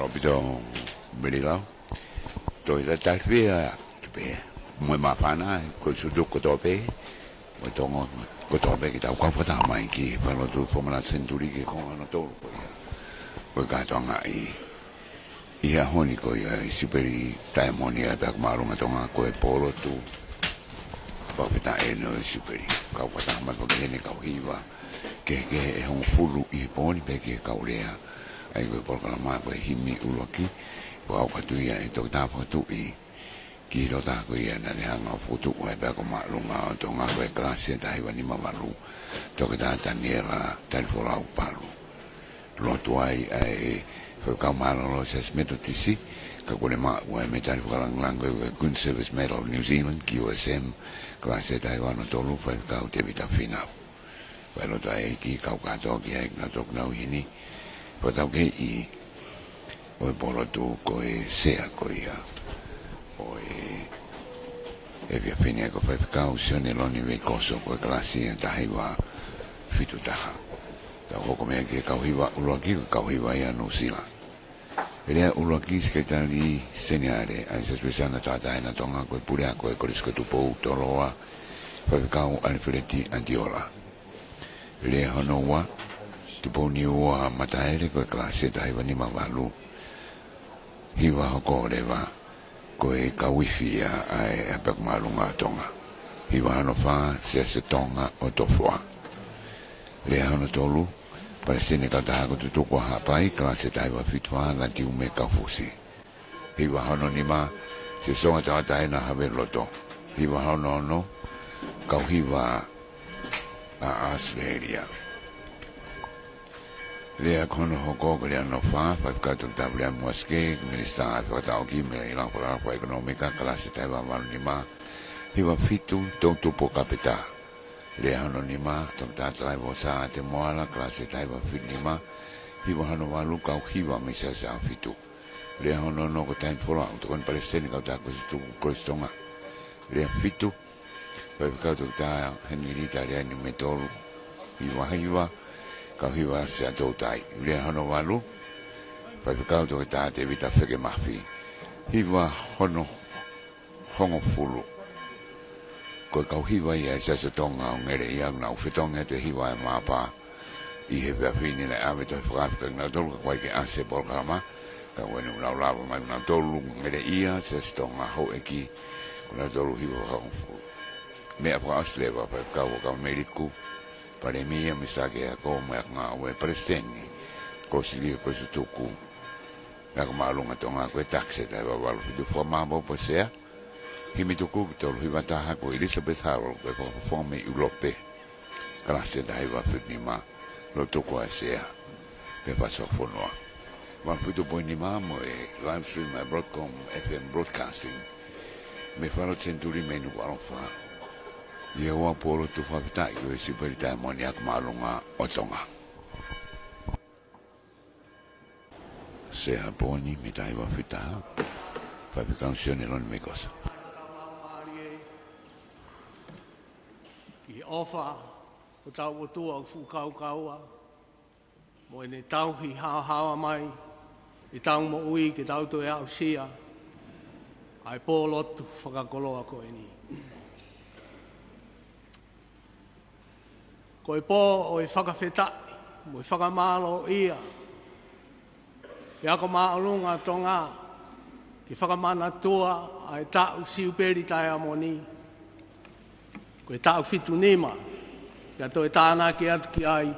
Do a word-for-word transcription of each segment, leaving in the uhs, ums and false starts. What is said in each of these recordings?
ʻOpito Melilau. Toe tatali pē ʻa Tupe mo e māfana, ko e sutu kotoa pē, mo e Tonga kotoa pē, ke tau kau fakataha mai ki he falelotu Fakamanatu Senituli ki he konga hono tolu ko ia. Ko e kātoanga ʻi, ʻi he ʻaho ni ko ia ʻi Siupeli Taimoni ʻa e Pea Ko Māʻolunga Tonga, ko e pōlotu fakafetaʻi eni ʻo e Siupeli. Kau fakataha mai pē ki heʻene kau hiva kehekehe ʻe hongofulu ʻi he pō ni pea ki he kau lea. ʻA ia ko e polokalama ko e himi ʻuluaki, fakakau atu ia ʻe Toketā Fakatuʻi ki he tokotaha ko ia naʻa ne hanga ʻo fokotuʻu ʻa e Pea Ko Māʻolunga ʻo Tonga, ko e kalasi ʻe taha hiva nima valu, Toketā Taniela Talifolau Palu. Lotu ai ʻa e faifekau mālōlō ʻo e Siasi Metotisi, ka kuo ne maʻu ʻa e mētali fakalāngilangi ko e Queen Service Medal of New Zealand, Q S M, kalasi ʻe taha hiva ono tolu, Faifekau Tēvita Fīnau. Fai lotu ʻa e ʻEiki, kau kātoa ki ai, kinautolu ʻoku nau ʻi heni. Fakataukei ʻo e pōlotu ko e sea ko ia ʻo e efiafi ni, ko Faifekau Sione Loni Veikoso, ko e kalasi ʻe taha hiva fitu taha. Tau hoko mei ai ki he kau hiva ʻuluaki, ko e kau hiva ia ʻa Nuʻusila. Lea ʻuluaki, Sekelitali Seniale ʻa e Siasi Uēsiliana Tauʻatāina ʻo Tonga, ko e Puleako ʻo e Kolisi ko Tupou, Toloa, Faifekau ʻAlifeleti ʻAtiola. Lea hono ua, Tupouniua Mataele, ko e kalasi ʻe taha hiva nima valu, hiva hoko leva ko e kau ifi ia ʻa e Pea Ko Māʻolunga ʻo Tonga. Hiva hono fā, Siasi ʻo Tonga ʻo Tofoa. Lea hono tolu, Palesiteni Kautaha ko Tutuku ʻa Haʻapai, kalasi ʻe taha hiva fitu fā, Latiume Kaufusi. Hiva hono nima, Siasi ʻo Tonga Tauʻatāina ʻa Haveloto. Hiva hono ono, kau hiva ʻa ʻAositelēlia. Lea ko hono hoko, ko e lea hono fā, Faifekau Toketā Viliami Uasike, Minisitā ʻo e Fefakataʻoʻoki mo e Langa Fakalakalaka Fakaʻekonōmika, kalasi ʻe taha hiva valu nima, hiva fitu, Toutou Pokapetā. Lea hono nima, Toketā Talaivosa ʻAtemoala, kalasi ʻe taha hiva fitu nima, hiva hono valu, kau hiva mei Siasi ʻAhofitu. Lea hono ono, ko Taimi Folau, Tokoni Palesiteni Kautaha Kolisi Tutuku Kolisi Tonga. Lea fitu, Faifekau Toketā Henilita Leai Niumetolu, hiva hiva, kau hiva Siaʻatoutai. Lea hono valu, Faifekau Toketā Tēvita Feke Mafi, hiva hono hongofulu. Ko e kau hiva ia ʻa e Siasi ʻo Tonga ʻo Ngeleʻia, naʻa nau fetongi atu e hiva ʻa e māpā ʻi he efiafi ni. Naʻe ʻave ʻa e toe fakaafe kiate kinautolu ka ʻoku ʻikai ke ʻasi he polokalama, ka ko eni ʻoku nau lava mai kinautolu, Ngeleʻia, Siasi ʻo Tonga, houʻeiki, ko kinautolu hiva fakahongofulu. Meʻa fakaʻosi leva, Faifekau Huʻakavameiliku, Palēmia, Minisitā ki he Ako mo e Akongāue, Palesiteni Kolisi Tutuku, Pea Ko Māʻolunga ʻo Tonga, ko e takisi ʻe taha hiva valu fitu. Fakamāʻopoʻopo ʻa e sea, himi tuku ki he tolu hiva taha, ko Elizabeth Harold, ko e fakafofonga mei ʻIulope, kalasi ʻe taha hiva fitu nima, lotu ko e sea, pea fasi fakafonua. Valu fitu poini nima mo e live stream ʻa e Broadcom F M Broadcasting mei he falelotu Senituli mei Nukuʻalofa. ʻI he ʻaho pōlotu fakafetaʻi ko e Siupeli Taimoni ʻa Ko Māʻolunga ʻo Tonga. Sea he pō ni mei he taha hiva fitu taha, Faifekau Sione Loni Veikoso. Ki he ʻofa ʻo hotau ʻOtua ʻoku fuʻu kaukaua, mo ʻene tauhi haohaoa mai ʻetau moʻui ke tau toe aʻusia ʻa e pōlotu fakakoloa ko eni. Ko e pō ʻo e fakafetaʻi mo e fakamālōʻia ʻa e Ako Māʻolunga ʻo Tonga, ke fakamanatua ʻa e taʻu Siupeli Taimoni, ko e taʻu fitu nima, pea toe tānaki atu ki ai,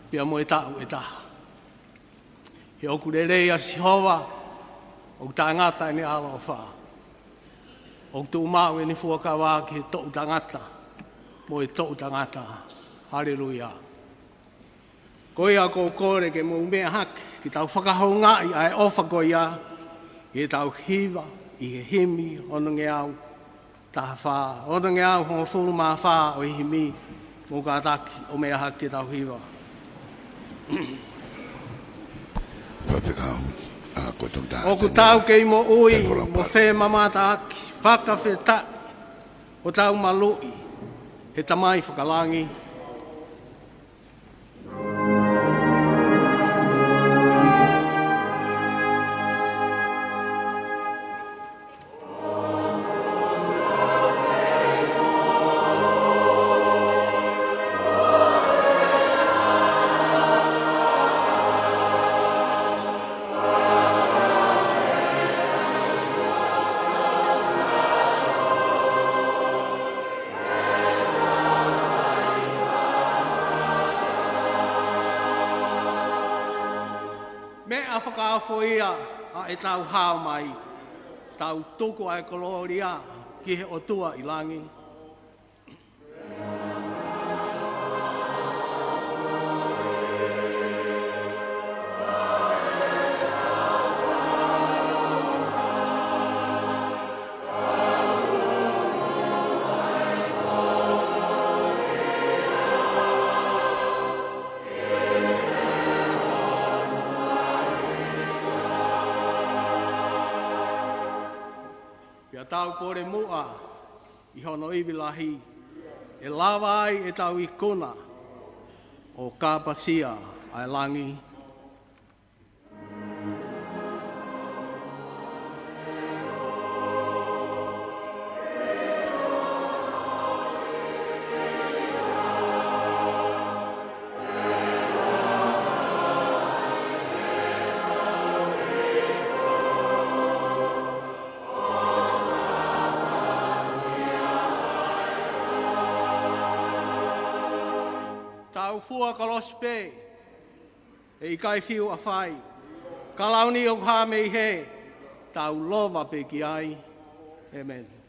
pea mo e taʻu ʻe taha. He ʻoku lelei ʻa Sihova, ʻoku taʻengata ʻene ʻaloʻofa, ʻoku tuʻumaʻu ʻene fuakava ki he toʻutangata mo e toʻutangata. Haleluia. Ko ia ʻoku ou kole ke mou meʻa hake, ke tau fakahoungaʻi ʻa e ʻofa ko ia, ʻi heʻetau hiva ʻi he himi onongeau taha fā, onongeau hongofulu mā fā ʻo e himi. Mou kātaki ʻo meʻa hake ke tau hiva. Faifekau, ʻa, ko Toketā ʻOku Taniela tau kei moʻui Talifolau mo Palu. Femamataʻaki, fakafetaʻi hotau maluʻi he Tamai Fakalangi. Fakaofo ia ʻa ʻetau hao mai. Tau tuku ʻa e kolōlia ki he ʻOtua ʻi langi. Pea tau kole muʻa ʻi hono ivi lahi, ʻe lava ai ʻetau ikuna ʻo kāpasia ʻa e langi. Tau fua kolosi pē, ʻe ʻikai fiu ʻa fai. Kalauni ʻoku hā mei hē, tau lova pē ki ai. ʻĒmeni.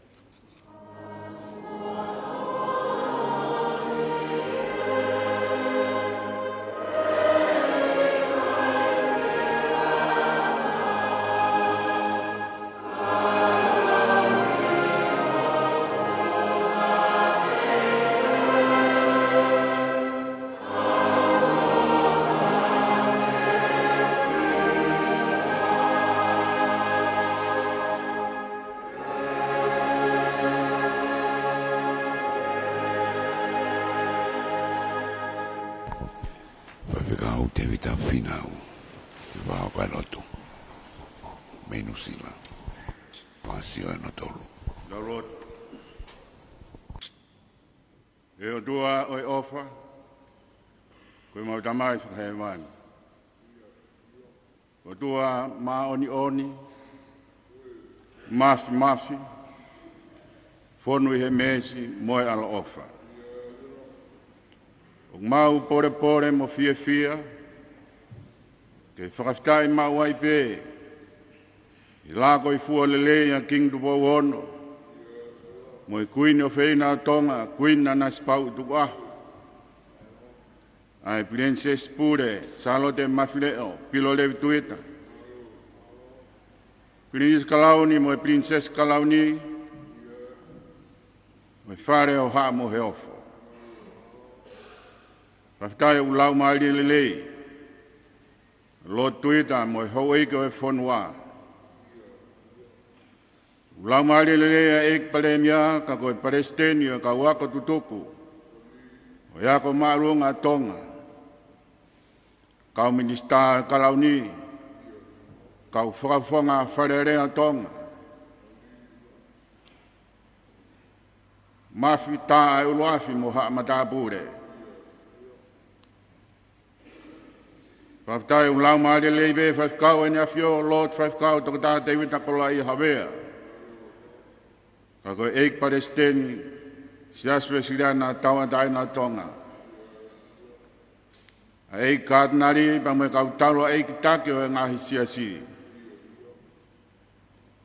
Faifekau Tēvita Fīnau, ki he vaoka lotu mei Nuʻu Sila. Fāsio ʻe nautolu. Tau lotu. ʻE ʻOtua ʻo e ʻofa, ko ʻemau Tamai Fakahēvani. ʻOtua māʻoniʻoni, māfimafi, fonu ʻi he meesi mo e ʻaloʻofa. ʻOku mau polepole mo fiefia, ke fakafetaʻi maʻu ai pē, ʻi he lākoifua lelei ʻa Kingi Tupou Ono, mo e Kuini ʻofeina ʻo Tonga, Kuini Nanasipauʻu Tukuʻaho. ʻA e Pilinisesi Pule, Sālote Mafileʻo Pilolevu Tuita. Pilinisi Kalauni mo e Pilinisesi Kalauni, mo e Fale ʻo Haʻa Moheofo. Fakafetaʻi ʻoku laumālie lelei, Lord Tuita mo e houʻeiki ʻo e fonua. ʻOku laumālie lelei ʻa e ʻEiki Palēmia, ka ko e Palesiteni ʻo e kau ako tutuku ʻo e Ako Māʻolunga ʻa Tonga. Kau Minisitā Kalauni, kau Fakafofonga Fale Alea ʻo Tonga. Mafi, tā ʻa e ʻuluafi mo haʻa matāpule. Fakafetaʻi ʻoku laumālie lelei pē Faifekau ʻEne ʻAfio, Lord Faifekau Toketā Tēvita Kolaʻia Havea. Ka ko e ʻEiki Palesiteni Siasi Uēsiliana Tauʻatāina ʻo Tonga. ʻA e ʻEiki Katinali pea mo e kau taulaʻeiki taki ʻo e ngaahi siasi.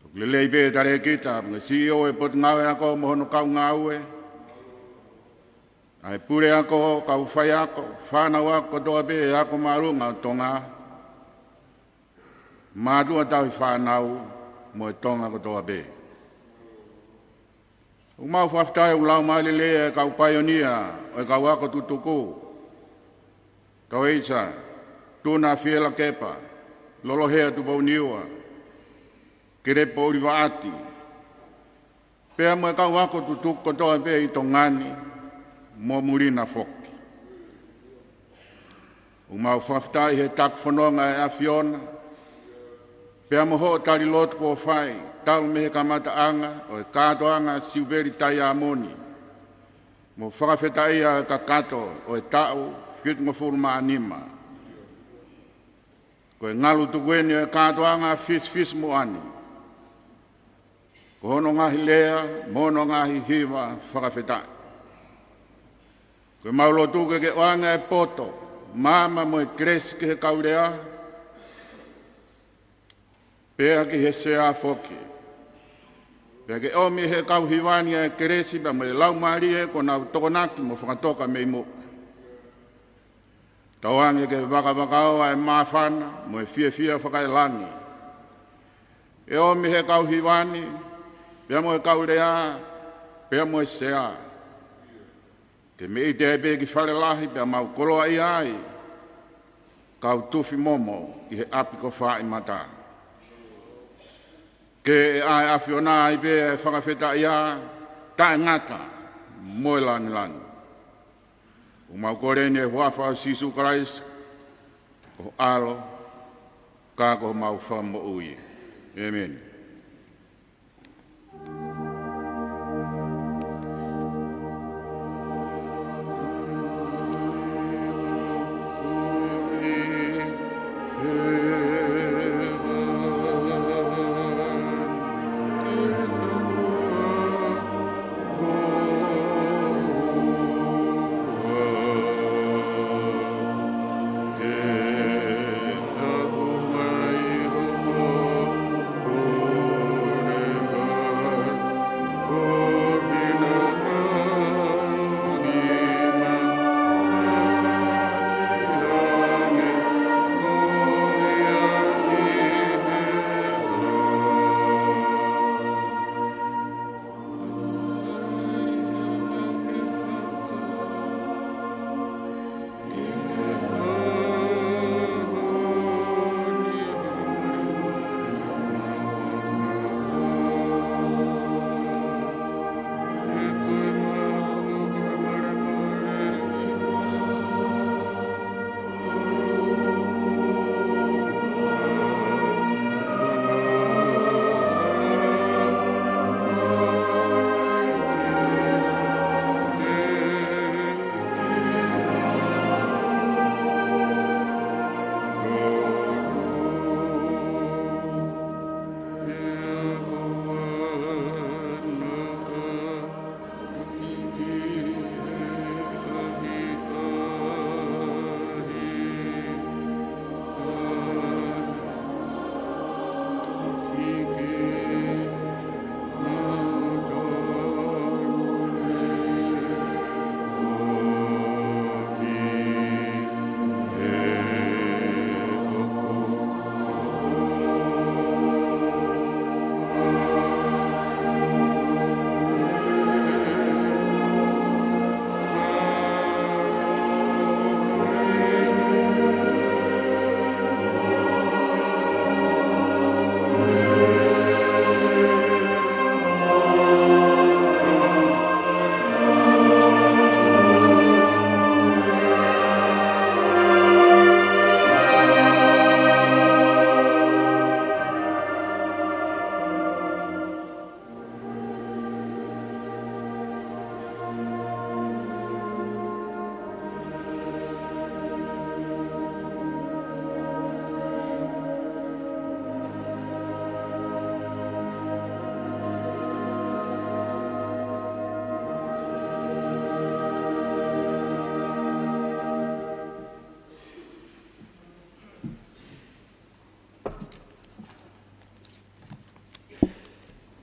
ʻOku lelei pē ʻa e talēkita, mo e C E O ʻo e Potungāue Ako mo hono kau ngāue. ʻA e puleako, kau faiako, fānau ako kotoa pē ʻo e Ako Māʻolunga ʻo Tonga. Mātuʻa tauhi fānau mo e Tonga kotoa pē. ʻOku mau fakafetaʻi ʻoku laumālie lelei ʻa e kau paionia ʻo e kau ako tutuku. Taueisa, Tuna Fiela Kepa, Lolohea Tupouniua, Kelepo ʻUlivaʻati, pea mo e kau ako tutuku kotoa pē ʻi Tonga ni mo muli na foki. ʻOku mau fakafetaʻi he taki fononga ʻa e ʻAfiona, pea mo hoʻo tali lotu kuo fai, talu mei he kamataʻanga ʻo e kātoanga Siupeli Taiamoni, mo fakafetaʻia ʻa e kakato ʻo e taʻu fitungofulu mā nima. Ko e ngalu tuku eni ʻo e kātoanga fisifisimuʻa ni. Ko hono ngaahi lea, mo hono ngaahi hiva fakafetaʻi. Ko ʻemau lotu ke ke ʻoange ʻa e poto, maama mo e kelesi ki he kau lea, Pea ki he sea foki. Pea ke ʻomi ʻe he kau hiva ni ʻa e kelesi pea mo e laumālie kuo nau tokonaki mo fakatoka mei muʻa. Tauange ke vakavakao ʻa e māfana mo e fiefia fakaelangi. ʻE ʻomi ʻe he kau hiva ni, pea mo e kau lea, pea mo e sea. Ke mei ʻite ai pē ki fale lahi pea mau koloaʻia ai, kau tufi momo ʻi he ʻapi ko Fāʻimata. Ke ʻe ʻa e ʻAfiona ai pē ʻa e fakafetaʻia taʻengata mo e langilangi. ʻOku mau kole ni ʻi he huafa ʻo Sīsū Kalaisi, ko ho ʻAlo, ka ko homau Fakamoʻui. ʻĒmeni.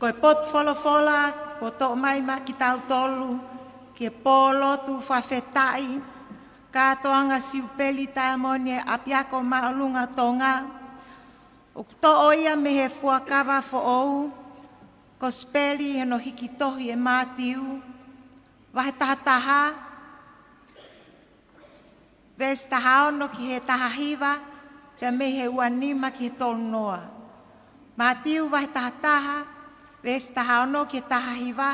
Ko e potu folofola kuo toʻo mai maʻa kitautolu ki he pōlotu fakafetaʻi, kātoanga Siupeli Taimoni ʻa e ʻApiako Māʻolunga Tonga, ʻoku toʻo ia mei he Fuakava Foʻou, Kosipeli hono hiki tohi ʻe Mātiu, vahe taha taha, veesi taha ono ki he taha hiva, pea mei he ua nima ki he tolu noa. Mātiu vahe taha taha, veesi taha ono ki he taha hiva,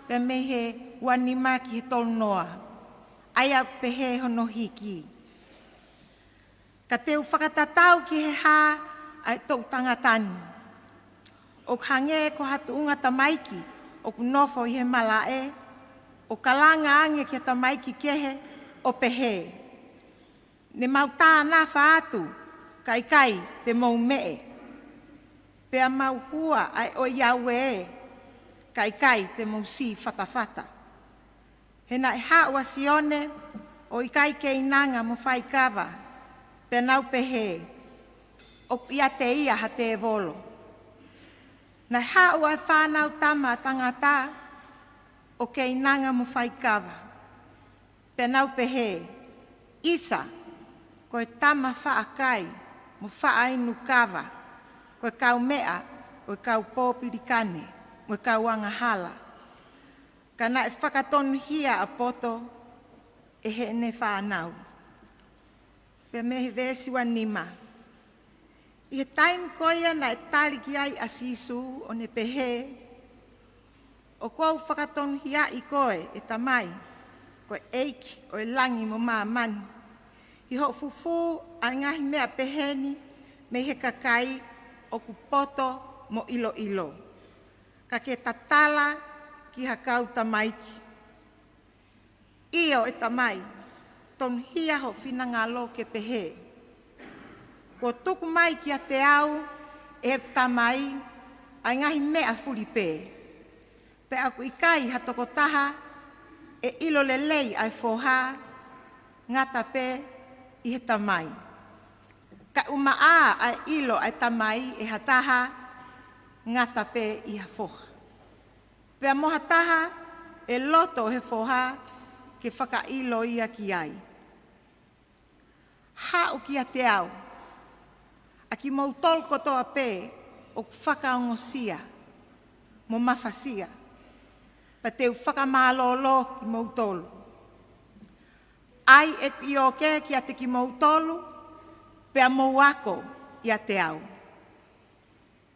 pea mei he ua nima ki he tolu noa. ʻA ia ʻoku pehē hono hiki. Ka te u fakatatau ki he hā ʻa e toʻu tangata ni? ʻOku hangē ko ha tuʻunga tamaiki ʻoku nofo ʻi he malaʻe, ʻo kalanga ange ki ha tamaiki kehe, ʻo pehē, Ne mau tānafa atu, ka ʻikai te mou meʻe. Pea mau hua ʻa e ʻoiauē, ka ʻikai te mou sī fatafata. He naʻe haʻu ʻa Sione, ʻo ʻikai keinanga mo faikava, pea nau pehē, ʻOku ʻiate ia ha tēvolo. Naʻe haʻu ʻa e fānau tama ʻa tangata ʻo Keinanga mo faikava, pea nau pehē, ʻIsa, ko e tama faʻa kai mo faʻa inu kava, ko e kaumeʻa ʻo e kau pōpilikane mo e kau angahala. Ka naʻe fakatonuhia ʻa e poto ʻe heʻene fānau. Pea mei he veesi ua nima. ʻI he taimi ko ia naʻe tali ki ai ʻa Sīsū ʻo ne pehē, ʻOku ou fakatonuhiaʻi koe, ʻe Tamai, ko e ʻEiki ʻo e langi mo māmani, ʻi hoʻo fufū ʻa e ngaahi meʻa pehē ni mei he kakai ʻoku poto mo ʻiloʻilo, ka ke tatala ki ha kau tamaiki. ʻIo, ʻe Tamai, tonuhia ho finangalo ke pehē. Kuo tuku mai kiate au ʻe heʻeku Tamai ʻa e ngaahi meʻa fulipē. Pea ʻoku ʻikai ha tokotaha ʻe ʻilo lelei ʻa e Foha, ngata pē ʻi he Tamai. Kae ʻumaʻā ʻa e ʻilo ʻa e Tamai ʻe ha taha, ngata pē ʻi ha Foha. Pea mo ha taha ʻe loto he Foha ke fakaʻilo ia ki ai. Haʻu kiate au, ʻa kimoutolu kotoa pē ʻoku fakaongosia mo mafasia, pea te u fakamālōlō kimoutolu. ʻAi ʻeku ʻioke kiate kimoutolu, pea mou ako ʻiate au.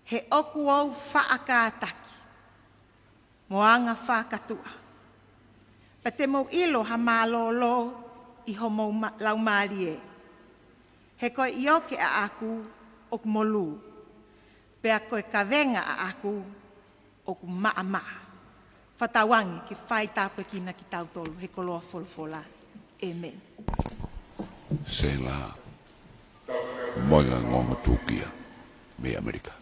He ʻoku ou faʻa kātaki mo anga fakatuʻa. Pea te mou ʻilo ha mālōlō ʻi homou ma-, laumālie. He ko e ʻioke ʻaʻaku ʻoku molū. Pea ko e kavenga ʻaʻaku ʻoku maʻamaʻa. Fakatauange ke fai tāpuekina kitautolu he koloa folofola. ʻĒmeni. Sela, moenga ngongo tūkia mei ʻAmelika.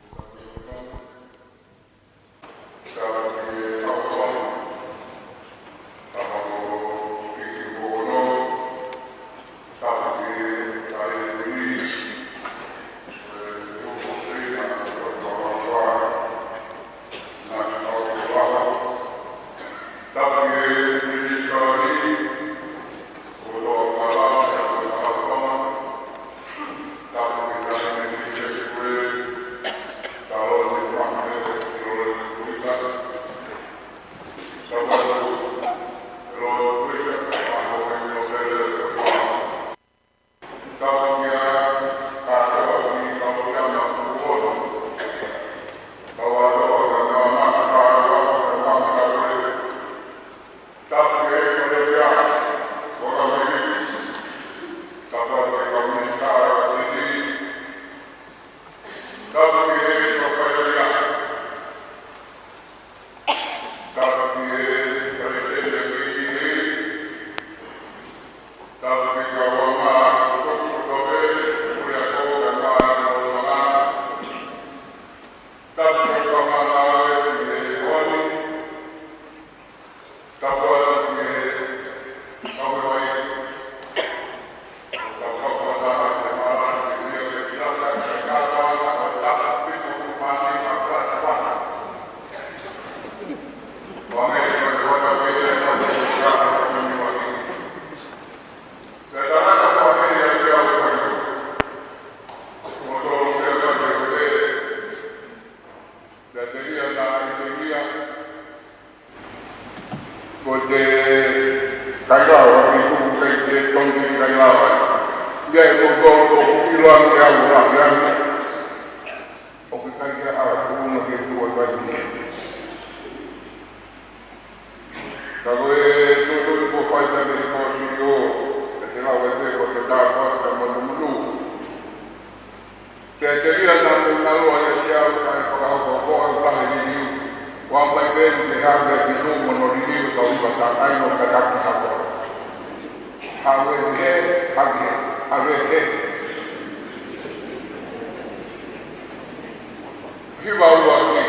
Ko te kailao, ʻi tuku kei te tongi kailao. Ia e koko ko ilo ʻa e au la ia. ʻOku ʻikai ke ʻalu ʻo tuʻu na ke tuʻu ʻa e vai. Ka ko e tuʻu ko fai ka me ko si o, e te lau e te ko te tā ko te manu manu. Pea telia naʻa ku ngalo ai ʻiate au ʻa e fakahoko ko au tahe liliu. Ua mai pē ni te hau e ki tuʻu mo no liliu ka uiva tā ai no ka taki hako. Hau e he, hau e he, hau e he. Hiva ua ki,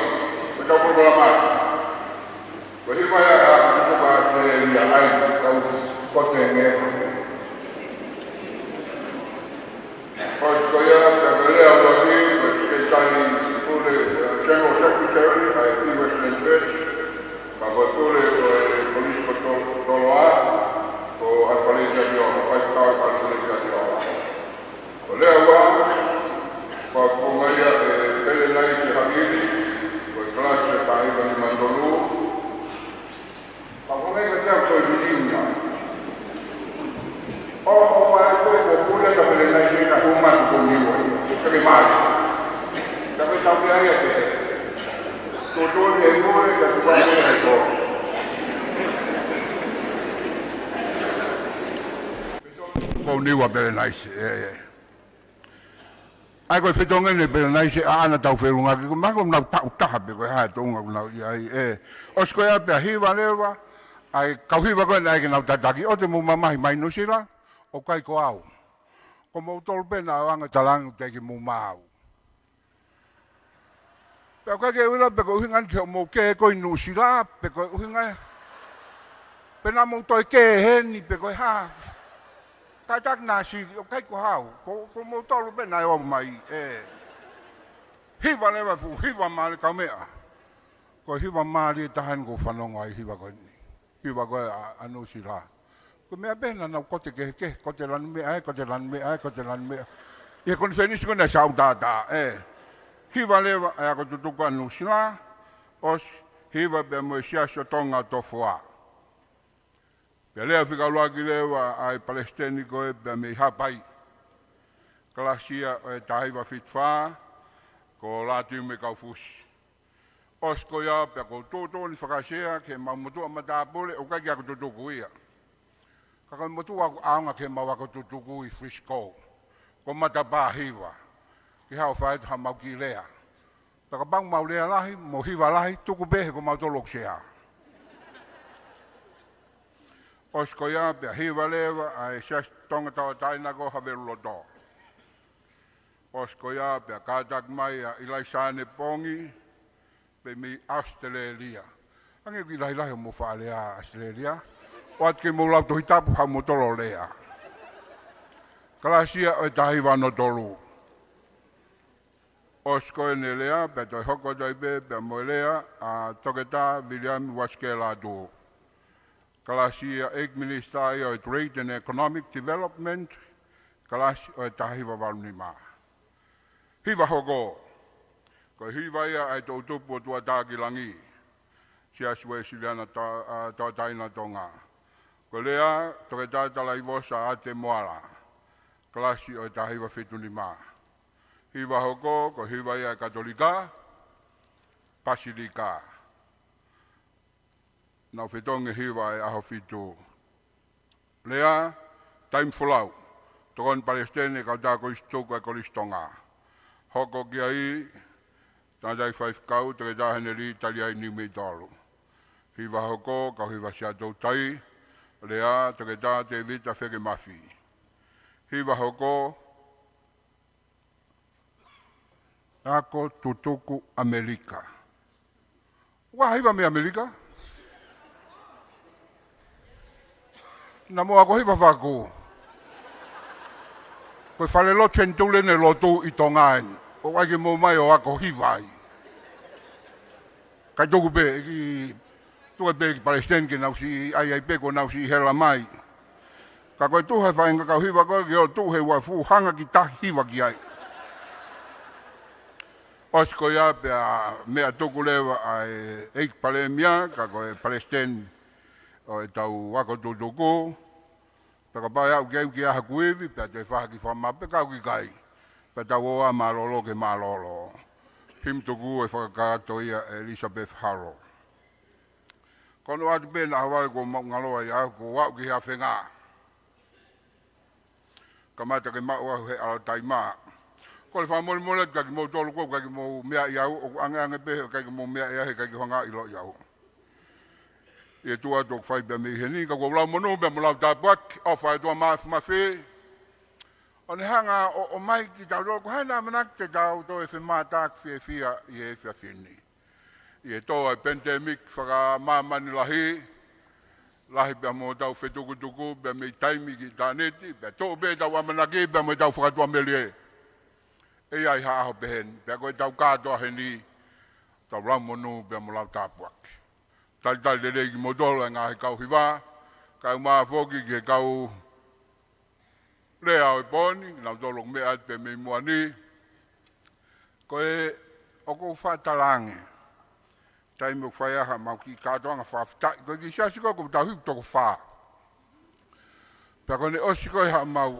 ko tau ko la mai. Ko hiva ia a, ko ka te ia ai, kau ko te nge. Ko ia, ka lea ua ki, ko te tali, ko le, General Secretary, Pea ko e pule ʻo e Kolisi ko Tol-, Toloa, ko ʻAlifeleti ʻAtiola, Faifekau ʻAlifeleti ʻAtiola. Ko e lea ua, ko e fofonga ia ʻe Pelenaise Havili, ko e kalasi ʻe taha hiva nima tolu. Pea ko e meʻa ko e tau ko e viliu ia. ʻO, ʻo mai ko e ko pule ka Pelenaise ka huma ko niua. Ka ke mai. Ka ke tau ia ia ke. Ko tō ni e pule ka tuka ni e ko. Ko niua Pelenaise, ē, ē. ʻA ia ko e fetongi eni Pelenaise ʻa ʻana tau feʻunga ki, ko e maʻu ko ʻenau taʻu taha pē ko e hā e tuʻunga ʻoku nau ʻi ai, ē. ʻOsi ko ia pea hiva leva, ʻa e kau hiva ko ē naʻe ʻikai ke nau tataki, ʻoua te mou mamahi mai Nuʻusila, ʻoku ʻikai ko au. Ko moutolu pē naʻa ʻoange talaange teʻeki ke mou maau. Pea ʻoku ʻikai ke u ʻilo pe ko e ʻuhinga eni ki hoʻomou kē ko ē ʻi Nuʻusila, pe ko e ʻuhinga ia. Pe naʻa mou toe kē heni, pe ko e hā. Kātaki naʻa sili, ʻoku ʻikai ko au. Ko, ko moutolu pē naʻe ō mai, ē. Hiva leva fuʻu hiva mālie kaumeʻa. Ko e hiva mālie taha eni ʻoku ou fanongo ai hiva ko eni. Hiva ko ē ʻa, ʻa Nuʻusila. Ko e meʻa pē naʻa nau kote kehekehe, kote lanu meʻa ē, kote lanu meʻa ē, kote lanu meʻa. ʻI he konifelenisi ko ē naʻe sau tātā, ē. Hiva leva ʻa e ako tutuku ʻa Nuʻusila, ʻosi hiva pea mo e Siasi ʻo Tonga Tofoa. Pea lea fika ʻuluaki leva ʻa e palesiteni ko ē pea mei Haʻapai. Kalasi ia ʻo e taha hiva fitu fā, ko Lātiu Mekaufusi. ʻOsi ko ia pea ko e tuʻutuʻuni fakasea ke mau motuʻa matāpule, ʻoku ʻikai ke ako tutuku ia. Ka ko e motuʻa ʻoku ʻaonga ke mau ako tutuku ʻi Frisco. Ko e matapā hiva. Ke haʻu ʻo fai atu haʻamau kiʻi lea. Pea kapau ʻoku mau lea lahi, mo hiva lahi, tuku pē he ko mautolu ʻoku sea. ʻOsi ko ia pea hiva leva ʻa e Siasi Tonga Tauʻatāina ko Haveluloto. ʻOsi ko ia pea kātaki mai ʻa ʻIlaisa Nepongi, pea mei ʻAositelēlia. Hangē ʻoku ʻi ai e lahilahi hoʻomou faʻa lea ʻAositelēlia. ʻOatu ke mou lau Tohi Tapu haʻu moutolu ʻo lea. Kalasi ia ʻo e taha hiva ono tolu. ʻOsi ko eni e lea, pea toe hoko atu ai pē, pea mo e lea ʻa Toketā Viliami Uasikela Atu. Kalasi ia ʻEiki Minisitā ia ʻo e Trade and Economic Development, kalasi ʻo e taha hiva valu nima. Hiva hoko, ko e hiva ia ʻa e toʻutupu ʻo Tuʻatākilangi, Siasi Uēsiliana Ta-, ʻa, Tauʻatāina Tonga. Ko e lea, Toketā Talaivosa ʻAte Moala, kalasi ʻo e taha hiva fitu nima. Hiva hoko, ko e hiva ia ʻa e Katolika, Pasilika. Nau fetongi hiva ʻi he ʻaho fitu. Lea, Taimi Folau, tokoni palesiteni ʻa e kau tā kolisi tutuku ʻa e Kolisi Tonga. Hoko ki ai, tangataʻi faifekau, Toketā Henelī Taliai Niumeitolu. Hiva hoko, kau hiva Siaʻatoutai, lea, Toketā Tēvita Feke Mafi. Hiva hoko, Ako Tutuku ʻAmelika. ʻOku ʻi ai ha hiva mei ʻAmelika? Naʻa mou ako hiva faku. Ko e falelotu senituli eni e lotu ʻi Tonga eni. ʻOku ʻai ke mou mai ʻo ako hiva ai. Kae tuku pē, ki, tuku pē ki palesiteni ke nau siʻi ʻai ai pē kuo nau siʻi hela mai. Ka ko e tuʻu he faʻahinga kau hiva ko ē ke ʻo tuʻu he uafu hanga ki tahi hiva ki ai. ʻOsi ko ia pea meʻa tuku leva ʻa e ʻEiki Palēmia, ka ko e palesiteni ʻo e tau ako tutuku. Pea kapau ʻe aʻu ki ai ʻoku ʻi ai haku ivi, pea toe fai ha kiʻi fakamaʻa pe ka ʻoku ʻikai. Pea tau ō ā mālōlō ke mālōlō. Himi tuku e fakakakato ia ʻe Elizabeth Haro. Ko hono ʻoatu pē naʻa ʻohovale kuo mau ngalo ai au, kuo aʻu ki he afenga. Kamata ke maʻu au he ʻalotaima. Kole fakamolemole atu kiate kimoutolu ko ē ʻoku ʻikai ke mou meaʻi au, ʻoku ʻangeʻange pē he ʻikai ke mou meaʻi au, he ʻikai ke u hanga ʻiloʻi au. ʻI he tuʻu atu ʻoku fai pea mei heni, ka ʻoku ou lau monū pea mo lau tāpuaki, ʻofa ʻa e ʻOtua Māfimafi. ʻO ne hanga ʻo, ʻomai kitautolu, ko e hā e ʻamanaki te tau toe femātaaki fiefia ʻi he efiafi ni. ʻI he tō ʻa e pandemic fakamāmani lahi, lahi pea mo ʻetau fetukutuku pea mei taimi ki ʻitāniti, pea tuʻu pē ʻetau ʻamanaki pea mo ʻetau fakatuʻamelie. ʻE ʻi ai ha ʻaho pehē ni, pea ko ʻetau kātoa heni, Tau lau monū pea mo lau tāpuaki. Talitali lelei kimoutolu ʻa e ngaahi kau hiva, kae ʻumaʻā foki ki he kau lea ʻo e pō ni, nautolu ʻoku meʻa atu pē mei muʻa ni. Ko e, ʻoku ou faʻa talaange, taimi ʻoku fai ai haʻamau kiʻi kātoanga fakafetaʻi, ko e kiʻi siasi ko ē ʻoku tau hiku toko fā. Pea ko ʻene ʻosi ko ē haʻamau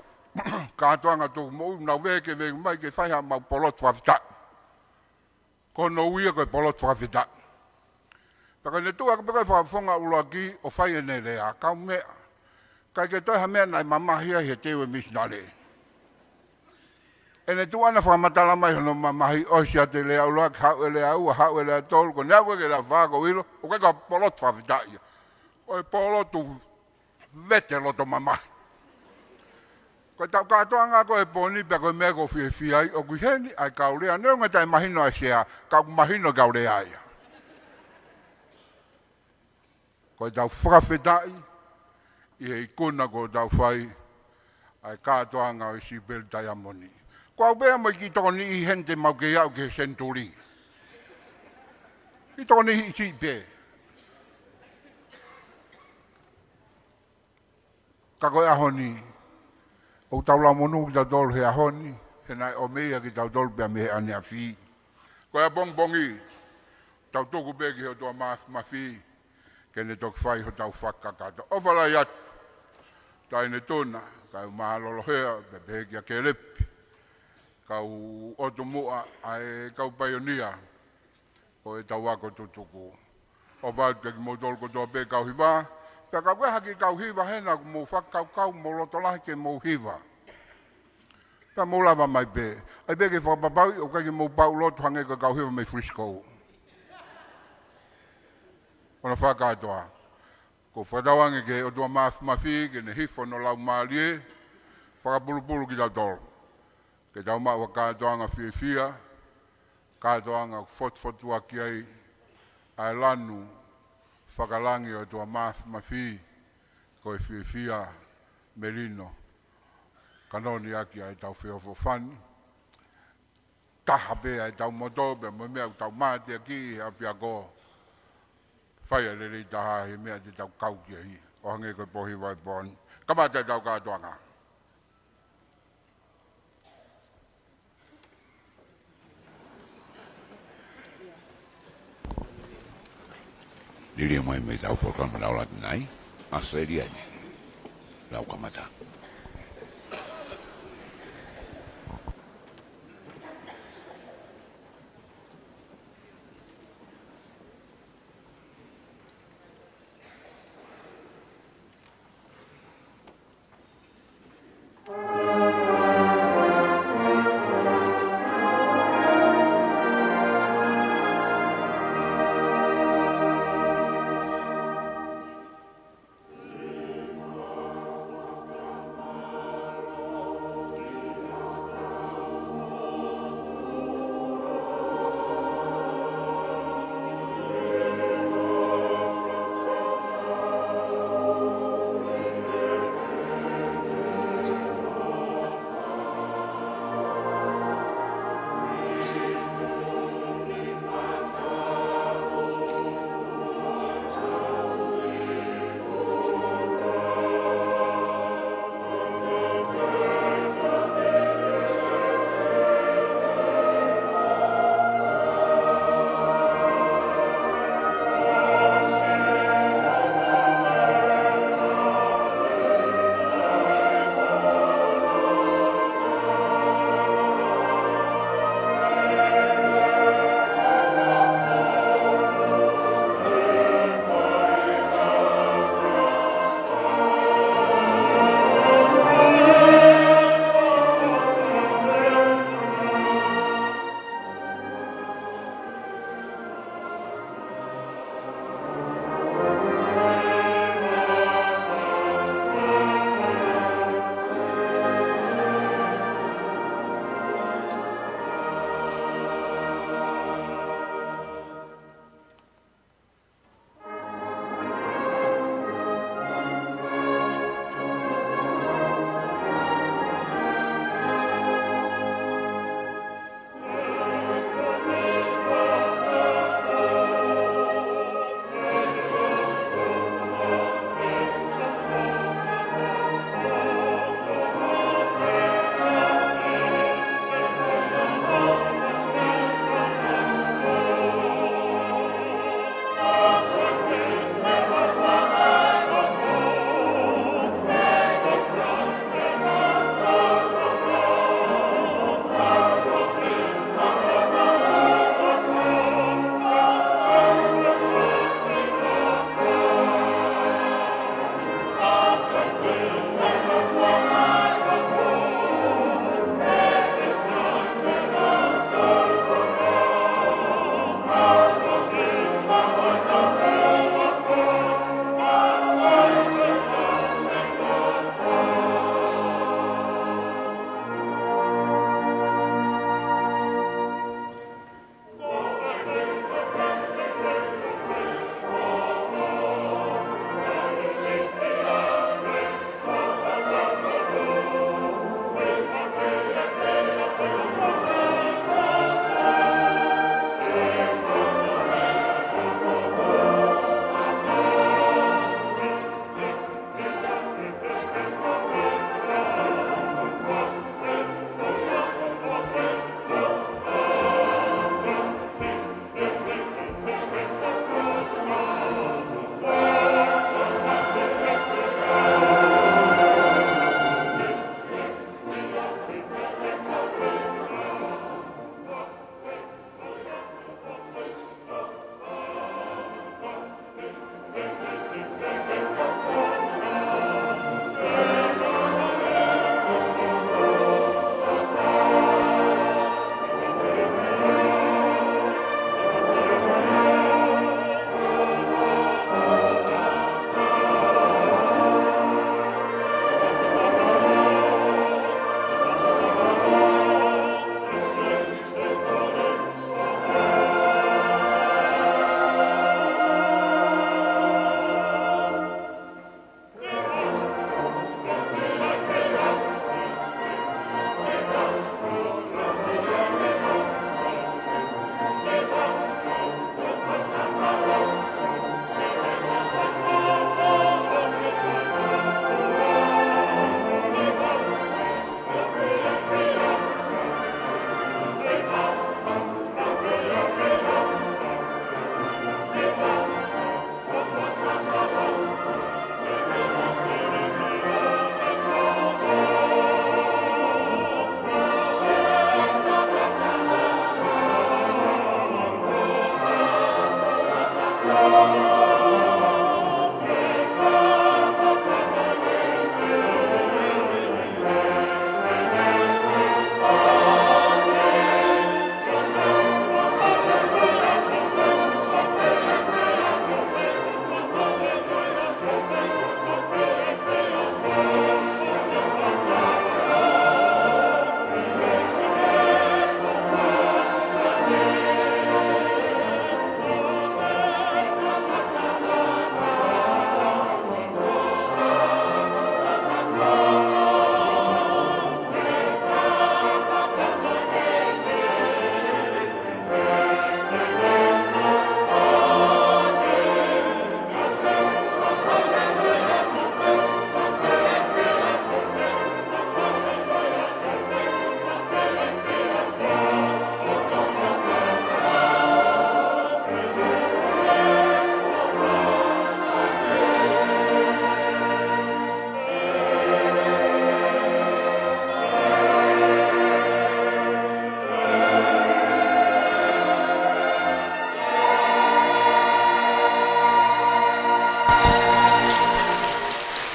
kātoanga toko moʻui, nau veke veke mai ke fai haʻamau polotu fakafetaʻi. Ko hono ui ia ko e polotu fakafetaʻi. Pea ko ʻene tuʻu hake pē ko ē fakafofonga ʻuluaki ʻo fai ʻene lea, kau meʻa. ʻIkai ke toe ha meʻa naʻe mamahi ai he teu e misinale. ʻEne tuʻu ʻana fakamatala mai hono mamahi, ʻosi atu e lea ʻuluaki, haʻu e lea ua, haʻu e lea tolu, ko ʻene aʻu ko ē ki he lea fā ʻoku ou ʻilo, ʻoku ʻikai ko ha polotu fakafetaʻi ia. Ko e polotu vete loto mamahi. Ko ʻetau kātoanga ko ē he pō ni pea ko e meʻa ʻoku ou fiefia ai, ʻoku ʻi heni ʻa e kau lea, neongo ʻe taʻemahino ʻa e sea, ka ʻoku mahino e kau lea ia. Ko ʻetau fakafetaʻi ʻi he ikuna kuo tau fai ʻa e kātoanga ʻo e Sīpeli Taiamoni. Ko au pē mo e kiʻi tokoni ʻi heni te mau kei aʻu ki he senituli. Kiʻi tokoni ʻi siʻi pē. Ka ko e ʻaho ni, ʻoku tau lau monū kitautolu he ʻaho ni, he naʻe ʻomi ia kiate kitautolu pea mei he ʻaneafi. Ko e pongipongi, tau tuku pē ki he ʻOtua Māfimafi, ke ne toki fai hotau fakakakato. ʻOfa lahi atu, Taʻahine Tuna, kae ʻumaʻā Lolohea, pea pehē kia Kelepi, kau ʻotu muʻa ʻa e kau paionia, ʻo ʻetau ako tutuku. ʻOfa atu kia kimoutolu kotoa pē kau hiva. Pea ka ʻoku ʻi ai ha kiʻi kau hiva hena ʻoku mou fakakaukau, mou loto lahi ke mou hiva, pea mou lava mai pē. ʻAi pē ke fakapapauʻi ʻoku ʻikai ke mou pauʻu lotu hangē ko e kau hiva mei Frisco. ʻOna fakakātoa. ʻOku ou fakatauange ki he ʻOtua Māfimafi ke ne hifo hono Laumālie, fakapulupulu kitautolu. Ke tau maʻu ha kātoanga fiefia, kātoanga ʻoku fotufotuaki ai ʻa e lanu fakalangi ʻo e ʻOtua Māfimafi, ko e fiefia, melino, kanoni ʻaki ʻa ʻetau feʻofoʻofani. Taha pē ʻa ʻetau moto, pea mo e meʻa ʻoku tau mateakiʻi he ʻapiako. Fai ʻa e lelei taha he meʻa te tau kau ki ai, ʻo hangē ko e pō hiva ʻo e pō ni. Kamata ʻetau kātoanga. Liliu mai mei he ʻetau polokalama Laulaki Nai, ʻAositelēlia ni. Lau kamata.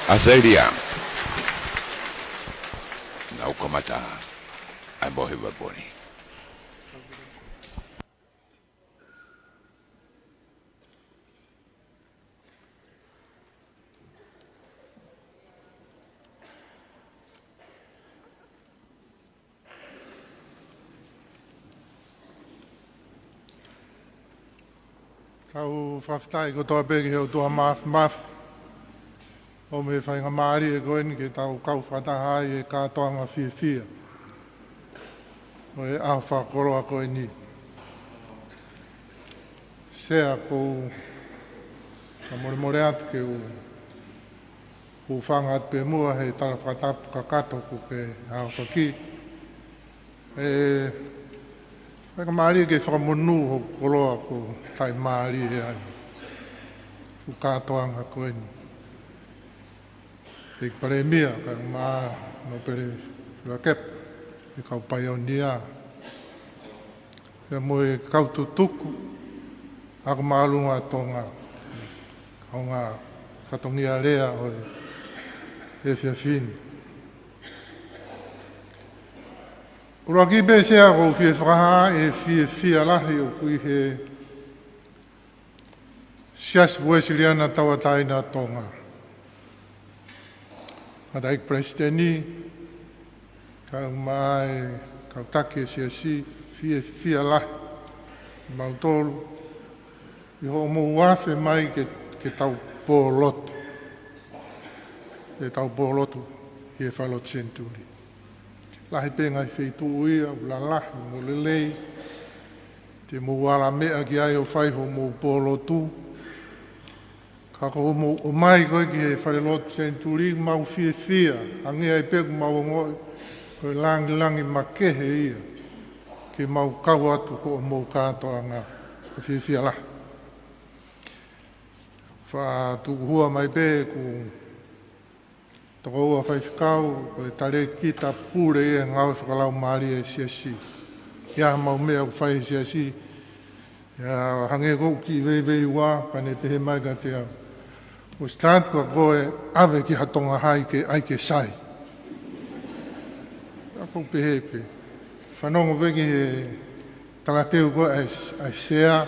ʻAositelēlia. Nau kamata ʻa e mohe ʻo e pō ni. Tau fakafetaʻi kotoa pē ki he ʻOtua Māfimafi, ʻomi e faingamālie ko eni ke tau kau fakataha ai he kātoanga fiefia ʻo e ʻaho fakakoloa ko eni. Sea, ʻoku ou fakamolemole atu ke u hūfanga atu pē muʻa he tala fakatapu kakato kuo ke aofaki. ʻE faingamālie ke fakamonū hoku koloa kuo taʻimālie ai ʻi he kātoanga ko eni. ʻEiki Palēmia, kae ʻumaʻā Nōpele Fielakepa, e kau paionia, pea mo e kau tutuku ako māʻolunga ʻa Tonga, kaungā fatongia lea ʻo e efiafi ni. ʻUluaki pē, Sea, ʻoku ou fie fakahā e fiefia lahi ʻoku ʻi he Siasi Uēsiliana Tauʻatāina ʻo Tonga, Tangataʻeiki Palesiteni, kae ʻumaʻā e kau taki e Siasi, fiefia lahi mautolu ʻi hoʻomou afe mai ke, ke tau pōlotu, ke tau pōlotu ʻi he falelotu Senituli. Lahi pē ngaahi feituʻu ia ʻoku lalahi mo lelei te mou ala meʻa ki ai ʻo fai hoʻomou pōlotu. Ka ko hoʻomou ō mai ko ē ki he falelotu Senituli, mau fiefia, hangē ai pē ʻoku mau ongoʻi ko e langilangi makehe ia ke mau kau atu hoʻomou kātoanga. Fiefia lahi. Fakatukuhua mai pē ʻeku tokoua faifekau, ko e talēkita pule ia he ngāue fakalaumālie ʻa e Siasi. ʻI ai haʻamau meʻa ʻoku fai he Siasi, ʻa ia hangē ʻoku ou kiʻi veiveiua, pea ne pehē mai kiate au, ʻosi taʻu ka ko e ʻave ki ha Tonga Hai ke ʻai ke sai. ʻA ia ʻoku ou pehē pē, fanongo pē ki he talateu ko ē ʻa e, ʻa e Sea,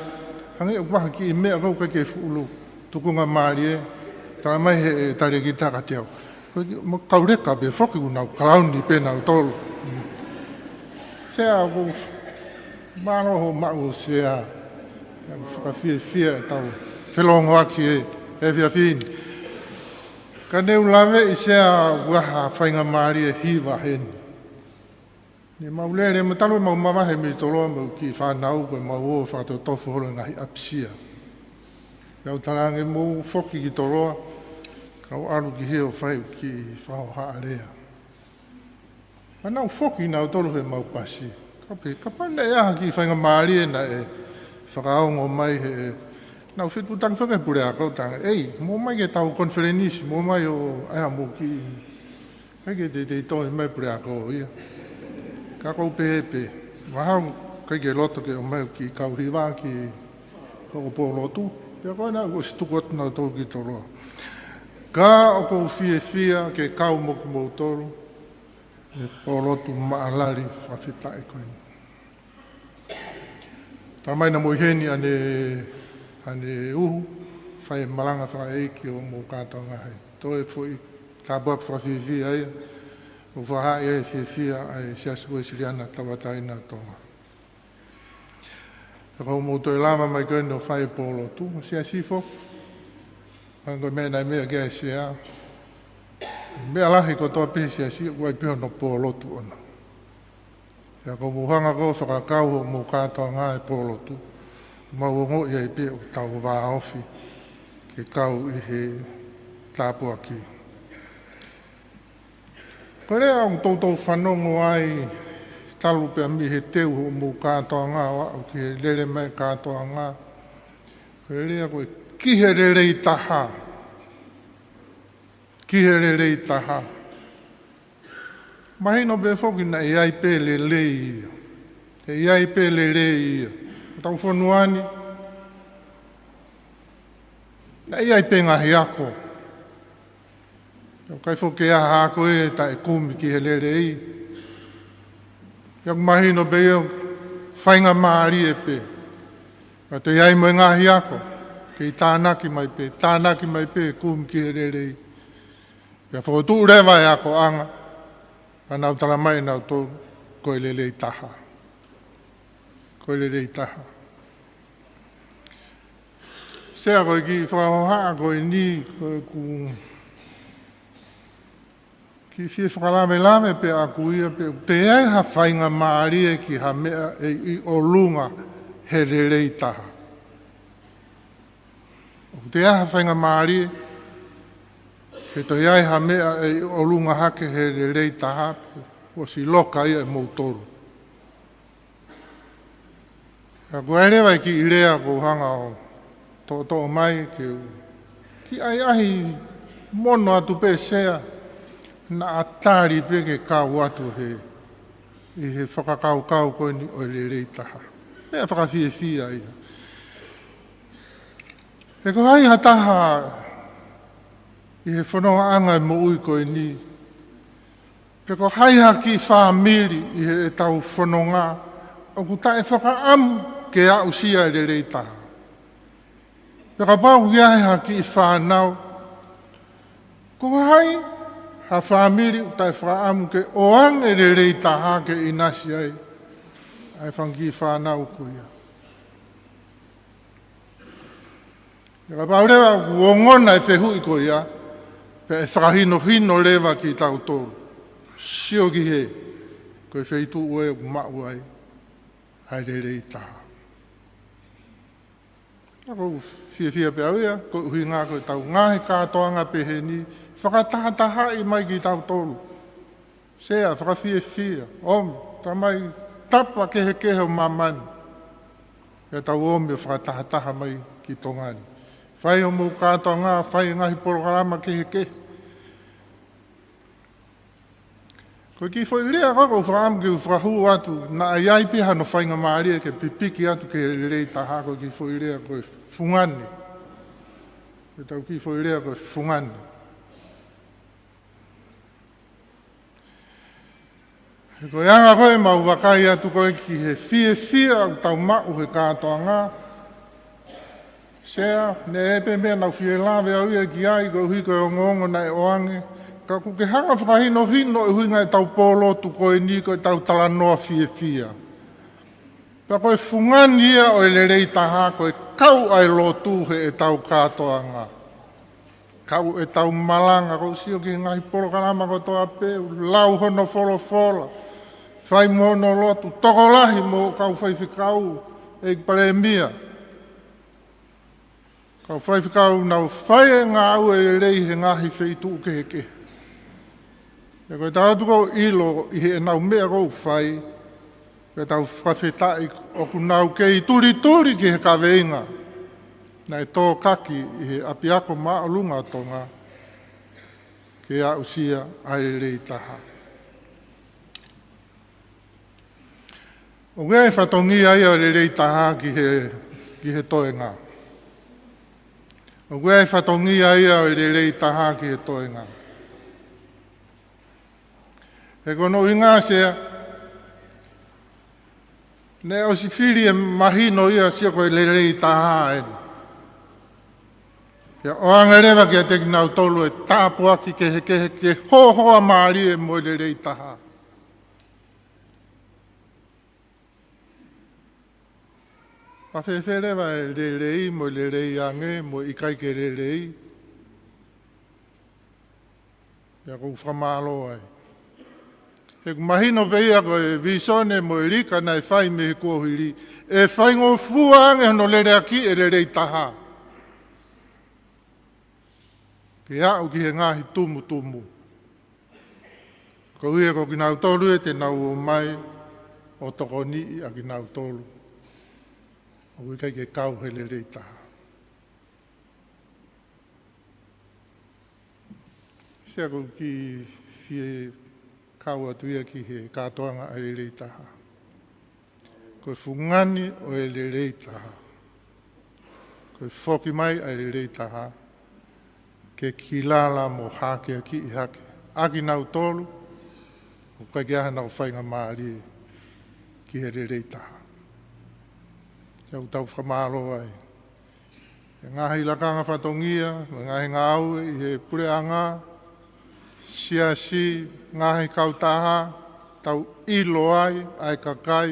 hangē ʻoku ʻi ai ha kiʻi meʻa ʻoku ʻikai ke fuʻu tukunga mālie, talamai ʻe he talēkita kiate au, ko e kiʻi mo kauleka pē foki kuo nau kalauni pē nautolu. Sea, ʻoku ou mālō hoʻo maʻu, Sea. ʻOku fakafiefia ʻetau felongoaki he, he efiafi ni. Ka ne u laveʻi, Sea, ʻoku ʻi ai ha faingamālie hiva heni. Ne mau lele, mo talu ʻemau mavahe mei Toloa mo e kiʻi fānau, ko ʻemau ō fakatotofo holo e ngaahi ʻapisia. Pea u talaange mou foki ki Toloa, kau ʻalu ki hē ʻo fai e kiʻi fakahohaʻa lea. Pea nau foki nautolu heʻemau pasi. Kau pehē, kapau naʻe ʻi ai ha kiʻi faingamālie naʻe fakaongo mai he, nau fetuʻutaki foki he puleako, talaange, ʻEi, mou ō mai ke tau konifelenisi, mou ō mai ʻo ʻai haʻamou kiʻi ʻIkai ke teitei tohi mai puleako ia. Ka ʻoku ou pehē pē, mahalo ʻikai ke loto ke ʻomai ʻo kiʻi kau hiva ki hoʻo pōlotu, pea ko ena kuo ʻosi tuku atu nautolu ki Toloa. Ka ʻoku ou fiefia ke kau mo kimoutolu he pōlotu maʻalali fakafetaʻi ko eni. Talamai naʻa mou ʻi heni ʻanehu, ʻanehu, fai e malanga fakaʻeiki ʻo hoʻomou kātoanga hai. Toe foʻi tāpuaki fakafiefia ia, ʻoku fakahā ai e fiefia ʻa e Siasi Uēsiliana Tauʻatāina ʻo Tonga. Pea ko hoʻomou toe lava mai ko eni ʻo fai e pōlotu, Siasi foki. Hangē ko e meʻa naʻe meʻa ki ai e Sea. Meʻa lahi kotoa pē he Siasi, ʻoku ʻi ai pē hono pōlotu ʻona. Pea ko hoʻomou hanga ko ē ʻo fakakau hoʻomou kātoanga he pōlotu, mau ongoʻi ai pē ʻoku tau vāofi ke kau ʻi he tāpuaki. Ko e lea ʻoku toutou fanongo ai talu pē mei he teu hoʻomou kātoanga ʻo aʻu ki he lele mai e kātoanga. Ko e lea ko e ki he lelei taha. Ki he lelei taha. Mahino pē foki naʻe ʻi ai pē lelei ia. ʻE ʻi ai pē lelei ia. Hotau fonua ni, naʻe ʻi ai pē ngaahi ako. ʻOku ʻikai foki ke ʻi ai ha ako ʻe taʻekumi ki he lelei. ʻOku mahino pē ia ʻoku faingamālie pē. Ka toe ʻi ai mo e ngaahi ako, kei tānaki mai pē, tānaki mai pē, kumi ki he lelei. Pea fokotuʻu leva e akoʻanga, pea nau tala mai ʻe nautolu, ko e lelei taha. Ko e lelei taha. Sea, ko e kiʻi fakahohaʻa ko eni, ko ʻeku kiʻi fie fakalavelave pē ʻaku ia pe ʻoku toe ʻi ai ha faingamālie ki ha meʻa ʻe ʻi ʻolunga he lelei taha. ʻOku toe ʻi ai ha faingamālie ke toe ʻi ai ha meʻa ʻe ʻi ʻolunga hake he lelei taha, pe ʻosi loka ia ʻe moutolu. Ka ko e leva e kiʻi lea ʻoku ou hanga ʻo toʻotoʻo mai ke u kiʻi ʻahiʻahi mono atu pē, Sea, naʻa tali pē ke kau atu he, ʻi he fakakaukau ko eni ʻo e lelei taha. Meʻa fakafiefia ia. He ko hai ha taha ʻi he fonongaʻanga e moʻui ko eni, pe ko hai ha kiʻi fāmili ʻi heʻetau fononga ʻoku taʻefakaʻamu ke aʻusia e lelei taha? Pe kapau ʻoku ʻi ai ha kiʻi fānau, ko hai ha fāmili ʻoku taʻefakaʻamu ke ʻoange e lelei taha ke ʻinasi ai ʻa e fanga kiʻi fānau ko ia? Pea kapau leva ʻoku ongona e fehuʻi ko ia, pea ʻe fakahinohino leva kitautolu, sio ki hē, ko e feituʻu ē ʻoku maʻu ai ʻa e lelei taha. Ka ʻoku ou fiefia pē au ia, ko e ʻuhinga ko ʻetau ngaahi kātoanga pehē ni, fakatahatahaʻi mai kitautolu. Sea, fakafiefia, ʻomi, tala mai tapa kehekehe ʻo māmani, pea tau ō mai ʻo fakatahataha mai ki Tonga ni. Fai hoʻomou kātoanga, fai e ngaahi polokalama kehekehe. Ko e kiʻi foʻi lea ko ē ʻoku ou fakaʻamu ke u fakahū atu, naʻa ʻi ai pē hano faingamālie ke pipiki atu ki he lelei taha, ko e kiʻi foʻi lea ko e fungani. Ko ʻetau kiʻi foʻi lea ko e fungani. He ko e anga ko ē ʻemau vakai atu ko ē ki he fiefia ʻoku tau maʻu he kātoanga, Sea, neʻe ʻi ai pē meʻa naʻa ku fie lave au ia ki ai, koeʻuhi ko e ongoongo naʻe ʻoange. Ka ʻoku ke hanga ʻo fakahinohino e ʻuhinga ʻetau pōlotu ko eni ko ʻetau talanoa fiefia. Pea ko e fungani ia ʻo e lelei taha, ko e kau ʻa e lotu heʻetau kātoanga. Kau ʻetau malanga, ko e sio ki he ngaahi polokalama kotoa pē, lau hono folofola, fai mo hono lotu, tokolahi mo e kau faifekau, ʻEiki Palēmia, kau faifekau naʻa nau fai e ngāue lelei he ngaahi feituʻu kehekehe. Pea ko ʻetau ʻatu ko ē ʻilo ʻi heʻenau meʻa ko ē ʻoku fai, pea tau fakafetaʻi ʻoku nau kei tulituli ki he kaveinga naʻe tōkaki ʻi he ʻapiako māʻolunga ʻo Tonga ke aʻusia ʻa e lelei taha. ʻOku ʻi ai e fatongia ia ʻo e lelei taha ki he, ki he toenga. ʻOku ʻi ai e fatongia ia ʻo e lelei taha ki he toenga. He ko hono ʻuhinga, Sea, neʻe ʻosi fili e mahino ia, sio ko e lelei taha eni. Pea ʻoange leva kiate kinautolu e tāpuaki kehekehe ke hohoa mālie mo e lelei taha. Pea fēfē leva e lelei mo e lelei ange mo e ʻikai ke lelei? Pea ʻoku ou fakamālō ai. He ʻoku mahino pē ia ko e vīsone mo e lika naʻe fai mei he kuohili, ʻe faingofua ange hono leleakiʻi e lelei taha ke aʻu ki he ngaahi tumutumu. Koeʻuhi ko kinautolu ia te nau ō mai ʻo tokoniʻi ʻa kinautolu ʻoku ʻikai ke kau he lelei taha. Sea, ʻoku ou kiʻi fie kau atu ia ki he kātoanga ʻa e lelei taha. Ko e fungani ʻo e lelei taha, ko e foki mai ʻa e lelei taha, ke kilala mo hākeakiʻi hake ʻa kinautolu ʻoku ʻikai ke ʻi ai hanau faingamālie ki he lelei taha. Ke u tau fakamālō ai he ngaahi lakanga fatongia, mo e ngaahi ngāue ʻi he puleʻanga, siasi, ngaahi kautaha, tau ʻilo ai ʻa e kakai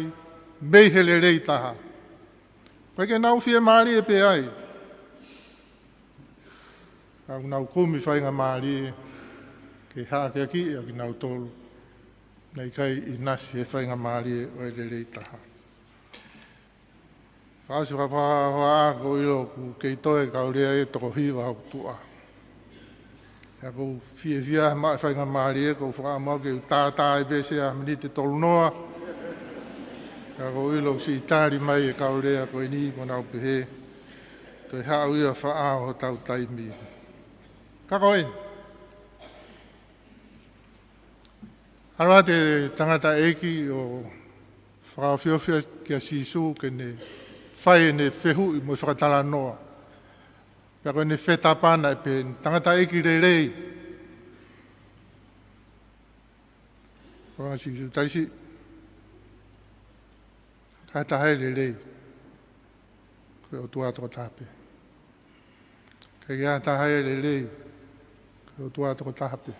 mei he lelei taha. ʻOku ʻikai ke nau fiemālie pē ai, ka ʻoku nau kumi faingamālie ke hākeakiʻi ʻa kinautolu naʻe ʻikai ʻinasi he faingamālie ʻo e lelei taha. Fakaʻosi fakaʻapaʻapa, ʻoku ou ʻilo ʻoku kei toe kau lea ʻe toko hiva hoku tuʻa. Pea ʻoku ou fiefia maʻu e faingamālie, ʻoku ou fakaʻamu ke u tātā ai pē ha miniti ʻe tolu noa. Ka ʻoku ou ʻilo ʻoku siʻi tali mai e kau lea ko eni, ʻoku nau pehē, toe haʻu ia ʻo faʻao hotau taimi. Ka ko eni, ʻalu atu e tangataʻeiki ʻo fakaofiofi kia Sīsū ke ne fai ʻene fehuʻi mo e fakatalanoa. Pea ko ʻene fetapa naʻe pehē ni: Tangataʻeiki lelei. Ko e ʻuhinga ʻa Sīsū, tali siʻi, ʻikai ha taha ʻe lelei, ko e ʻOtua tokotaha pē. ʻIkai ha taha ʻe lelei, ko e ʻOtua tokotaha pē.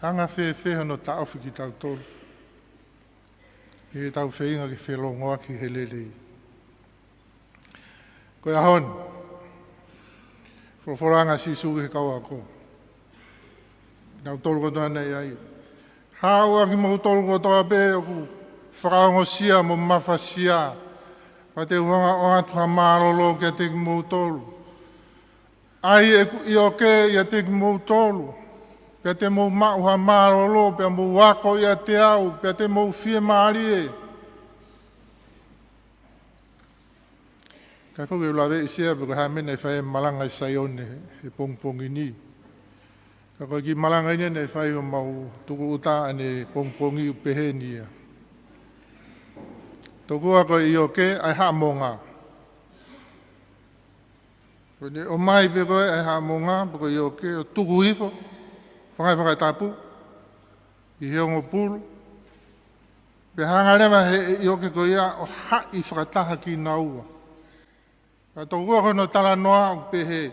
Anga fēfē hono taʻofi kitautolu ʻi heʻetau feinga ke felongoaki he lelei? Ko e ʻaho ni, folofola ange ʻa Sīsū ki he kau ako, kinautolu kotoa naʻe ʻi ai: Haʻu ā kimoutolu kotoa pē ʻoku fakaongosia mo mafasia, pea te u hanga ʻo ʻoatu ha mālōlō kiate kimoutolu. ʻAi ʻeku ʻioke ʻiate kimoutolu, pea te mou maʻu ha mālōlō, pea mou ako ʻiate au, pea te mou fiemālie. ʻIkai foki ke u laveʻi Sea pe ko e hā e meʻa naʻe fai he malanga ʻi Saione he pongipongi ni. Ka ko e kiʻi malanga eni naʻe fai ʻo mau tukuʻuta ʻanenai pongipongi, ʻoku pehē ni ia: Tokua ko e ʻioke ʻa e haʻamonga. Ko ʻene ʻomai pē ko ē ʻa e haʻamonga pe ko e ʻioke ʻo tuku hifo, fanga fakatapu, ʻi he ongo pulu, pea hanga leva ʻe he ʻioke ko ia ʻo haʻi fakataha kinaua. Ka tokua ko hono talanoa ʻoku pehē,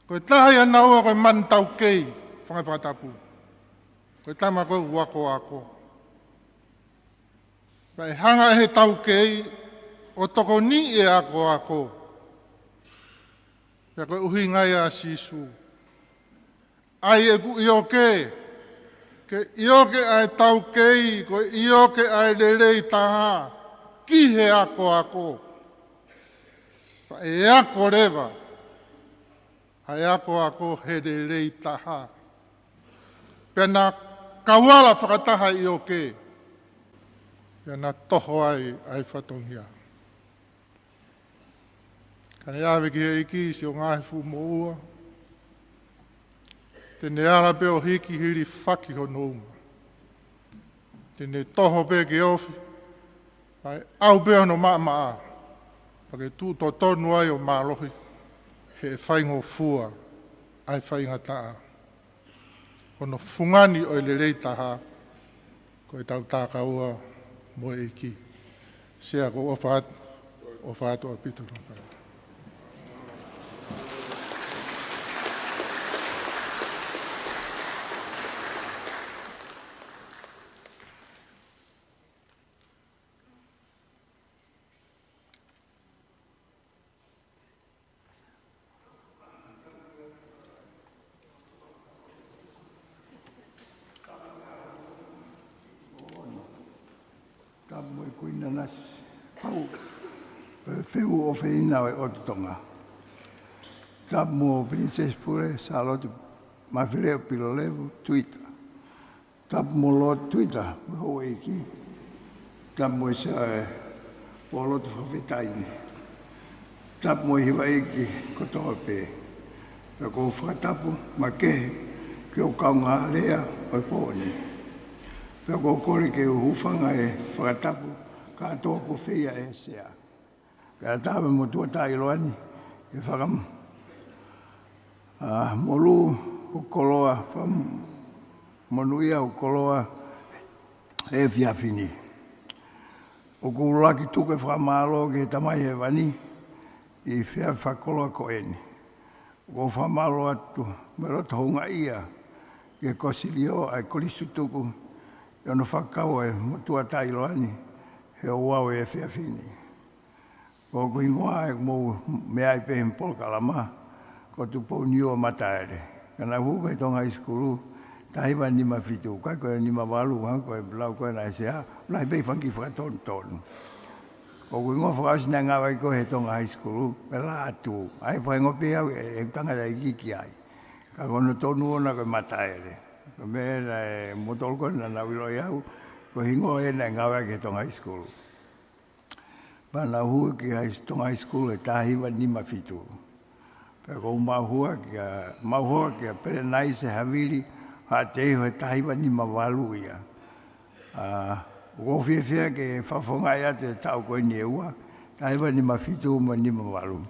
ko e taha ʻia naua ko e manu taukei, fanga fakatapu. Ko e tama ko ē ʻoku akoako. Pea ʻe hanga ʻe he taukei ʻo tokoniʻi e akoako. Pea ko e ʻuhinga ia ʻa Sīsū: ʻAi ʻeku ʻioke, ko e ʻioke ʻa e taukei, ko e ʻioke ʻa e lelei taha ki he akoako. Pea ʻe ako leva ʻa e akoako he lelei taha. Pea na kauala fakataha e ʻioke, pea na toho ai ʻa e fatongia. Ka ne ʻave ki he ʻEiki siʻo ngaahi fuʻu moʻua, te ne ala pē ʻo hiki hilifaki hono uma. Te ne toho pē ke ofi, pea ʻe ʻau pē hono maʻamaʻa, pea ke tuʻu totonu ai ʻo mālohi, he ʻe faingofua ʻa e faingataʻa. Ko hono fungani ʻo e lelei taha, ko ʻetau takaua mo e ʻEiki. Sea, ʻoku ou ʻofa atu, ʻofa atu ʻaupito. Tapu mo e Kuini Nanasipauʻu, pea feʻunga ʻofeina ʻo e ʻOtu Tonga. Tapu mo Pilinisesi Pule Sālote Mafileʻo Pilolevu Tuita. Tapu mo Lord Tuita, mo e houʻeiki. Tapu mo e Sea ʻo e Pōlotu Fakafetaʻi ni. Tapu mo e hiva ʻeiki kotoa pē. Pea ʻoku ou fakatapu makehe ki hoʻo kaungā lea ʻo e pō ni. Pea ʻoku ou kole ke u hūfanga he fakatapu kātoa kuo fai ʻe he Sea. Kae ʻatā mo e motuʻa taʻeʻiloa ni ke fakam-, ʻa, molū hoku koloa, fakamonūʻia hoku koloa he efiafi ni. ʻOku ou ʻuluaki tuku e fakamālō ki he Tamai Hēvani ʻi he efiafi fakakoloa ko eni. ʻOku ou fakamālō atu mo e loto houngaʻia ki he Kosilio ʻa e Kolisi Tutuku ʻi hono fakakau e motuʻa taʻeʻiloa ni he ouau e efiafi ni. Ko hoku hingoa ʻoku mou meaʻi pē he polokalama, ko Tupou Niua Mataele. Ka naʻá ku hū ko e Tonga High School, taha hiva nima fitu, ʻikai ko e nima valu, ha, ko e lau ko ē naʻe ʻi ai, lahi pē fanga kiʻi fakatonutonu. Ko hoku hingoa fakaʻosi naʻe ngāueʻaki ko ē he Tonga High School, ko e Lātū. ʻA ia fakahingoa pē au ʻe, ʻe he tangataʻeiki ai. Ka ko hono tonu ʻoʻona ko e Mataele. Ko e meʻa naʻe, mou tolu ko ē naʻa nau ʻiloʻi au, ko e hingoa ē naʻe ngāueʻaki he Tonga High School. Pea naʻá ku hū ki he Tonga High School he taha hiva nima fitu. Pea ʻoku ou maʻu hoa kia, maʻu hoa kia Pelenaise Havili Haʻateiho he taha hiva nima valu ia. ʻA, ʻoku ou fiefia ke fakafofongaʻi atu e taʻu ko eni ʻe ua, taha hiva nima fitu mo e nima valu.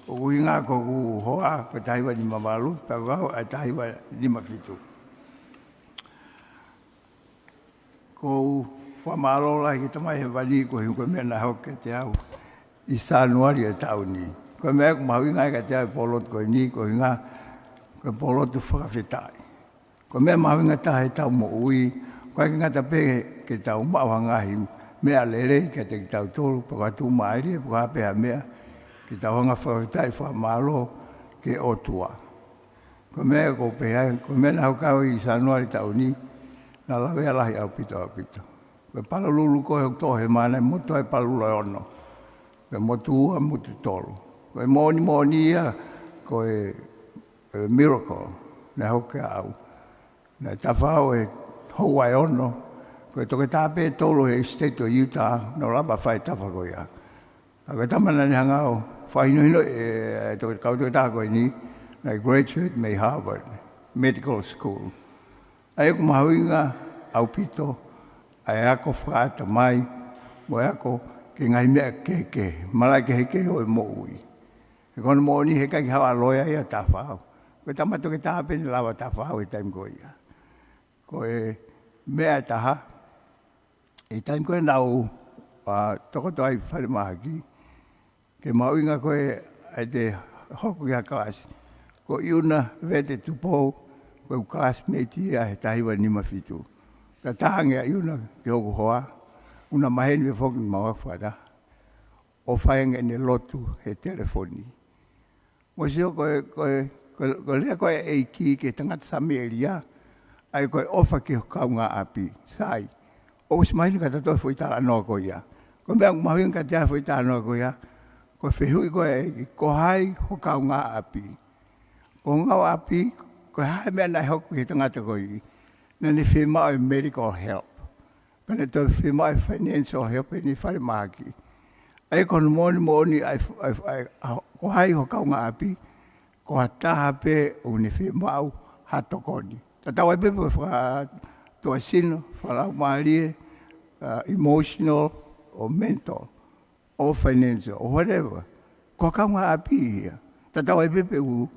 ʻOku ʻuhinga ko hoku hoa ko e taha hiva nima valu, pea ko au ʻa e taha hiva nima fitu. ʻOku ou fakamālō lahi ki he Tamai Hēvani koeʻuhi ko e meʻa naʻe hoko kiate au ʻi Sānuali e taʻu ni. Ko e meʻa ʻoku mahuʻinga ai kiate au e pōlotu ko eni, ko e ʻuhinga ko e pōlotu fakafetaʻi. Ko e meʻa mahuʻinga taha ʻi heʻetau moʻui, ʻoku ʻikai ke ngata pē ke tau maʻu ha ngaahi meʻa lelei kiate kitautolu, pe ko ha tuʻumālie, pe ko e hā pē ha meʻa, ke tau hanga ʻo fakafetaʻi, fakamālō ki he ʻOtua. Ko e meʻa ʻoku ou pehē ai, ko e meʻa naʻe hoko ʻi Sānuali taʻu ni, naʻe lavea lahi ʻaupito, ʻaupito. Ko e Palululu ko ē ʻoku toʻo he māmani, motu ai Palululu ʻe ono. Ko e motu ua, motu tolu. Ko e moʻoni moʻoni ia, ko e, e miracle, naʻe hoko kiate au. Naʻe tafaʻau e houa ʻe ono, ko e toketā pē ʻe tolu he state ʻo Utah, naʻa nau lava fai e tafa ko ia. Ka ko e tama naʻá ne hanga ʻo fakahinohino e, e toke-, kau toketā ko eni, naʻe graduate mei Harvard Medical School. ʻA ia ʻoku mahuʻinga ʻaupito ʻa e ako fakaʻatamai, mo e ako ki he ngaahi meʻa kehekehe, malaʻe kehekehe ʻo e moʻui. He ko hono moʻoni he ʻikai ke haʻu ha loea ia ʻo tafaʻau. Ko e tama toketā pē naʻe lava tafaʻau he taimi ko ia. Ko e meʻa ʻe taha, ʻi he taimi ko ē naʻá ku, ʻa, tokoto ai falemahaki, ko e mahuʻinga ko ē ʻa ʻete hoko ki ha kalasi. Ko ʻIuna Vete Tupou, ko ʻeku classmate ia he taha hiva nima fitu. Ka tā ange ʻa ʻIuna ki hoku hoa, ʻoku na maheni pē foki ʻemau ako fakataha, ʻo fai ange ʻene lotu he telefoni. Mou sio ko e, ko e, ko e, ko e lea ko ē ʻa e ʻEiki ki he tangata Samēlia, ʻa ia ko e ʻofa ki ho kaungāʻapi. Sai, ʻoku ʻosi mahino kiate kitautolu e foʻi talanoa ko ia. Ko e meʻa ʻoku mahuʻinga kiate au he foʻi talanoa ko ia, ko e fehuʻi ko ē ʻa e ʻEiki, ko hai ho kaungāʻapi? Ko ho kaungāʻapi, ko e hā e meʻa naʻe hoko ki he tangata ko ē? Naʻá ne fiemaʻu e medical help. Pea naʻe toe fiemaʻu e financial help ʻi heʻene falemahaki. ʻA ia ko hono moʻoni moʻoni ʻa e, ʻa e, ʻa e, ʻa, ko hai ho kaungāʻapi, ko ha taha pē ʻoku ne fiemaʻu ha tokoni. Tatau ai pē pe ko e fakatuʻasino, fakalaumālie, ʻa, emotional, ʻo mental, ʻo financial, ʻo whatever. Ko ho kaungāʻapi ia. Tatau ai pē pe ʻoku,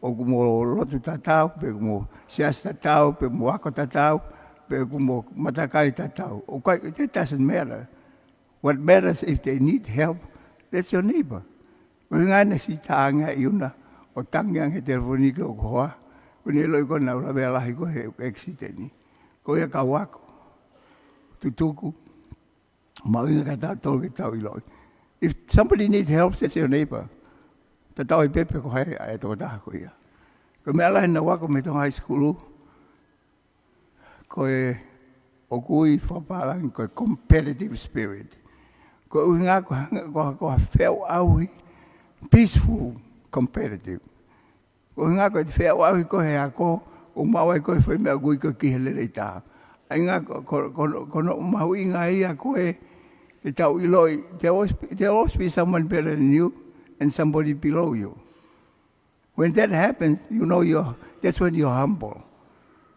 ʻoku mo lotu tatau, pe ʻoku mo siasi tatau, pe mo ako tatau, pe ʻoku mo matakali tatau. ʻOku ʻikai, it doesn't matter. What matters if they need help, that's your neighbor. Ko e ʻuhinga naʻe siʻi tā ange ʻa ʻIuna ʻo tangi ange he telefoni ki hoku hoa, ko ʻene ʻiloʻi ko ē naʻá ku lavea lahi ko ē he accident. Ko ia kau ako, Tutuku, mahuʻinga kiate kitautolu ke tau ʻiloʻi. If somebody needs help, that's your neighbor. Tatau ai pē pe ko hai ʻa e tokotaha ko ia. Ko e meʻa lahi naʻá ku ako mei Tonga High School, ko e ʻoku ui fakapālangi ko e competitive spirit. Ko e ʻuhinga ko e hanga, ko e, ko e feʻauʻauhi, peaceful competitive. Ko e ʻuhinga ko e feʻauʻauhi ko ē he ako, ʻo maʻu ai ko ē foʻi meʻa ʻoku ui ko e ki he lelei taha. ʻA ia ko, ko, ko, ko hono mahuʻinga ia ko ē ke tau ʻiloʻi, there always be, there always be someone better than you and somebody below you. When that happens, you know you're, that's when you're humble.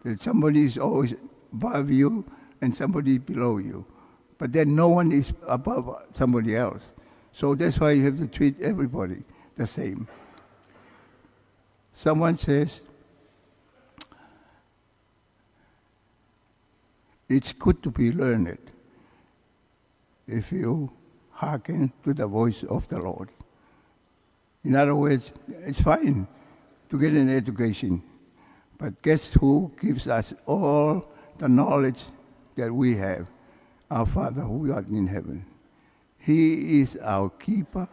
That somebody is always above you and somebody below you. But then no one is above somebody else. So that's why you have to treat everybody the same. Someone says, "It's good to be learned if you hearken to the voice of the Lord." In other words, it's fine to get an education, but guess who gives us all the knowledge that we have? Our Father who art in heaven. He is our keeper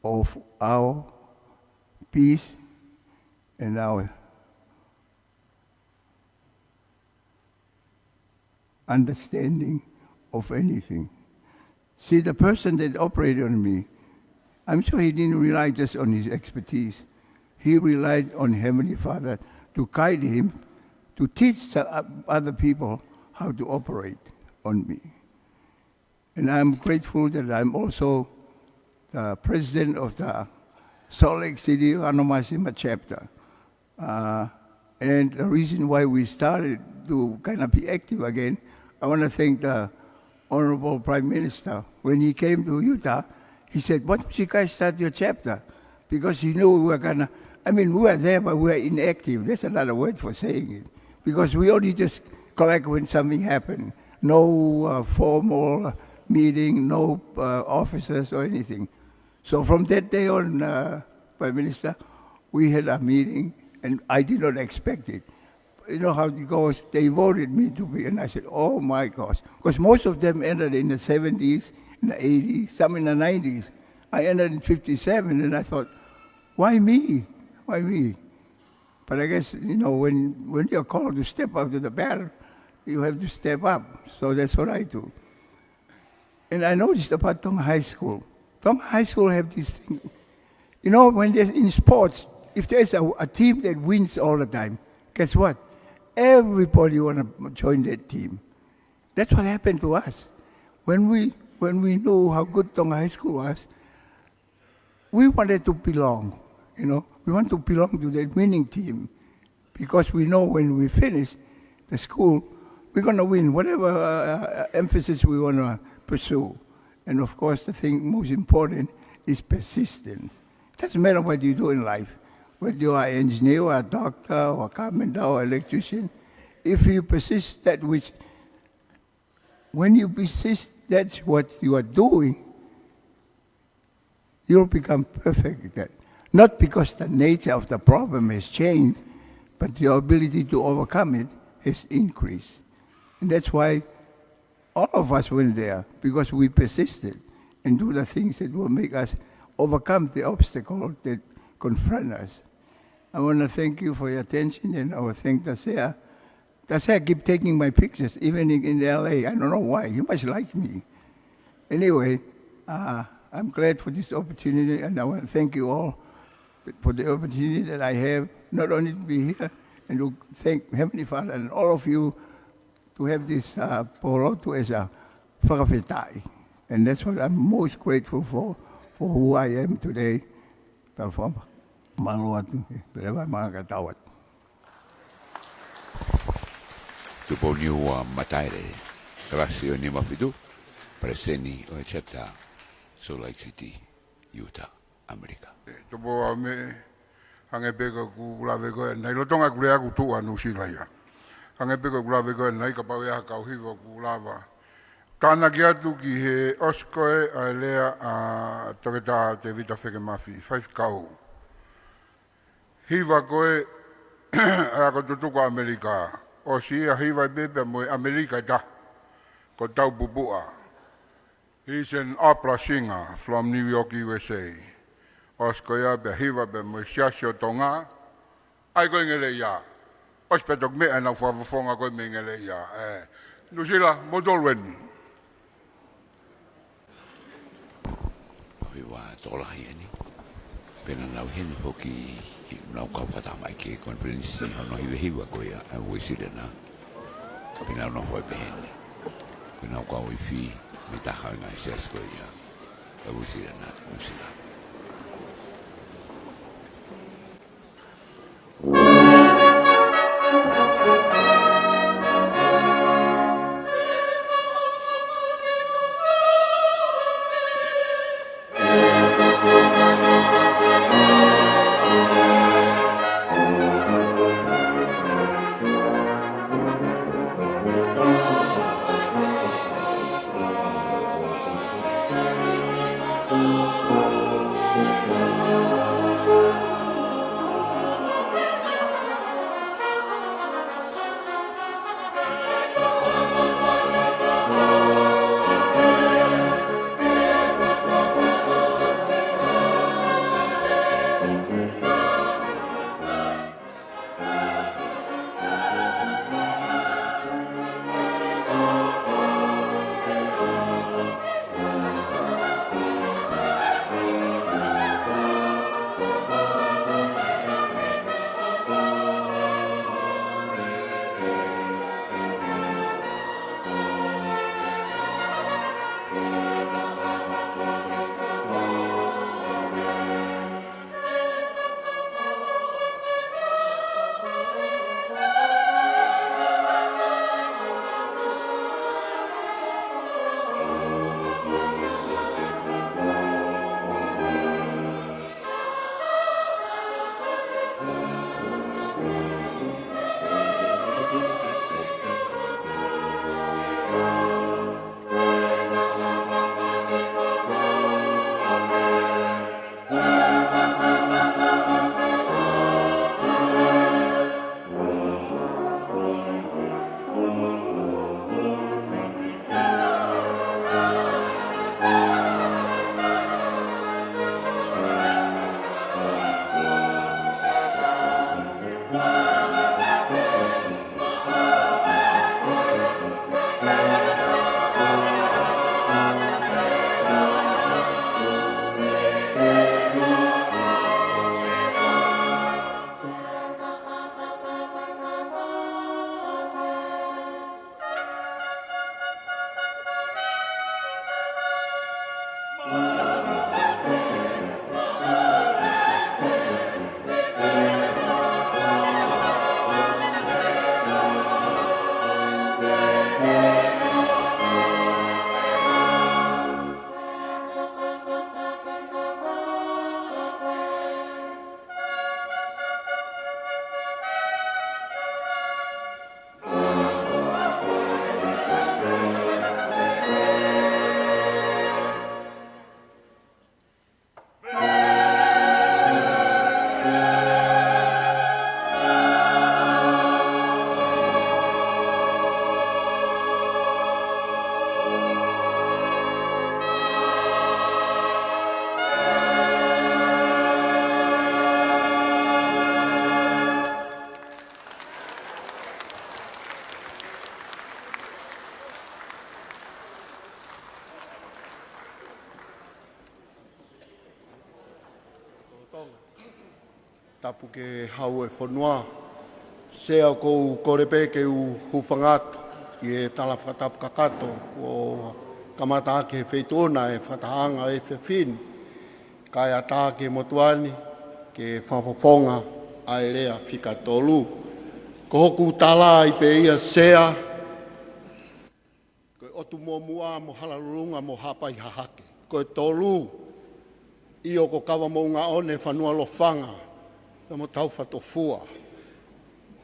of our peace and our understanding of anything. See, the person that operated on me, I'm sure he didn't rely just on his expertise. He relied on Heavenly Father to guide him, to teach the o-, other people how to operate on me. And I'm grateful that I'm also the president of the Salt Lake City ʻAnomasima chapter. Uh, and the reason why we started to kind of be active again, I want to thank the Honorable Prime Minister. When he came to Utah, he said, "Why don't you guys start your chapter?" Because he knew we were gonna, I mean, we were there, but we were inactive. That's another word for saying it. Because we only just collect when something happened. No, uh, formal meeting, no, uh, officers or anything. So from that day on, uh, Prime Minister, we had a meeting, and I did not expect it. You know how it goes. They voted me to be, and I said, "Oh my gosh." 'Cause most of them entered in the seventies, in the eighties, some in the nineties. I entered in fifty-seven, and I thought, "Why me? Why me?" But I guess, you know, when, when you're called to step up to the battle, you have to step up. So that's what I do. And I noticed about Tonga High School. Tonga High School have this thing. You know, when there's in sports, if there's a, a team that wins all the time, guess what? Everybody wanna join that team. That's what happened to us. When we, when we knew how good Tonga High School was, we wanted to belong, you know. We want to belong to that winning team because we know when we finish the school, we're gonna win, whatever, uh, emphasis we wanna pursue. And of course, the thing most important is persistence. Doesn't matter what you do in life, whether you are an engineer or a doctor or a carpenter or electrician, if you persist that which, when you persist, that's what you are doing, you'll become perfect at that. Not because the nature of the problem has changed, but your ability to overcome it has increased. And that's why all of us went there, because we persisted and do the things that will make us overcome the obstacle that confront us. I wanna thank you for your attention, and I wanna thank the chair. That's why I keep taking my pictures, even in, in L A. I don't know why. You must like me. Anyway, uh, I'm glad for this opportunity, and I wanna thank you all for the opportunity that I have, not only to be here, and to thank Heavenly Father and all of you to have this, uh, polotu as a fakafetaʻi. And that's what I'm most grateful for, for who I am today. Pea fakamālō atu, pea leva maka tau atu. Tupou Niua Mataele, kalasi ʻo e nima fitu, palesiteni ʻo e chapter, Salt Lake City, Utah, ʻAmelika. Tupou ʻAme, hangē pē ko ʻeku lave ko ē ʻanenai, lolotonga ʻeku lea ʻoku tuʻu ʻa Nuʻusila ia. Hangē pē ko ʻeku lave ko ē ʻanenai, kapau ʻe ʻi ai ha kau hiva ʻoku lava. Tānaki atu ki he ʻosi ko ē ʻa e lea ʻa Toketā Tēvita Fekemafi, faifekau. Hiva ko ē ʻa e ako tutuku ʻa ʻAmelika. ʻOsi ia hiva pē pea mo e ʻAmelika ʻe taha. Ko Taupupuʻa. He's an opera singer from New York, U S A. ʻOsi ko ia pea hiva pea mo e Siasi ʻo Tonga. ʻAi ko e ngeleʻia. ʻOsi pē toki meʻa ʻenau fakafofonga ko ē mei he ngeleʻia. ʻE, Nuʻusila, mo tolu eni. Ko e hiva tokolahi eni. Pea naʻa nau ʻi heni foki ki heʻenau kau fakataha mai ki he konifelenisi hono hivahiva ko ia ʻa Uēsiliana. Pea nau nofo ai pē heni. Ko ʻenau kau ifi mei he taha ʻo e ngaahi siasi ko ia ʻa Uēsiliana, Nuʻusila. Tapu ke hau e fonua. Sea, ʻoku ou kole pē ke u hūfanga atu ʻi he tala fakatapu kakato kuo kamata ʻaki he Feituʻuna e fakatahaʻanga ʻo e efiafi ni, kae ʻatā ki he motuʻa ni ke fakafofonga ʻa e lea fika tolu. Ko hoku tala ai pē ia, Sea, ko e ʻotu muʻomuʻa mo Halalulunga mo Haʻapai Hahake. Ko e tolu, ʻio, ko Kava Moʻunga ʻOne, Fanua Lofanga, pea mo Taufatofua,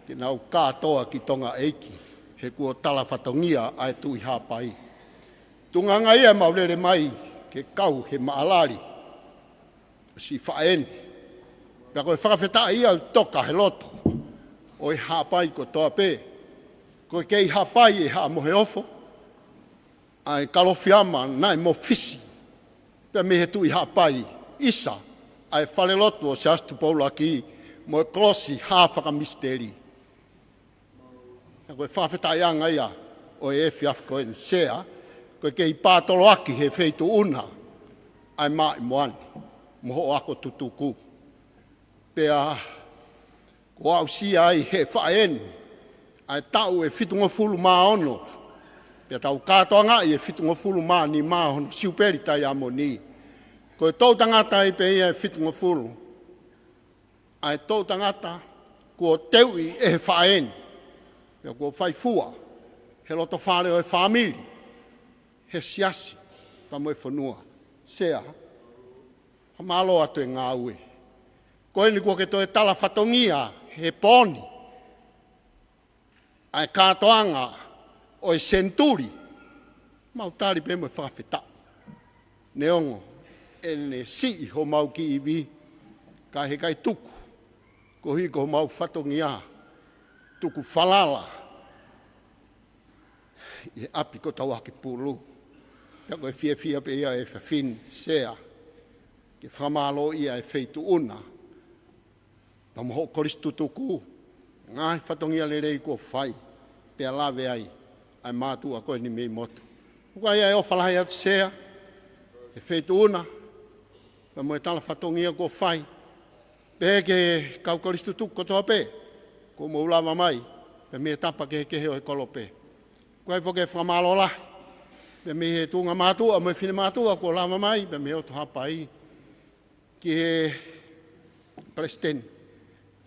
ke nau kātoa ki Tonga ʻEiki, he kuo tala fatongia ʻa e Tuʻi Haʻapai. Tuʻunga ia ʻemau lele mai ke kau he maʻalali ʻo siʻi faʻē ni. Pea ko e fakafetaʻi ia ʻoku toka he loto ʻo e Haʻapai kotoa pē. Ko e kei Haʻapai ʻe Haʻa Moheofo, ʻa e Kalofiama naʻe mōfisi pea mei he Tuʻi Haʻapai, ʻisa, ʻa e falelotu ʻo Siaosi Tupou ʻUluaki mo e kolosi hā fakamisiteli. Ka ko e fakafetaʻiʻanga ia ʻo e efiafi ko eni, Sea, ko e kei pātoloaki he Feituʻuna ʻa e maʻimoa ni mo hoʻo ako tutuku. Pea kuo aʻusia ai he faʻē ni ʻa e taʻu ʻe fitungofulu mā ono, pea tau kātoangaʻi e fitungofulu mā nima hono Siupeli Taiamoni. Ko e toʻutangata ai pē ia ʻe fitungofulu, ʻa e toʻutangata kuo teuʻi ʻe he faʻē ni, pea kuo fai fua he loto fale ʻo e fāmili, he siasi, pea mo e fonua. Sea, fakamālō atu e ngāue. Ko eni kuo ke toe tala fatongia he pō ni ʻa e kātoanga ʻo e senituli, mau tali pē mo e fakafetaʻi. Neongo ʻene siʻi homau kiʻi ivi, ka heʻikai tuku, koeʻuhi ko homau fatongia tuku falala ʻi he ʻapi ko Tauakipulu. Pea ko e fiefia pē ia ʻo e efiafi ni, Sea, ke fakamālōʻia e Feituʻuna pea mo hoʻo kolisi tutuku, ngaahi fatongia lelei kuo fai, pea lave ai ʻa e mātuʻa ko eni mei motu. ʻOku ʻi ai e ʻofa lahi atu, Sea, he Feituʻuna, pea mo e tala fatongia kuo fai, pea ki he kau kolisi tutuku kotoa pē kuo mou lava mai pea mei he tapa kehekehe ʻo e kolope. ʻOku ʻi ai foki e fakamālō lahi pea mei he tuʻunga mātuʻa mo e finemātuʻa kuo lava mai pea mei he ʻOtu Haʻapai, ki he palesiteni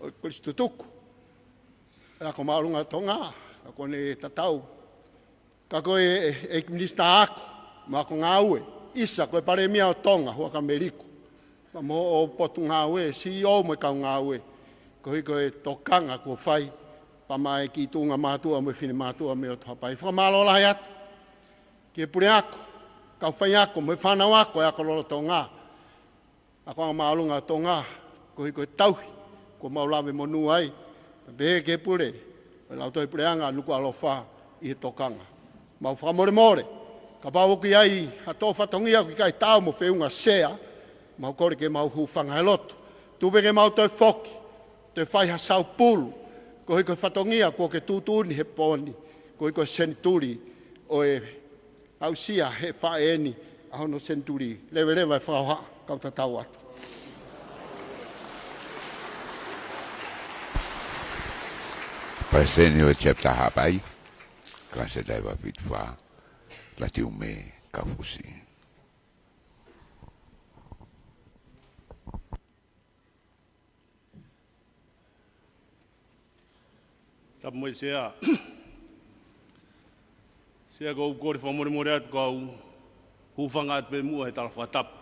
ʻo e kolisi tutuku, ʻa e Ako Māʻolunga ʻo Tonga, ka kuo ne tatau, ka ko e ʻEiki Minisitā Ako mo e Ako Ngāue, ʻisa, ko e Palēmia ʻo Tonga, Huʻakavameiliku, pea mo hoʻo potungāue, C E O mo e kau ngāue, koeʻuhi ko e tokanga kuo fai pea mei he kiʻi tuʻunga mātuʻa mo e finemātuʻa mei he ʻOtu Haʻapai. Fakamālō lahi atu ki he puleako, kau faiako mo e fānau ako ʻa e ako lolotonga, Akoʻanga Māʻolunga ʻo Tonga, koeʻuhi ko e tauhi kuo mau lave monū ai, pea pehē ki he pule ʻo e Lautohi Puleʻanga, Nukuʻalofa, ʻi he tokanga. Mau fakamolemole kapau ʻoku ʻi ai ha tō fatongia ʻoku ʻikai taau mo e feʻunga, Sea, mau kole ke mau hūfanga he lotu. Tuku pē ke mau toe foki, toe fai ha saupulu, koeʻuhi ko e fatongia kuo ke tuʻutuʻuni he pō ni, koeʻuhi ko e senituli ʻo e aʻusia he faʻē ni ʻa hono senituli. Leveleva e fakahohaʻa, kau tatau atu. Palesiteni ʻo e Chapter Haʻapai, Kalasi Taʻe Uofulu Fā, Lātū Mē Kaufusi. Tapu mo e Sea. Sea, ʻoku ou kole fakamolemole atu kau hūfanga atu pē muʻa he tala fakatapu.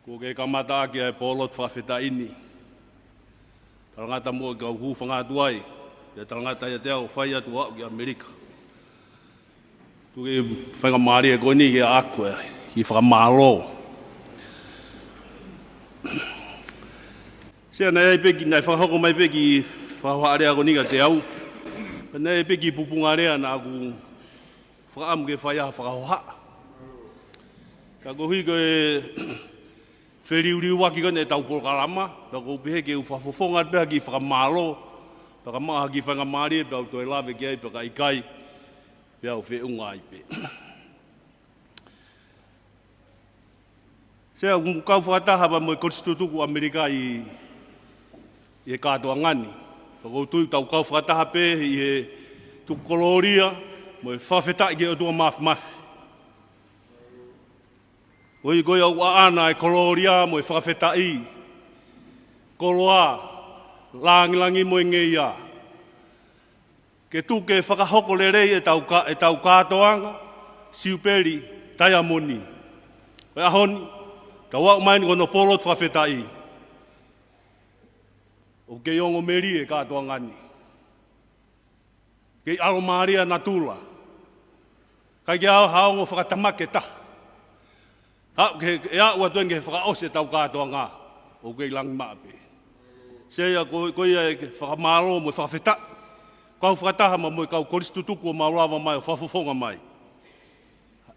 Kuo ke kamata ʻaki ʻa e pōlotu fakafetaʻi ni. Talangata muʻa ke u hūfanga atu ai, pea talangata ʻiate au ʻo fai atu ʻo aʻu ki ʻAmelika. Tuku ke faingamālie ko eni ke ʻaʻaku e kiʻi fakamālō. Sea, naʻe ʻi ai pē kiʻi, naʻe fakahoko mai pē kiʻi fakahohaʻa lea ko eni kiate au. Pea naʻe ʻi ai pē kiʻi pupunga lea naʻa ku fakaʻamu ke fai ai ha fakahohaʻa. Ka koeʻuhi ko e feliuliuaki ko eni ʻetau polokalama, pea ʻoku ou pehē ke u fakafofonga atu pē ha kiʻi fakamālō, pea ka maʻu ha kiʻi faingamālie pea u toe lave ki ai, pea ka ʻikai, pea u feʻunga ai pē. Sea, ʻoku kau fakataha pē mo e Kolisi Tutuku ʻAmelika ʻi, ʻi he kātoanga ni. Ka ʻoku ou tui ʻoku tau kau fakataha pē ʻi he tuku kolōlia mo e fakafetaʻi ki he ʻOtua Māfimafi. Ko ia, ko ia ʻoku ʻaʻana e kolōlia mo e fakafetaʻi, koloa, lāngilangi mo e ngeia, ke tuku ke fakahoko lelei ʻetau kā-, ʻetau kātoanga Siupeli Taiamoni. Ko e ʻaho ni, tau aʻu mai eni ki hono pōlotu fakafetaʻi. ʻOku kei ongo melie e kātoanga ni. Kei ʻalomālie ʻa natula. ʻIkai ke ʻi ai ha ongo fakatamaki ʻe taha. Haʻu ke, ʻe aʻu atu eni ki he fakaʻosi ʻetau kātoanga, ʻoku kei langi maʻa pē. Sea, ko, ko ia e fakamālō mo e fakafetaʻi. Kau fakataha mo, mo e kau Kolisi Tutuku ʻoku mau lava mai ʻo fakafofonga mai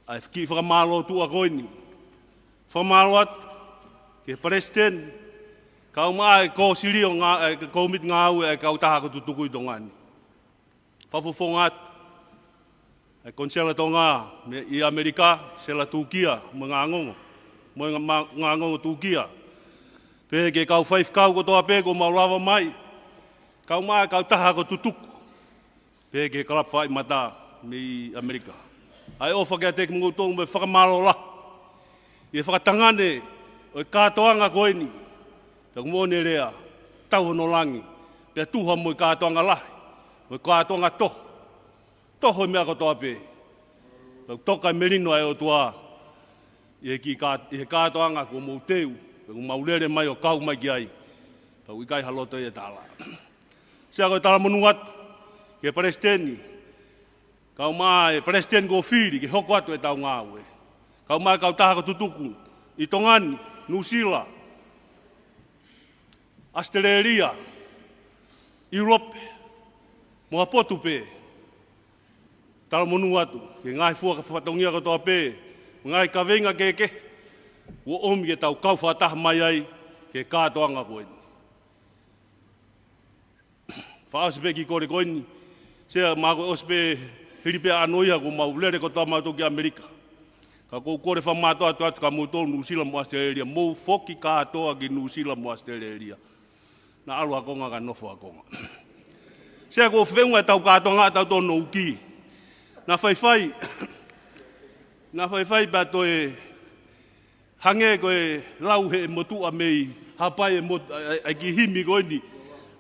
ʻa e kiʻi fakamālō tuʻa ko eni. Fakamālō atu ki he Palesiteni, kau mai e kōsilio ngā-, e kōmiti ngāue ʻa e kautaha ako tutuku ʻi Tonga ni. Fakafofonga atu ʻa e Konisela Tonga mei ʻAmelika, Sela Tukia, mo e Ngāngongo, mo e Ngā-, ma-, Ngāngongo Tukia. Pehē ki he kau faifekau kotoa pē kuo mau lava mai, kau mai e kautaha ako tutuku. Pehē ki he kalapu fakaʻaimata mei ʻAmelika. ʻA e ʻofa kiate kimoutolu mo e fakamālō lahi ʻi he fakatangane ʻo e kātoanga ko eni. Pea ʻoku moʻoni e lea, tau hono langi, pea tuha mo e kātoanga lahi, mo e kātoanga toho, toho e meʻa kotoa pē. Pea ʻoku toka e melino ʻa e ʻOtua ʻi he kiʻi kā-, ʻi he kātoanga kuo mou teu, pea ʻoku mau lele mai ʻo kau mai ki ai. Pea ʻoku ʻikai ha loto ia ʻe tala. Sea, ko e talamonū atu ki he Palesiteni, kau mai e Palesiteni kuo fili ke hoko atu ʻetau ngāue. Kau mai e kautaha ako tutuku ʻi Tonga ni, Nuʻusila, ʻAositelēlia, ʻIulope, mo ha potu pē. Talamonū atu ki he ngaahi fua fatongia kotoa pē, ngaahi kaveinga kehekehe kuo ʻomi ke tau kau fakataha mai ai ki he kātoanga ko eni. Fakaʻosi pē kiʻi kole ko eni. Sea, mahalo ko e ʻosi pē, hili pē ʻa ʻAno ia kuo mau lele kotoa mautolu ki ʻAmelika. Ka ʻoku ou kole fakamātoato atu kia moutolu Nuʻusila mo ʻAositelēlia, mou foki kātoa ki Nuʻusila mo ʻAositelēlia. Naʻa ʻalu ʻa konga ka nofo ʻa konga. Sea, ko e feʻunga ʻetau kātoanga ʻa tautolu ʻo uki. Naʻa faifai, naʻa faifai pea toe hangē ko e lau ʻe he motuʻa mei Haʻapai, e mot-, ʻa, ʻa, ʻa e kiʻi himi ko eni.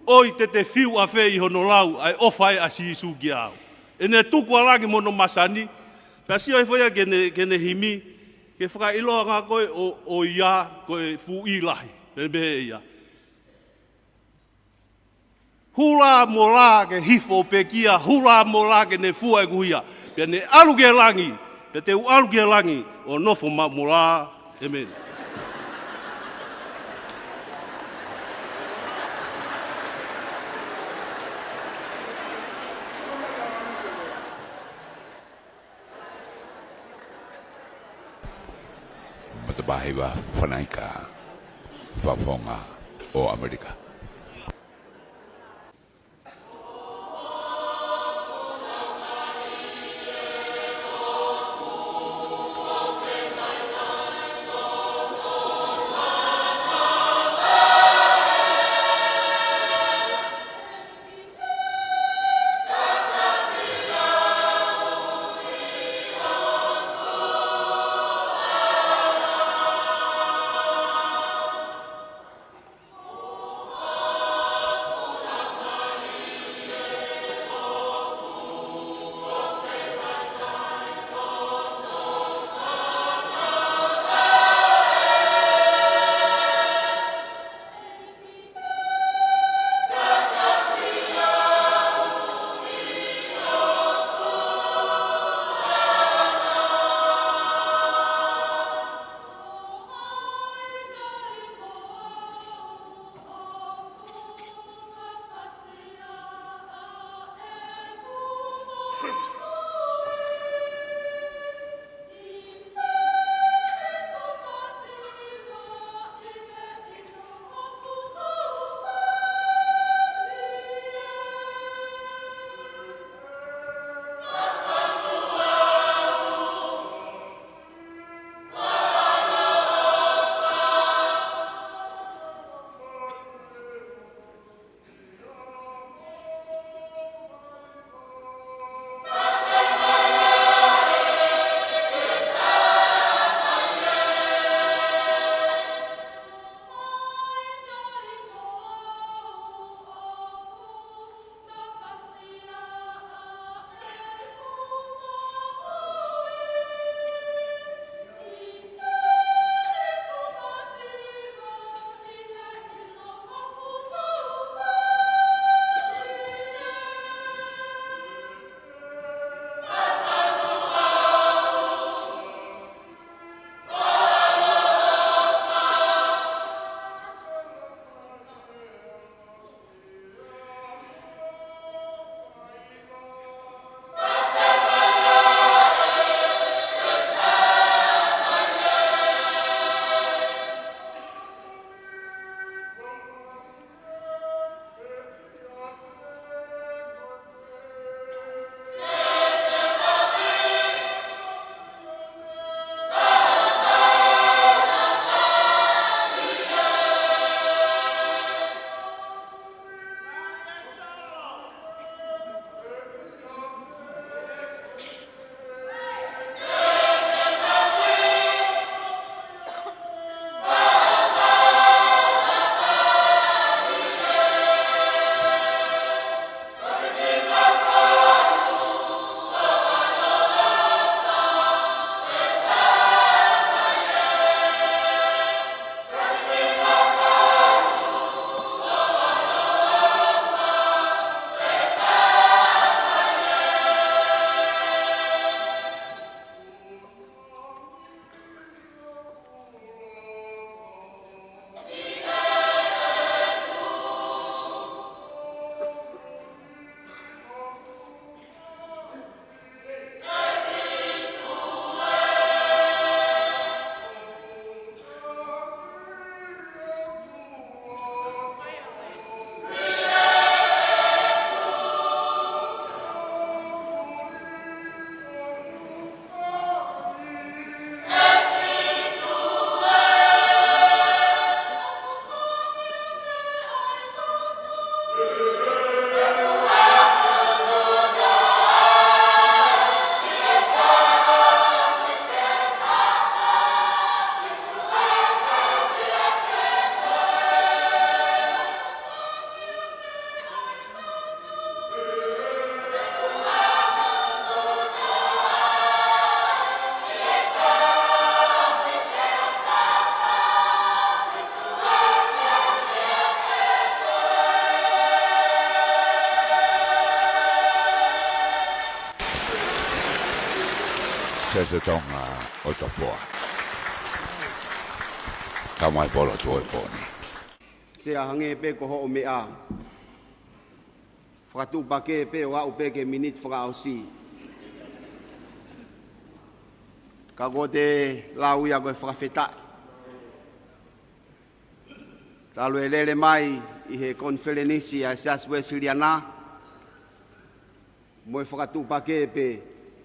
ʻOi te te fiu ʻafē ʻi hono lau ʻa e ʻofa ē ʻa Sīsū kiate au. ʻEne tuku ʻa langi mo hono masani, pea sio hifo ia ki heʻene, ki heʻene himi, ke fakaʻiloa ange ko ē ʻo, ʻo ia ko e fuʻi lahi. Pea pehē ʻe ia, hula mo lā ke hifo pekia, hula mo lā ke ne fua ʻeku hia. Pea ne ʻalu ki he langi, pea te u ʻalu ki he langi ʻo nofo maʻu mo lā. ʻĒmeni. Matapā Hiva Fanaika, Fakafofonga ʻo ʻAmelika. Siaosi Tonga ʻo Tofoa. Tau mai polo tuʻo e pōni. Sea, hangē pē ko hoʻo meʻa, fakatuʻupakē pē ʻo aʻu pē ki he miniti fakaʻosi. Ka ko e lau ia ko e fakafetaʻi. Talu e lele mai ʻi he konifelenisi ʻa e Siasi Uēsiliana, mo e fakatuʻupakē pē,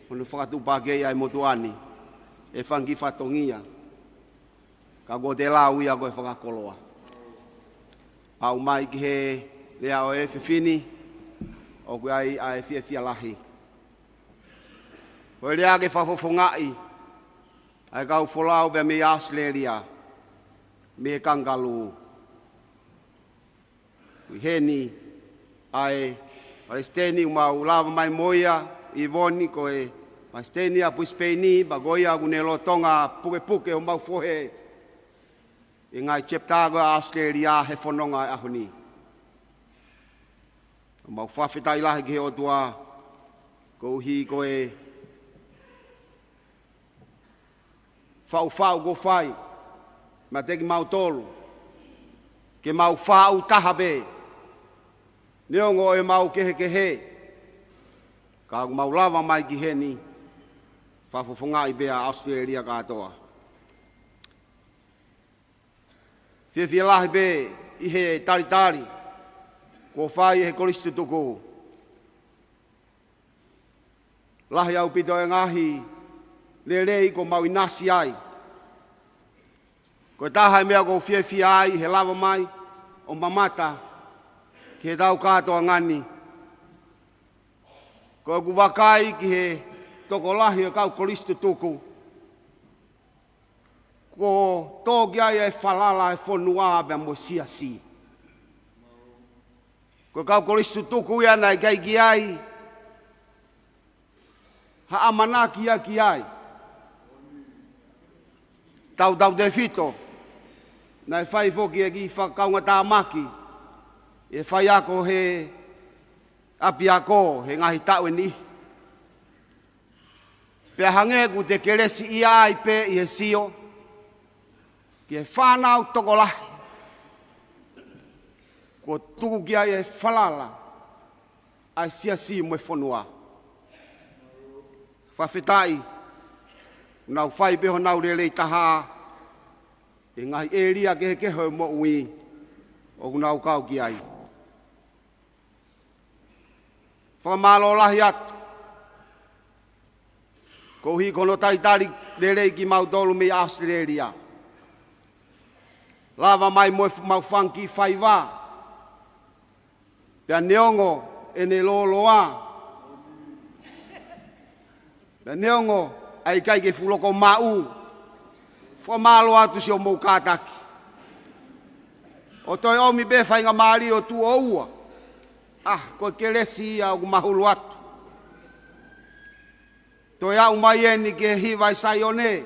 hono fakatuʻupakē ʻa e motuʻa ni ʻe he fanga kiʻi fatongia. Ka ko e lau ia ko e fakakoloa. Aʻu mai ki he lea ʻo e efiafi ni, ʻoku ʻi ai ʻa e fiefia lahi. Ko e lea ke fakafofongaʻi ʻa e kau folau pea mei ʻAositelēlia, mei he Kangaroo. ʻI heni ʻa e palesiteni ʻoku mau lava mai mo ia, ʻIvoni, ko e palesiteni ʻa Pulisipeini, pea ko ia ʻoku ne lolotonga pukepuke ʻo mau fohe ʻi he ngaahi chapter ko ē ʻa ʻAositelēlia he fononga ʻo e ʻaho ni. Mau fakafetaʻi lahi ki he ʻOtua, koeʻuhi ko e faʻufaʻu kuo fai meiate kimautolu, ke mau faʻu taha pē, neongo ʻemau kehekehe, ka ʻoku mau lava mai ki heni, fakafofongaʻi pē ʻa ʻAositelēlia kātoa. Fiefia lahi pē ʻi he talitali kuo fai ʻe he Kolisi Tutuku. Lahi ʻaupito e ngaahi lelei kuo mau ʻinasi ai. Ko e taha e meʻa ʻoku ou fiefia ai he lava mai ʻo mamata ki he tau kātoanga ni, ko ʻeku vakai ki he tokolahi ʻo e kau Kolisi Tutuku, kuo tō ki ai e falala ʻa e fonua pea mo e siasi. Ko e kau Kolisi Tutuku ia naʻe ʻikai ke ʻi ai ha ʻamanaki ia ki ai. Tautautefito naʻe fai foki e kiʻi fakakaungatāmaki ʻe he faiako he ʻapiako he ngaahi taʻu ʻe niʻihi. Pea hangē ʻoku te kelesiʻia ai pē ʻi he sio ki he fānau tokolahi kuo tuku ki ai e falala ʻa e siasi mo e fonua. Fakafetaʻi, nau fai pē honau lelei taha ʻi he ngaahi ʻēlia kehekehe ʻo e moʻui ʻoku nau kau ki ai. Fakamālō lahi atu koeʻuhi ko hono talitali lelei kimautolu mei ʻAositelēlia. Lava mai mo ʻemau fanga kiʻi faiva, pea neongo ʻene lōloa, pea neongo ʻa e ʻikai ke fuʻu loko maʻu, fakamālō atu siʻomou kātaki ʻo toe ʻomi pē faingamālie ʻo tuʻo ua. ʻA, ko e kelesi ia ʻoku mahulu atu. Toe aʻu mai eni ki he hiva ʻi Saione.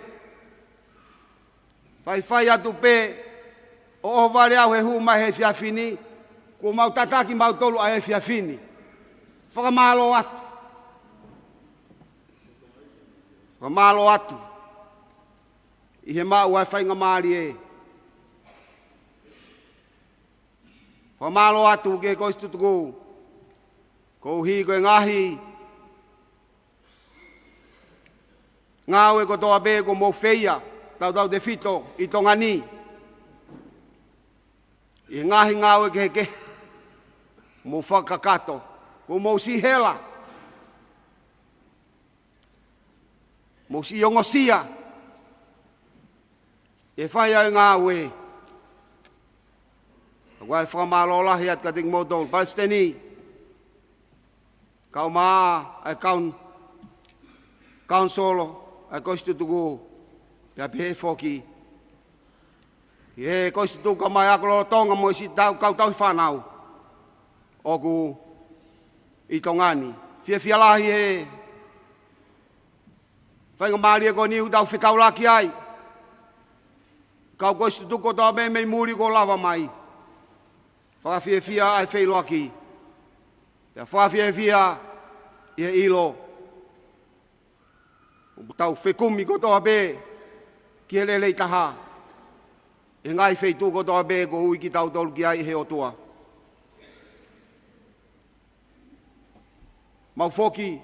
Faifai atu pē ʻo ʻohovale au he hū mai he efiafi ni, kuo mau tataki mautolu ʻa e efiafi ni. Fakamālō atu. Fakamālō atu ʻi he maʻu ʻa e faingamālie. Fakamālō atu ki he Kolisi Tutuku, koeʻuhi ko e ngaahi ngāue kotoa pē kuo mou feia, tautautefito ʻi Tonga ni, ʻi he ngaahi ngāue kehekehe, mou fakakakato, kuo mou siʻi hela, mou siʻi ongosia ʻi he fai ʻa e ngāue. ʻOku ʻi ai e fakamālō lahi atu kiate kimoutolu, Palesiteni, kau mai ʻa e kaun-, kaunisolo ʻa e Kolisi Tutuku, pea pehē foki ki he Kolisi Tutuku, kau mai ako lolotonga mo e siʻi tau, kau tauhi fānau ʻoku ʻi Tonga ni. Fiefia lahi he faingamālie ko eni ʻoku tau fetaulaki ai. Kau Kolisi Tutuku kotoa pē mei muli kuo lava mai. Fakafiefia ʻa e feʻiloaki. Pea fakafiefia ʻi he ʻilo. ʻOku tau fekumi kotoa pē ki he lelei taha ʻi he ngaahi feituʻu kotoa pē kuo ui kitautolu ki ai ʻe he ʻOtua. Mau foki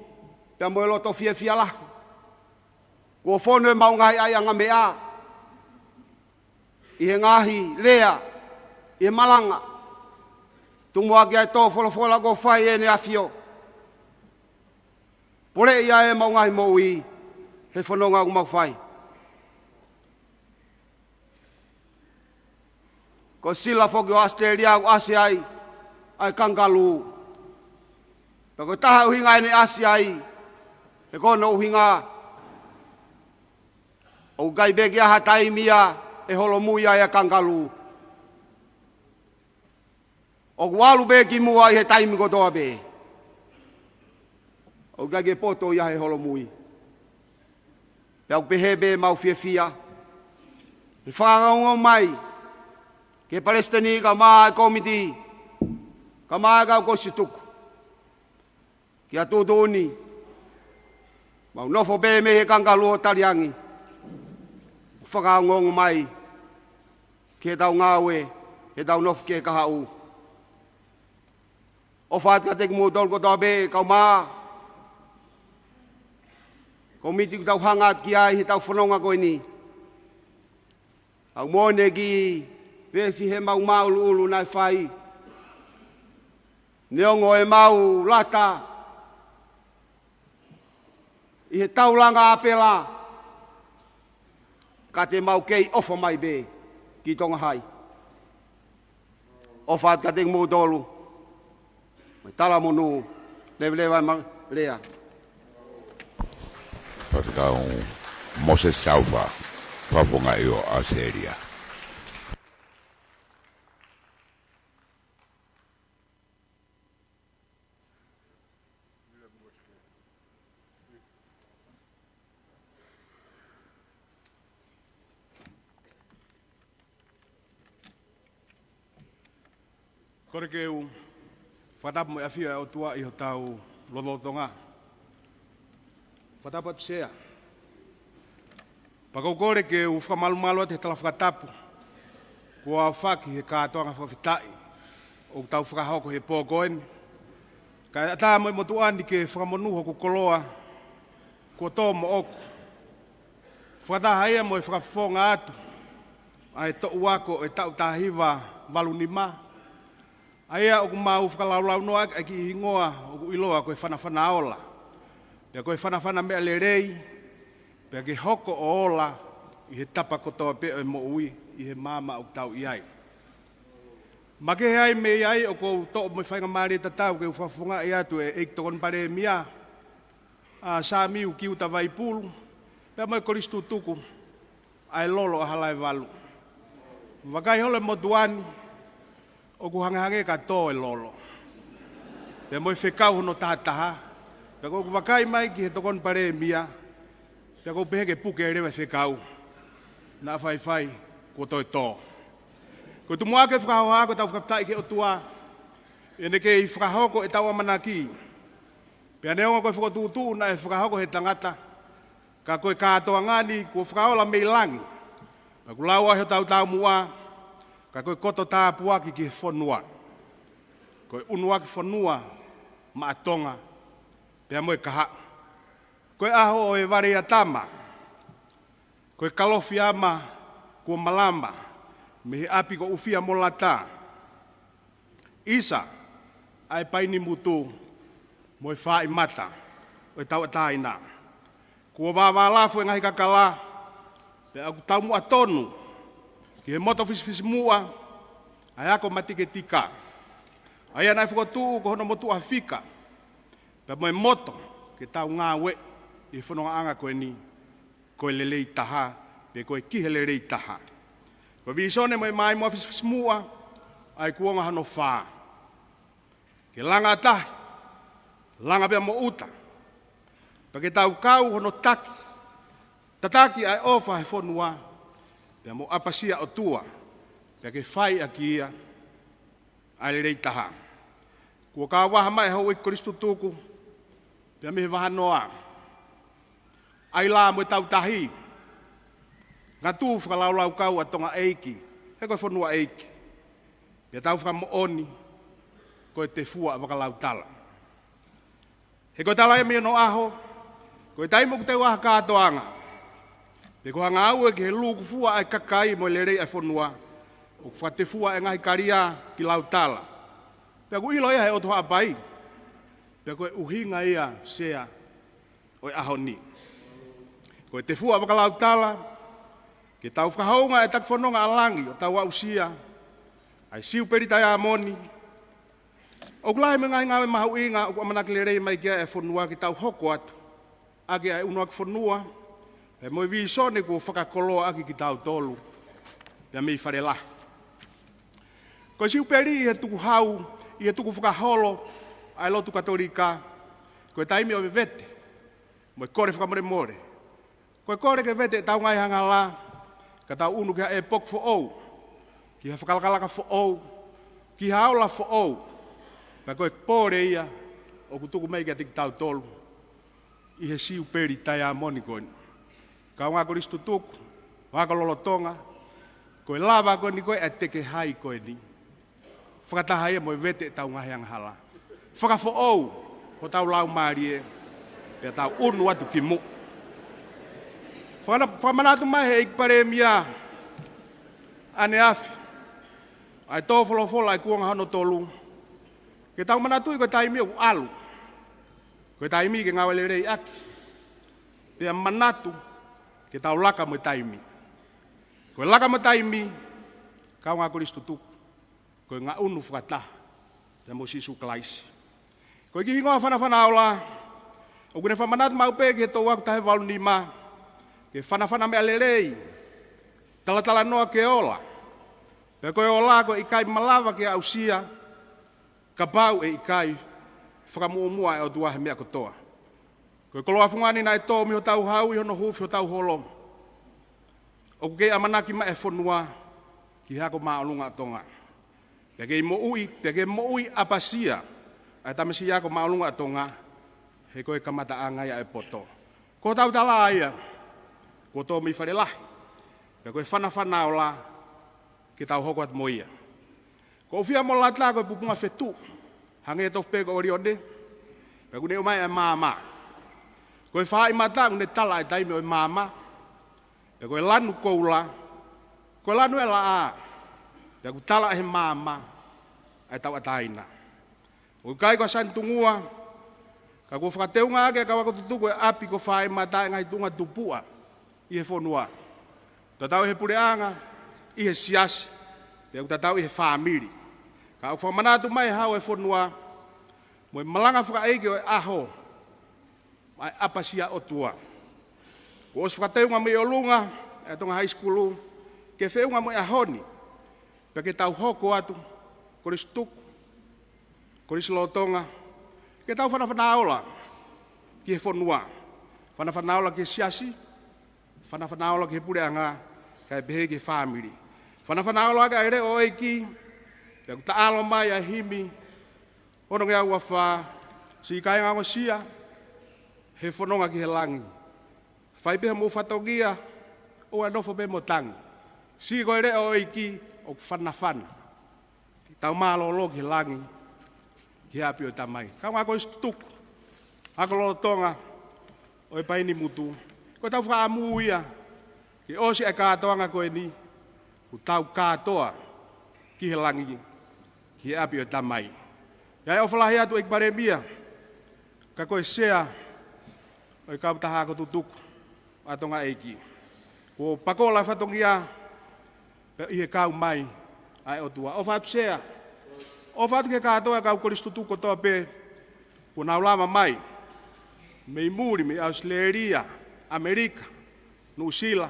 pea mo e loto fiefia lahi kuo fonu ʻemau ngaahi ʻaiʻanga meʻa ʻi he ngaahi lea, ʻi he malanga, tumu ʻaki ʻa e tō folofola kuo fai ʻe ʻEne ʻAfio. Pule ia ʻemau ngaahi moʻui he fononga ʻoku mau fai. Ko Sila foki ʻo ʻAositelēlia ʻoku ʻasi ai ʻa e kangalū. Pea ko e taha ʻuhinga ʻene ʻasi ai, he ko hono ʻuhinga ʻoku ʻikai pē ke ʻi ai ha taimi ia ʻe holomui ai ʻa e kangalū. ʻOku ʻalu pē ki muʻa ʻi he taimi kotoa pē. ʻOku ʻikai ke poto ia he holomui. Pea ʻoku pehē pē ʻemau fiefia he fakaongoongo mai ki he palesiteni kae ʻumaʻā e kōmiti, kae ʻumaʻā e kau kolisi tutuku. Kia tuʻutuʻuni, mau nofo pē mei he kangalū ʻo taliangi, fakaongoongo mai ki heʻetau ngāue, heʻetau nofo ki he kahaʻu. ʻOfa atu kiate kimoutolu kotoa pē, kae ʻumaʻā e kōmiti ʻoku tau hanga atu ki ai heʻetau fononga ko eni. ʻOku moʻoni e kiʻi veesi he maʻu māʻuluʻulu naʻe fai. Neongo ʻemau lata ʻi he taulanga ʻāpela, ka te mau kei ʻofa mai pē ki Tonga Hai. ʻOfa atu kiate kimoutolu. Mo e talamonū, leveleva ʻemau lea. Faifekau Moses Saufa, Fakafofonga ʻo ʻAositelēlia. Kole ke u fakatapu mo e ʻafio ʻa e ʻOtua ʻi hotau lotolotonga. Fakatapu atu Sea. Pea ʻoku ou kole ke u fakamalumalu atu he tala fakatapu kuo aofaki he kātoanga fakafetaʻi ʻoku tau fakahoko he pō ko eni. Kae ʻatā mo e motuʻa ni ke fakamonū hoku koloa kuo tō moʻoku. Fakataha ia mo e fakafofonga atu ʻa e toʻu ako ʻo e taʻu taha hiva valu nima. ʻA ia ʻoku mau fakalaulaunoa ʻaki ʻa e kiʻi hingoa ʻoku ʻiloa ko e Fanafana Ola. Pea ko e fanafana meʻa lelei, pea ke hoko ʻo ola ʻi he tapa kotoa pē ʻo e moʻui ʻi he maama ʻoku tau ʻi ai. Makehe ai mei ai ʻoku ou toʻo mo e faingamālie tatau ke u fakafofongaʻi atu e ʻEiki Tokoni Palēmia, ʻa Samiu Kiuta Vaipulu, pea mo e kolisi tutuku, ʻa e Lolo ʻa Halaevalu. Vakai holo e motuʻa ni, ʻoku hangehangē ka tō e lolo. Pea mo e fekau hono tahataha, pea ʻoku vakai mai ki he Tokoni Palēmia, pea ʻoku pehē ke puke leva e fekau. Naʻa faifai, kuo toe tō. Ko e tumuʻa ke fakahoha ko ʻetau fakafetaʻi ki he ʻOtua, ʻi heʻene kei fakahoko ʻetau ʻamanaki. Pea neongo ko e fokotuʻutuʻu naʻe fakahoko he tangata, ka ko e kātoanga ni kuo fakaola mei langi. Pea ʻoku lau ai hotau taumuʻa, ka ko e koto tāpuaki ki he fonua. Ko e ʻunuaki fonua maʻa Tonga, pea mo e kahaʻu. Ko e ʻaho ʻo e Valeiatama, ko e Kalofiama kuo malama, mei he ʻapi ko ʻUfia mo Lata. ʻIsa, ʻa e paini mutu, mo e faaʻi mata ʻo e tauʻatāina. Kuo vāvālafu e ngaahi kakala, pea ʻoku taumuʻa tonu ki he moto fisifisimuʻa ʻa e ako matiketika. ʻA ia naʻe fokotuʻu ko hono motuʻa fika, pea mo e moto ke tau ngāueʻi ʻi he fonongaʻanga ko eni, ko e lelei taha, pe ko e ki he lelei taha. Ko e vīsone mo e maimoa fisifisimuʻa ʻa e kuonga hono fā. Ke langa ʻa tahi, langa pea mo ʻuta. Pea ke tau kau hono taki, tataki ʻa e ʻofa he fonua, pea mo ʻapasia ʻOtua, pea ke fai ʻaki ia ʻa e lelei taha. Kuo kau vaha mai e houʻeiki kolisi tutuku, pea mei he vahanoa. ʻAilā mo e Tautahi, Ngatu Fakalaulaukau ʻa Tonga ʻEiki, he ko e fonua ʻeiki. Pea tau fakamoʻoni, ko e tefua ʻa Fakalautala. He ko e tala ia mei onoʻaho, ko e taimi ʻoku teu ai ha kātoanga, pe ko ha ngāue ki he lūkufua ʻa e kakai mo e lelei ʻa e fonua, ʻoku fakatefua e ngaahi kalia ki Lautala. Pea ʻoku ʻilo ia he ʻOtu Haʻapai, pea ko e ʻuhinga ia, Sea, ʻo e ʻaho ni. Ko e tefua ʻa Fakalautala, ke tau fakahounga e taki fononga ʻa langi ʻo tau aʻusia ʻa e Siupeli Taiamoni. ʻOku lahi mo e ngaahi ngāue mahuʻinga ʻoku ʻamanaki lelei mai ki ai e fonua ke tau hoko atu ʻaki ʻa e ʻunuaki fonua, pea mo e vīsone kuo fakakoloa ʻaki kitautolu pea mei Falelahi. Ko e Siupeli ʻi he tukuhau, ʻi he tukufakaholo ʻa e lotu Katolika, ko e taimi ʻo e vete mo e kole fakamolemole. Ko e kole ke vete ʻetau ngaahi angahala, ka tau ʻunu ki ha ʻepoki foʻou, ki ha fakalakalaka foʻou, ki ha ola foʻou. Pea ko e pole ia ʻoku tuku mai kiate kitautolu ʻi he Siupeli Taiamoni ko eni. Kaungā Kolisi Tutuku, ako lolotonga, ko e lava ko eni ko ē ʻa e teke hai ko eni, fakataha ia mo e vete ʻetau ngaahi angahala. Fakafoʻou hotau laumālie, pea tau ʻunu atu ki muʻa. Fakana-, fakamanatu mai he ʻEiki Palēmia ʻaneafi ʻa e tō folofola ʻa e kuonga hono tolu, ke tau manatuʻi ko e taimi ʻoku ʻalu, ko e taimi ke ngāue lelei ʻaki, pea manatu ke tau laka mo e taimi. Ko e laka mo e taimi, kaungā Kolisi Tutuku, ko e ngaʻunu fakataha pea mo Sīsū Kalaisi. Ko e kiʻi hingoa Fanafana Ola, ʻoku ne fakamanatu maʻu pē ki he toʻu ako taha valu nima, ke fanafana meʻa lelei, talatalanoa ke ola. Pea ko e ola ʻoku ʻikai malava ke aʻusia kapau ʻe ʻikai fakamuʻomuʻa e ʻOtua he meʻa kotoa. Ko e koloa fungani naʻe tō mei hotau hau ʻi hono huufi hotau holo, ʻoku kei ʻamanaki mai e fonua ki he ako māʻolunga ʻa Tonga. Pea kei moʻui, pea kei moʻui ʻapasia ʻa e tamasiʻi ako māʻolunga ʻa Tonga, he ko e kamataʻanga ia e poto. Ko hotau tala ia, kuo tō mei Falelahi, pea ko e Fanafana Ola ke tau hoko atu mo ia. Ko ʻUfia mo Lata ko e pupunga fetuʻu, hangē tofu pē ko ʻOlione, pea ʻoku ne ʻomai e maama. Ko e Faʻahi Mata ʻoku ne tala e taimi ʻo e maama. Pea ko e Lanu Koula, ko e lanu e laʻā, pea ʻoku tala he maama ʻa e tauʻatāina. ʻOku ʻikai ko Sanitungua, ka kuo fakateunga ʻaki e kau ako tutuku e ʻapi ko Faʻahi Mata e ngaahi tuʻunga tupuʻa ʻi he fonua. Tatau ʻi he puleʻanga, ʻi he siasi, pea ʻoku tatau ʻi he fāmili. Ka ʻoku fakamanatu mai e Hau ʻo e Fonua mo e malanga fakaʻeiki ʻo e ʻaho, ʻa e ʻapasia ʻOtua. Kuo ʻosi fakateunga mei ʻolunga e Tonga High School ke feʻunga mo e ʻaho ni, pea ke tau hoko atu, Kolisi Tutuku, Kolisi Lolotonga, ke tau fanafana ola ki he fonua, fanafana ola ki he siasi, fanafana ola ki he puleʻanga, kae pehē ki he fāmili. Fanafana ola ki he leʻo ʻo e ʻEiki, pea ʻoku taʻalo mai ʻa e himi, ono ngeau ua fā, siʻi kāinga ongosia, he fononga ki he langi. Fai pē homou fatongia, ʻoua ʻe nofo pē mo tangi. Siʻi ko e leʻo ʻo e ʻEiki ʻoku fanafana. Tau mālōlō ki he langi, ki he ʻapi ʻo e Tamai. Kaungā Kolisi Tutuku, ako lolotonga ʻo e Painimutu, ko ʻetau fakaʻamu ia, ke ʻosi e kātoanga ko eni, kuo tau kātoa ki he langi, ki he ʻapi ʻo e Tamai. ʻI ai e ʻofa lahi atu ʻEiki Palēmia, ka ko e Sea ʻo e Kautaha Ako Tutuku ʻa Tonga ʻEiki. Kuo pakola e fatongia pea ʻi he kau mai ʻa e ʻOtua. ʻOfa atu Sea. ʻOfa atu ki he kātoa e kau Kolisi Tutuku kotoa pē kuo nau lava mai mei muli, mei ʻAositelēlia, ʻAmelika, Nuʻusila.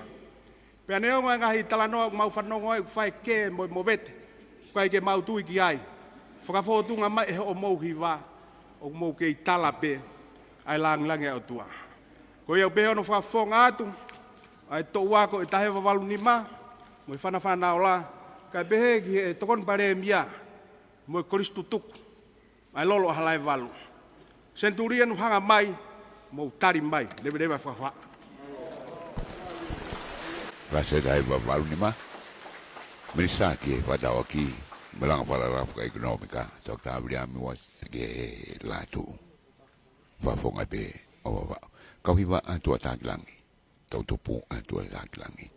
Pea neongo e ngaahi talanoa ʻoku mau fanongo ai ʻoku fai e kē mo e movete, ʻoku ʻikai ke mau tui ki ai. Fakafōtunga mai ʻe hoʻomou hiva, ʻoku mou kei tala pē ʻa e lāngilangi ʻa e ʻOtua. Ko ia ʻoku pehē hono fakafofonga atu ʻa e toʻu ako ʻe taha hiva valu nima, mo e fanafana ola, kae pehē ki he Tokoni Palēmia mo e Kolisi Tutuku, ʻa e Lolo ʻa Halaevalu. Senituli ʻe unu hanga mai, mou tali mai, leveleva fakahohaʻa. Lāseta ʻe valu nima. Minisitā ki he Fakatauʻaki mo e Langa Fakalakalaka Fakaʻekonōmika, Toketā Viliami Uasi, ke latu. Fakafofonga pē ʻo Vavaʻu. Kau hiva ʻa Tuʻa Takilangi. Tau tupu ʻa Tuʻa Takilangi.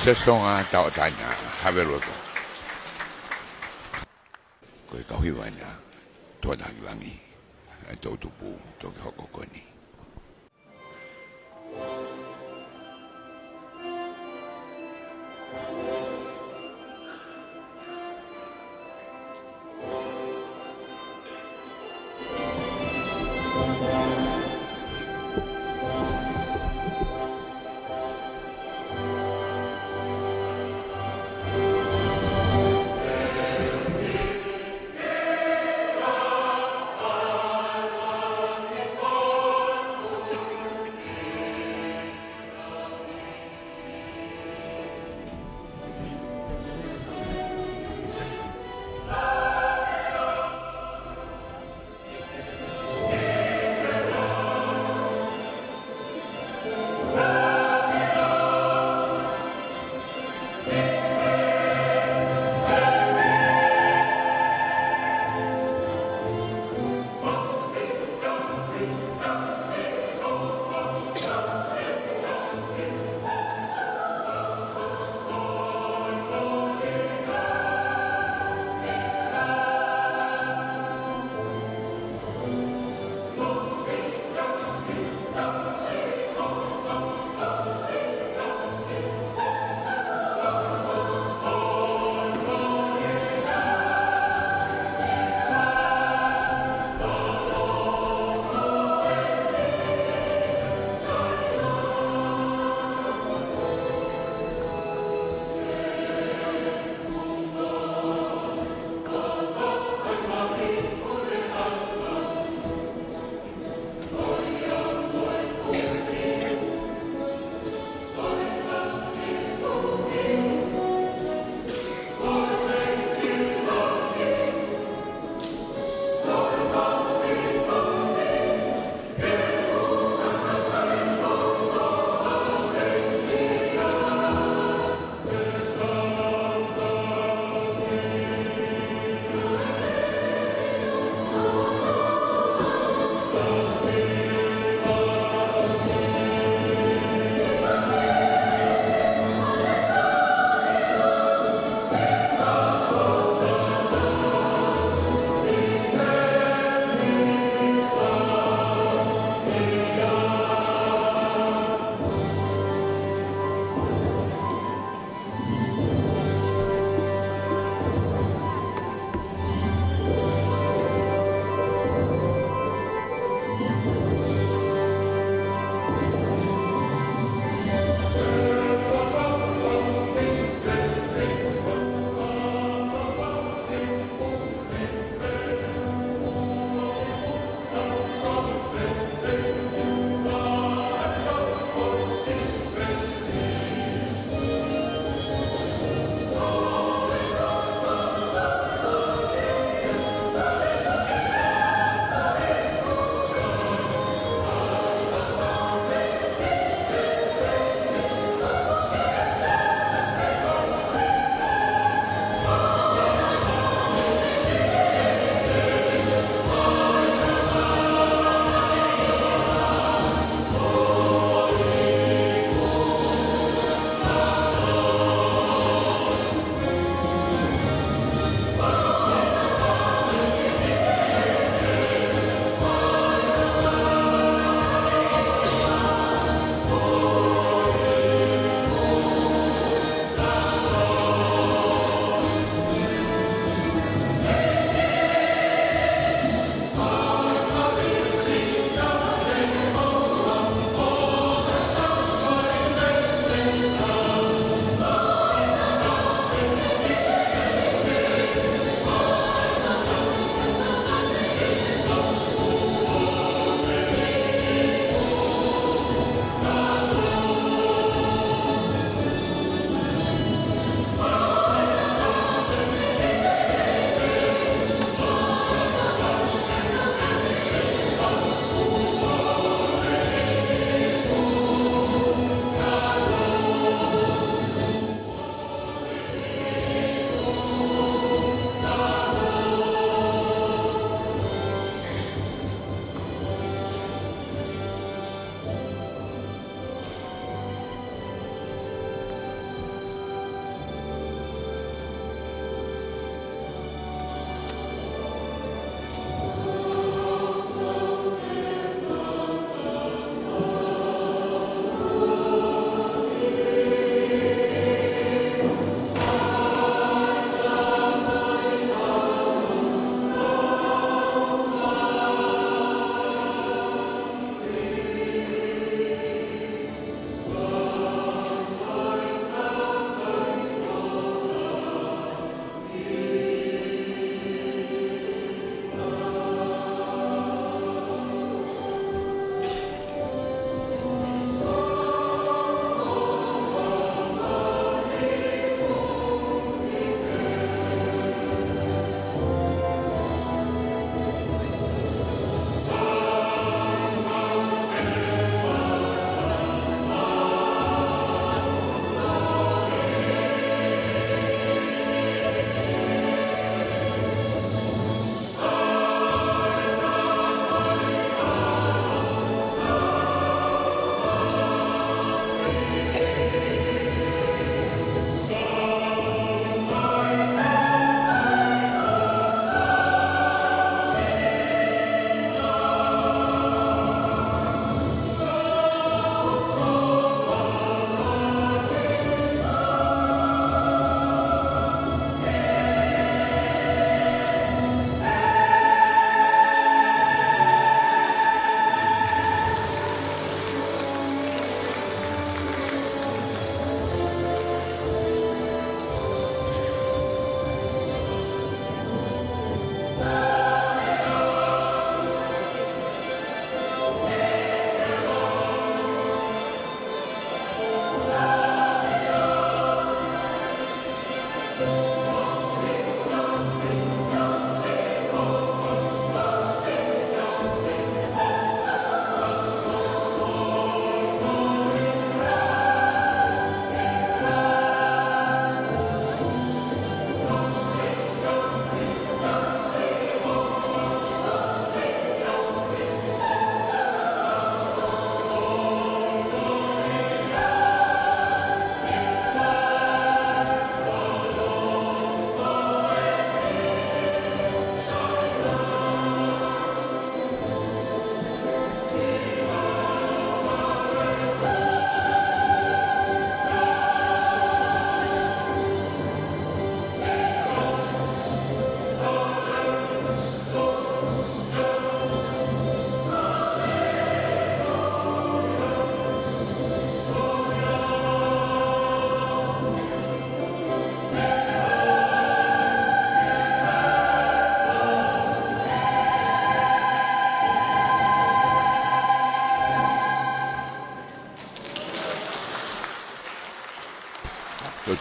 Siasi Tonga, tauʻatāina, have a look. Ko e kau hiva ena, Toa Tahakilangi, ʻa e toʻutupu, toki hoko ko eni.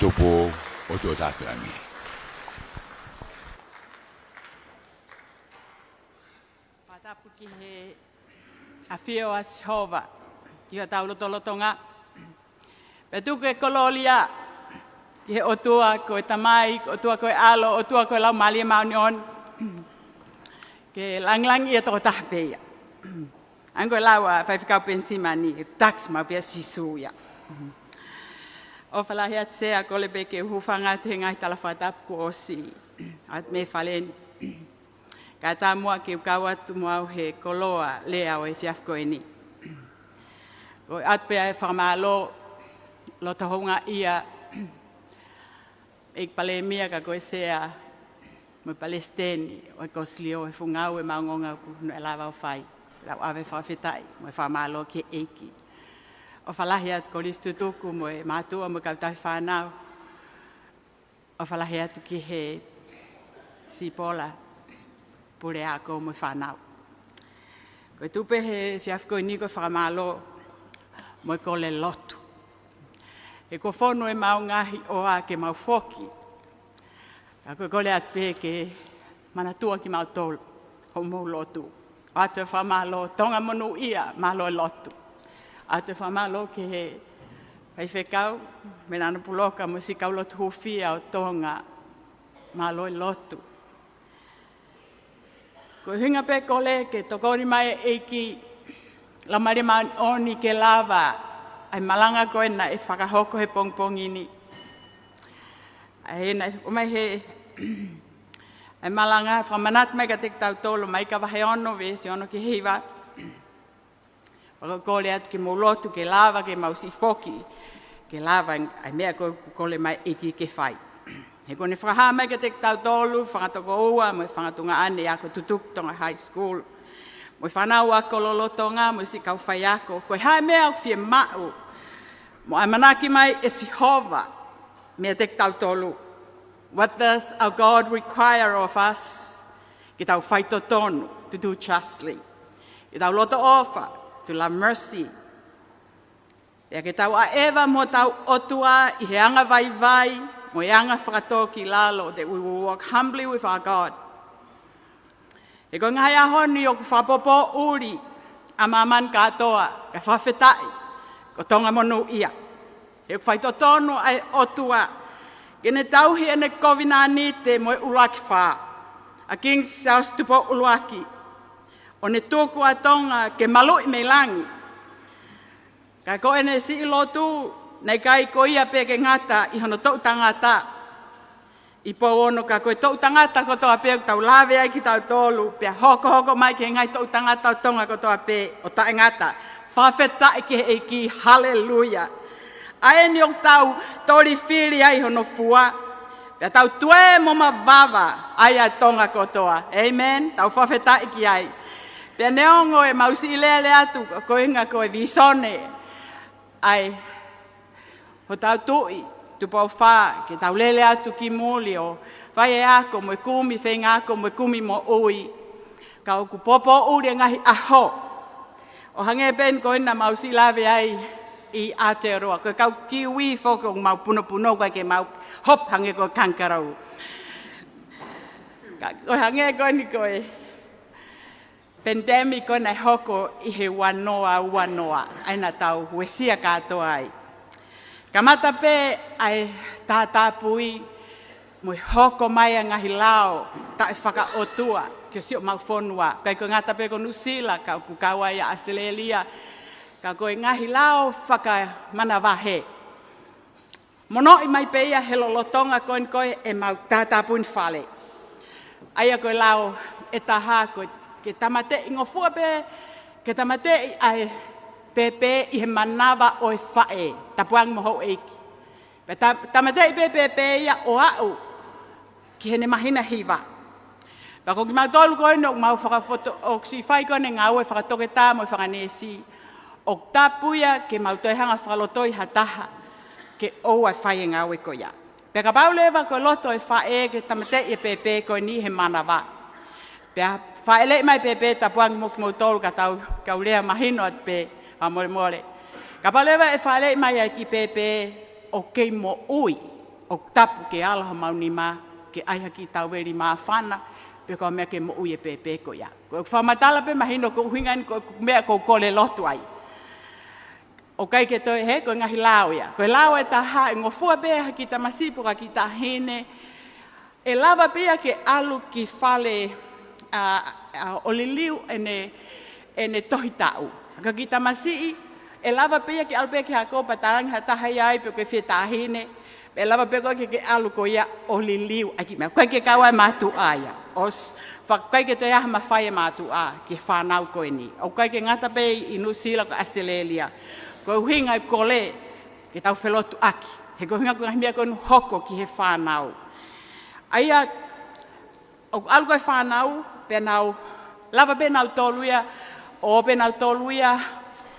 Tupu ʻo tuʻo tātāmi. Fakatapu ki he ʻafio ʻa Sihova ʻi hotau lotolotonga. Pea tuku e kolōlia ki he ʻOtua ko e Tamai, ʻOtua ko e ʻAlo, ʻOtua ko e Laumālie Māʻoniʻoni. Ke langilangiʻia tokotaha pē ia. Hangē ko e lau ʻa Faifekau Penisimani, e tax ma pia Sīsū ia. ʻOfa lahi atu Sea, kole pē ke u hūfanga atu he ngaahi tala fakatapu kuo ʻosi ʻa e meʻa fale ni. Kae ʻatā muʻa ke u kau atu mo au he koloa lea ʻo e efiafi ko eni. Ko e ʻoatu pē ʻa e fakamālō, loto houngaʻia, ʻEiki Palēmia ka ko e Sea, mo e Palesiteni ʻo e Kosilio, e fuʻu ngāue maʻongoʻonga ʻoku ne lava ʻo fai. Lau ʻave fakafetaʻi mo e fakamālō ki he ʻEiki. ʻOfa lahi atu Kolisi Tutuku mo e mātuʻa mo e kau tauhi fānau. ʻOfa lahi atu ki he Sipola, Puleako mo e fānau. Ko e tupe he efiafi ko eni ko e fakamālō mo e kole lotu. He kuo fonu ʻemau ngaahi ʻoa ke mau foki. Ka ko e kole atu pē ke manatua kimautolu hoʻomou lotu. ʻOatu e fakamālō Tonga monūʻia, mālō e lotu. ʻOatu e fakamālō ki he Faifekau, Melana Puloka mo siʻi kau lotu hūfia ʻo Tonga, mālō e lotu. Ko e ʻuhinga pē kole ke tokoni mai e ʻEiki Laumālie Māʻoniʻoni ke lava ʻa e malanga ko ē naʻe fakahoko he pongipongi ni. ʻA ē naʻe ʻomai he ʻa e malanga fakamanatu mai kiate kitautolu, Maika vahe ono, veesi ono ki he hiva. Pea ko e kole atu ke mou lotu ke lava ke mau siʻi foki, ke lava ʻa e meʻa ko ē ʻoku kole mai e ʻEiki ke fai. He ko ʻene fakahā mai kiate kitautolu, fanga tokoua mo e fanga tuongaʻane ako tutuki Tonga High School, mo e fānau ako lolotonga, mo e siʻi kau faiako, ko e hā e meʻa ʻoku fiemaʻu mo ʻamanaki mai ʻe Sihova meiate kitautolu. What does our God require of us? Ke tau faitotonu, to do justly. Ke tau loto ʻofa, to love mercy. Pea ke tau ʻaʻeva mo hotau ʻOtua ʻi he anga vaivai mo e anga fakatōkilalo, that we will walk humbly with our God. He ko e ngaahi ʻaho ni ʻoku fakapoʻuli ʻa māmani kātoa, kae fakafetaʻi ko Tonga monūʻia. He ʻoku faitotonu ʻa e ʻOtua ke ne tauhi ʻene kovinānite mo e ʻuluaki fā, ʻa King Siaosi Tupou ʻUluaki, ʻo ne tuku ʻa Tonga ke maluʻi mei langi. Ka ko ʻene siʻi lotu, naʻe ʻikai ko ia pē ke ngata ʻi hono toʻu tangata ʻi Pouono, ka ko e toʻu tangata kotoa pē ʻoku tau lave ai kitautolu, pea hokohoko mai ki he ngaahi toʻu tangata ʻo Tonga kotoa pē ʻo taʻengata. Fakafetaʻi ki he ʻEiki, haleluia. ʻA eni ʻoku tau toli fili ai hono fua, pea tau tuē mo mavava ai ʻa Tonga kotoa. Amen. Tau fakafetaʻi ki ai. Pea neongo ʻemau siʻi lele atu, ko e ʻuhinga ko e vīsone ʻa e hotau tuʻi, Tupou Fā, ke tau lele atu ki muli ʻo fai e ako mo e kumi feinga ako mo e kumi moʻui. Ka ʻoku popoʻuli e ngaahi ʻaho. ʻO hangē pē eni ko ena naʻa mau siʻi lave ai ʻi Aotearoa. Ko e kau Kiwi foki ʻoku mau punopuno, ʻikai ke mau hop hangē ko e kangaroo. Ka, ko e hangē ko eni ko e pandemic ko ē naʻe hoko ʻi he ua noa ua noa, ʻa ia naʻa tau uesia kātoa ai. Kamata pē ʻa e tātāpui mo e hoko mai ʻa e ngaahi lao taʻefakaʻotua ki siʻomau fonua. ʻIkai ko e ngata pē ko Nuʻusila, ka ʻoku kau ai ʻa ʻAositelēlia, ka ko e ngaahi lao fakamanavahē. Monoʻi mai pē ia he lolotonga ko eni ko ē ʻemau tātāpuni fale. ʻA ia ko e lao ʻe taha ko e ke tāmateʻi, ngofua pē ke tāmateʻi ʻa e pēpē ʻi he manava ʻo e faʻē, tapu ange mo houʻeiki. Pea tā-, tāmateʻi pē pēpē ia ʻo aʻu ki heʻene māhina hiva. Pea ko kimautolu ko eni ʻoku mau fakafoto-, ʻoku siʻi fai ko eni e ngāue fakatoketā mo e fakanēsi, ʻoku tapu ia ke mau toe hanga fakalotoi ha taha ke ʻoua ʻe fai e ngāue ko ia. Pea kapau leva ko e loto e faʻē ke tāmateʻi e pēpē ko eni he manava, pea fāʻeleʻi mai pēpē, tapu ange mo kimoutolu ka tau kau lea mahino atu pē, fakamolemole. Kapau leva ʻe fāʻeleʻi mai ʻa e kiʻi pēpē ʻoku kei moʻui, ʻOku tapu ke ala homau nima, ke ʻai ha kiʻi tauveli māfana, pe ko ha meʻa ke moʻui e pēpē ko ia. Ko e fakamatala pē mahino ko e ʻuhinga eni ko e meʻa ʻoku ou kole lotu ai. ʻOku ʻikai ke toe, he, ko e ngaahi lao ia. Ko e lao ʻe taha, ʻe ngofua pē ha kiʻi tamasiʻi pe ko ha kiʻi taʻahine, ʻe lava pē ia ke ʻalu ki fale, ʻa, ʻa, ʻo liliu ʻene, ʻene tohi taʻu. Ka ko e kiʻi tamasiʻi, ʻe lava pē ia ke ʻalu pē ki he ako pea talaange ha taha ia ai pe ko e fē taʻahine, ʻe lava pē ko ē ke, ke ʻalu ko ia ʻo liliu ʻa e kiʻi meʻa. ʻOku ʻikai ke kau ai e mātuʻa ia. ʻOsi, fa-, ʻoku ʻikai ke toe ʻi ai ha mafai e mātuʻa ki he fānau ko eni. ʻOku ʻikai ke ngata pē ʻi Nuʻusila, ko ʻAositelēlia. Ko e ʻuhinga e kole ke tau felotuʻaki. He ko e ʻuhinga ko e ngaahi meʻa ko eni ʻoku hoko ki he fānau. ʻA ia, ʻoku ʻalu ko ē fānau, pea nau, lava pē nautolu ia, ʻo pē nautolu ia,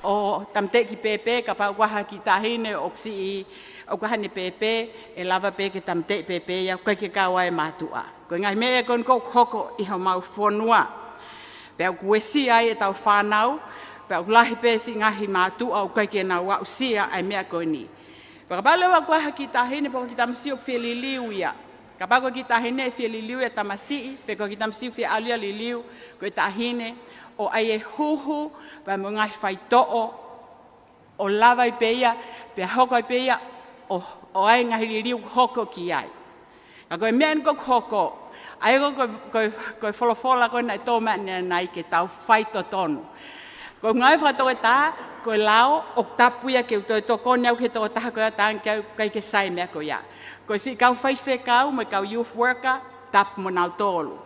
ʻo tāmateʻi kiʻi pēpē, kapau ʻoku ʻi ai ha kiʻi taʻahine ʻoku siʻi, ʻoku ʻi ai haʻane pēpē, ʻe lava pē ke tāmateʻi pēpē ia, ʻoku ʻikai ke kau ai e mātuʻa. Ko e ngaahi meʻa ia ko eni ʻoku hoko ʻi homau fonua. Pea ʻoku uesia ai ʻetau fānau, pea ʻoku lahi pē siʻi ngaahi mātuʻa ʻoku ʻikai ke nau aʻusia ʻa e meʻa ko eni. Pea kapau leva ʻoku ʻi ai ha kiʻi taʻahine pe ko ha kiʻi tamasiʻi ʻoku fie liliu ia. Kapau ko e kiʻi taʻahine ʻe fie liliu ia e tamasiʻi, pe ko ha kiʻi tamasiʻi ʻoku fie ʻalu ia ʻo liliu, ko e taʻahine, ʻo ʻai e huhu, pea mo e ngaahi faitoʻo, ʻo lava ai pē ia, pea hoko ai pē ia, ʻo, ʻo ʻai e ngaahi liliu hoko ki ai. Ka ko e meʻa eni ʻoku hoko, ʻa ia ko e, ko e, ko e folofola ko ē naʻe tō mai ʻanenai ke tau faitotonu. Ko e ngāue fakatoketā, ko e lao, ʻoku tapu ia ke u toe tokoni au ki he tokotaha ko ia, talaange ki ai ʻoku ʻikai ke sai e meʻa ko ia. Ko e siʻi kau faifekau mo e kau youth worker, tapu mo nautolu.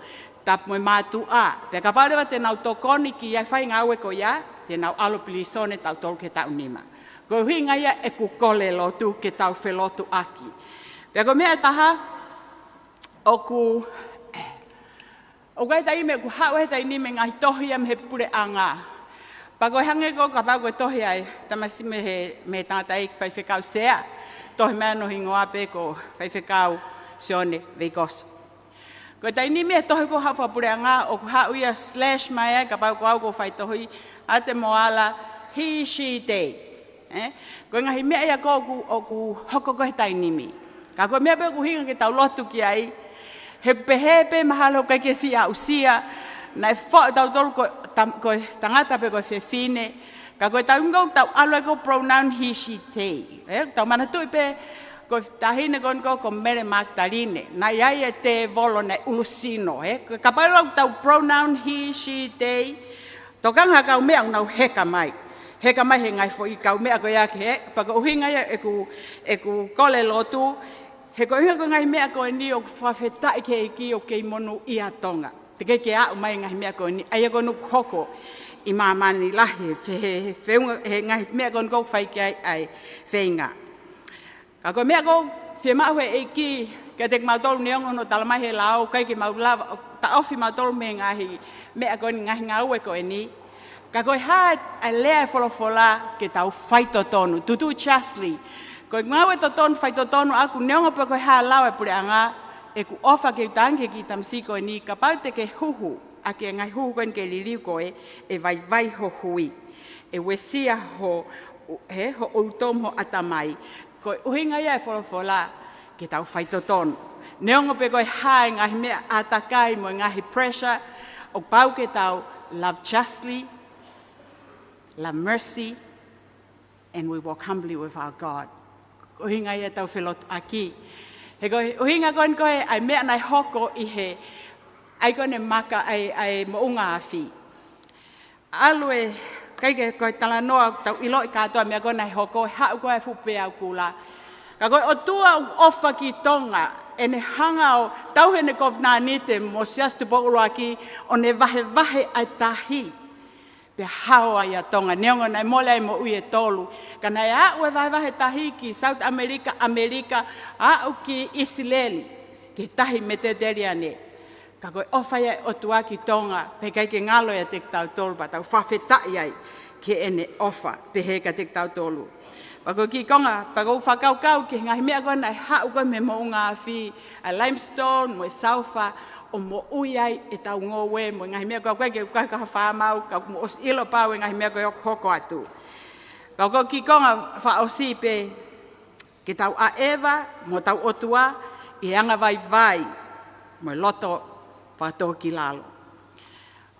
Tapu mo e mātuʻa. Pea kapau leva te nau tokoni ki ai e fai ngāue ko ia, te nau ʻalu pilīsone tautolu ki he taʻu nima. Ko e ʻuhinga ia ʻeku kole lotu ke tau felotuʻaki. Pea ko e meʻa ʻe taha, ʻoku, ʻoku ʻi ai e taimi ʻoku haʻu he taimi ni e ngaahi tohi ia mei he puleʻanga. Pea ko e hangē ko ē kapau ko e tohi ʻa e tamasiʻi mei he, mei he tangataʻeiki faifekau Sea. Tohi mai hono hingoa pē ko Faifekau Sione Veikoso. Ko e taimi ni e tohi ko ē haʻu fakapuleʻanga ʻoku haʻu ia slash mai ai kapau ko au ʻoku ou faitohi ʻa e moala he, she, they. ʻE? Ko e ngaahi meʻa ia ko ē ʻoku, ʻoku hoko ko ē he taimi ni. Ka ko e meʻa pē ʻoku ʻuhinga ke tau lotu ki ai. He ʻoku pehē pē mahalo ʻoku ʻikai ke siʻi aʻusia. Naʻe foʻi tautolu ko e tam-, ko e tangata pe ko e fefine. Ka ko e taimi ko ē ʻoku tau ʻalu ai ko e pronoun he, she, they. ʻE? Tau manatuʻi pē ko e taʻahine ko eni ko, ko Mele Makitaline. Naʻe ʻi ai e tēvolo naʻe ʻulusino. ʻE? Kapau leva ʻoku tau pronoun he, she, they, tokanga ha kaumeʻa ʻoku nau heka mai. Heka mai he ngaahi foʻi kaumeʻa ko ia ke, he, pea ko e ʻuhinga ia ʻeku, ʻeku kole lotu, he ko e ʻuhinga ko e ngaahi meʻa ko eni ʻoku fakafetaʻi ki he ʻEiki ʻoku kei monūʻia ʻa Tonga. Teʻeki ke aʻu mai e ngaahi meʻa ko eni, ʻa ia ko eni ʻoku hoko ʻi māmani lahi, he fe-, he, he feʻunga, he ngaahi meʻa ko eni ʻoku fai ki ai ʻa e feinga. Ka ko e meʻa ʻoku fiemaʻu he ʻEiki kiate kimautolu neongo hono tala mai he lao, ʻikai ke mau lava, taʻofi mautolu mei he ngaahi meʻa ko eni, ngaahi ngāue ko eni. Ka ko e hā ʻa e lea e folofola ke tau faitotonu. Tutu Chesley. Ko e ngāue totonu, faitotonu ʻaku neongo pe ko e hā e lao e puleʻanga, ʻeku ʻofa ke u talaange ki he kiʻi tamasiʻi ko eni, kapau te ke huhu, ʻaki e ngaahi huhu ko eni ke liliu koe, ʻe vaivai ho hui. ʻE uesia ho, he, ho ʻulu mo ho ʻatamai. Ko e ʻuhinga ia e folofola ke tau faitotonu. Neongo pe ko e hā e ngaahi meʻa ʻātakai mo e ngaahi pressure, ʻoku pau ke tau love justly, love mercy, and we walk humbly with our God. Ko e ʻuhinga ia ʻetau felotuʻaki. He ko e ʻuhinga ko eni ko e, ʻa e meʻa naʻe hoko ʻi he, ʻa ia ko eni e maka, ʻa e, ʻa e moʻunga afi. ʻAlu e, ʻikai ke ko e talanoa ʻoku tau ʻiloʻi kātoa e meʻa ko ē naʻe hoko, haʻu ko ē e fuʻu peau kula. Ka ko e ʻOtua ʻoku ʻofa ki Tonga, ʻene hanga ʻo tauhi ʻene kovinānite mo Siaosi Tupou ʻUluaki, ʻo ne vahevahe ʻa e tahi. Pea hao ai ʻa Tonga, neongo naʻe mole ai e moʻui ʻe tolu. Ka naʻe aʻu e vahevahe tahi ki South America, ʻAmelika, aʻu ki ʻIsileli, ki he tahi Metiteleniane. Ka ko e ʻofa ia e ʻOtua ki Tonga, pea ʻikai ke ngalo ʻiate kitautolu pea tau fakafetaʻi ai ki heʻene ʻofa, pehē kiate kitautolu. Pea ko e kiʻi konga, pea ʻoku ou fakakaukau ki he ngaahi meʻa ko ē naʻe haʻu ko ē mei he moʻunga afi, ʻa e limestone, mo e sulfur, ʻo moʻui ai ʻetau ngoue, mo e ngaahi meʻa ko ē ʻoku ʻikai ke u kaka ha fāmau, ka ʻoku mou ʻosi ʻilo pau e ngaahi meʻa ko ē ʻoku hoko atu. Pea ko e kiʻi konga fakaʻosi pē, Ke tau ʻaʻeva mo hotau ʻOtua ʻi he angavaivai mo e loto fakatōkilalo.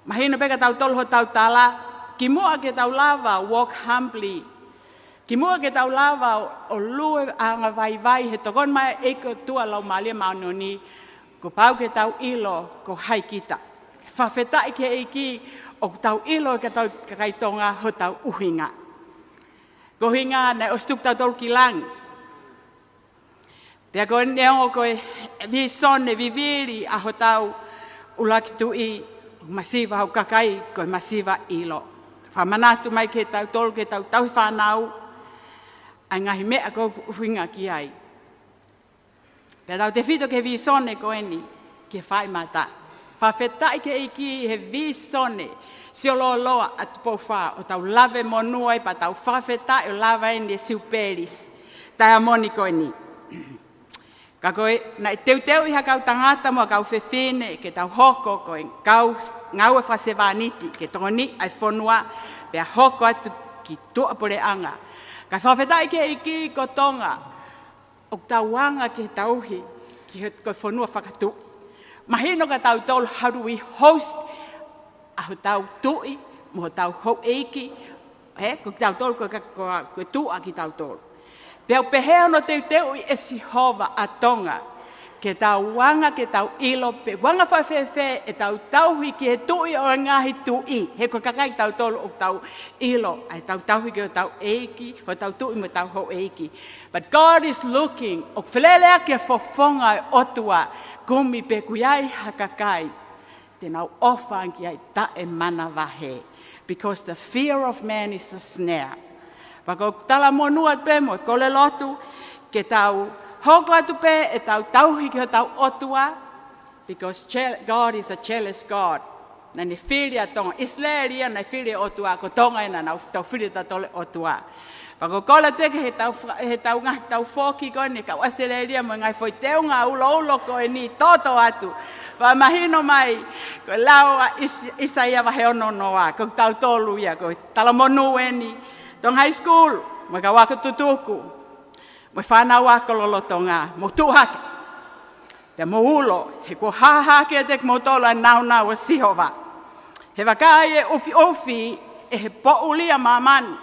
Mahino pē kia tautolu hotau tala, kimuʻa ke tau lava walk humbly, kimuʻa ke tau lava ʻo, ʻo lue angavaivai he tokoni mai ʻa e ʻEiki ko e ʻOtua Laumālie Māʻoniʻoni, kuo pau ke tau ʻilo ko hai kita. Fakafetaʻi ki he ʻEiki ʻoku tau ʻilo ʻe kitautolu kakai Tonga hotau ʻuhinga. Ko e ʻuhinga naʻe ʻosi tuku tautolu ki langi. Pea ko e neongo ko e vīsone vivili ʻa hotau ʻuluaki tuʻi, masiva hoku kakai, ko e masiva ʻilo. Fakamanatu mai kia tautolu ke tau tauhi fānau, ʻa e ngaahi meʻa ʻoku ʻuhinga ki ai. Pea tautefito ki he vīsone ko eni, ki he fai mata. Fakafetaʻi ki he ʻEiki he vīsone, sio lōloa ʻa Tupou Fā, ʻo tau lave monū ai pea tau fakafetaʻi ʻo lava eni e Siupeli Taiamoni ko eni. Ka ko e, naʻe teuteuʻi ha kau tangata mo ha kau fefine, ke tau hoko ko e kau ngāue fakasevāniti, ke tokoniʻi ʻa e fonua, pea hoko atu ki tuʻapuleʻanga. Ka fakafetaʻi ki he ʻEiki ko Tonga, ʻoku tau anga ki he tauhi, ki he, ko e fonua fakatuʻi. Mahino kia tautolu how do we host ʻa hotau tuʻi, mo hotau houʻeiki, he, ko kitautolu, ko, ko, ko, ko e tuʻa kitautolu. Pea ʻoku pehē hono teuteuʻi ʻe Sihova ʻa Tonga, ke tau anga, ke tau ʻilo, pe ʻoku anga fēfē ʻetau tauhi ki he Tuʻi ʻo e ngaahi tuʻi, he ko e kakai tautolu ʻoku tau ʻilo, ʻa ʻetau tauhi ki hotau ʻeiki, hotau tuʻi mo hotau houʻeiki. But God is looking, ʻoku feleleʻaki e fofonga ʻo e ʻOtua, kumi pe ʻoku ʻi ai ha kakai te nau ʻofa ange ki ai taʻemanavahē. Because the fear of man is a snare. Pea ʻoku ou talamonū atu pē mo e kole lotu, ke tau hoko atu pē ʻetau tauhi ki hotau ʻOtua, because jel-, God is a jealous God. Naʻa ne fili ʻa Tonga, ʻIsileli ia naʻe fili e ʻOtua, ko Tonga ia naʻa nau tau fili tautolu e ʻOtua. Pea ʻoku ou kole atu ki heʻetau fa-, heʻetau ngaahi tau foki ko eni, kau ʻAositelēlia mo e ngaahi foʻi teunga uloulo ko eni, toto atu. Fakamahino mai, ko e lau ʻa ʻIs-, ʻIsaia vahe ono noa, ko tautolu ia, ko e talamonū eni, Tonga High School, mo e kau ako tutuku, mo e fānau ako lolotonga, mou tuʻu hake. Pea mou ulo, he kuo hā hake kiate kimoutolu ʻa e nāunau ʻo Sihova. He vakai ʻe ʻufiʻufi ʻe he poʻuli ʻa māmani,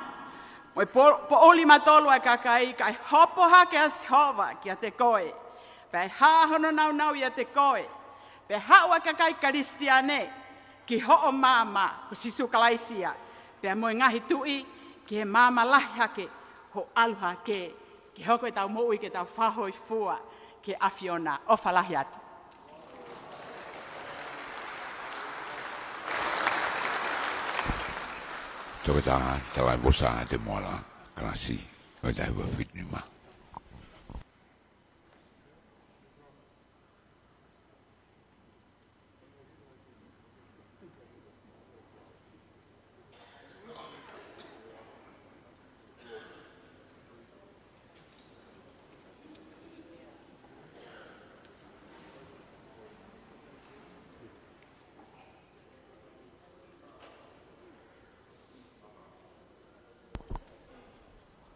mo e po-, poʻuli matolu ʻa e kakai, kae hopo hake ʻa Sihova kiate koe. Pea ʻe hā hono nāunau ʻiate koe. Pea haʻu ʻa e kakai Kalisitiane ki hoʻo maama, ko Sīsū Kalaisi ia. Pea mo e ngaahi tuʻi ki he maama lahi hake, hoʻo ʻalu hake, ke hoko ʻetau moʻui ke tau fakahōifua ki he ʻAfiona. ʻOfa lahi atu. Toketā Talaivosa Temoala Kalasi, ʻo e taha hiva fitu nima.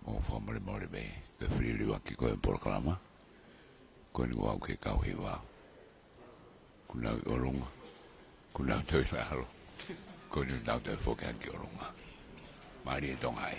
ʻOku ou fakamolemole pē, pea fili leva ki ko e polokalama. Ko eni ʻoku ʻi ai e kau hiva. Kuo nau ʻi ʻolunga. Kuo nau toe ʻalu. Ko eni ʻoku nau toe foki ange ki ʻolunga. Mālie Tonga ē.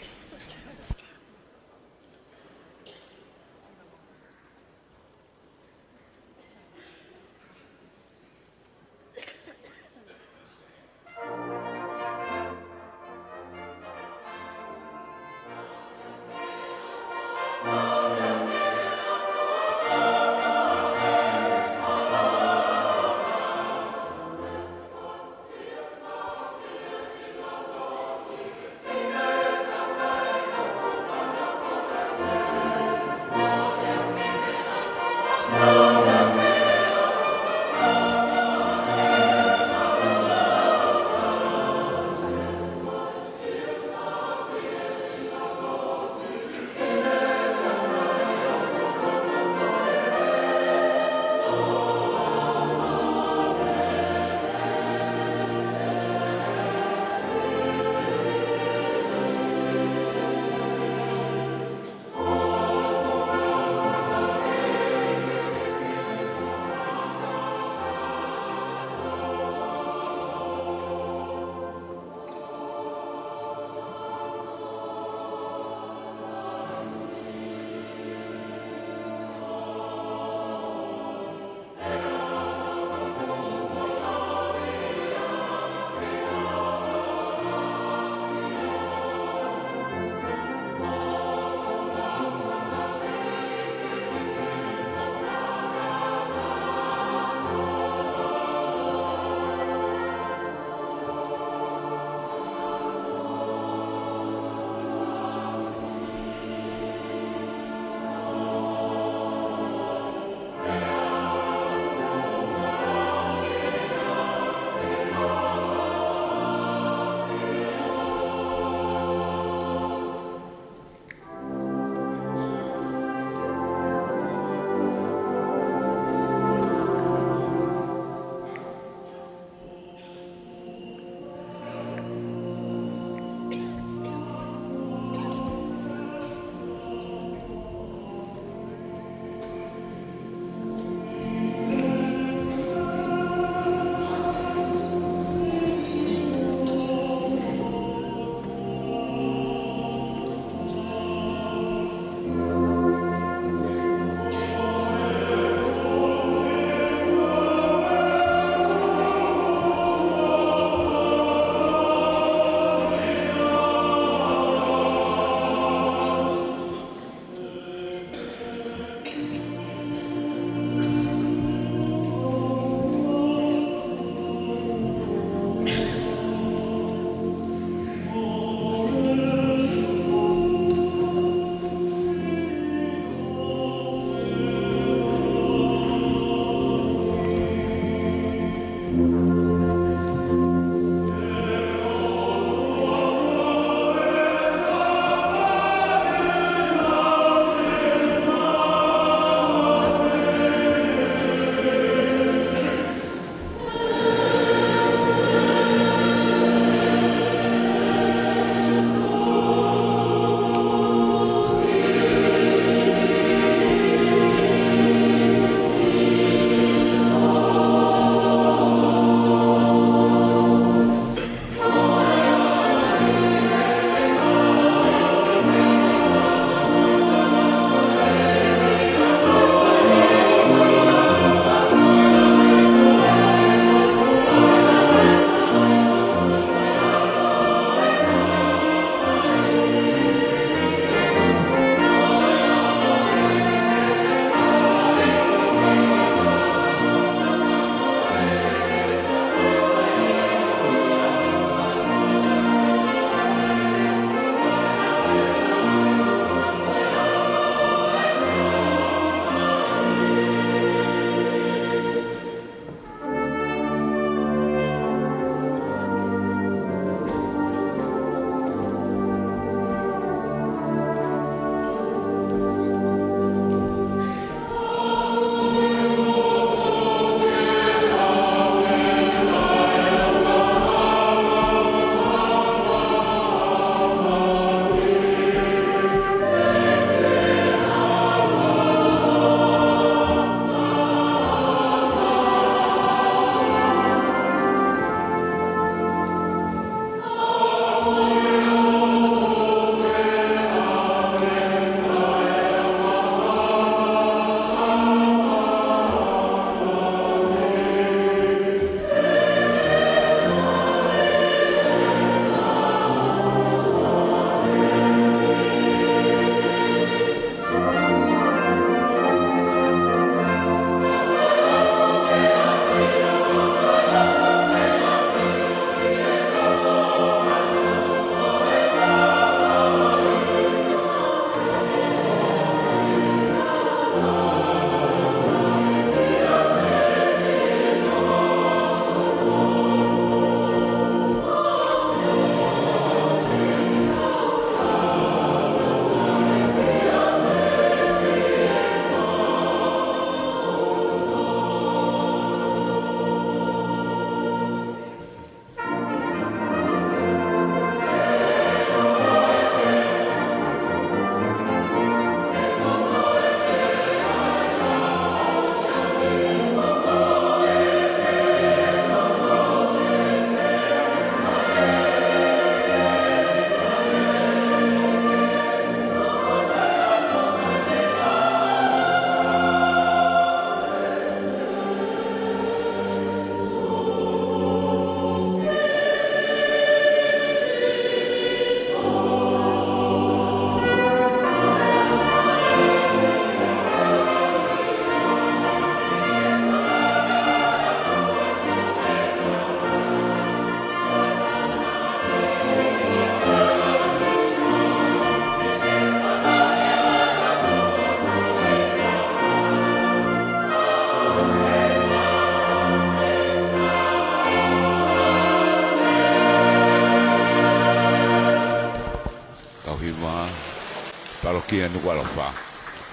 Kia Nukuʻalofa,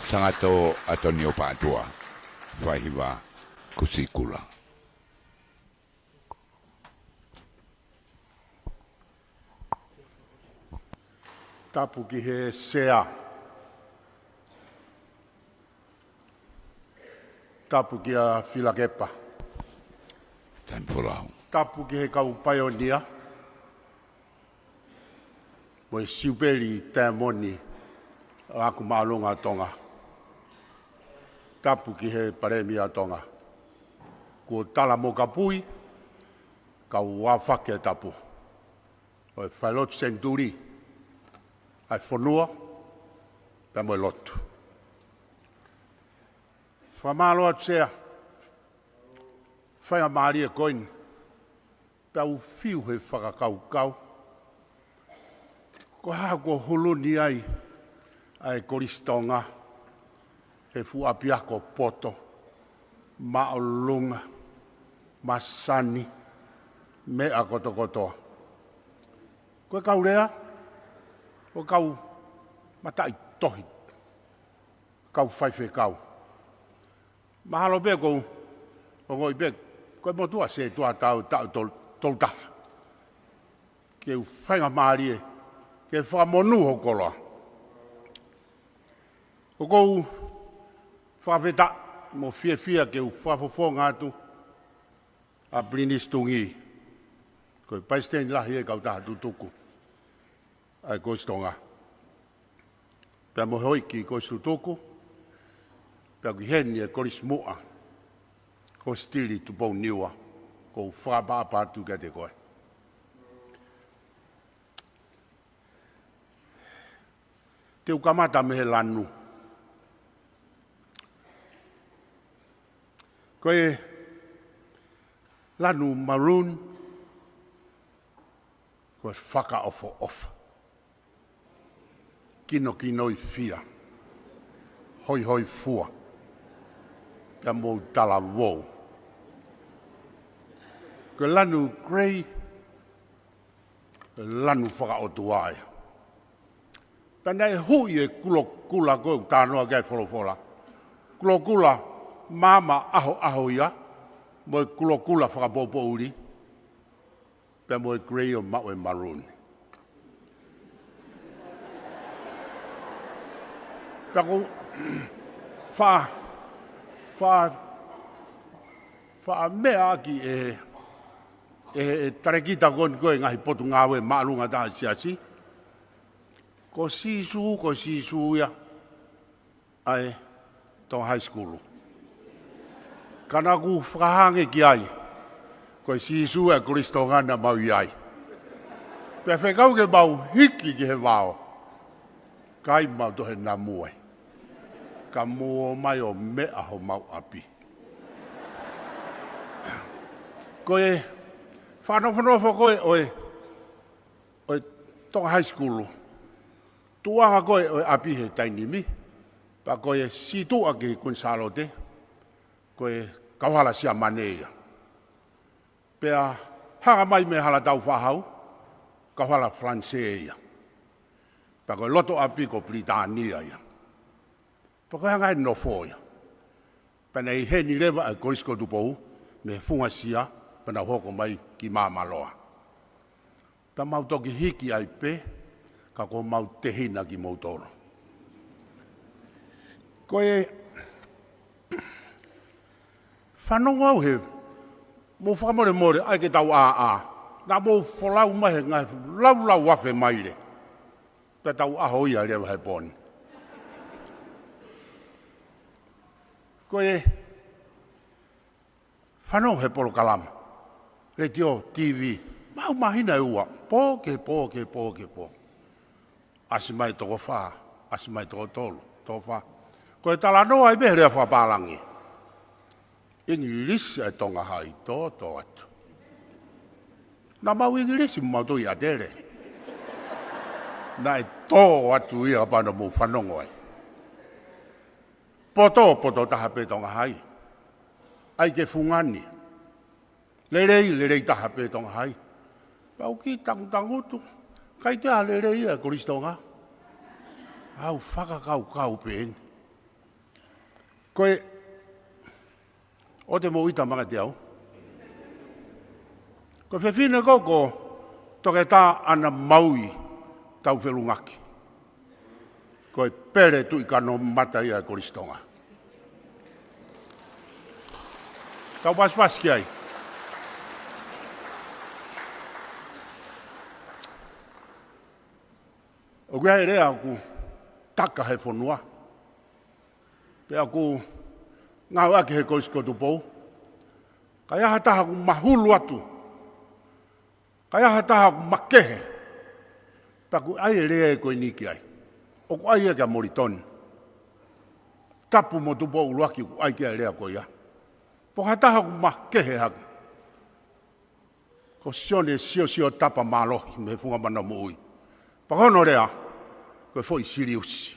Sangato Atonio Pātua, Faihiva Kusikula. Tapu ki he sea. Tapu kia Filakepa. Taimi folau. Tapu ki he kau paionia mo e Siupeli Taemoni ʻa e Ako Māʻolunga ʻo Tonga. Tapu ki he Palēmia ʻo Tonga. Kuo tala mo kapui, kau aofaki e tapu ʻo e failotu senituli ʻa e fonua pea mo e lotu. Fakamālō atu Sea, faingamālie ko eni, pea u fiu he fakakaukau. Ko e hā kuo huluni ai ʻa e Kolisi Tonga he fuʻu ʻapiako poto, māʻolunga, masani, meʻa kotokotoa. Ko e kau lea, ko e kau mataʻitohi, kau faifekau. Mahalo pē ʻoku ou ongoʻi pē, ko e motuʻa se tuʻa tau taʻu tol-, tolu taha. Ke u faingamālie ke fakamonū hoku koloa. ʻOku ou fakafetaʻi mo fiefia ke u fakafofonga atu ʻa Pilinisi Tungī, ko e Palesiteni Lahi ʻo e Kautaha Tutuku ʻa e Kolisi Tonga, pea mo e Houʻeiki Kolisi Tutuku, pea ki heni e Kolisi Muʻa, Hositili Tupou Niua, ʻoku ou fakaʻapaʻapa atu kiate koe. Te u kamata mei he lanu. Ko e lanu maroon, ko e fakaʻofoʻofa, kinokinoifia, hoihoifua, pea mo talavou. Ko e lanu grey, lanu fakaʻotua ia. Pea naʻe huʻi e kulokula ko ē ʻoku talanoa ki ai e folofola. Kulokula maama ʻahoʻaho ia, mo e kulokula fakapoʻupoʻuli, pea mo e grey ʻo maʻu e maroon. Pea ʻoku ou faʻa, faʻa, faʻa meʻa ʻaki ʻe, ʻe, ʻe talēkita ko eni ko e ngaahi potungāue māʻolunga taha ʻa e siasi. Ko Sīsū, ko Sīsū ia ʻa e Tonga High School. Ka naʻá ku fakahā ange ki ai, ko e Sīsū ʻa e Kolisi Tonga naʻa mau ʻi ai. Pea fekau ke mau hiki ki he vao, ka ʻikai mau toe namu ai. Ka mou ō mai ʻo meʻa homau ʻapi. Ko e fakanofonofo ko ē ʻo e, ʻo e Tonga High School, tuʻuʻanga ko ē ʻo e ʻapi he taimi ni, pea ko e sītuʻa ki Kuini Sālote, ko e kauhala Siamane ia. Pea hanga mai mei he hala taufahau, kauhala Falanisē ia. Pea ko e loto ʻapi ko Pilitānia ia. Pea ko e anga e nofo ia. Pea naʻe ʻi heni leva ʻa e Kolisi ko Tupou, mei he Funga Sia, pea nau hoko mai ki Maamaloa. Pea mau toki hiki ai pē, ka kuo mau tehina kimoutolu. Ko e fanongo au he, mou fakamolemole, ʻai ke tau ʻāʻā. Naʻa mou folau mai he ngaahi laulau afe maile. Pea tau ʻaho ia leva he pō ni. Ko e fanongo he polokalama, letiō, T V, maʻu māhina ʻe ua, pō ki he pō, ki he pō, ki he pō. ʻAsi mai toko fā, ʻasi mai toko tolu, toko fā. Ko e talanoa ia mei he lea fakapālangi. ʻIngilisi ʻa e Tonga Hai, tō, tō atu. Naʻa mau ʻIngilisi, mau tui ʻa Tele. Naʻe tō atu ia pea naʻa mou fanongo ai. Poto, poto taha pē Tonga Hai. ʻAi ke fungani. Lelei, lelei taha pē Tonga Hai. Pea u kiʻi tangutangutu. ʻIkai toe ʻi ai ha lelei ia ʻa e Kolisi Tonga. Au fakakaukau pē eni. Ko e, ʻoua te mou ʻita mai kiate au. Ko e fefine ko, ko Toketā ʻAna Maui Taufelungaki. Ko e pele tuʻi kano mata ia ʻo e Kolisi Tonga. Kau pasipasi ki ai. ʻOku ʻi ai e lea ʻoku taka he fonua. Pea ʻoku ngāueʻaki he Kolisi ko Tupou. Ka ʻi ai ha taha ʻoku mahulu atu. Ka ʻi ai ha taha ʻoku makehe. Pea ʻoku ʻi ai e lea ko eni ki ai. ʻOku ʻi ai ia kia Molitoni. Tapu mo Tupou ʻUluaki ʻoku ʻi ai ki ai e lea ko ia. Pe ko ha taha ʻoku makehe hake. Ko Sione Siosio Tapa Mālohi mei he Funga Mana Moʻui. Pea ko hono lea, ko e foʻi siliusi.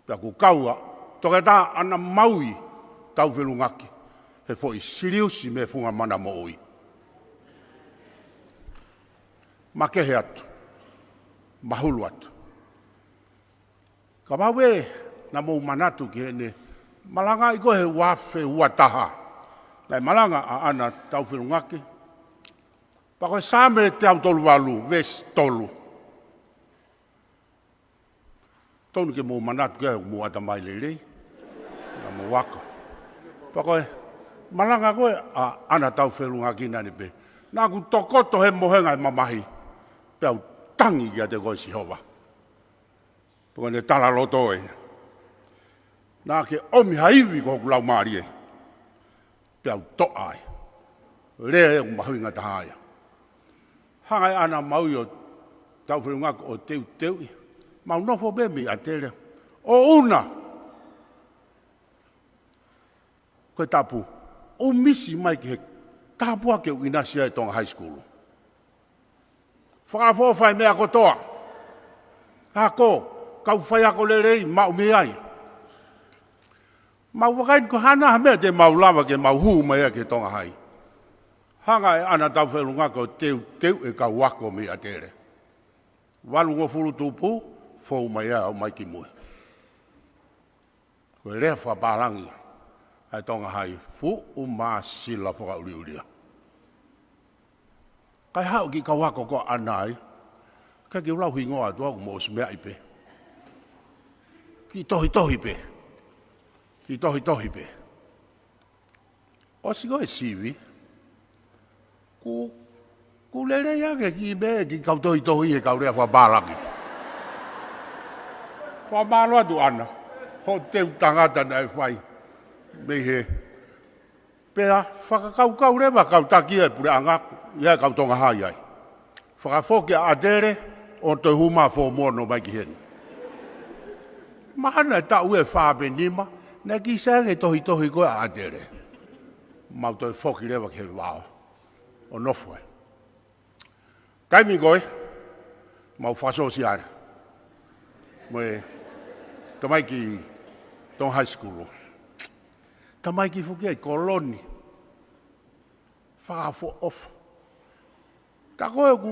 Pea ʻoku kau ʻa Toketā ʻAna Maui Taufelungaki he foʻi siliusi mei he Funga Mana Moʻui. Makehe atu. Mahulu atu. Ka mau ē, naʻa mou manatu ki heʻene malangaʻi ko ē he ua afe ua taha. Naʻe malanga ʻa ʻAna Taufelungaki. Pea ko e Saame teau tolu valu, veesi tolu. Tonu ke mou manatu ki ai, mou ʻatamai lelei. Naʻa mou ako. Pea ko e malanga ko ē ʻa ʻAna Taufelungaki naʻa ne pehē, naʻa ku tokoto he mohenga ʻo e mamahi. Pea u tangi kiate koe Sihova. Pea ko ʻene talaloto ē. Naʻa ke ʻomi ha ivi ki hoku laumālie. Pea u toʻa ai. Lea ʻoku mahuʻinga taha ia. Hanga ʻe ʻAna Maui ʻo Taufelungaki ʻo teuteuʻi. Mau nofo pē mei ʻAtele. ʻO ʻuna. Ko e tapu. ʻOku misi mai ki he tāpuaki ʻoku ʻinasi ai e Tonga High School. Fakaʻofoʻofa e meʻa kotoa. Ako, kau faiako lelei, maʻu mei ai. Mau vakai ko e hā nai ha meʻa te mau lava ke mau hū mai ai ki he Tonga High. Hanga ʻe ʻAna Taufelungaki ʻo teuteuʻi e kau ako mei ʻAtele. Valungofulu tupu, fou mai ai ʻo aʻu mai ki mui. Ko e lea fakapālangi ʻa e Tonga High, fuʻu māsila fakaʻuliʻulia. Kae haʻu ki he kau ako ko ʻAna ai, ʻikai ke u lau hingoa atu au, mou ʻosi meaʻi pē. Kiʻi tohitohi pē. Kiʻi tohitohi pē. ʻOsi ko e sivi. Ku, ku lelei ange ki he meʻa, ki he kau tohitohi he kau lea fakapālangi. Fakamālō atu ʻAna. Hoʻo teu tangata naʻe fai. Mei he. Pea fakakaukau leva kau taki ʻa e puleʻanga, ʻi ai e kau Tonga High ai. Fakafoki ʻa ʻAtele, ʻo toe hū mai fōmono mai ki heni. Mahalo ʻe taʻu ʻe fā pe nima, naʻe kei sai ange e tohitohi ko ē ʻa ʻAtele. Mau toe foki leva ki he vao. ʻO nofo ai. Taimi ko ē, mau fakasōsiale. Mo e tamaiki Tonga High School. Tamaiki foki ʻi Koloni. Fakaʻofoʻofa. Tā ko ē ʻoku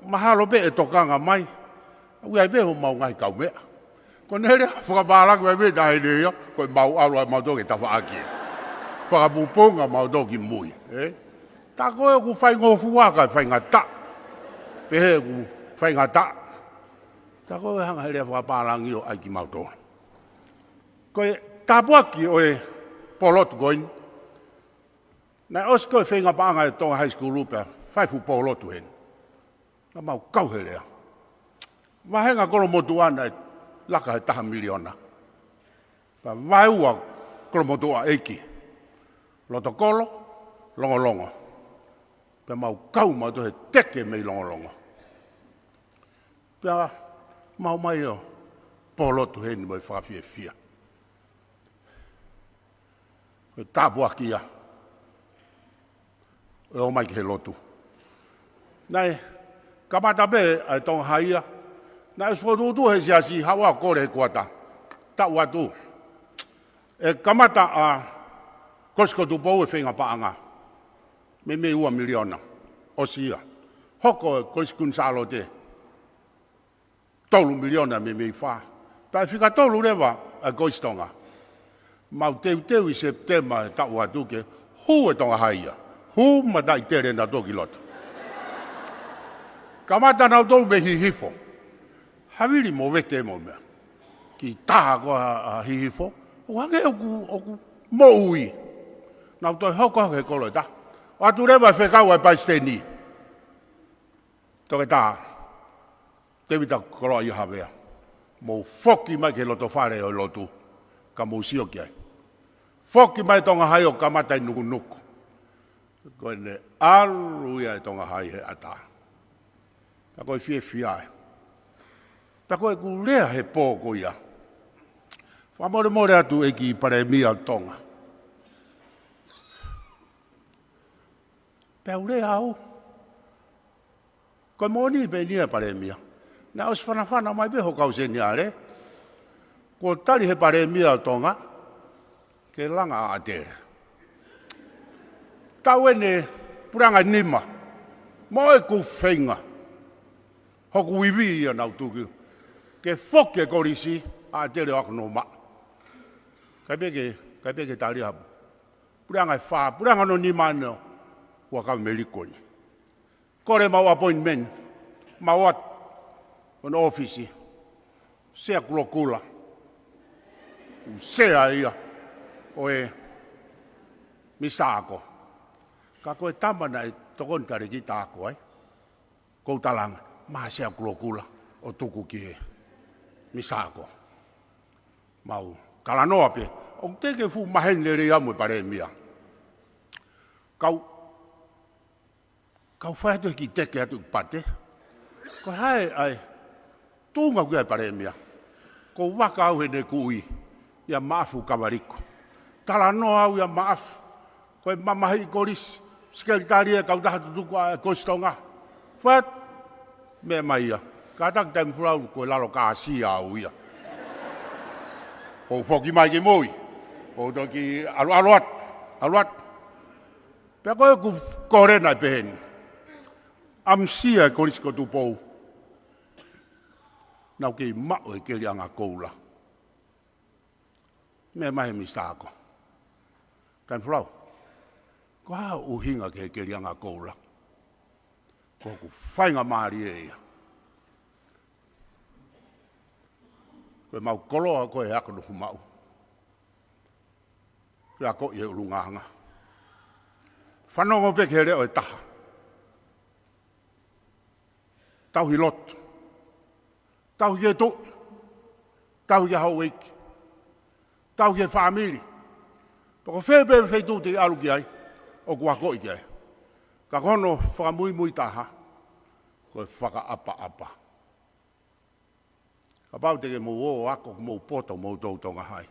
mahalo pē ʻe tokanga mai. ʻOku ʻi ai pē homau ngaahi kaumeʻa. Ko ʻene lea fakapālangi mai pē taʻahine ia, ko e mau ʻalu ʻa mautolu ki tafaʻaki. Fakapupunga mautolu ki mui, ē? Tā ko ē ʻoku faingofua kae faingataʻa. Pehē ʻoku faingataʻa. Tā ko ē hanga he lea fakapālangi ʻo ʻai kimautolu. Ko e tāpuaki ʻo e polotu ko eni. Naʻe ʻosi ko e feinga paʻanga ʻa e Tonga High School pea fai fuʻu polotu heni. Naʻa mau kau he lea. Vahenga kolomotuʻa naʻe laka he taha miliona. Pea vaeua kolomotuʻa ʻeiki. Lotokolo, Longolongo. Pea mau kau mautolu he teke mei Longolongo. Pea mau mai ʻo polotu heni mo e fakafiefia. Ko e tāpuaki ia. ʻE ō mai ki he lotu. Naʻe kamata pē ʻa e Tonga High ia. Naʻe ʻosi fokotuʻutuʻu he siasi, haʻu ʻo kole he kuata. Taʻu atu. ʻE kamata ʻa Kolisi ko Tupou e feinga paʻanga. Meimei ua miliona. ʻOsi ia. Hoko e Kolisi Kuini Sālote. tolu miliona meimei fā. Pea fika tolu leva ʻa e Kolisi Tonga. Mau teuteu ʻi Sepitema ʻo e taʻu atu ke hū e Tonga Hai ia. Hū mataʻitele nautolu ki loto. Kamata nautolu mei Hihifo. Havili mo Vete mo e meʻa. Kiʻi taha ko ē ʻa Hihifo. ʻO hangē ʻoku, ʻoku moʻui. Nau toe hoko hake he kolo ʻe taha. ʻOatu leva e fekau ʻa e palesiteni. Toketā Tēvita Koloaʻia Havea. Mou foki mai ki he loto fale ʻo e lotu. Ka mou sio ki ai. Foki mai Tonga Hai ʻo kamata ʻi Nukunuku. Ko ʻene ʻalu ia ʻa e Tonga Hai he ʻatā. Pea ko e fiefia ē. Pea ko ʻeku lea he pō ko ia. Fakamolemole atu ʻEiki Palēmia ʻo Tonga. Pea u lea au. Ko e moʻoni pē eni ʻa e Palēmia. Naʻe ʻosi fanafana mai pē ho kau seniale. Kuo tali he Palēmia ʻo Tonga ke langa ʻa ʻAtele. Tau ʻene puleʻanga nima. Mo ʻeku feinga. Hoku ivi ia naʻa ku tuku. Ke foki e kolisi ʻa ʻAtele ʻo ako noa maʻa. Kai pē ke, kai pē ke tali hapu. Puleʻanga ʻe fā, puleʻanga hono nima ʻanenai ʻo Huʻakavameiliku ni. Kole mau appointment, mau ʻalu ki hono ʻōfisi. Sea Kulokula. Sea ia ʻo e Minisitā Ako. Ka ko e tama naʻe tokoni talēkita ako ai. Ko u talaange, maʻa Sea Kulokula, ʻo tuku ki he Minisitā Ako. Mau talanoa pē, ʻoku teʻeki ke fuʻu maheni lelei au mo e Palēmia. Kau, kau fai atu he kiʻi teke atu ʻi pate. Ko hai ai, tuʻunga ʻoku ʻi ai e Palēmia. Ko u vaka au heʻene kuʻi, ʻia Maʻafu Kavaliku. Talanoa au ʻia Maʻafu. Ko e mamahiʻi kolisi, sekelitali e kautaha tutuku ʻa e Kolisi Tonga. Fat, meʻa mai ia. Kātaki taimi folau ko e lalo kāsia au ia. Ko u foki mai ki mui. Ko u toki ʻalu, ʻalu atu, ʻalu atu. Pea ko ʻeku kole naʻe pehē ni. ʻAmusia e Kolisi ko Tupou. Naʻa ku kei maʻu e keliʻanga koula. Meʻa mai he Minisitā Ako. Taimi folau. Ko e hā hoʻo ʻuhinga ki he keliʻanga koula? Ko hoku faingamālie ia. Ko e mau koloa ko e ako noa maʻa. Ko e ako ʻi he ʻulungaanga. Fanongo pē ki he leʻo ʻe taha. Tauhi lotu. Tauhi ki he tuʻi. Tauhi ki he houʻeiki. Tauhi ki he fāmili. Pea ko fē pē feituʻu te ke ʻalu ki ai, ʻoku akoʻi ki ai. Ka ko hono fakamuimui taha, ko e fakaʻapaʻapa. Kapau te ke mou ō ʻo ako ʻoku mou poto moutolu Tonga Hai.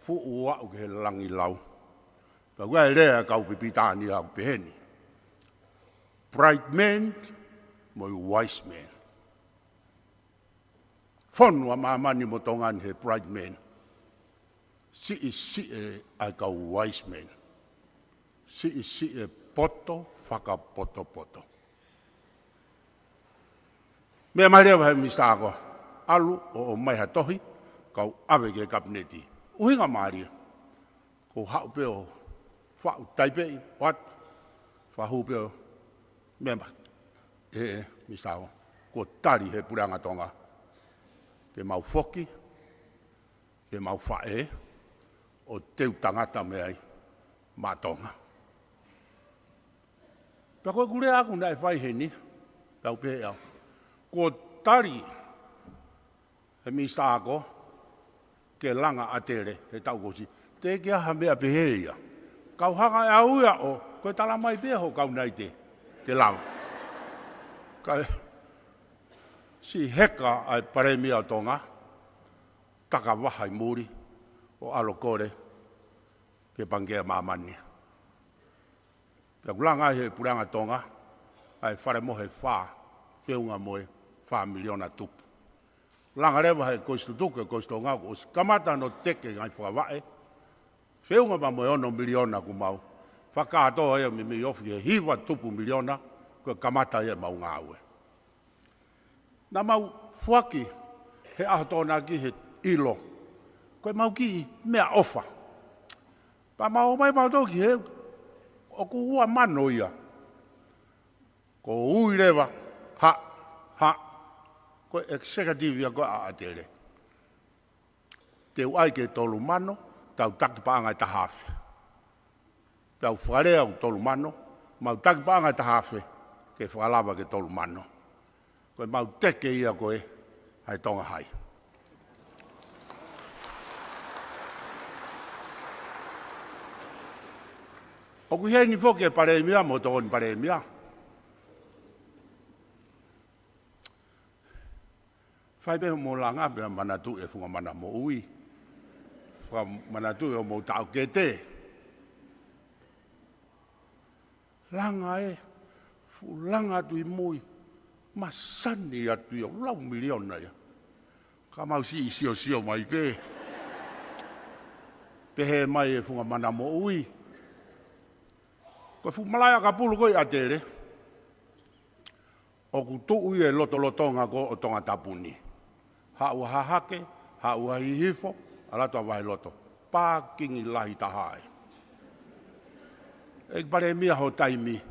Fuʻu aʻu ki he langi lau. Ka ʻoku ʻi ai e lea ʻa e kau Pilitānia ʻoku pehē ni. Bright man, mo e wise man. Fonu ʻa māmani mo Tonga ni he bright man. Siʻisiʻi ʻa e kau wise man. Siʻisiʻi e poto fakapotopoto. Meʻa mai leva he Minisitā Ako, ʻalu ʻo ʻomai ha tohi, kau ʻave ki he Kapineti. ʻUhinga mālie. Ko u haʻu pē ʻo faʻu taipeʻi, ʻoatu, fakahū pē ʻo meʻa mai. ʻE, ʻe, Minisitā Ako, kuo tali he Puleʻanga Tonga. Ke mau foki, ke mau faʻē, ʻo teu tangata mei ai, maʻa Tonga. Pea ko ʻeku lea ʻaʻaku naʻe fai heni, pea u pehē au. Kuo tali, he Minisitā Ako, ke langa ʻa ʻAtele, he taʻu kuo ʻosi. Teʻeki ai ha meʻa pehē ia. Kau hanga ʻe au ia ʻo, ko e tala mai pē ho kau naite, ke langa. Kae, siʻi heka ʻa e Palēmia ʻo Tonga, taka vaha ʻi muli, ʻo ʻalu ʻo kole, ki he Pangikē ʻa Māmani. Pea kuo langa ai he Puleʻanga Tonga, ʻa e fale mohe ʻe fā, feʻunga mo e fā miliona tupu. Langa leva he Kolisi Tutuku, he Kolisi Tonga, kuo ʻosi kamata hono teke ngaahi fakavaʻe, feʻunga pea mo e ono miliona kuo mau fakakātoa ia meimei ofi he hiva tupu miliona, ko e kamata ia ʻemau ngāue. Naʻa mau foaki, he ʻaho Tokonaki he ʻilo. Ko e mau kiʻi meʻaʻofa. Pea mau ō mai mau toki he, ʻoku ua mano ia. Ko ui leva, ha, ha, ko e executive ia ko ē ʻa ʻAtele. Te u ʻai ke tolu mano, tau taki paʻanga ʻe taha afe. Pea u fakalea ʻoku tolu mano, mau taki paʻanga ʻe taha afe, ke fakalava ke tolu mano. Ko e mau teke ia ko ē, ʻa e Tonga Hai. ʻOku ʻi heni foki e Palēmia mo e Tokoni Palēmia. Fai pē hoʻomou langa pea manatuʻi e funga mana moʻui. Fakamanatuʻi hoʻomou taʻokete. Langa ē, fuʻu langa atu ʻi mui. Masani atu ia, lau miliona ia. Ka mau siʻi siosio mai pē. Pehē mai e funga mana moʻui. Ko e fuʻu malaʻe ʻakapulu ko ē ʻi ʻAtele. ʻOku tuʻu ia ʻi he lotolotonga ko ē ʻo Tongatapu ni. Haʻu ʻa Hahake, haʻu ʻa Hihifo, ʻalu atu ʻa Vaheloto. Pākingi lahi taha ē. ʻEiki Palēmia, ho taimi.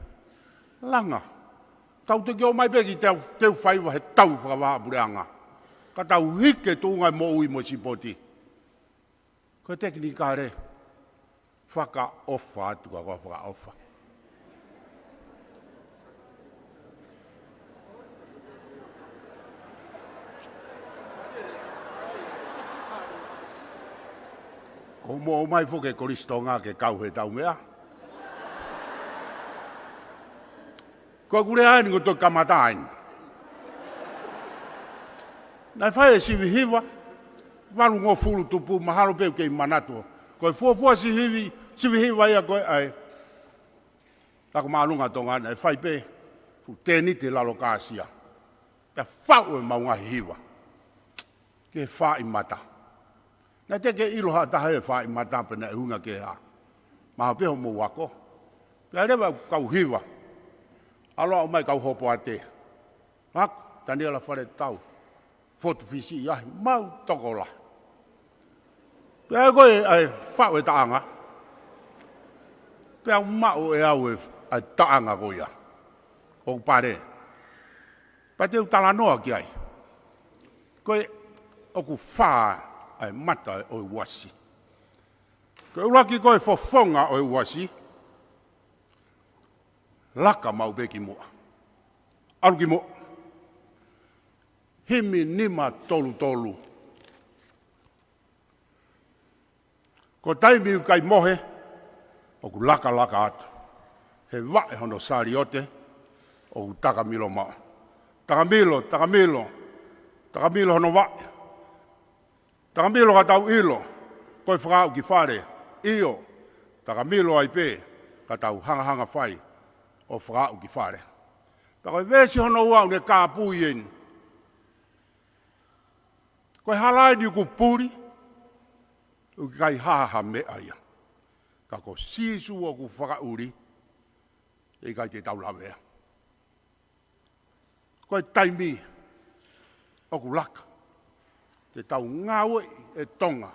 Langa. Tau toki ō mai pē ki teu, teu faiva he tau fakavahaʻapuleʻanga. Ka tau hiki e tuʻunga e moʻui mo e sipoti. Ko e tekinikale, fakaʻofa atu ka ko e fakaʻofa. Ko mo mai foki e Kolisi Tonga ke kau he tau meʻa. Ko e kulea eni ko e toki kamata eni. Naʻe fai e sivi hiva, valungofulu tupu, mahalo pē ʻoku kei manatu. Ko e fuofua sivi, sivi hiva ia ko ē ʻa e Ako Māʻolunga Tonga, naʻe fai pē, fuʻu tēniti lalo kāsia. Pea faʻu e mau ngaahi hiva. Ke fai mata. Naʻe teʻeki ʻilo ha taha e fai mata pe naʻe ʻuhinga ki he hā. Mahalo pē hoʻomou ako. Pea leva kau hiva. ʻAlu ʻo mai kau hopoate. Ako, Taniela Faletau. Fotu Fisi ʻi ai, mau tokolahi. Pea ko e, ʻai, faʻu e taʻanga. Pea u maʻu ʻe au e, ʻai, taʻanga ko ia. ʻOku pale. Pea te u talanoa ki ai. Ko e ʻoku fā ʻa e mata ʻo e uasi. Ko e ʻuluaki ko e fofonga ʻo e uasi, laka maʻu pē ki muʻa. ʻAlu ki muʻa. Himi nima tolu tolu. Ko e taimi ʻoku ʻikai mohe, ʻoku lakalaka atu. He vaʻe hono saliote, ʻoku takamilo maʻu. Takamilo, takamilo, takamilo hono vaʻe. Takamilo ka tau ʻilo, ko e fakaaʻu ki fale, ʻio, takamilo ai pē, ka tau hangahanga fai, ʻo fakaaʻu ki fale. Pea ko e veesi hono ua ʻoku ne kāpui eni. Ko e hala eni ʻoku puli, ʻoku ʻikai haha meʻa ia. Ka ko Sīsū ʻoku fakaʻuli, ʻe ʻikai te tau lavea. Ko e taimi, ʻoku laka. Te tau ngāueʻi e Tonga.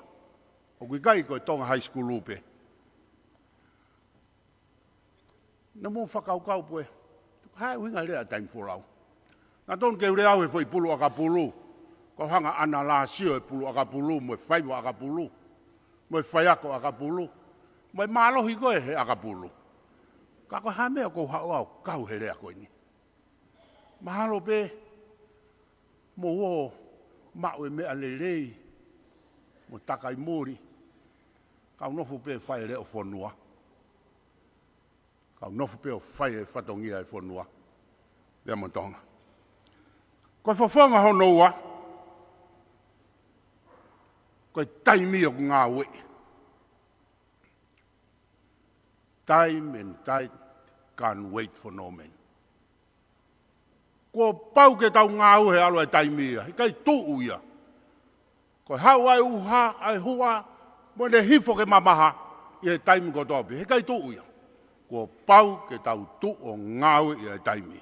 ʻOku ʻikai ko e Tonga High School pē. Naʻa mou fakakaukau pē. Hā e ʻuhinga lea taimi folau. Naʻa tonu ke u lea au he foʻi pulu ʻakapulu. Ko e hanga ʻanalāsio e pulu ʻakapulu, mo e faiva ʻakapulu, mo e faiako ʻakapulu, mo e mālohi ko ē he ʻakapulu. Ka ko e hā meʻa ʻoku ou haʻu au kau he lea ko eni. Mahalo pē, mou ō maʻu e meʻa lelei, mo takai muli, kau nofo pē fai e leʻo fonua. Kau nofo pē ʻo fai e fatongia e fonua. Lea mo Tonga. Ko e fofonga hono ua, ko e taimi ʻoku ngāueʻi. Time and tide can't wait for no man. Kuo pau ke tau ngāue he ʻalu e taimi ia, ʻikai tuʻu ia. Ko e haʻu ʻa e ʻuha, ʻa e huʻa, mo ʻene hifo ke mamaha, ʻi he taimi kotoa pē, ʻikai tuʻu ia. Kuo pau ke tau tuʻu ʻo ngāueʻi e taimi.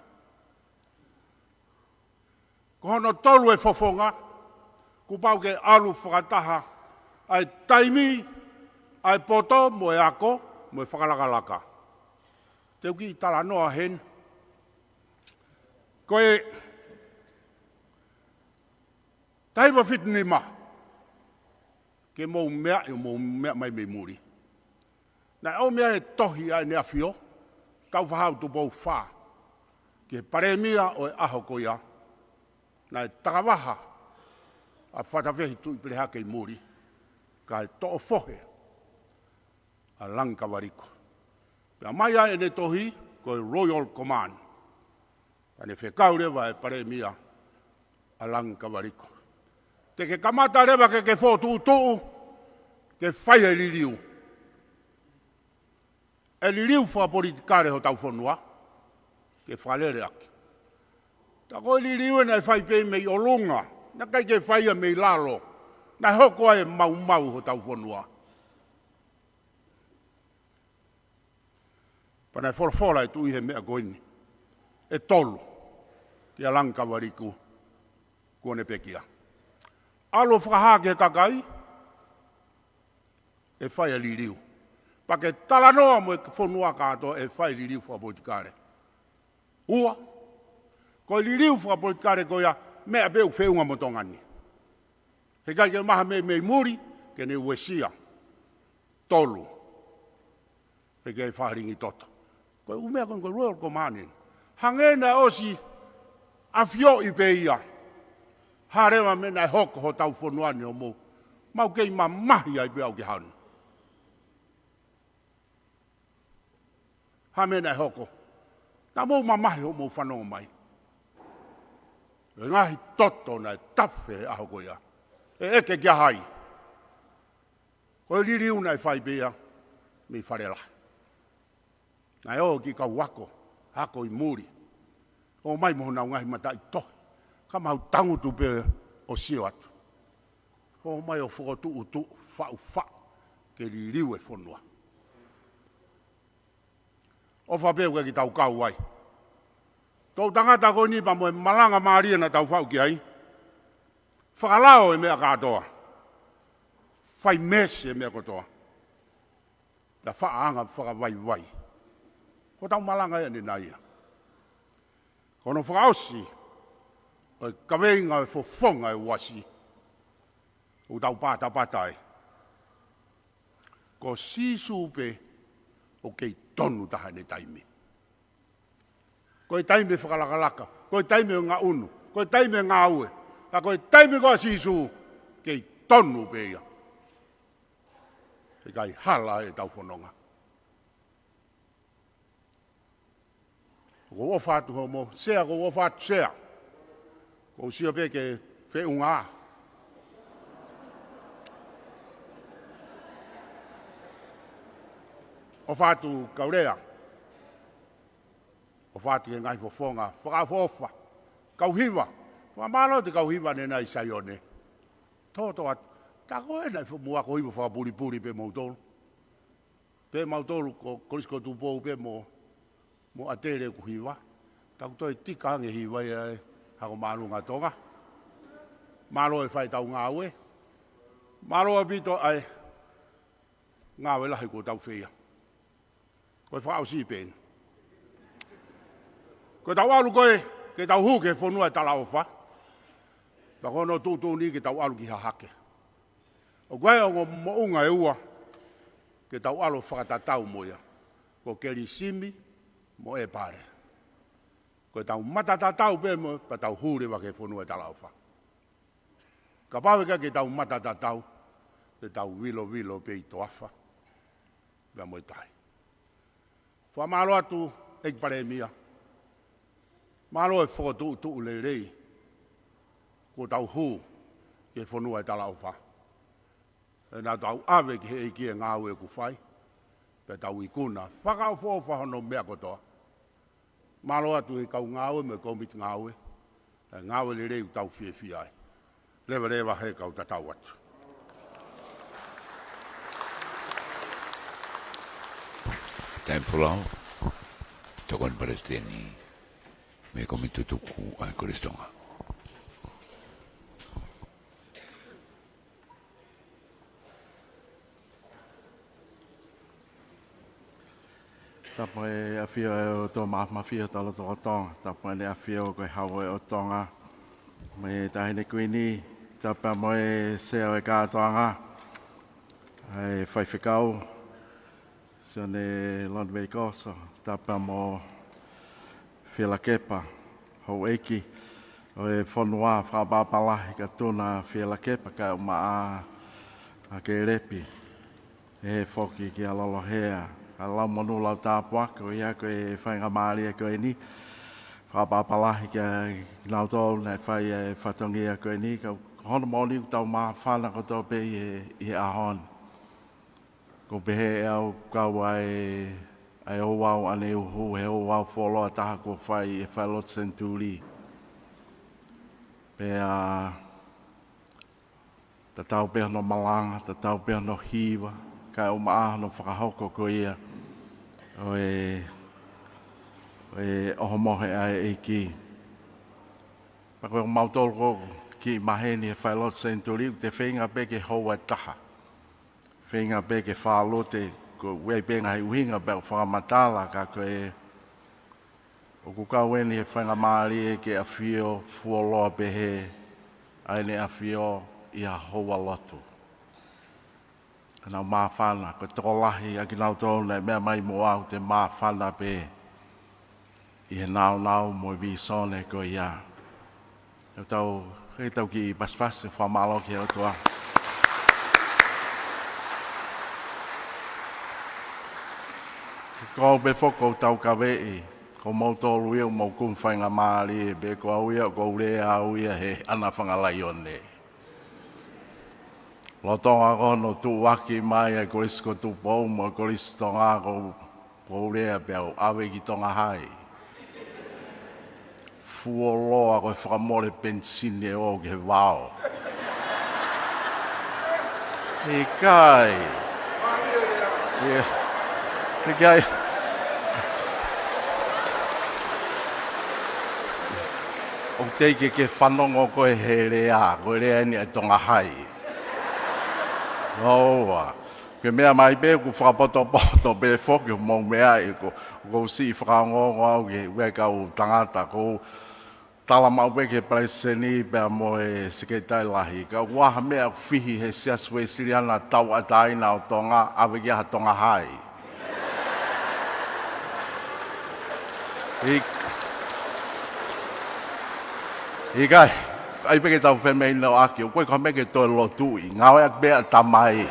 Ko hono tolu e fofonga, Kuo pau ke ʻalu fakataha ʻa e taimi, ʻa e poto, mo e ako, mo e fakalakalaka. Te u kiʻi talanoa heni. Ko e taha hiva fitu nima, ke mou meaʻi ʻo mou meʻa mai mei muli. Naʻe ʻomi ʻa e tohi ʻa ʻEne ʻAfio, Tāufaʻāhau Tupou Fā, ki he Palēmia ʻo e ʻaho ko ia. Naʻe takavaha ʻa Fatafehi Tuʻipelehake ʻi muli, kae toʻo fohe ʻa Langikavaliku. Pea mai ai ʻene tohi, ko e Royal Command. Pea ne fekau leva e Palēmia ʻa Langikavaliku, te ke kamata leva ke ke fokotuʻutuʻu, ke fai e liliu. E liliu fakapolitikale hotau fonua, ke fakalele ʻaki. Tā ko e liliu ē naʻe fai pē mei ʻolunga, naʻe ʻikai ke fai ia mei lalo, naʻe hoko ai e maumau hotau fonua. Pea naʻe folofola e Tuʻi he meʻa ko eni ʻe tolu kia Langikavaliku, kuo ne pekia. ʻAlu ʻo fakahā ki he kakai, ʻe fai e liliu. Pea ke talanoa mo e fonua kātoa, ʻe fai e liliu fakapolitikale. Ua, ko e liliu fakapolitikale ko ia, meʻa pē ʻoku feʻunga mo Tonga ni. He ʻikai ke maha mei, mei muli, ke ne uesia. Tolu, he ʻikai faʻahinga toto. Ko e ʻū meʻa ko eni ko e Royal Command. Hangē naʻe ʻosi ʻafioʻi pē ia. Hā leva e meʻa naʻe hoko hotau fonua ni ʻo mou, mau kei mamahi ai pē ʻo aʻu ki he ʻaho ni. Hā e meʻa naʻe hoko? Naʻa mou mamahi hoʻomou fanongo mai. E ngaahi toto naʻe tafe he ʻaho ko ia. ʻE ʻeke kia hai? Ko e liliu naʻe fai pē ia mei Fale Lahi. Naʻe ō e kiʻi kau ako, ako ʻi muli, ō mai mo honau ngaahi mataʻitohi, ka mau tangutu pē ʻo sio atu. Ō mai ʻo fokotuʻutuʻu, faʻufaʻu, ke liliu e fonua. ʻOfa pē ʻoku ʻikai ke tau kau ai. Toʻutangata ko eni pea mo e malanga mālie naʻa tau faʻu ki ai, fakalao e meʻa kātoa, fai mesi e meʻa kotoa, pea faʻa anga fakavaivai. Ko ʻetau malanga eni ʻanenai ia. Ko hono fakaʻosi ʻo e kaveinga ʻo e fofonga ʻo e uasi, ʻoku tau patapata ai. Ko Sīsū pē ʻoku kei tonu taha ʻene taimi. Ko e taimi ʻo e fakalakalaka, ko e taimi ʻo e ngaʻunu, ko e taimi ʻo e ngāue, ka ko e taimi ko ia ʻa Sīsū, kei tonu pē ia. He ʻikai hala ʻetau fononga. ʻOku ou ʻofa atu hoʻomou, Sea, ʻoku ou ʻofa atu, Sea. ʻOku ou sio pē ke feʻunga. ʻOfa atu kau Lea. ʻOfa atu ki he ngaahi fofonga fakaʻofoʻofa. Kau hiva. Fakamālō atu kau hiva ʻanenai ʻi Saione. Toto atu. Tā ko ē naʻe fo-, mou ako hiva fakapulipuli pē moutolu. Pē mautolu ko Kolisi ko Tupou pē mo, mo ʻAtele ʻoku hiva. Tau toe tika ange hiva ia ʻe hako māʻolunga Tonga. Mālō e fai ʻetau ngāue. Mālō ʻaupito ʻa e ngāue lahi kuo tau feia. Ko e fakaʻosi pē eni. Ko ʻetau ʻalu ko ē, ke tau hū ki he fonua ʻo e talaʻofa. Pea ko hono tuʻutuʻuni ke tau ʻalu ki Hahake. ʻOku ʻi ai e ongo moʻunga ʻe ua ke tau ʻalu ʻo fakatatau mo ia. Ko Kelisimi mo ʻĒpale. Ko ʻetau matatatau pē mo ia, pea tau hū leva ki he fonua ʻo e talaʻofa. Kapau ʻe ʻikai ke tau matatatau, te tau vilovilo pē ʻi toafa pea mo e tahi. Fakamālō atu, ʻEiki Palēmia. Mālō e fokotuʻutuʻu lelei kuo tau hū ki he fonua ʻo e talaʻofa. ʻE naʻa tau ʻave ki he ʻEiki e ngāue ʻoku fai, pea tau ikuna fakaʻofoʻofa hono meʻa kotoa. Mālō atu e kau ngāue mo e kōmiti ngāue, e ngāue lelei ʻoku tau fiefia ai. Levaleva he kau tatau atu. Taimi folau, Tokoni Palesiteni mei he Kōmiti Tutuku ʻa e Kolisi Tonga. Tapu mo e ʻafio ʻa e ʻOtua Māfimafi ʻi hotau lotolotonga. Tapu mo ʻEne ʻAfio ko e Hau ʻo e ʻOtu Tonga. Mo e Taʻahine Kuini, tapu mo e Sea ʻo e Kātoanga, ʻa e Faifekau Sione Loni Veikoso, tapu mo Fielakepa, houʻeiki ʻo e fonua, fakaʻapaʻapa lahi kia Tuna Fielakepa, kae ʻumaʻā ʻa Kelepi, ʻEhē foki kia Lolohea, kae lau monū lau tāpuaki, ko ia ko e faingamālie ko eni, fakaʻapaʻapa lahi kia kinautolu naʻe fai e fatongia ko eni, ka ko hono moʻoni ʻoku tau māfana kotoa pē ʻi he, ʻi he ʻaho ni. ʻOku ou pehē ʻe au kau ai ʻa e ouau ʻaneuhu, he ouau fuoloa taha kuo fai ʻe he falelotu Senituli. Pea tatau pē hono malanga, tatau pē hono hiva, kae ʻumaʻā hono fakahoko ko ia ʻo e, ʻo e ʻohomohe ʻa e ʻEiki. Pea ko mautolu ko ē kiʻi maheni he falelotu Senituli, ʻoku te feinga pē ke houa ʻe taha. Feinga pē ke fālote, ko e ʻuhi pē ngaahi ʻuhinga pea u fakamatala, ka ko e ʻoku kau eni he faingamālie ke ʻafio fuoloa pehē ʻa ʻEne ʻAfio ʻi ha houa lotu. Ka nau māfana, ko e tokolahi ʻa kinautolu naʻe meʻa mai mo au te māfana pē ʻi he nāunau mo e vīsone ko ia. ʻE tau, ʻe tau kiʻi pasipasi fakamālō ki he ʻOtua. Ko au pē foki ʻoku ou taukaveʻi, ko moutolu ia ʻoku mou kumi faingamālie, pea ko au ia ʻoku ou lea au ia he ʻAna Fanga Laione. Lolotonga ko hono tuʻuaki mai ʻa e Kolisi ko Tupou mo e Kolisi Tonga, ko ʻoku ou lea pē au, ʻave ki Tonga Hai. Fuoloa ko e fakamole penisini ʻo aʻu ki he vao. ʻIkai. Ia. ʻIkai. ʻOku teʻeki ke fanongo koe he lea, ko e lea eni ʻa e Tonga Hai. ʻOua. Ke meʻa mai pē, ʻoku fakapotopoto pē foki hoʻomou meʻa ē, ko, ʻoku ou siʻi fakaongoongo au ki he ʻū kau tangata, ʻoku ou tala maʻu pē ki he Palesiteni pea mo e Sekelitali Lahi. Ka ʻoku ʻi ai ha meʻa ʻoku fihi he Siasi Uēsiliana Tauʻatāina ʻo Tonga, ʻave ki ai ha Tonga Hai. ʻI-, ʻikai, ʻai pē ke tau femei no aki, ʻoku ʻikai ko ha meʻa ke toe lotuʻi, ngāueʻaki pē ʻatamai.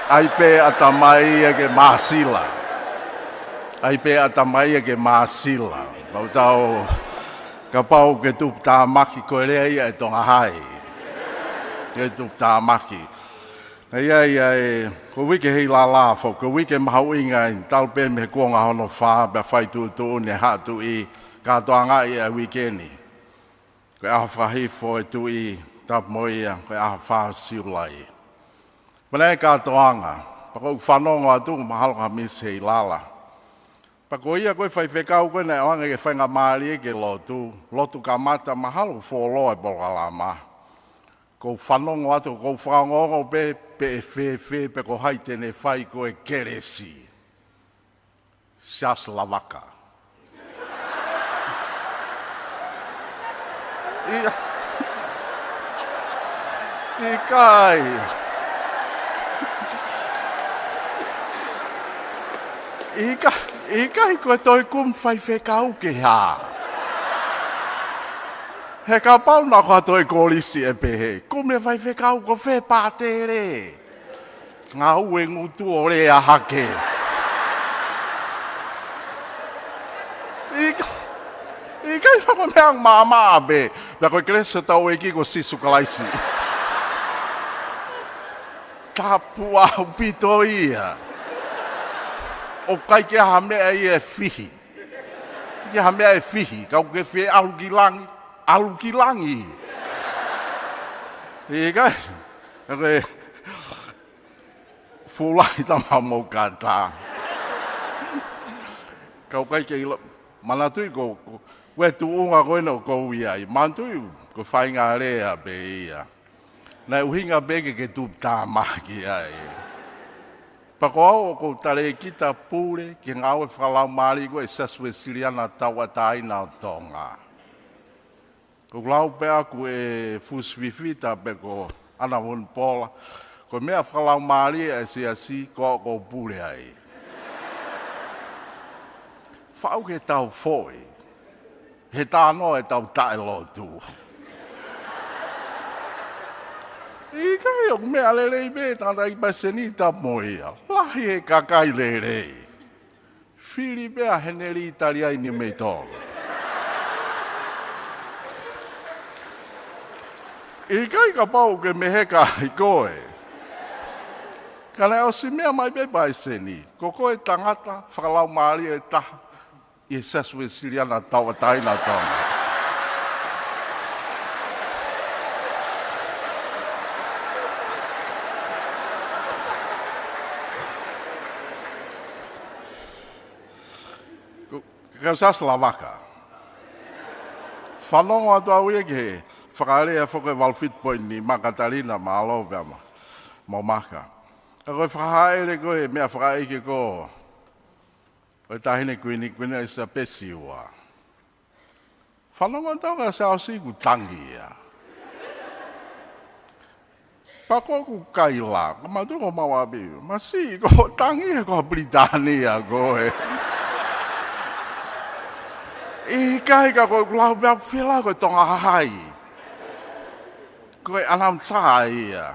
ʻAi pē ʻatamai ia ke māsila. ʻAi pē ʻatamai ia ke māsila. Mau tau, kapau ke tuputāmaki ko e lea ia ʻa e Tonga Hai. Ke tuputāmaki. ʻA ia, ʻa ia, ʻe, ko e uike ʻi he lala foki, ko e uike mahuʻinga eni, talu pē mei he kuonga hono fā, pea fai tuʻutuʻuni ʻe he Haʻa Tuʻi Kātoanga ʻi he uike ni. Ko e ʻaho fakahifo ʻo e Tuʻi, tapu mo ia, ko e ʻaho fā Siulai. Pea naʻe kātoanga, pea ko ʻeku fanongo atu, mahalo ko ha misi ʻi he lala. Pea ko ia ko e faifekau ko ē naʻe ʻoange ke faingamālie ke lotu, lotu kamata mahalo fuoloa e polokalama. ʻOku ou fanongo atu, ʻoku ou fakaongoongo pē, pe ʻe fēfē, pe ko hai te ne fai ko e kelesi. Siaosi Lavaka. ʻI-, ʻikai. ʻIkai, ʻikai ko e toe kumi faifekau ke hā. He kapau naʻa ko ha toe kolisi ʻe pehē, kumi e faifekau ko fē pātele. Ngāue ngutu ʻo lea hake. ʻIkai, ʻikai ha ko e meʻa maʻamaʻa pē. Pea ko e kelesi ʻa hotau ʻEiki ko Sīsū Kalaisi. Tapu ʻaupito ia. ʻOku ʻikai ke ʻi ai ha meʻa ia ʻe fihi. ʻIkai ha meʻa ʻe fihi. Kapau ʻoku ke fie ʻalu ki langi, ʻalu ki langi. ʻIkai. Ko e fuʻu lahi tama mau kata. Kapau ʻoku ʻikai ke ʻilo, manatuʻi ko, ko, ko e tuʻunga ko ena ʻoku ou ʻi ai. Manatuʻi ko e faʻahinga lea pē ia. Naʻe ʻuhinga pē ke ke tuputāmaki ai. Pea ko au ʻoku ou talēkita pule ki he ngāue fakalaumālie ko ē ʻa e Siasi Uēsiliana Tauʻatāina ʻo Tonga. ʻOku lau pē ʻaku ʻe Fusi Fifita pe ko ʻAna Vunipola, ko e meʻa fakalaumālie ʻa e siasi ko au ʻoku ou pule ai. Faʻu ke tau foʻi he tānoʻa ʻetau taʻelotu. ʻIkai, ʻoku meʻa lelei pē tangataʻeiki palesiteni, tapu mo ia. Lahi e kakai lelei. Fili pē ʻa Heneli Taliai Niumeitolo. ʻIkai, kapau ʻoku ke meheka ai koe. Ka naʻe ʻosi meʻa mai pē palesiteni, ko koe tangata fakalaumālie ʻe taha ʻi he Siasi Uēsiliana Tauʻatāina ʻo Tonga. Ko, kau Siasi Lavaka. Fanongo atu au ia ki he fakalea foki ʻe valu fitu poini nima, Katalina, mālō pea mo, mo Maka. Ka ko e fakahāʻele ko ē meʻa fakaʻeiki ko ē ʻo e Taʻahine Kuini, Kuini ʻElisapesi Ua. Fanongo atu au kia Siaosi, ʻoku tangi ia. Pea ko ʻeku kaila, ka mātuku homau ʻapi, masiʻi, ko hoʻo tangi he ko Pilitānia koe. ʻIkai, ka ko ʻeku lau pē ʻaku fila ko e Tonga Hai. Ko e ʻanautā ia.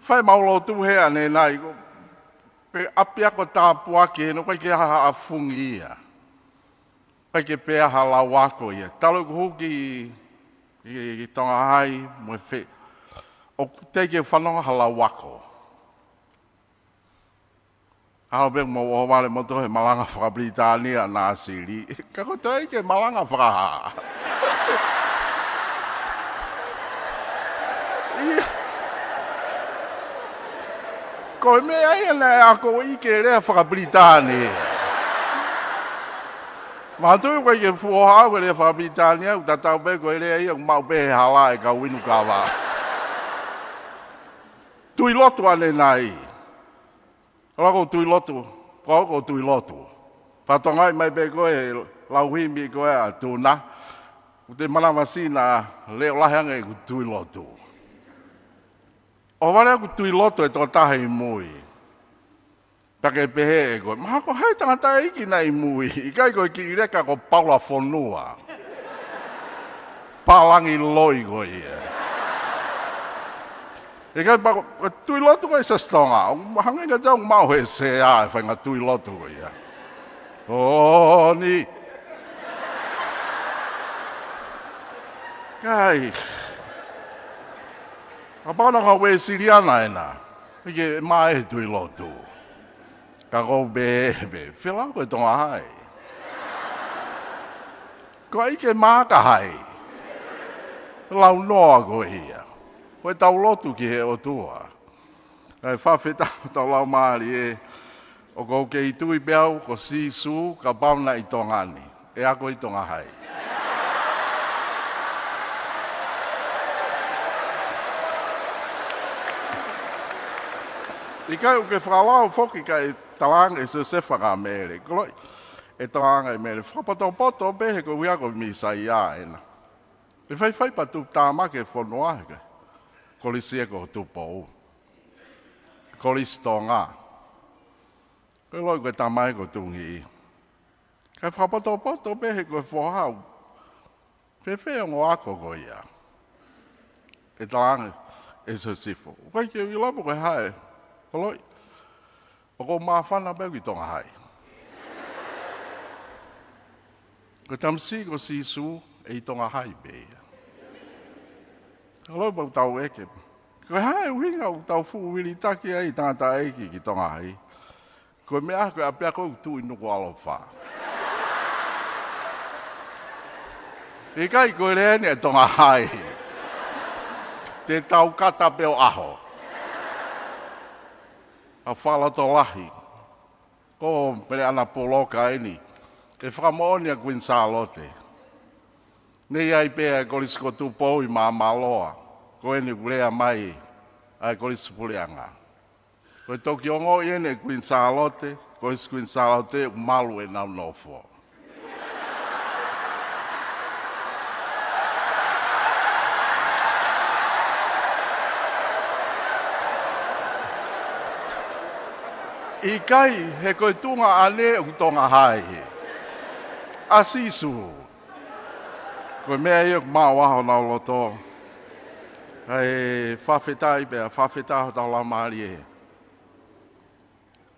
Fai ʻemau lotu he ʻanenai, ko e ʻapiako tāpuaki eni, ʻoku ʻikai ke ʻi ai ha fungi ia. ʻIkai ke pehē ha lau ako ia. Talu ʻeku hū ki, ki, ki Tonga Hai, mo e fē, ʻoku teʻeki ke fanongo ha lau ako. ʻAlu pē mo ʻohovale mo toʻo he malanga faka-Pilitānia ʻa Nāsili. Ka ko e toe ke malanga fakahā. ʻIa. Ko e meʻa ia naʻe akoʻi ke lea faka-Pilitānia. Mātuku, ʻikai ke fuoha au he lea faka-Pilitānia, ʻoku tatau pē ko e lea ia ʻoku maʻu pē he hala ʻa e kau inu kava. Tui lotu ʻanenai. Lako tui lotu, ko au ʻoku ou tui lotu. Fatongia mai pē ko e lau himi ko ē ʻa Tuna. ʻOku te manavasiʻi naʻa leʻo lahi ange ʻeku tui lotu. ʻOhovale ʻeku tui lotu he tokotaha ʻi mui. Pea ke pehē ʻe koe, mahalo ko hai tangataʻeiki naʻe ʻi mui, ʻikai ko e kiʻi leka ko Paula Fonua. Pālangi loi ko ia. ʻIkai, pea ko e tui lotu ko ē Siasi Tonga, ʻoku hangē ka tau maʻu he sea e faʻahinga tui lotu ko ia. ʻOni. ʻIkai. Kapau naʻa ko e Uēsiliana ena, ʻikai ke maʻu e tui lotu. Ka ko e pehē pē, fila ko e Tonga Hai. Ko e ʻai ke maʻu ka hai. Lau noa ko ia. Ko ʻetau lotu ki he ʻOtua. ʻAi, fakafetaʻi, tau lau mālie. ʻOku ou kei tui pē au ko Sīsū, kapau naʻe ʻi Tonga ni, ʻe ako ʻi Tonga Hai. ʻIkai, ʻoku ke fakalau foki kae talaange ʻe Siosefa kia Mele. Koloaʻia, ʻe talaange ʻe Mele, fakapotopoto pē he ko ia ko e Mīsaia ena. ʻE faifai pea tupu tāmaki e fonua he ko e Kolisi ē ko Tupou. Kolisi Tonga. Ko e loi ko e tamai ko Tungi. Kae fakapotopoto pē he ko e foha au. Fēfē ongo ako ko ia? ʻE talaange ʻe Siosifa, ʻoku ʻikai ke u ʻilo pe ko e hā e. Koloaʻia, ʻoku ou māfana pē au ki Tonga Hai. Ko e tamasiʻi ko Sīsū ʻe ʻi Tonga Hai pē ia. Koloaʻia, pea ʻoku tau ʻeke, ko e hā e ʻuhinga ʻoku tau fuʻu vilitaki ai tangataʻeiki ki Tonga Hai? Ko e meʻa ko e ʻapiako ʻoku tuʻu ʻi Nukuʻalofa. ʻIkai, ko e lea eni ʻa e Tonga Hai. Te tau kata pē ʻo ʻaho. ʻA e fakalotolahi. Ko Mele ʻAna Puloka eni. ʻE fakamoʻoni ʻa Kuini Sālote. Naʻe ʻi ai pē ʻa e Kolisi ko Tupou ʻi Māmāloa. Ko eni ʻoku lea mai ʻa e Kolisi Puleʻanga. Ko e toki ongoʻi eni ʻe Kuini Sālote, ko e Kuini Sālote ʻoku malu ʻenau nofo. ʻIkai, he ko e tuʻunga ʻanai ʻoku Tonga Hai. ʻA Sīsū. Ko e meʻa ia ʻoku maʻu ai honau loto. Kae fakafetaʻi pea fakafetaʻi hotau laumālie.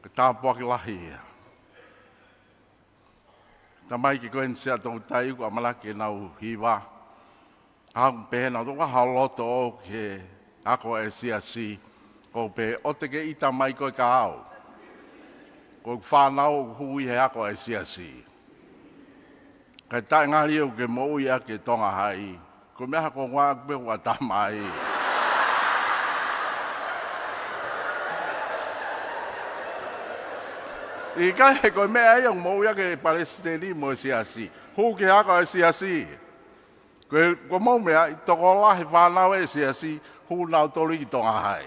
Ko e tāpuaki lahi ia. Tamaiki ko eni Siaʻatoutai ʻoku ʻamanaki ke nau hiva. ʻOku pehē naʻa tau ʻalu ʻo lotu ki he ako ʻa e siasi. ʻOku pehē ʻoua te ke ʻita mai koe kia au. Ko e fānau ʻoku hū ʻi he ako ʻa e siasi. Kae taʻengali ʻoku ke moʻui ʻaki e Tonga Hai. Ko e meʻa ko ua pe ua tamai. ʻIkai, he ko e meʻa ia ʻoku moʻui ʻaki e palesiteni mo e siasi. Hū ki he ako ʻa e siasi. Ko e, ko hoʻomou meʻa, ʻi tokolahi fānau ʻa e siasi, hū nautolu ki Tonga Hai.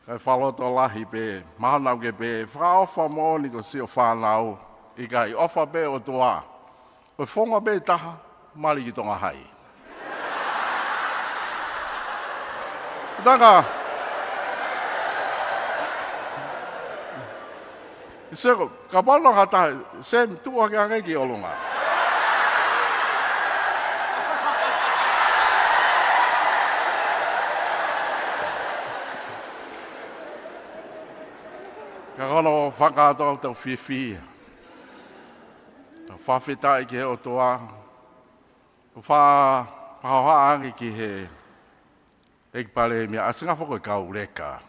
Kae fakalotolahi pē, mahalo naʻa ke pehē, fakaʻofa moʻoni ko siʻo fānau, ʻikai, ʻofa pē ʻOtua. Ko e founga pē taha, mali ki Tonga Hai. Tanga. Seko, kapau naʻe ʻi ai ha taha, Sam, tuʻu hake ange ki ʻolunga. Ka ko hono fakakātoa ʻoku tau fiefia. Tau fakafetaʻi ki he ʻOtua. ʻOku fa-, fakahohaʻa ange ki he ʻEiki Palēmia, ʻa e singa foko e kau leka.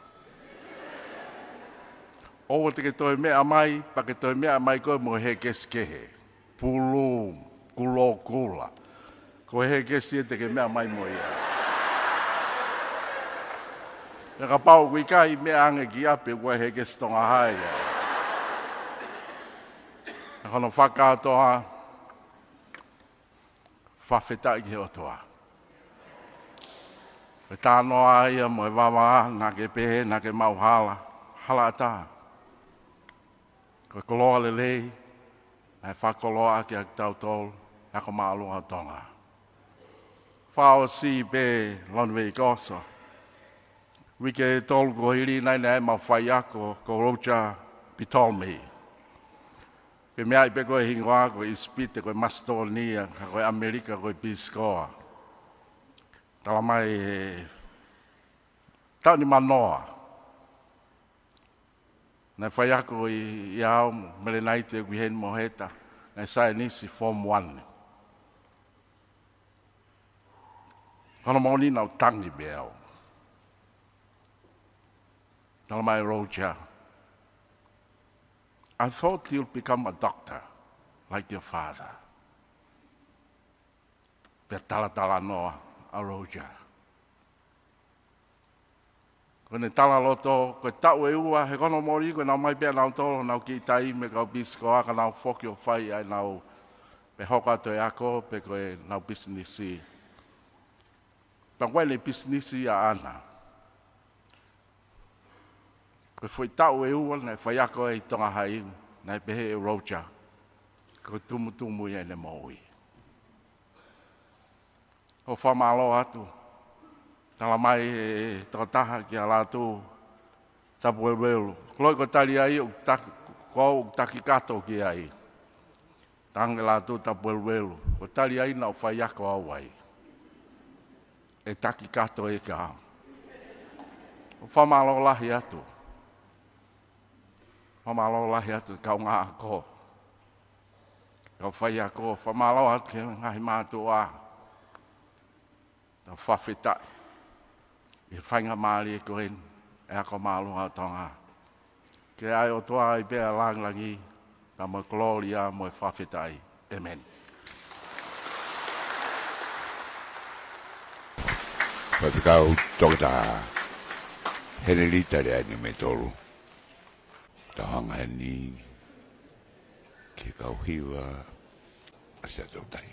ʻOua te ke toe meʻa mai, pea ke toe meʻa mai koe mo e hēkesi kehe. Pulu, kulokula. Ko e hēkesi ia te ke meʻa mai mo ia. Pea kapau ʻoku ʻikai, meʻa ange ki ʻapi, ko e hēkesi Tonga Hai. Ka ko hono fakakātoa, fakafetaʻi ki he ʻOtua. Ko e talanoa ia mo e vavā, naʻa ke pehē, naʻa ke maʻu hala, hala ʻatā. Ko e koloa lelei, naʻe fakakoloa ʻaki ʻa kitautolu, ʻa e ako māʻolunga ʻo Tonga. Fakaʻosi pē Lonivei Koso. Uike ʻe tolu kuo hili naʻe ʻi ai ʻemau faiako, ko Roger Ptolemy. Pea meaʻi pē ko e hingoa ko e ʻIsipite ko e Masitōnia, ka ko e ʻAmelika ko e Pisikoa. Talamai he taʻu nimanoa. Naʻe faiako ʻi, ʻia au, Melenaite ʻoku ʻi heni mo Heta, naʻe saienisi form one. Ko hono moʻoni naʻa ku tangi pē au. Talamai Roger, "I thought you'll become a doctor like your father." Pea talatalanoa ʻa Roger. Ko ʻene talaloto, ko e taʻu ʻe ua, he ko hono moʻoni ko ʻenau ō mai pē ʻanautolu, honau kiʻi taimi mo e kau Pisikoa, ka nau foki ʻo fai ʻenau, pe hoko atu e ako, pe ko ʻenau pisinisi. Pea ko ʻene pisinisi ʻaʻana. Ko e foʻi taʻu ʻe ua naʻe faiako ai ʻi Tonga Hai, naʻe pehē ʻe Roger, ko e tumutumu ia ʻene moʻui. ʻOku fakamālō atu. Talamai ʻe he tokotaha kia Lātū Tapueluelu. Ko e loi ko e tali ai ʻoku taki, ko au ʻoku takikato ki ai. Talaange Lātū Tapueluelu, ko e tali ai naʻa ku faiako au ai. ʻE takikato ʻe ia. ʻOku fakamālō lahi atu. Fakamālō lahi atu kaungā ako. Kau faiako, fakamālō atu ki he ngaahi mātuʻa. Tau fakafetaʻi ʻi he faingamālie ko eni, e ako māʻolunga ʻo Tonga. Ke ʻa e ʻOtua ʻi pē ʻa e langilangi, pea mo e kolōlia mo e fakafetaʻi. ʻĒmeni. Faifekau Toketā Henelita Leaʻaeni mo e tolu. Tau hanga heni ki he kau hiva ʻa Siaʻatoutai.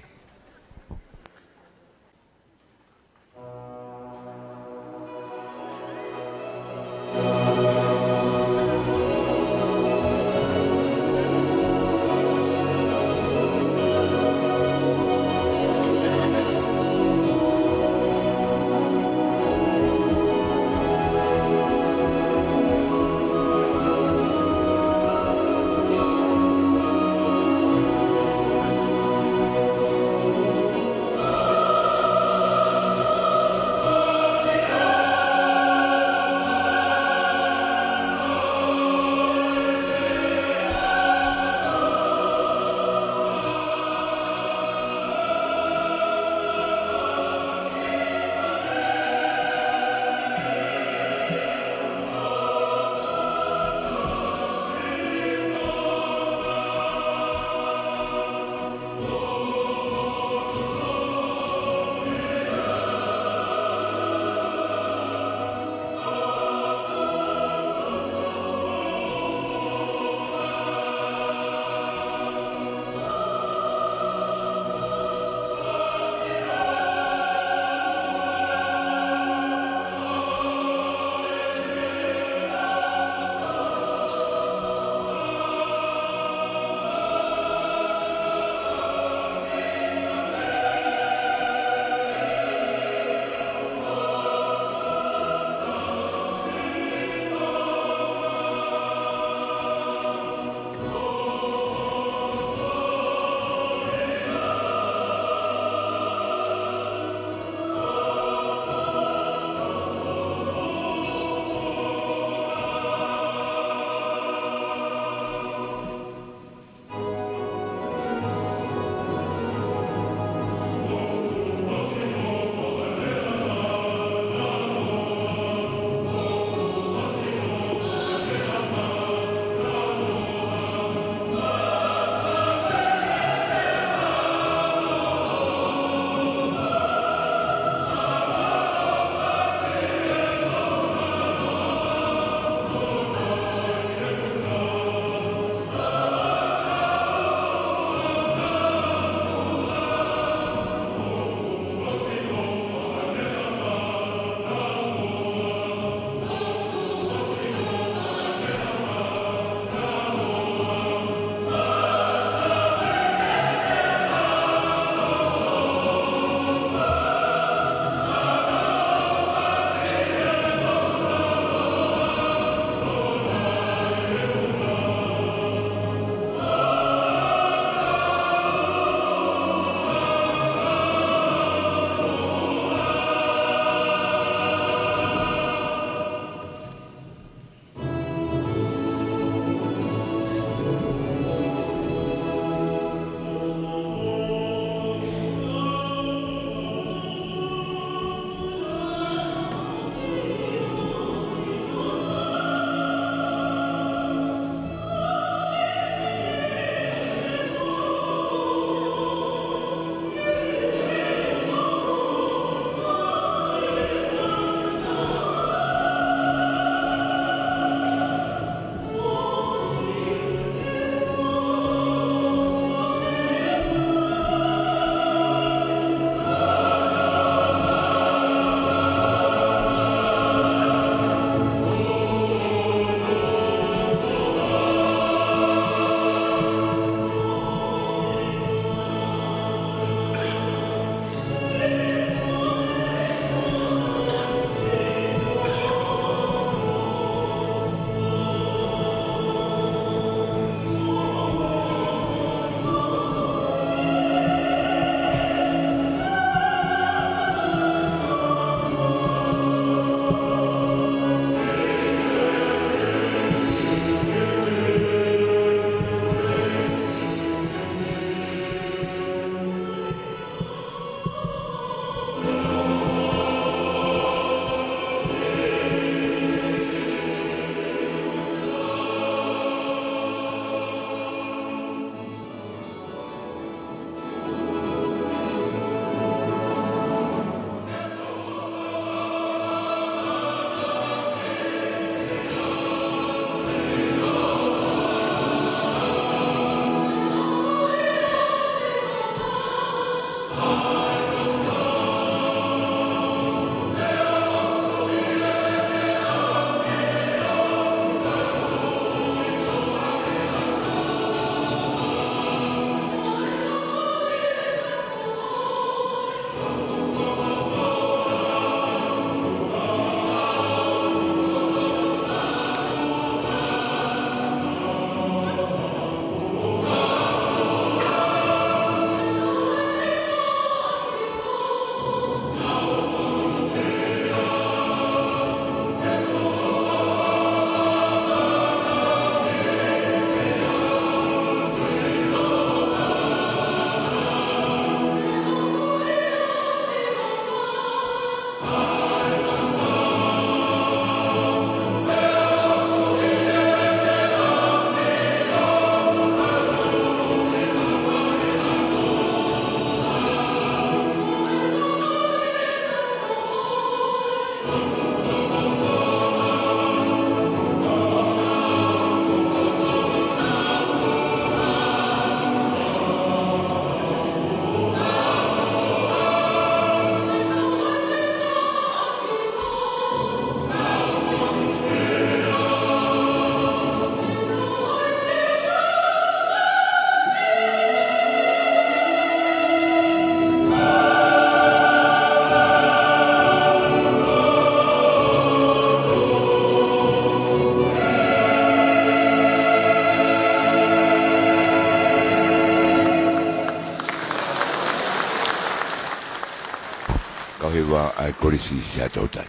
Ua ai Kolisi Siaʻatoutai.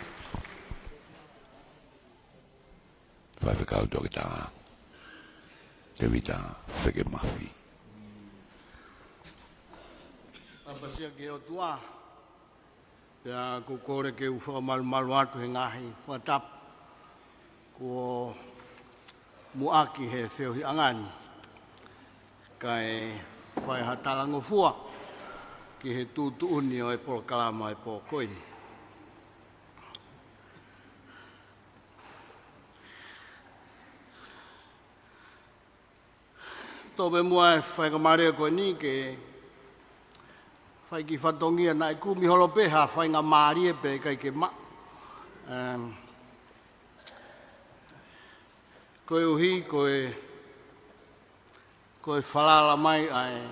Faifekau Toketā Tēvita Fekemafi. ʻApasia ki he ʻOtua, pea ʻoku ou kole ke u fakamalumalu atu he ngaahi fakatapu kuo muʻaki he feohiʻanga ni, kae fai ha talangofua ki he tuʻutuʻuni ʻo e polokalama ʻo e pō ko eni. Toʻo pē muʻa e faingamālie ko eni ke fai kiʻi fatongia naʻe kumi holo pē ha faingamālie pē ʻikai ke maʻu. Em, koeʻuhi ko e, ko e falala mai ʻa e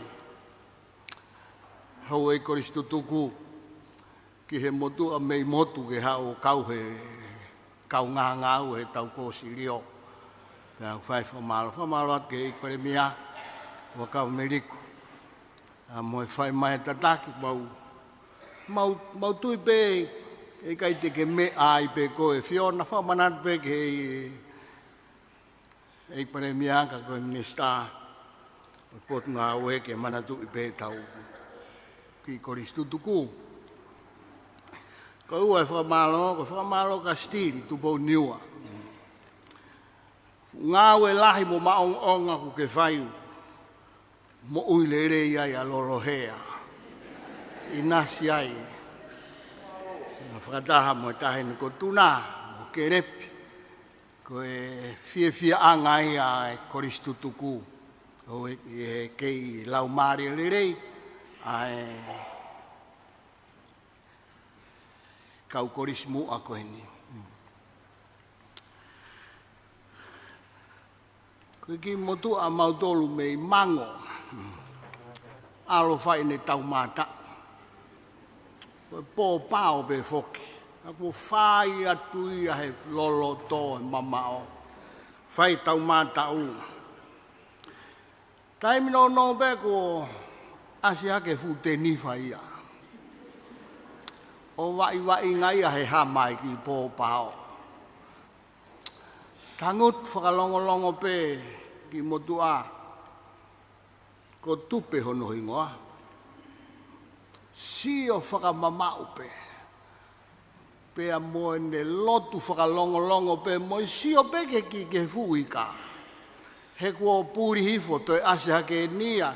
houʻeiki kolisi tutuku ki he motuʻa mei motu ke haʻu ʻo kau he kaungā ngāue he taʻu kuo ʻosi lio. Pea ʻoku fai fakamālō, fakamālō atu ki he ʻEiki Palēmia, Huʻakavameiliku. ʻA, mo e fai mai e tataki, mau, mau, mau tui pē, ʻe ʻikai te ke meʻa ai pē koe, Fiona, fakamanatu pē ki he ʻEiki Palēmia ka ko e Minisitā ʻo e Potungāue ke manatuʻi pē ʻetau kiʻi kolisi tutuku. Ko e ua e fakamālō, ko e fakamālō kia Sitili Tupouniua. Ngāue lahi mo maʻongoʻonga kuo ke fai, moʻui lelei ai ʻa Lolohea. ʻInasi ai. Fakataha mo e taʻahine ko Tuna, mo Kelepi. Ko e fiefiaʻanga ia ʻa e kolisi tutuku. ʻOku kei laumālie lelei ʻa e kau kolisi muʻa ko eni. Ko e kiʻi motuʻa ʻamautolu mei Mango. ʻAlu ʻo fai ʻene taumātaʻu. Ko e pōpao pē foki. Ka kuo fai atu ia he loloto e mamaʻo. Fai taumātaʻu. Taimi nounou pē kuo ʻasi hake e fuʻu tenifa ia ʻo vaʻivaʻinga ia he hama e kiʻi pōpao. Tangutu fakalongolongo pē kiʻi motuʻa, ko Tupe hono hingoa. Sio fakamamaʻu pē. Pea mo ʻene lotu fakalongolongo pē mo e sio pē ki he kiʻi, ki he fuʻu ika. He kuo puli hifo toe ʻasi hake eni ia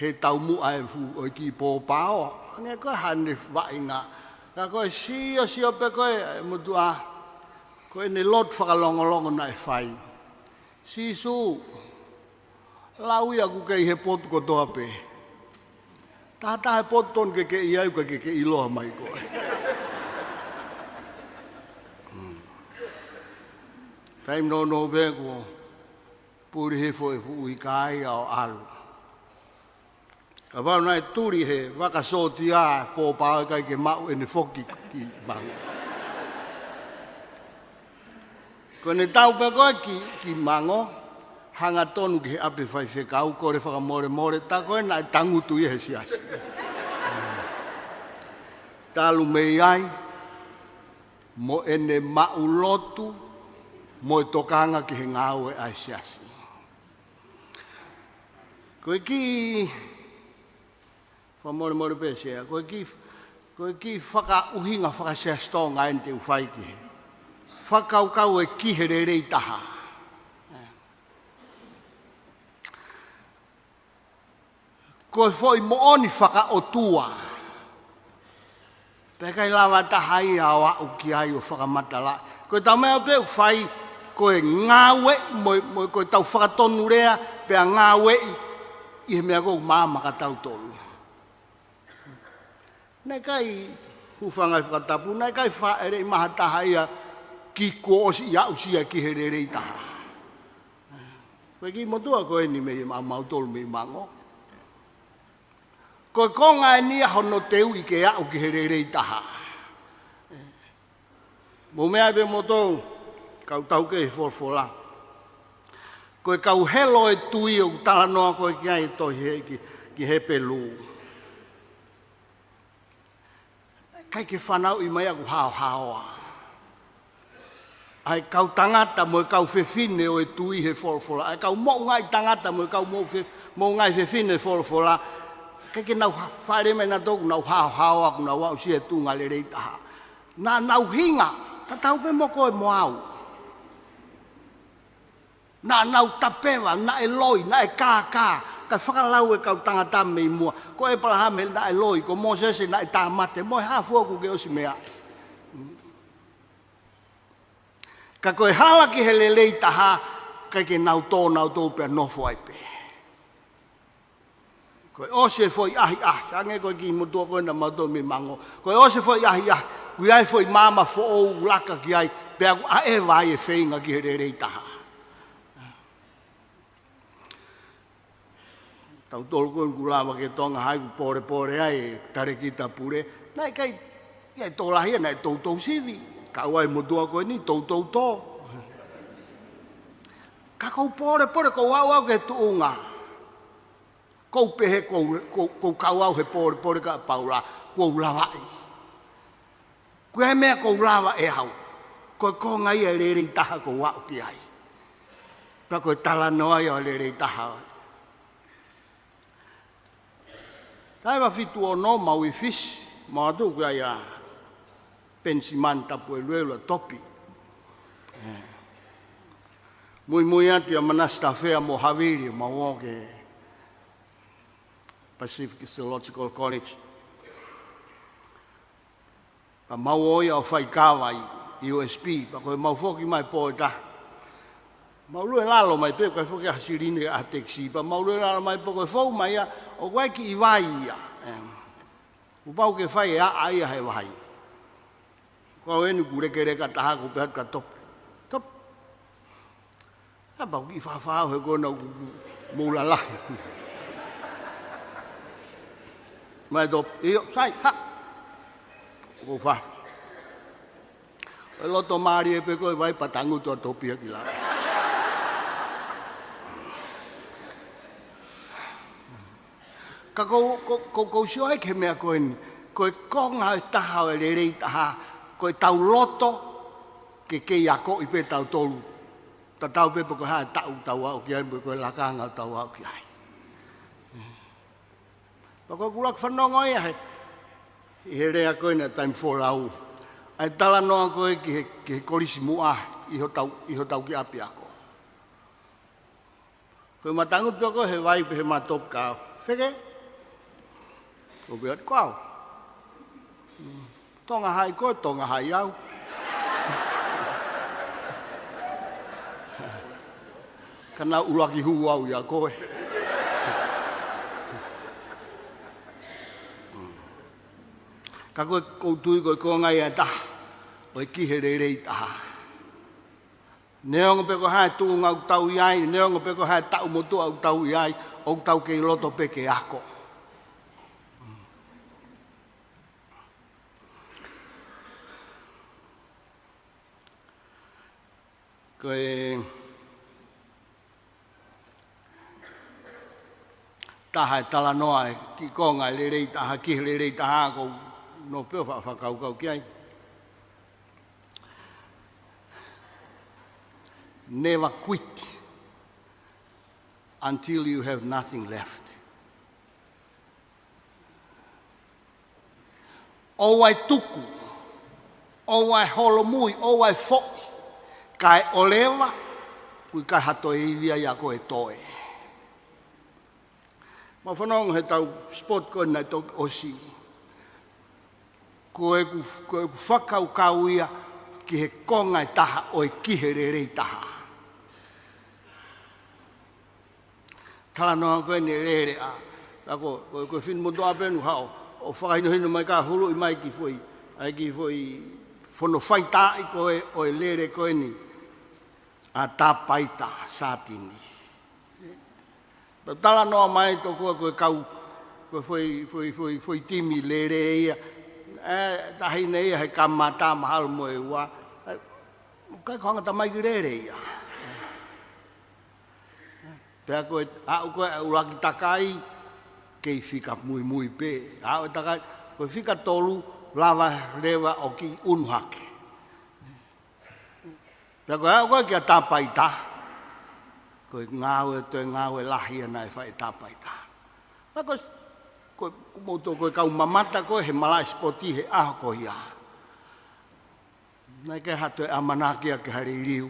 he taumuʻa e fuʻu, ʻo e kiʻi pōpao. Hangē ko e hane vaʻinga. Ka ko e sio, sio pē ko e motuʻa. Ko ʻene lotu fakalongolongo naʻe fai. Sīsū, lau ia ʻoku kei he potu kotoa pē. Taha taha e potu tonu ke ke ʻi ai ʻoku ʻikai ke ke ʻiloa mai koe. Hmm. Taimi nounou pē kuo puli hifo e fuʻu ika ia ʻo ʻalu. Kapau naʻe tuli he vaka sōtia e pōpao ʻikai ke maʻu ʻene foki ki Mango. Ko ʻene tau pē ko ē ki, ki Mango, hangatonu ki he ʻapi faifekau, kole fakamolemole, tā ko ē naʻe tangutu ia he siasi. Talu mei ai, mo ʻene maʻu lotu, mo e tokanga ki he ngāue ʻa e siasi. Ko e kiʻi, fakamolemole pē Sea, ko e kiʻi, ko e kiʻi fakaʻuhinga fakasiasi Tonga eni te u fai ki he fakakaukau e ki he lelei taha. Ko e foʻi moʻoni fakaʻotua. Pea ʻikai lava taha ia ʻo aʻu ki ai ʻo fakamatalaʻi. Ko e taumaiā pē ʻoku fai, ko e ngāue, mo, mo ko e tau fakatonulea, pea ngāueʻi ʻi he meʻa ko ē ʻoku maama kia tautolu. Naʻe ʻikai hūfanga he fakatapu, naʻe ʻikai fāʻeleʻi mai ha taha ia ki kuo ʻosi ia aʻusia ki he lelei taha. Ko e kiʻi motuʻa ko eni mei ʻamautolu mei Mango. Ko e konga eni ia hono teuʻi ke aʻu ki he lelei taha. Mou meaʻi pē moutolu, kau tau ki he folofola. Ko e kau helo e tui ʻoku talanoa ko ē ki ai e tohi he, ki, ki Hepelū. ʻIkai ke fanauʻi mai ʻa ʻeku haohaoa. ʻA e kau tangata mo e kau fefine ʻo e tui he folofola. ʻA e kau moʻungaʻi tangata mo e kau moʻu fe-, moʻungaʻi fefine he folofola. ʻIkai ke nau ha-, fale mai nautolu ʻoku nau haohaoa, ʻoku nau aʻusia e tuʻunga lelei taha. Naʻa nau hinga, tatau pē mo koe mo au. Naʻa nau tapeva, naʻe loi, naʻe kākā, kae fakalau e kau tangata mei muʻa. Ko ʻĒpalahame naʻe loi, ko Mōsese naʻe tāmate, mo e hā fua kuo ke ʻosi meaʻi. Ka ko e hala ki he lelei taha, ʻikai ke nau tō nautolu pea nofo ai pē. Ko e ʻosi e foʻi ʻahiʻahi, hangē ko e kiʻi motuʻa ko ē naʻa mau toʻo mei Mango. Ko e ʻosi e foʻi ʻahiʻahi, ʻoku ʻi ai e foʻi maama foʻou ʻoku laka ki ai, pea ʻoku ʻaʻeva ai e feinga ki he lelei taha. Tautolu ko ē ʻoku lava ki Tonga High ʻoku pōlepole ai e talēkita pule. Naʻe ʻikai, ʻikai tokolahi ia, naʻe toutou sivi. Kau ai e motuʻa ko eni, toutou tō. Ka ʻoku ou pōlepole, ʻoku ou aʻu au ki he tuʻunga. ʻOku ou pehē ʻoku ou, ʻoku ou, ʻoku ou kau au he pōlepole kia Paula, ʻoku ou lavaʻi. Ko e meʻa ʻoku ou lava ʻe au. Ko e konga ia e lelei taha ʻoku ou aʻu ki ai. Pea ko e talanoa ia ʻo e lelei taha. Taimi ʻe fitu ono mau ʻi Fisi, mau ʻatu ʻoku ʻi ai ʻa Penisimani Tapueluelu ʻa Topi. ʻE. Muimui atu ʻia Manasi Tafea mo Havili, mau ō ki he Pacific Theological College. Pea mau ō ia ʻo fai kava ʻi U S P, pea ko ʻemau foki mai pō ʻe taha. Mau lue lalo mai pē, ʻikai foki ha silini ʻa e tekisi, pea mau lue lalo mai pē ko e fou mai ia, ʻoku ʻi ai e kiʻi vai ia. Em, kuo pau ke fai e ʻaʻa ia he vai. Ko au eni ʻoku lekeleka taha ʻoku ou pehē atu kia Topi. Topi. ʻA pau kiʻi fafao he ko ena ʻoku mou lalahi. Mai Topi, ʻio, sai, ha. ʻOku ou fafao. ʻE loto mālie pē ko e vai pea tangutu ʻa Topi ia ki lalo. Ka ʻoku ou, ʻoku ou, ʻoku ou, ʻoku ou sio ai ki he meʻa ko eni. Ko e konga ʻe taha ʻo e lelei taha, ko ʻetau loto ke kei akoʻi pē tautolu. Tatau pē pe ko e hā e taʻu ʻoku tau aʻu ki ai, pe ko e lakanga ʻoku tau aʻu ki ai. Pea ko ʻeku ʻuluaki fanongo ia he, ʻi he lea ko ena taimi folau. ʻA e talanoa ko ē ki he, ki he kolisi muʻa, ʻi hotau, ʻi hotau kiʻi ʻapiako. Ko e matangu pē ko ē he vai pē he matopu kau. Feke? Ko pē atu kau. Tonga High koe, Tonga High au. Ka naʻa ku ʻuluaki hū au ʻia koe. Ka ko e, ʻoku ou tui ko e konga ia ʻe taha ʻo e ki he lelei taha. Neongo pe ko e hā e tuʻunga ʻoku tau ʻi ai, neongo pe ko e hā e taʻu motuʻa ʻoku tau ʻi ai, ʻoku tau kei loto pē ke ako. Ko e taha e talanoa ʻe ki konga e lelei taha, ki he lelei taha ʻoku ou nofo pē ʻo fa-, fakakaukau ki ai. Never quit until you have nothing left. ʻOua ʻe tuku, ʻoua ʻe holomui, ʻoua ʻe foʻi, kae ʻoua leva, ʻoku ʻikai ha toe ivi ia ʻa koe ʻe toe. Mau fanongo he tau spot ko ena naʻe toki ʻosi. Ko ʻeku, ko ʻeku fakakaukau ia ki he konga ʻe taha ʻo e ki he lelei taha. Talanoa ko eni e lele ʻa, ʻa ko, ko, ko e finemotuʻa pē ʻoku haʻu ʻo fakahinohino mai ka huluʻi mai ki he foʻi, ʻa e ki he foʻi fono faitaaʻi ko ē ʻo e lele ko eni ʻa Tapaita Sātini. Pea talanoa mai tokua ko e kau, ko e foʻi, foʻi, foʻi, foʻi timi lele ia. ʻE, taʻahine ia he kamata mahalo mo e ua. ʻE, ʻikai ko hanga tamaiki lele ia. Pea ko e, aʻu ko ē ʻuluaki takai, kei fika muimui pē. Aʻu e takai, ko e fika tolu, lava leva ʻo kiʻi unu hake. Pea ko e aʻu ko ē kia Tapaita, ko e ngāue, toe ngāue lahi ia naʻe fai ʻe Tapaita. Pea ko, ko, ko moutolu ko e kau mamata ko ē he malaʻe sipoti he ʻaho ko ia, naʻe ʻikai ha toe ʻamanaki ia ki ha liliu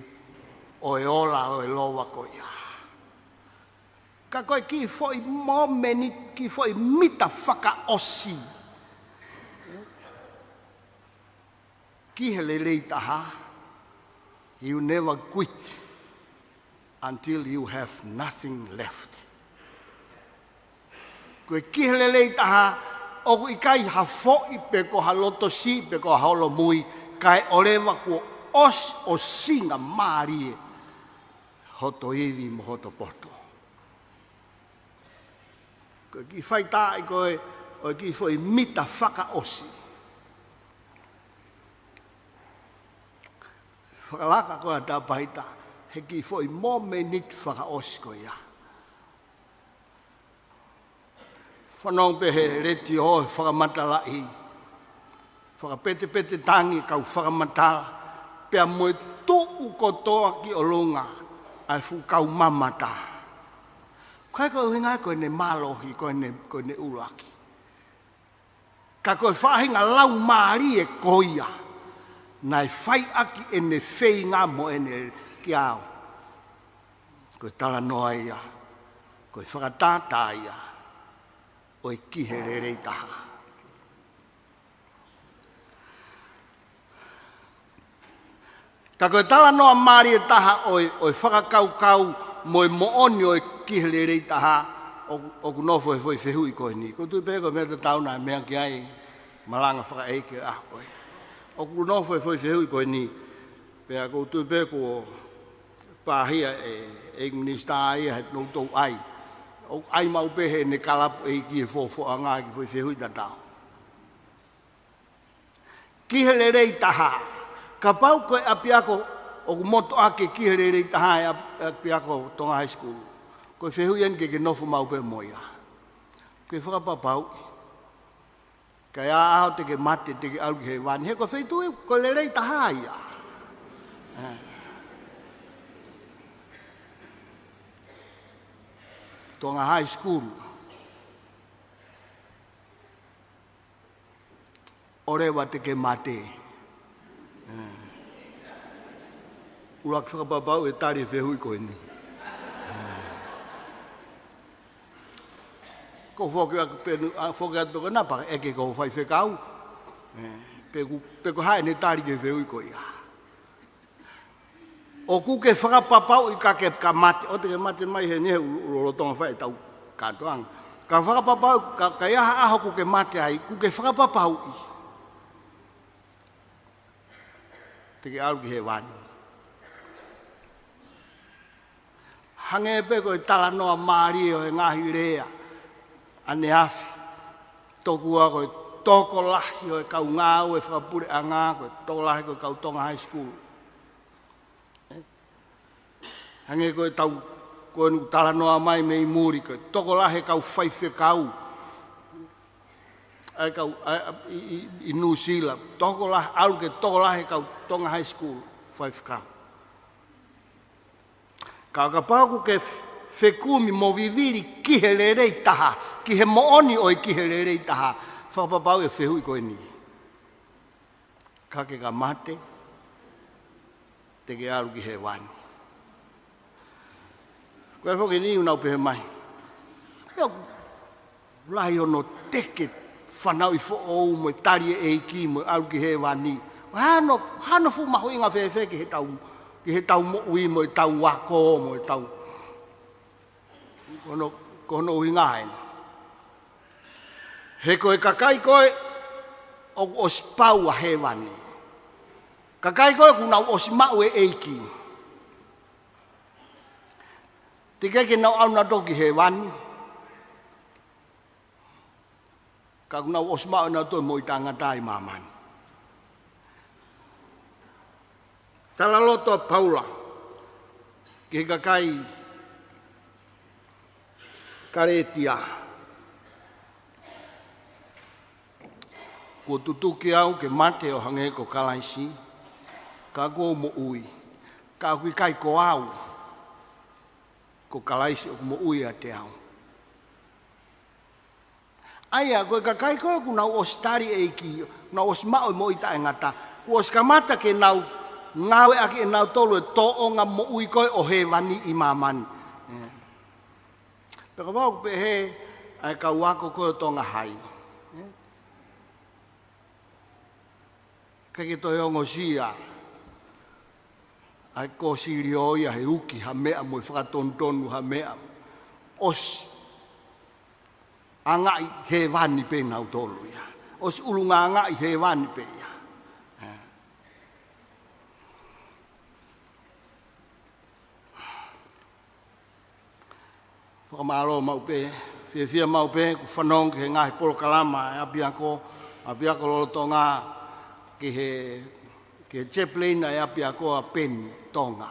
ʻo e ola ʻo e lova ko ia. Ka ko e kiʻi foʻi mōmeniti, kiʻi foʻi mita fakaʻosi ki he lelei taha, you never quit until you have nothing left. Ko e ki he lelei taha, ʻoku ʻikai ha foʻi pe ko ha loto siʻi pe ko ha holomui, kae ʻoua leva kuo ʻosi, ʻosinga mālie hoto ivi mo hoto poto. Ko e kiʻi faitaaʻi ko ē ʻo e kiʻi foʻi mita fakaʻosi. Fakalaka ko ē ʻa Tapaita he kiʻi foʻi mōmeniti fakaʻosi ko ia. Fanongo pē he letiō he fakamatalaʻi, fakapetepete tangi kau fakamatala, pea mo e tuʻu kotoa ki ʻolunga ʻa e fuʻu kau mamata. Ko e, ko e ʻuhinga ko ʻene mālohi, ko ʻene, ko ʻene ʻuluaki. Ka ko e faʻahinga laumālie ko ia naʻe fai ʻaki ʻene feinga mo ʻene kiʻi, ko e talanoa ia, ko e fakatātā ia ʻo e ki he lelei taha. Ka ko e talanoa mālie taha ʻo e, ʻo e fakakaukau mo e moʻoni ʻo e ki he lelei taha, ʻoku, ʻoku nofo he foʻi fehuʻi ko eni. ʻOku ou tui pē ko e meʻa tatau naʻe meʻa ki ai malanga fakaʻeiki ʻa ko ē. ʻOku nofo he foʻi fehuʻi ko eni. Pea ʻoku ou tui pē kuo pāhia ʻe, ʻe he minisitā ia he toutou ʻai. ʻOku ʻai maʻu pē heʻene kalapu ʻeiki he fofoʻanga ki he foʻi fehuʻi tatau. Ki he lelei taha. Kapau ko e ʻapiako ʻoku motuʻa ke ki he lelei taha ʻa e ʻap-, ʻapiako Tonga High School, ko e fehuʻi eni ke ke nofo maʻu pē mo ia. Ke fakapapauʻi, ka ʻi ai ha ʻaho te ke mate, te ke ʻalu ki hēvani. He ko e feituʻu, ko e lelei taha ia. Eh. Tonga High School. ʻOua leva te ke mate. Eh. ʻUluaki fakapapauʻi e tali e fehuʻi ko eni. Eh. Ko e foki atu pē, ʻa, foki atu pē ko ena pea ʻeke ki ho faifekau. Eh. Pe ko, pe ko e hā ʻene tali ki he fehuʻi ko ia. ʻOku ke fakapapauʻi ka ke ka mate, ʻoua te ke mate mai heni he ʻulu, ʻulu lolotonga fai ʻetau kātoanga. Ka fakapapauʻi ka, ka ʻi ai ha ʻaho ʻoku ke mate ai, ʻoku ke fakapapauʻi te ke ʻalu ki hēvani. Hangē pē ko e talanoa mālie ʻo e ngaahi lea ʻaneafi. Tokua ko e tokolahi ʻo e kau ngāue fakapuleʻanga, ko e tokolahi ko e kau Tonga High School. Hangē ko e tau, ko eni ʻoku talanoa mai mei muli, ko e tokolahi e kau faifekau ʻa e kau, ʻa, ʻa, ʻi, ʻi, ʻi Nuʻu Sila, tokolahi, ʻalu ke tokolahi e kau Tonga High School faifekau. Ka, kapau ʻoku ke f-, fekumi mo vivili ki he lelei taha, ki he moʻoni ʻo e ki he lelei taha, fakapapauʻi e fehuʻi ko eni. Ka ke ka mate, te ke ʻalu ki hēvani. Ko e foki eni ʻoku nau pehē mai, ʻio, lahi hono teke fanauʻi foʻou mo e tali e ʻEiki mo e ʻalu ki hēvani. Hano, hano fuʻu mahuʻinga fēfē ki heʻetau, ki heʻetau moʻui mo ʻetau ako mo ʻetau Ko hono, ko hono ʻuhinga eni. He ko e kakai ko ē ʻoku ʻosi pau ʻa hēvani. Kakai ko ē ʻoku nau ʻosi maʻu e ʻEiki. Teʻeki ke nau ʻalu nautolu ki hēvani. Ka ʻoku nau ʻosi maʻu ʻenautolu e moʻui taʻengata ʻi māmani. Talaloto ʻa Paula ki he kakai Kalētia. Kuo tutuki au ke mate ʻo hangē ko Kalaisi, ka kuo u moʻui, ka ʻoku ʻikai ko au, ko Kalaisi ʻoku moʻui ʻiate au. ʻA ia, ko e kakai ko ē kuo nau ʻosi tali ʻEiki, kuo nau ʻosi maʻu e moʻui taʻengata, kuo ʻosi kamata ke nau ngāueʻaki ʻe nautolu e tōʻonga moʻui ko ē ʻo hēvani ʻi māmani. ʻE. Pea kapau ʻoku pehē ʻa e kau ako ko ē ʻo Tonga Hai, ʻe, ʻikai ke toe ongosia ʻa e kōsilio ia he uki ha meʻa mo e fakatonutonu ha meʻa. ʻOsi angaʻi hēvani pē nautolu ia. ʻOsi ʻulungaangaʻi hēvani pē ia. ʻE. Fakamālō maʻu pē, fiefia maʻu pē, kuo fanongo ki he ngaahi polokalama ʻa e ʻapiako, ʻapiako lolotonga ki he, ki he chaplain ʻa e ʻapiako ʻa Peni Tonga.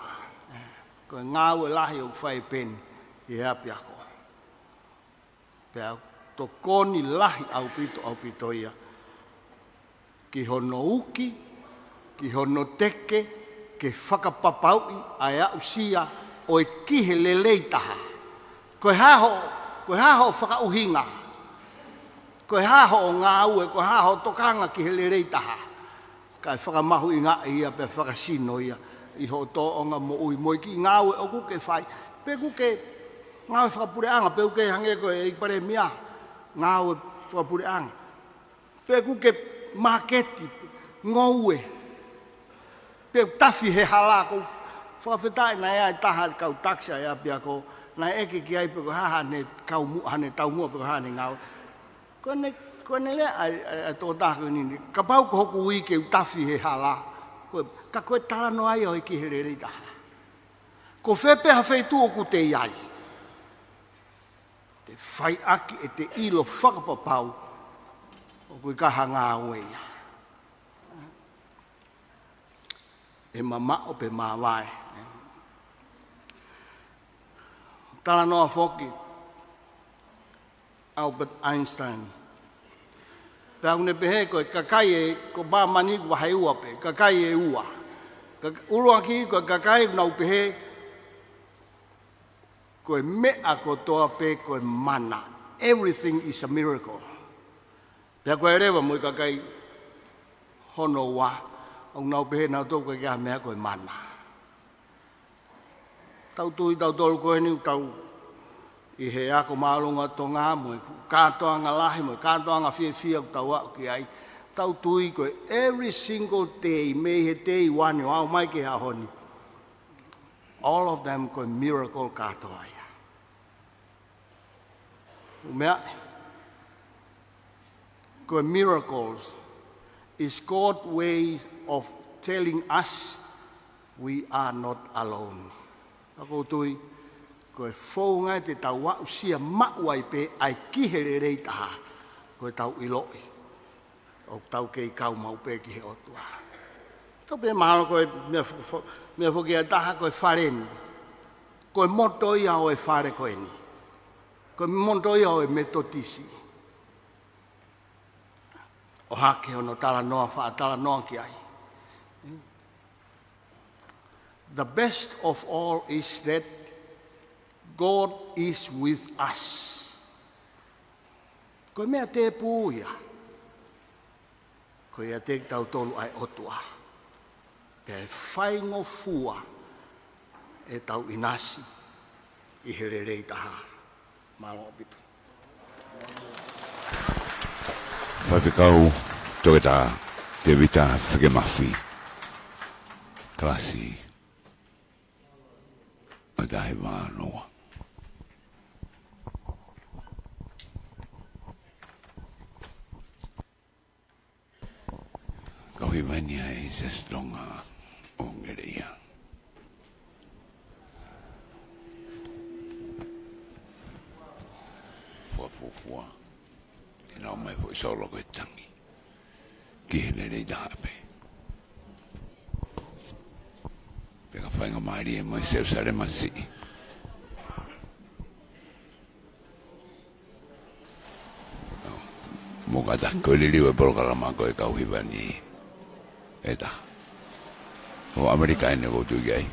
Ko e ngāue lahi ʻoku fai ʻe Peni ʻi he ʻapiako. Pea tokoni lahi ʻaupito, ʻaupito ia ki hono uki, ki hono teke, ke fakapapauʻi ʻa e aʻusia ʻo e ki he lelei taha. Ko e hā hoʻo, ko e hā hoʻo fakaʻuhinga, ko e hā hoʻo ngāue, ko e hā hoʻo tokanga ki he lelei taha, kae fakamahuʻingaʻi ia pea fakasino ia ʻi hoʻo tōʻonga moʻui mo e kiʻi ngāue ʻoku ke fai. Pe ʻoku ke ngāue fakapuleʻanga, pe ʻoku ke hangē ko e ʻEiki Palēmia, ngāue fakapuleʻanga. Pe ʻoku ke māketi, ngoue. Pe ʻoku tafi he hala, ʻoku ou fakafetaʻi naʻe ʻi ai e taha kau takisi ʻa e ʻapiako, naʻe ʻeke ki ai pe ko e hā haʻane kau mu-, haʻane taumuʻa pe ko e hā haʻane ngāue. Ko ʻene, ko ʻene lea ʻa e, ʻa e, ʻa e tokotaha ko eni, kapau ko hoku ui ke u tafi he hala, ko e, ka ko e talanoa ia ʻo e ki he lelei taha. Ko fē pē ha feituʻu ʻoku te ʻi ai, te fai ʻaki ʻete ʻilo fakapapau ʻoku ʻikai ha ngāue ia ʻe mamaʻo pe māvae. Talanoa foki Albert Einstein. Pea ʻoku ne pehē ko e kakai ē, ko māmani ʻoku vahe ua pē, kakai ʻe ua. Ka-, ʻuluaki ko e kakai ʻoku nau pehē ko e meʻa kotoa pē ko e mana. Everything is a miracle. Pea ko e leva mo e kakai hono ua, ʻoku nau pehē nautolu ko e kiʻi meʻa ko e mana. Tau tui tautolu ko eni ʻoku tau ʻi he ako māʻolunga Tonga mo e kātoanga lahi, mo e kātoanga fiefia ʻoku tau aʻu ki ai. Tau tui ko e every single day, mei he day one ʻo aʻu mai ki he ʻaho ni, all of them ko e miracle kātoa ia. ʻUmeaʻi, ko e miracles is God way of telling us we are not alone. Pea ʻoku ou tui, ko e founga ia te tau aʻusia maʻu ai pē ʻa e ki he lelei taha, ko e tau ʻiloʻi ʻoku tau kei kau maʻu pē ki he ʻOtua. Tau pē mahalo ko e meʻa fo-, fo-, meʻa foki ʻe taha ko e fale ni. Ko e moto ia ʻo e fale ko eni. Ko e moto ia ʻo e Metotisi. ʻOhake hono talanoa, faʻa talanoa ki ai. The best of all is that God is with us. Ko e meʻa tēpū ia, ko ia ʻiate kitautolu ʻa e ʻOtua. Pea ʻe faingofua ʻetau ʻinasi ʻi he lelei taha. Mālō ʻaupito. Faifekau Toketā Tēvita Fekemafi. Kalasi ʻo e taha hiva noa. Kau hiva ni ʻa e Siasi Tonga ʻo Ngeleia. Fuafua. Te nau ō mai foʻi solo ko e tangi ki he lelei taha pē. Pea ka faingamālie mo e Selusalema Siʻi. Mou kātaki, ko e liliu e polokalama ko e kau hiva ni ʻe taha. Ko ʻAmelika eni ʻoku ou tui ki ai.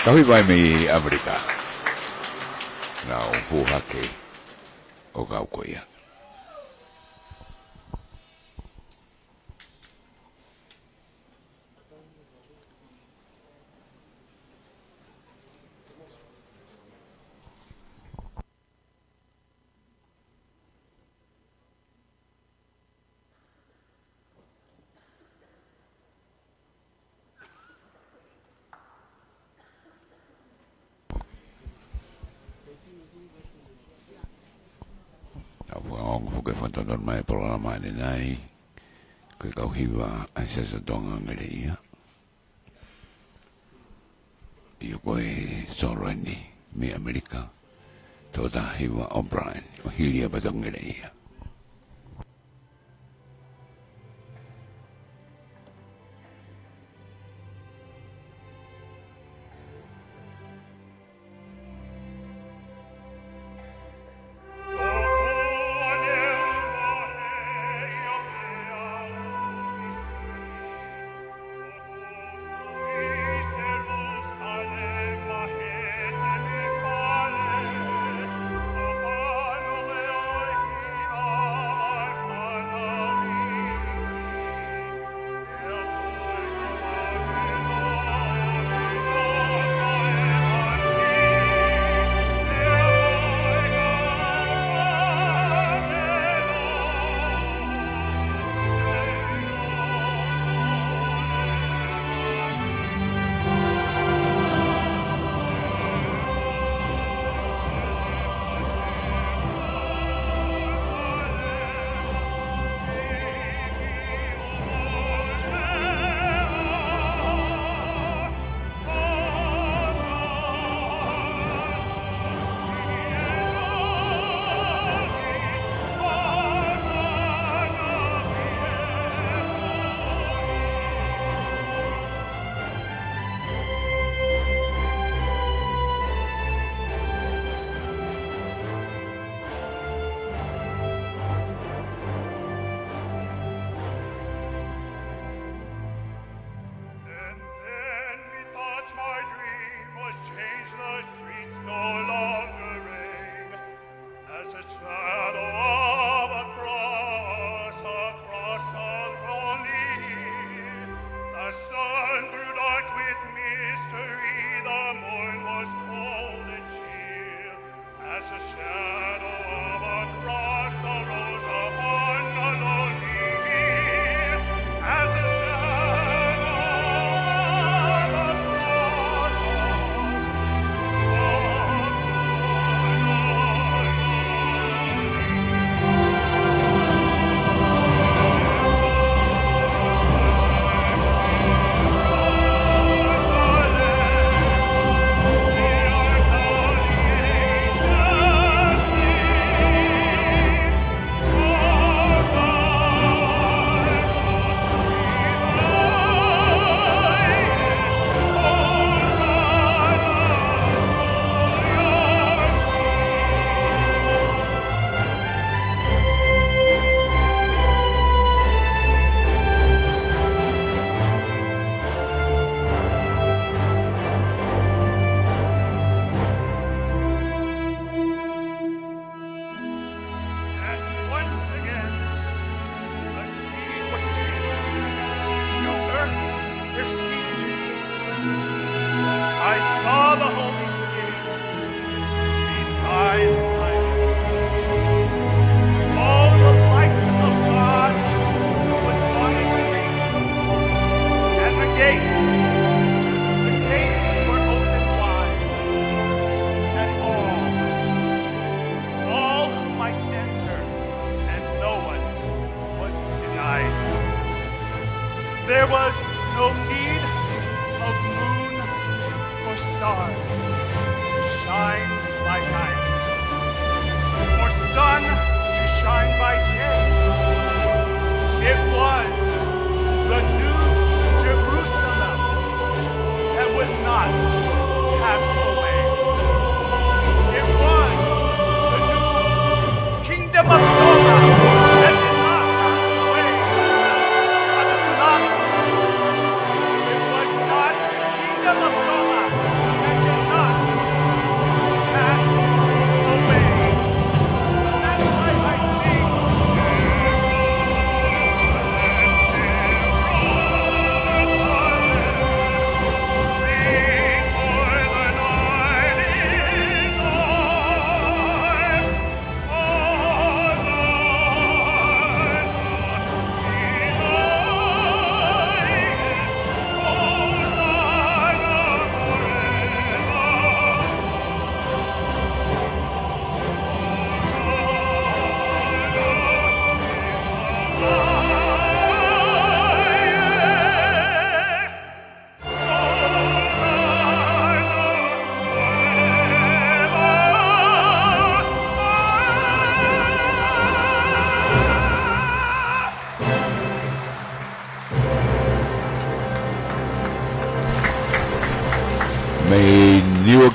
Kau hiva mei ʻAmelika. Nau hū hake ʻo kau ko ia. Tau fakaongo foki e fakatonutonu mai e polokalama ʻanenai, ko e kau hiva ʻa e Siasi ʻo Tonga Ngeleʻia. ʻIo, ko e solo eni mei ʻAmelika, Tokotaha Hiva O'Brien, ʻo hili ʻa Patonga Ngeleʻia.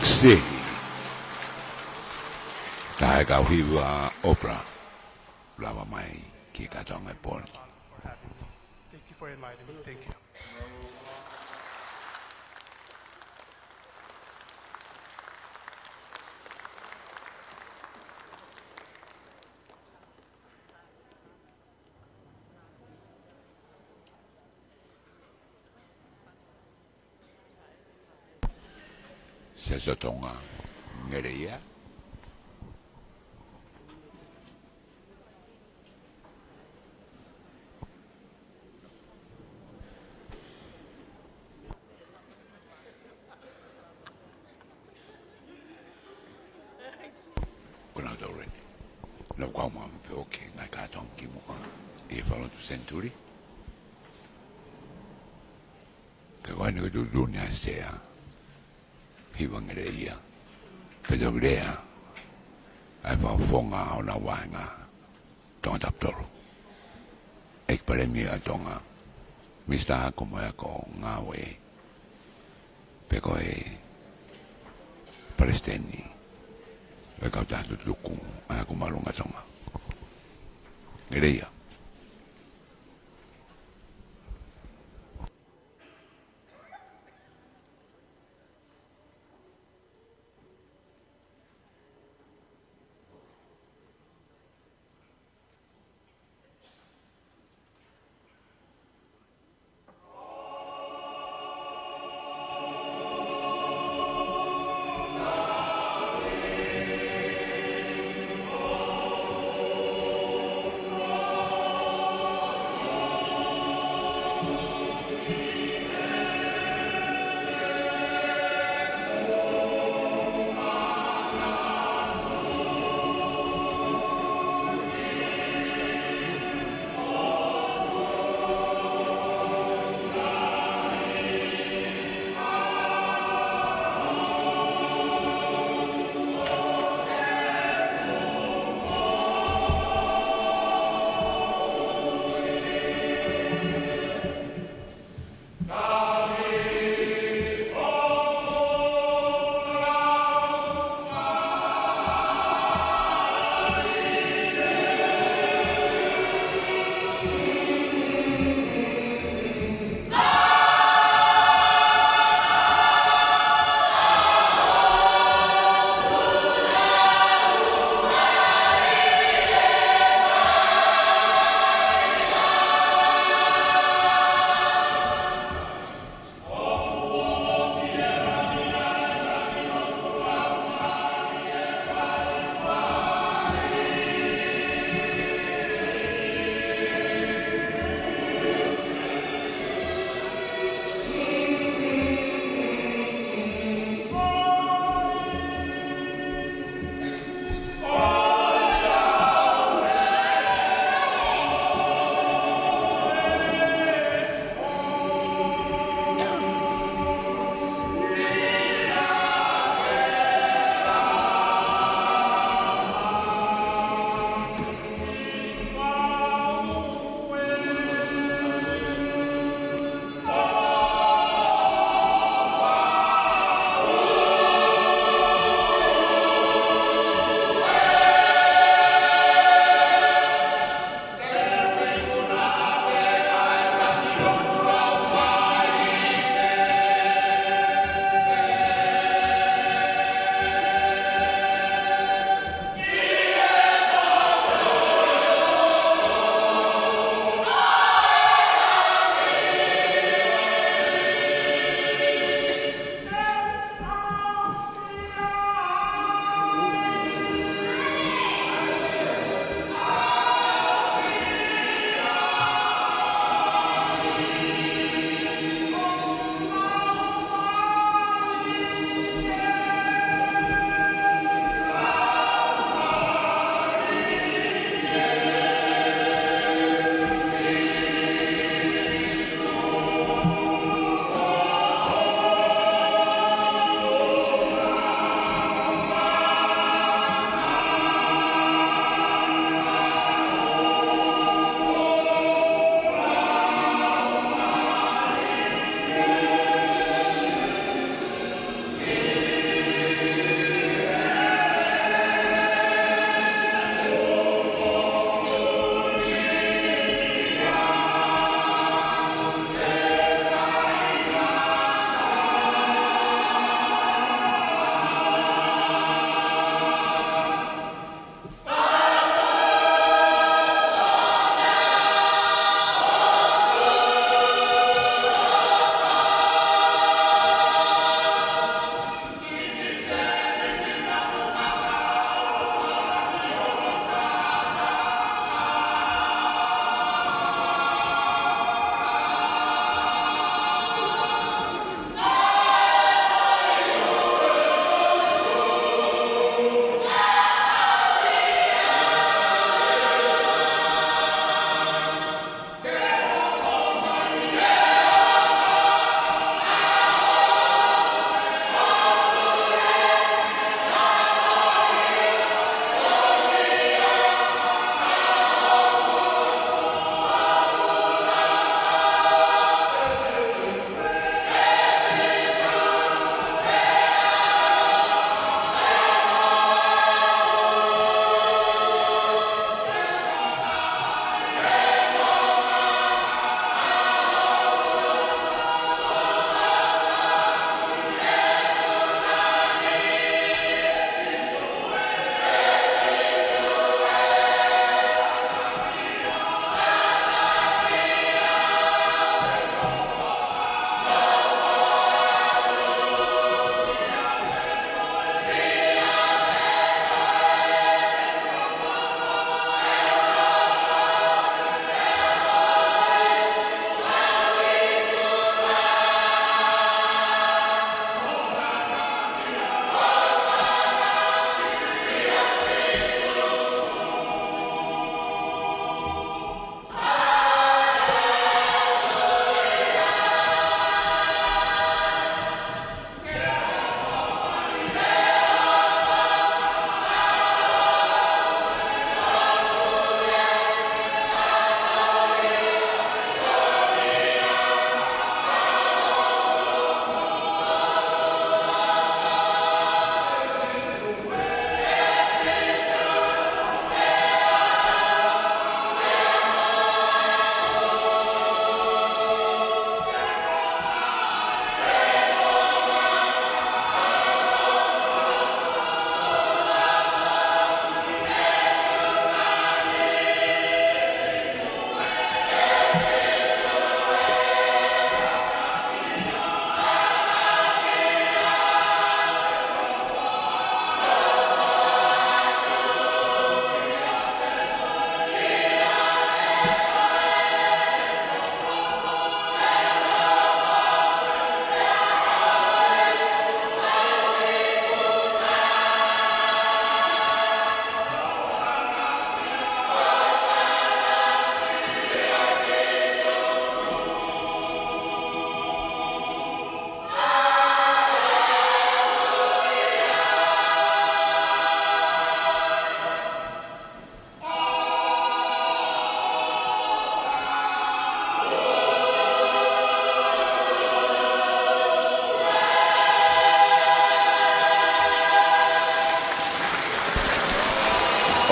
Stage. Taha e kau hiva, Opera. Lava mai ki he kātoanga e pō ni. Thank you for inviting me. Thank you. Siasi ʻo Tonga, Ngeleia. Ko nautolu eni. Nau kau mai pē ʻo kau ki he ngaahi kātoanga kimuʻa ʻi he Falelotu Senituli. Ka ko eni ko e tuʻutuʻuni ʻa e Sea, Hiva Ngeleia, pea toki lea ʻa e fakafofonga ʻo honau vāhenga Tongatapu tolu, ʻEiki Palēmia ʻo Tonga, Minisitā Ako mo e Ako Ngāue, pea ko e Palesiteni ʻo e Kautaha Tutuku ʻa e Ako Māʻolunga Tonga. Ngeleia.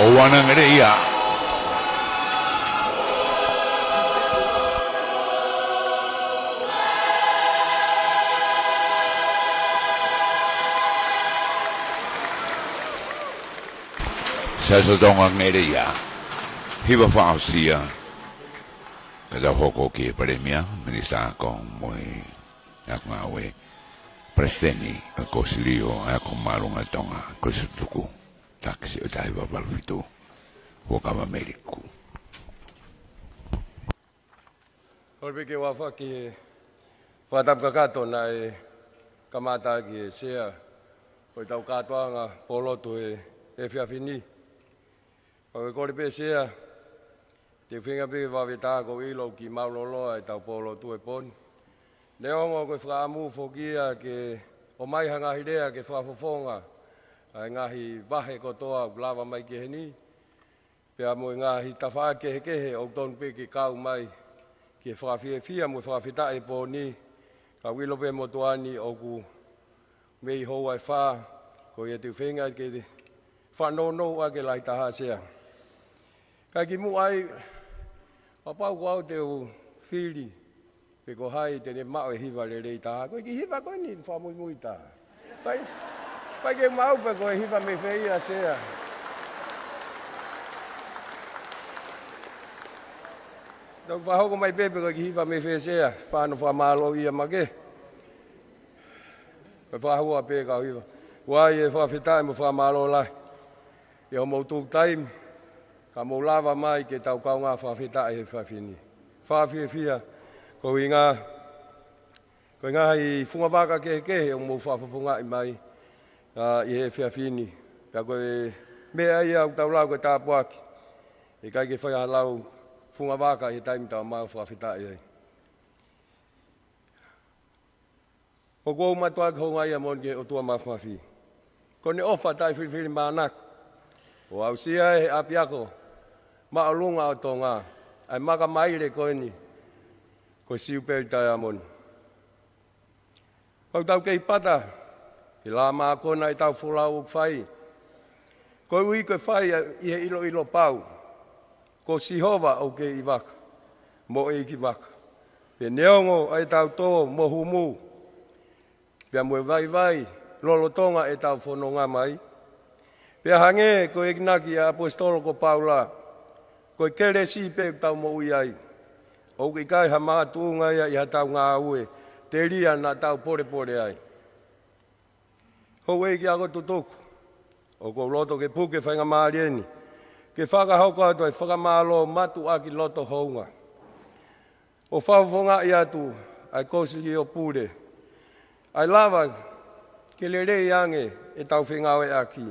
ʻOua naʻa ngeleʻi ia. Siaosi ʻo Tonga ngeleʻi ia. Hiva fakaʻosi ia. Ka tau hoko ki he Palēmia, Minisitā Ako mo e Ako Ngāue, Palesiteni ʻo e Kōsilio ʻa e Ako Māʻolunga Tonga, Kolisi Tutuku, taʻu ʻe taha hiva valu fitu, Huʻakavameiliku. Kole pē ke u afaki he fakatapu kakato naʻe kamata ʻaki ʻe he Sea ʻo ʻetau kātoanga pōlotu he efiafi ni. Pea ʻoku ou kole pē Sea, te u feinga pē ke vave atu, ʻoku ou ʻilo ʻoku kiʻi mālōlō ʻetau pōlotu he pō ni. Neongo ko e fakaʻamu foki ia ke ʻomai ha ngaahi lea ke fakafofonga ʻa e ngaahi vahe kotoa ʻoku lava mai ki heni, pea mo e ngaahi tafaʻaki kehekehe ʻoku tonu pē ke kau mai ki he fakafiefia mo e fakafetaʻi he pō ni, ka ʻoku ou ʻilo pē motuʻa ni ʻoku mei houa ʻe fā, ko ia te u feinga ke fanongo ʻaki e lahi taha Sea. Ka kimuʻa ai, kapau ko au te u fili pe ko hai te ne maʻu e hiva lelei taha, ko e kiʻi hiva ko eni fakamuimui taha. Pea, pea ke maʻu pe ko e hiva mei fē ia Sea. Tau fakahoko mai pē pe ko e kiʻi hiva mei fē Sea, fānau fakamālō ia make. Pea fakahua pē kau hiva. Kuo ʻi ai e fakafetaʻi mo e fakamālō lahi ʻi hoʻomou tuku taimi, ka mou lava mai ke tau kaungā fakafetaʻi he efiafi ni. Fakafiefia, ko e ʻuhinga, ko e ngaahi fungavaka kehekehe ʻoku mou fakafofongaʻi mai, ʻa, ʻi he efiafi ni. Pea ko e meʻa ia ʻoku tau lau ko e tāpuaki. ʻIkai ke fai ha lau fungavaka he taimi tau maʻu fakafetaʻi ai. ʻOku ou mātuʻaki houngaʻia moʻoni ki he ʻOtua Māfimafi, ko ʻene ʻofa taʻefilifilimānako, ʻo aʻusia ʻe he ʻApiako Māʻolunga ʻo Tonga ʻa e maka maile ko eni, ko e Siupeli Taiamoni. ʻOku tau kei pata he lā mākona ʻetau folau ʻoku fai, koeʻuhi ko e fai ʻi he ʻiloʻilo pau, ko Sihova ʻoku kei vaka, mo e ʻeikivaka. Pea neongo ʻa ʻetau tō mo humu, pea mo e vaivai lolotonga ʻetau fononga mai, pea hangē ko e enginaki ʻa e ʻAposetolo ko Paula, ko e kelesi pē ʻoku tau moʻui ai, ʻoku ʻikai ha makatuʻunga ia ʻi haʻatau ngāue telia naʻa tau polepole ai. Houʻeiki Ako Tutuku, ʻoku ou loto ke puke faingamālie ni ke fakahoko atu ʻa e fakamālō mātuʻaki loto hounga, ʻo fakafofongaʻi atu ʻa e Kōsilio Pule, ʻa e lava ke lelei ange ʻetau fengāueʻaki,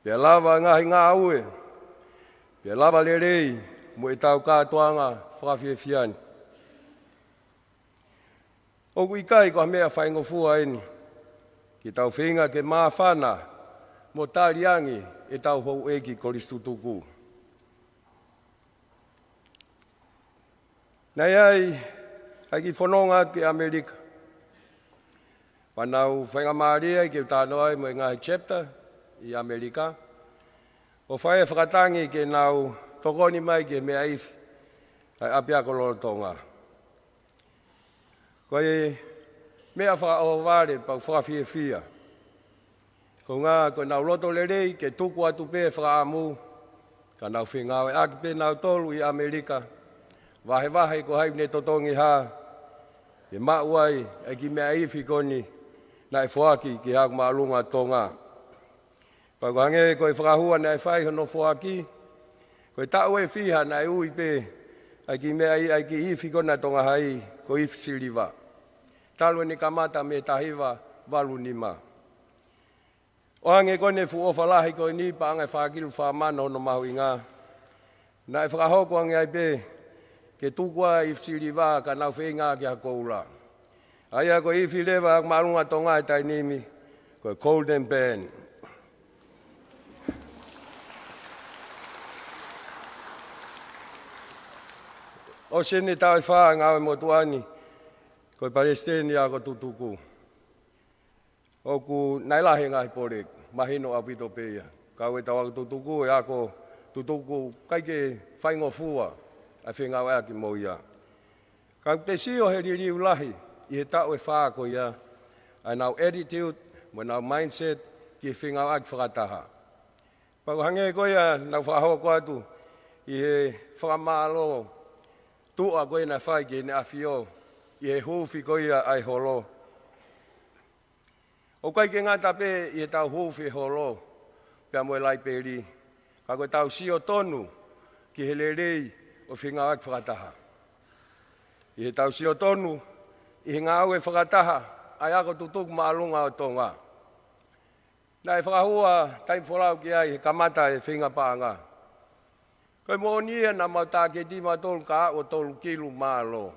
pea lava ngaahi ngāue, pea lava lelei mo ʻetau kātoanga fakafiefia ni. ʻOku ʻikai ko ha meʻa faingofua eni ke tau feinga ke māfana mo tali ange ʻetau houʻeiki Kolisi Tutuku. Naʻe ʻi ai ʻa e kiʻi fononga ki ʻAmelika, pea naʻa ku faingamālie ai ke u talanoa ai mo e ngaahi chapter ʻi ʻAmelika, ʻo fai e fakatangi ke nau tokoni mai ki he meʻa ifi ʻa e ʻApiako Lolotonga. Ko e meʻa fakaʻohovale pea u fakafiefia, ko e ʻuhinga ko ʻenau loto lelei ke tuku atu pē fakaʻamu, ka nau fengāueʻaki pē nautolu ʻi ʻAmelika, vahevahe ko hai ʻoku ne totongi hā, ke maʻu ai ʻa e kiʻi meʻa ifi ko eni naʻe foaki ki he Ako Māʻolunga Tonga. Pea ʻoku hangē ko e fakahua naʻe fai hono foaki, ko e taʻu ʻe fiha naʻe ui pē ʻa e kiʻi meʻa i-, ʻa e kiʻi ifi ko ena ʻa Tonga Hai, ko e ifi siliva, talu ʻene kamata mei he taha hiva valu nima. ʻO hangē ko ʻene fuʻu ʻofa lahi ko eni, paʻanga ʻe fā kilu fā mano hono mahuʻinga, naʻe fakahoko ange ai pē ke tuku ʻa e ifi siliva ka nau feinga ki ha koula. ʻA ia ko e ifi leva ʻa e Ako Māʻolunga Tonga he taimi ni, ko e Golden Band. ʻOsi ʻene taʻu ʻe fā ngāue motuʻa ni ko e Palesiteni Ako Tutuku, ʻoku naʻe lahi e ngaahi pole, mahino ʻaupito pē ia. Kau ʻetau ako tutuku, ʻe ako tutuku ʻikai ke faingofua ʻa e fengāueʻaki mo ia. Ka ʻoku te sio he liliu lahi ʻi he taʻu ʻe fā ko ia, ʻa ʻenau attitude mo ʻenau mindset ki he fengāueʻaki fakataha. Pea ʻoku hangē ko ia naʻa ku fakahoko atu ʻi he fakamālō tuʻa ko ia naʻe fai ki Heʻene ʻAfio ʻi he huufi ko ia ʻa e holo. ʻOku ʻikai ke ngata pē ʻi heʻetau huufi e holo pea mo e laipeli, ka ko ʻetau sio tonu ki he lelei ʻo e fengāueʻaki fakataha. ʻI heʻetau sio tonu ʻi he ngāue fakataha ʻa e ako tutuku māʻolunga ʻo Tonga. Naʻe fakahū ʻa Taimi Folau ki ai he kamata e feinga paʻanga. Ko e moʻoni ia naʻa mau tāketi mautolu ka aʻu ʻo tolu kilu mālō.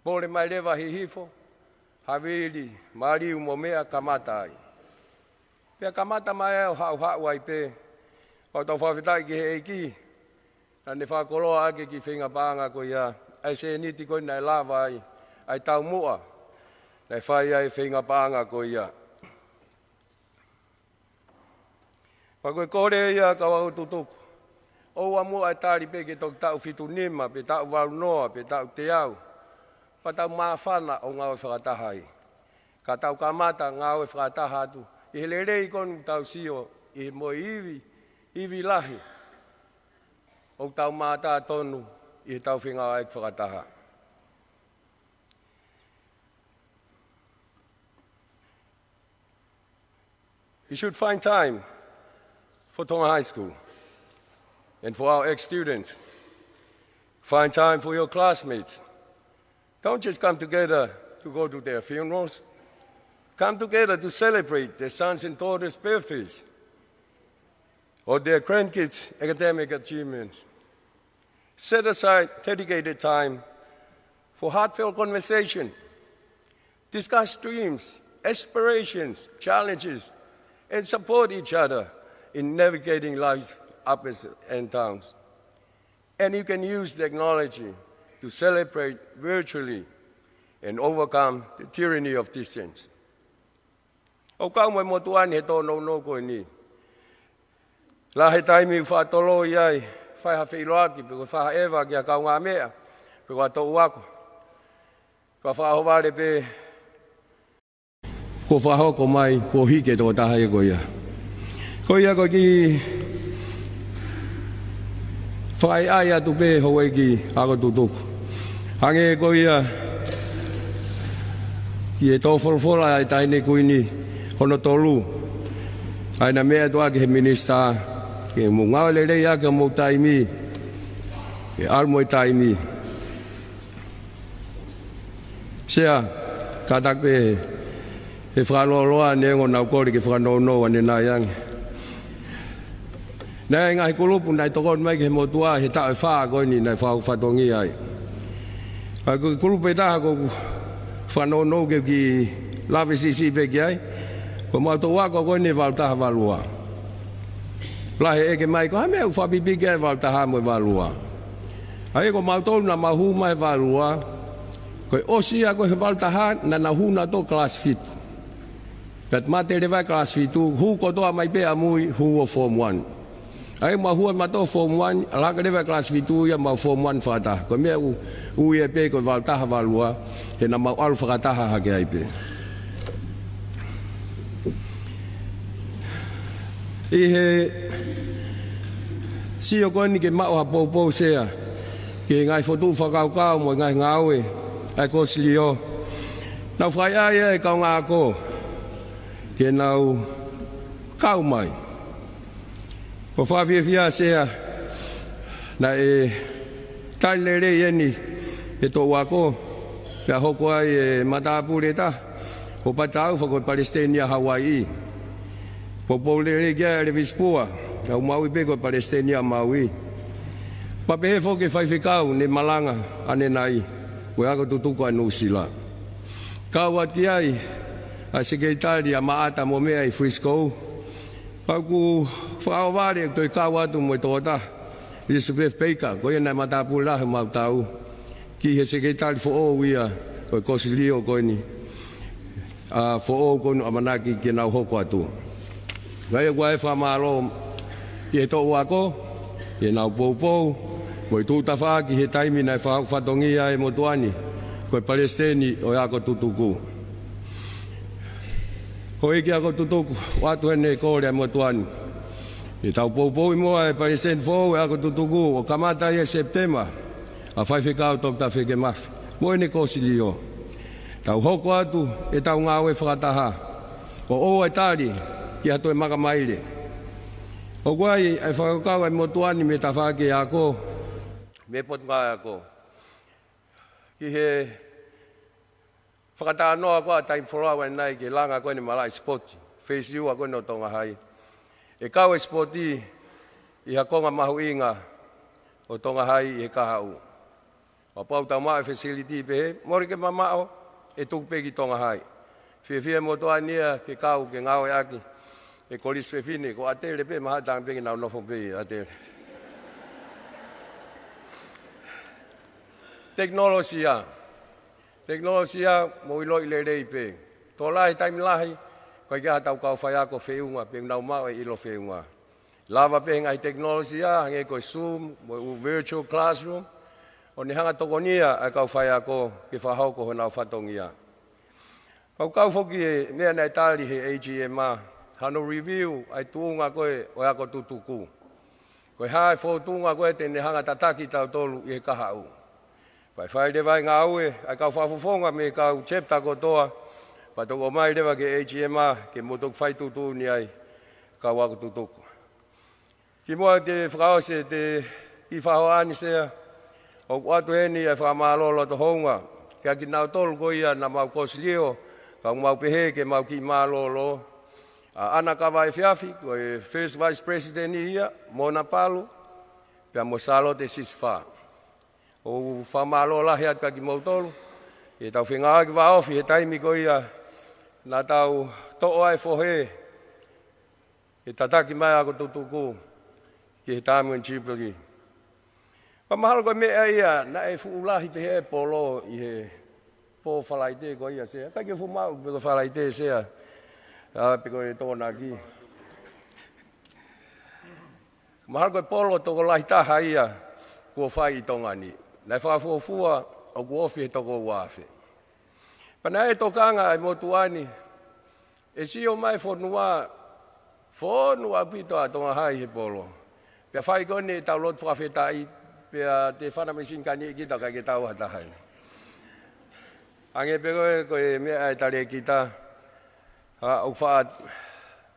Pole mai leva Hihifo, Havili, Maliu mo meʻa kamata ai. Pea kamata mai ʻo haʻuhaʻu ai pē. Pea ʻoku tau fakafetaʻi ki he ʻEiki naʻa ne fakakoloa ʻaki ki he feinga paʻanga ko ia ʻa e sēniti ko ia naʻe lava ai ʻa e taumuʻa naʻe fai ai e feinga paʻanga ko ia. Pea ko e kole ia kau ako tutuku, ʻoua muʻa ʻe tali pē ki he toki taʻu fitu nima, pe taʻu valu noa, pe taʻu teau, pea tau māfana ʻo ngāue fakataha ai. Ka tau kamata ngāue fakataha atu ʻi he lelei ko eni ʻoku tau sio ʻi he mo e ivi, ivi lahi ʻoku tau mātā tonu ʻi heʻetau fengāueʻaki fakataha. You should find time for Tonga High School and for our ex-students. Find time for your classmates. Don't just come together to go to their funerals. Come together to celebrate their sons and daughters' birthdays or their grandkids' academic achievements. Set aside dedicated time for heartfelt conversation. Discuss dreams, aspirations, challenges, and support each other in navigating life's ups and downs. And you can use technology to celebrate virtually and overcome the tyranny of distance. ʻOku kau mo e motuʻa ni he tōnounou ko eni. Lahi e taimi ʻoku faʻa toloi ai, fai ha feʻiloaki, pe ko e fai ha ʻeva ki ha kaungāmeʻa, pe ko ha toʻu ako. Pea fakaʻohovale pē kuo fakahoko mai, kuo hiki e tokotaha ia ko ia. Ko ia ko e kiʻi fakaʻaiʻai atu pē houʻeiki ako tutuku. Hangē ko ia ʻi he tō folofola ʻa e Taʻahine Kuini hono tolu. ʻA ia naʻe meʻa atu ʻaki he minisitā, ke mou ngāue lelei ʻaki hoʻomou taimi, ke ʻalu mo e taimi. Sea, kātaki pē he fakalōloa neongo naʻa ku kole ke fakanounou ʻanenai ange. Naʻe ʻi ai e ngaahi kulupu naʻe tokoni mai ki he motuʻa he taʻu ʻe fā ko eni naʻe fakafatongia ai. ʻA ia ko e kulupu ʻe taha ʻoku ou fakanounou ke u kiʻi lave siʻisiʻi pē ki ai. Ko ʻemau toʻu ako ko eni ʻe valu taha valu ua. Lahi e ʻeke mai ko e hā e meʻa ʻoku fakapipiki ai e valu taha mo e valu ua. ʻA ia ko mautolu naʻa mau hū mai he valu ua, ko e ʻosi ia ko ē he valu taha naʻa nau hū nautolu kalasi fitu. Pea mate leva e kalasi fitu, hū kotoa mai pē ʻamui, hū ʻo form one. ʻA ia mau hū ʻa mautolu form one, ʻalu hake leva e kalasi fitu ia mau form one fakataha. Ko e meʻa ʻoku ui ai pē ko e valu taha valu ua, he naʻa mau ʻalu fakataha hake ai pē. ʻI he sio ko eni ke maʻu ha poupou Sea ki he ngaahi fokotuʻu fakakaukau mo e ngaahi ngāue ʻa e Kosilio, naʻa ku fakaʻaiʻai ai e kaungā ako ke nau kau mai. ʻOku ou fakafiefia Sea naʻe tali lelei eni ʻe he toʻu ako, pea hoko ai e matāpule ʻe taha, ʻo Pataʻau, fai ko e palesiteni ʻa Hauaiʻi. Poupou lelei ki ai ʻa Levisi Pua, ʻa Maui pē ko e palesiteni ʻa Maui. Pea pehē foki ki he faifekau ne malanga ʻanenai, ko e ako tutuku ʻa Nuʻusila. Kau atu ki ai ʻa e sekelitali ʻa Maʻata mo meʻa ʻi Frisco. Pea ʻoku ou fakaʻohovale ʻeku toe kau atu mo e tokotaha, Elizabeth Baker, ko ia naʻe matāpule lahi ʻo mautolu, ki he sekelitali foʻou ia ʻo e Kosilio ko eni, ʻa e foʻou ko eni ʻoku ʻamanaki ke nau hoko atu. Kae ʻoku ʻai e fakamālō ki he toʻu ako, ki heʻenau poupou, mo e tuʻu tafaʻaki he taimi naʻe fakafatongia ai e motuʻa ni, ko e Palesiteni ʻo e Ako Tutuku. Houʻeiki Ako Tutuku, ʻoatu ʻeni e kole ʻa e motuʻa ni ke tau poupouʻi muʻa e Palesiteni foʻou ʻo e Ako Tutuku, ʻo kamata ia ʻi Sepitema, ʻa Faifekau Toketā Feke Mafi mo ʻene kōsilio. Tau hoko atu ʻetau ngāue fakataha, ʻo ʻoua ʻe tali ki ha toe makamaile. ʻOku ʻai ʻa e fakakaukau ʻa e motuʻa ni mei he tafaʻaki ako, mei he Potungāue Ako, ki he fakatalanoa ko ē ʻa e taimi folau ʻanenai ki he langa ko eni e malaʻe sipoti, phase ua ko eni ʻo Tonga Hai. ʻE kau e sipoti ʻi ha konga mahuʻinga ʻo Tonga Hai ʻi he kahaʻu. Kapau tau maʻu e facility pehē, mole ke mamaʻo, ʻe tuku pē ki Tonga Hai. Fiefia e motuʻa ni ia ke kau ke ngāueʻaki e Kolisi Fefine, ko ʻAtele pē, mahalo ʻe taau pē ke nau nofo pē ʻi ʻAtele. Tekinolosia. Tekinolosia, mou ʻiloʻi lelei pē. Tokolahi e taimi lahi, ʻoku ʻikai ke ʻi ai haʻatau kau faiako feʻunga, pe ʻoku nau maʻu e ʻilo feʻunga. Lava pē he ngaahi tekinolosia, hangē ko e Zoom, mo e ʻū virtual classroom, ʻo ne hanga ʻo tokonia ʻa e kau faiako ke fakahoko honau fatongia. Ka ʻoku kau foki e meʻa naʻe tali he A G M, hano review ʻa e tuʻunga ko ē ʻo e Ako Tutuku. Ko e hā e fōtunga ko ē te ne hanga ʻo tataki kitautolu ʻi he kahaʻu. Pea fai leva e ngāue ʻa e kau fakafofonga mei he kau chapter kotoa, pea toki ʻomai leva ki he A G M ke mou toki fai tuʻutuʻuni ai, kau Ako Tutuku. Kimuʻa ke fakaʻosi ʻeku kiʻi fakahohaʻa ni, Sea, ʻoku ʻoatu heni ʻa e fakamālō loto houngaʻia kiate kinautolu ko ia naʻa mau kōsilio, ka ʻoku mau pehē ke mau kiʻi mālōlō. ʻA ʻAna Kavaefiafi, ko e First Vice President ia, Mona Palu, pea mo Sālote Sisifā. ʻOku ou fakamālō lahi atu kiate kimoutolu ʻi heʻetau fengāueʻaki vāofi he taimi ko ia naʻa tau toʻo ai e fohe ke tataki mai e Ako Tutuku ki he Diamond Jubilee. Pea mahalo ko e meʻa ia naʻe fuʻu lahi pehē e polo ʻi he pō Falaite ko ia, Sea. ʻIkai ke fuʻu maʻu pe ko e Falaite, Sea, ā, pe ko e Tokonaki. Mahalo ko e polo tokolahi taha ia kuo fai ʻi Tonga ni. Naʻe fakafuofua ʻoku ofi he toko ua afe. Pea naʻe tokanga ʻa e motuʻa ni, ʻe sio mai e fonua, fonu ʻaupito ʻa Tonga Hai he polo. Pea fai ko eni ʻetau lotu fakafetaʻi, pea te fana mei Sinikaniʻi kita, ʻikai ke tau ha taha ia. Hangē pē ko e, ko e meʻa ʻa e talēkita, ā, ʻoku faʻa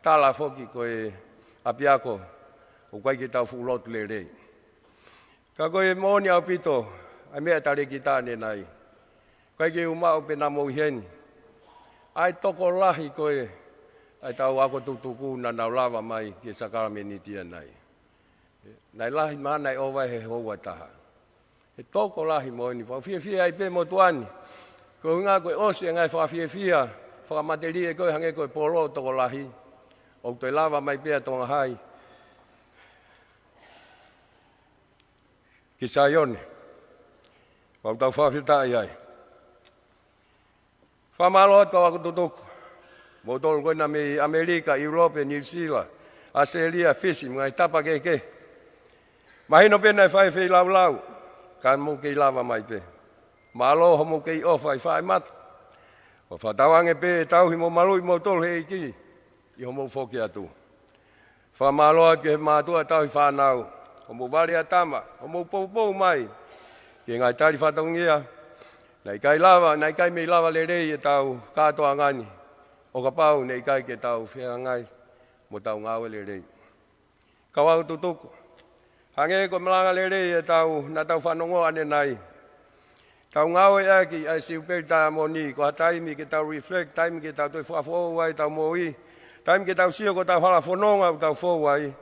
tala foki ko e ʻapiako ʻoku ʻikai ke tau fuʻu lotu lelei. Ka ko e moʻoni ʻaupito ʻa e meʻa ʻa e talēkita ʻanenai. ʻIkai ke u maʻu pe naʻa mou ʻi heni, ʻa e tokolahi ko ē ʻa ʻetau Ako Tutuku naʻa nau lava mai ki he sākalamēniti ʻanenai. Naʻe lahi mahalo naʻe ʻova he houa ʻe taha. He tokolahi moʻoni, pea u fiefia ai pē motuʻa ni. Ko e ʻuhinga ko e ʻosi e ngaahi fakafiefia fakamatelie ko ē hangē ko e polo tokolahi, ʻoku toe lava mai pē ʻa Tonga Hai ki Saione. Pea ʻoku tau fakafetaʻi ai. Fakamālō atu kau Ako Tutuku, moutolu ko ena mei ʻAmelika, ʻIulope, Niu Sila, ʻAositelēlia, Fisi, mo e ngaahi tapa kehekehe. Mahino pē naʻe fai e feilaulau, ka mou kei lava mai pē. Mālō hoʻomou kei ʻofa ʻi faʻē mata. ʻOku fakatauange pē ʻe tauhi mo maluʻi moutolu ʻe he ʻEiki ʻi hoʻomou foki atu. Fakamālō atu ki he mātuʻa tauhi fānau, hoʻomou vale ʻa tama, hoʻomou poupou mai ki he ngaahi tali fatongia. Naʻe ʻikai lava, naʻe ʻikai mei lava lelei ʻetau kātoanga ni ʻo kapau naʻe ʻikai ke tau fehangahangai mo ʻetau ngāue lelei. Kau Ako Tutuku, hangē ko e malanga lelei ʻetau, naʻa tau fanongo ʻanenai. Tau ngāueʻaki ʻa e Siupeli Taiamoni ko ha taimi ke tau reflect, taimi ke tau toe fakafoʻou ai ʻetau moʻui, taimi ke tau sio ki hotau hala fononga ʻoku tau fou ai.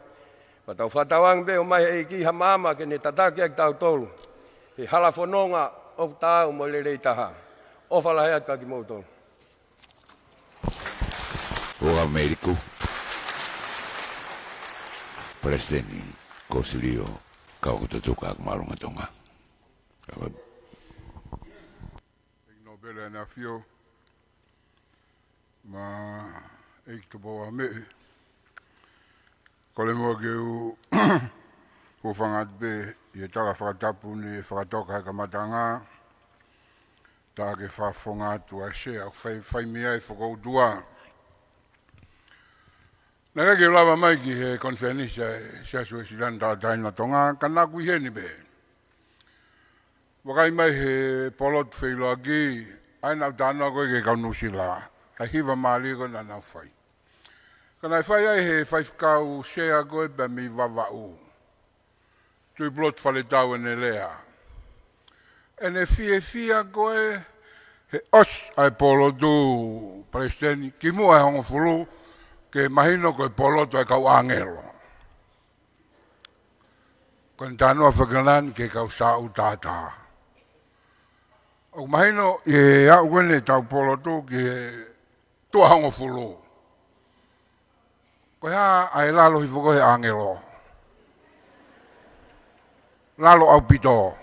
Pea tau fakatauange pē ʻe ʻomai ʻe he ʻEiki ha maama ke ne tataki ʻaki kitautolu he hala fononga ʻoku taau mo e lelei taha. ʻOfa lahi atu kiate kimoutolu. Ua Meliku, Palesiteni Kōsilio, kau Ako Tutuku, Ako Māʻolunga Tonga. Kau ʻEiki Nōpele ʻAneafiona, mo e ʻEiki Tupou Ame, Kole muʻa ke u hūfanga atu pē ʻi he tala fakatapu ni ʻe fakatoka he kamataʻanga, tā ke fakafofonga atu ʻa e sea ʻoku fai, fai mei ai e fokoutua. Naʻe ʻikai ke u lava mai ki he konifelenisi ʻa e Siasi Uēsiliana Tauʻatāina ʻo Tonga, ka naʻá ku ʻi heni pē. Vakai mai he polotu feʻiloaki, ʻa ia naʻá ku talanoa ko ē ki he kau Nuʻusila, ʻa e hiva mālie ko ē naʻa nau fai. Ka naʻe fai ai ʻe he faifekau sea ko ē pea mei Vavaʻu, Tuʻipulotu Faletau, ʻene lea. ʻEne fiefia ko ē he ʻosi ʻa e polotu, Palesiteni, kimuʻa he hongofulu, ke mahino ko e polotu ʻa e kau ʻāngelo. Ko ʻene talanoa fakalangi ki he kau sāʻu tātā. ʻOku mahino ʻi he aʻu ko eni ʻetau polotu ki he tuʻa hongofulu, ko e hā ʻa e lalo hifo ko ē he ʻāngelo? Lalo ʻaupito.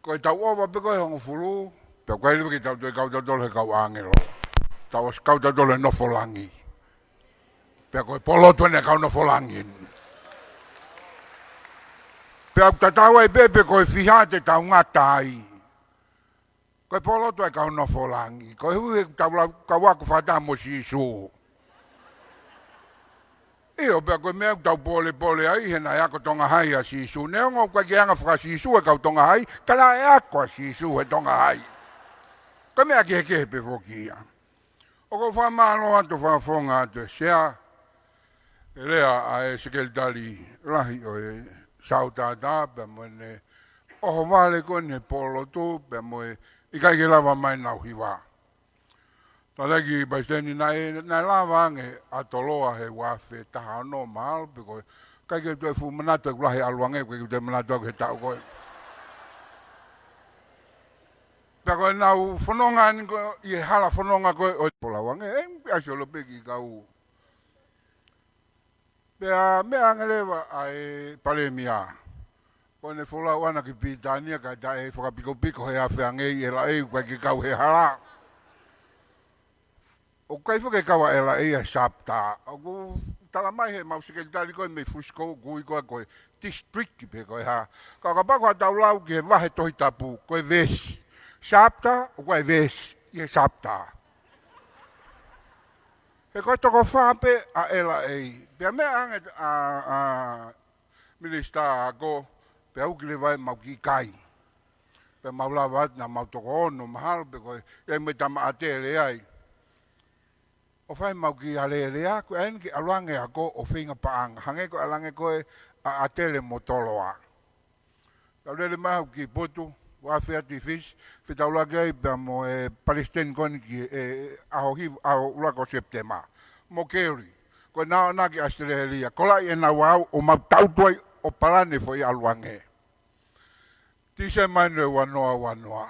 Ko ʻetau ʻova pē ko ē he hongofulu, pea ʻoku ʻikai leva ke tau toe kau tautolu he kau ʻāngelo. Tau ʻosi kau tautolu he nofo langi. Pea ko e polotu eni ʻa e kau nofo langi. Pea ʻoku tatau ai pē pe ko e fiha te tau ngata ai, ko e polotu ʻa e kau nofo langi. Koeʻuhi he ʻoku tau lau, kau ako fakataha mo Sīsū. ʻIo, pea ko e meʻa ʻoku tau pōlepole ai, he naʻe ako Tonga Hai ʻa Sīsū. Neongo ʻoku ʻikai ke anga faka-Sīsū e kau Tonga Hai, ka naʻe ako ʻa Sīsū he Tonga Hai. Ko e meʻa kehekehe pē foki ia. ʻOku ou fakamālō atu, fakafofonga atu e sea, e lea ʻa e sekelitali lahi ʻo e sāʻu tātā, pea mo ʻene ʻohovale ko eni he polotu, pea mo e ʻikai ke lava mai ʻenau hiva. Tala ki Palesiteni, naʻe, naʻe lava ange ʻa Toloa he ua afe taha ono mahalo, pe ko e, ʻikai ke u toe fuʻu manatu, ʻeku lahi ʻaluange, ʻikai ke u toe manatu ʻaʻaku he taʻu ko ē. Pea ko ʻenau fononga ni ko ē, ʻi he hala fononga ko ē ʻo Folau ange, ʻe, ʻasi ʻo lōpeki kau. Pea meʻa ange leva ʻa e Palēmia, ko ʻene folau ʻana ki Pilitānia, kae taʻe fakapikopiko he afe ange ʻi ʻEla ʻEi, ʻoku ʻikai ke kau he hala. ʻOku ʻikai foki ke kau ʻa ʻEla ʻEi he chapter. ʻOku tala mai he mau sekelitali ko ē mei Fusiko, ʻoku ui ko ē ko e district pe ko e hā. Ka kapau ko haʻatau lau ki he vahe Tohi Tapu, ko e veesi. Chapter, ʻoku ʻi ai e veesi ʻi he chapter. He ko e toko fā pē ʻa ʻEla ʻEi. Pea meʻa ange ʻa, ʻa Minisitā Ako, pea uki leva ai ʻemau kiʻi kai. Pea mau lava atu, naʻa mau toko ono mahalo, pe ko e, ʻi ai mo e tama ʻAtele ai. ʻO fai ʻemau kiʻi alēlea, ko eni ke ʻalu ange ako ʻo feinga paʻanga. Hangē ko e ʻalu ange ko ē ʻa ʻAtele mo Toloa. Tau lele mai au ki Potu, ua afe atu ʻi Fisi, fetaulaki ai pea mo e Palesiteni ko eni ki he ʻaho hiva, ʻaho ʻuluaki ʻo Sepitema. Mo Keri, ko ʻenau ō ʻana ki ʻAositelēlia, kolaʻi ʻenau ō ʻo mau tautu ai ʻo palani e foʻi ʻalu ange. Tīsema eni ʻo e ua noa ua noa.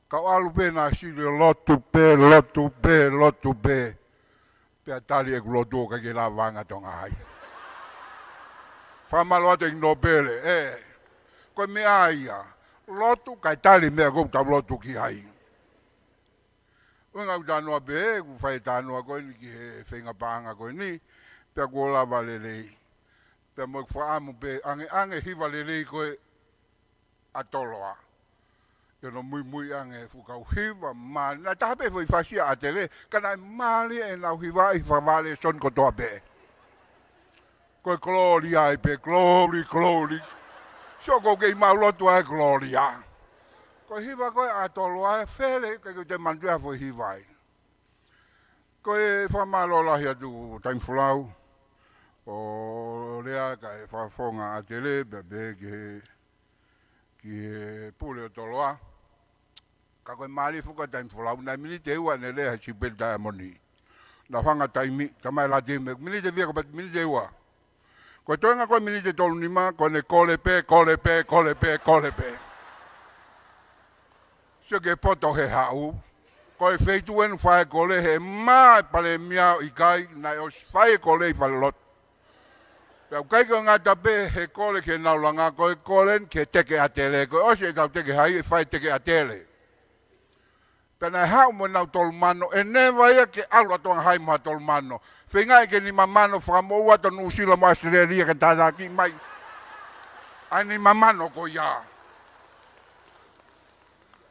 Kau ʻalu pē naʻa sili ʻo lotu pē, lotu pē, lotu pē. Pea tali ʻeku lotu ʻo ʻikai ke lava ange ʻa Tonga Hai. Fakamālō atu ʻEiki Nōpele, ē. Ko e meʻa ia. Lotu kae tali meʻa ʻoku tau lotu ki ai. ʻUhinga ʻeku talanoa pē, ʻeku fai e talanoa ko eni ki he feinga paʻanga ko eni, pea kuo lava lelei. Pea mo ʻeku fakaʻamu pē, ange, ange hiva lelei ko ē ʻa Toloa. ʻI hono muimui ange fuʻu kau hiva, mā, naʻe taha pē foʻi fasi ʻa ʻAtele, ka naʻe mālie ʻenau hiva ʻi he fakalēsoni kotoa pē. Ko e Kolōlia ai pē, Kolōlia, Kolōlia. Sio ko ē kei mau lotu ai Kolōlia. Ko e hiva ko ē ʻa Toloa ʻe fele, ʻikai ke u toe manatuʻi ha foʻi hiva ai. Ko e fakamālō lahi atu Taimi Folau, ʻo lea kae fakafofonga ʻAtele, pea pehē ki he, ki he pule ʻo Toloa. Ka ko e mālie fuka Taimi Folau, naʻe miniti ʻe ua ʻene lea he Siupeli Taiamoni. Naʻa ku hanga taimi, tamai la taimi, miniti ʻe fiha ko e pati miniti ʻe ua. Ko e toenga ko e miniti ʻe tolu nima, ko ʻene kole pē, kole pē, kole pē, kole pē. Sio ki he poto he haʻu. Ko e feituʻu eni fai e kole he mā e Palēmia ʻikai, naʻe ʻosi fai e kole ʻi falelotu. Pea ʻoku ʻikai ke ngata pē he kole ki heʻenau langa, ko e kole eni ki he teke ʻAtele, ko e ʻosi ʻetau teke hai ʻe fai teke ʻAtele. Pea naʻe haʻu mo ʻenau tolu mano, ʻe never ia ke ʻalu ʻa Tonga High mo ha tolu mano. Feingaʻi ke nima mano fakamoʻua atu ʻa Nuʻusila mo ʻAositelēlia ke tātākiʻi mai ʻa e nima mano ko ia.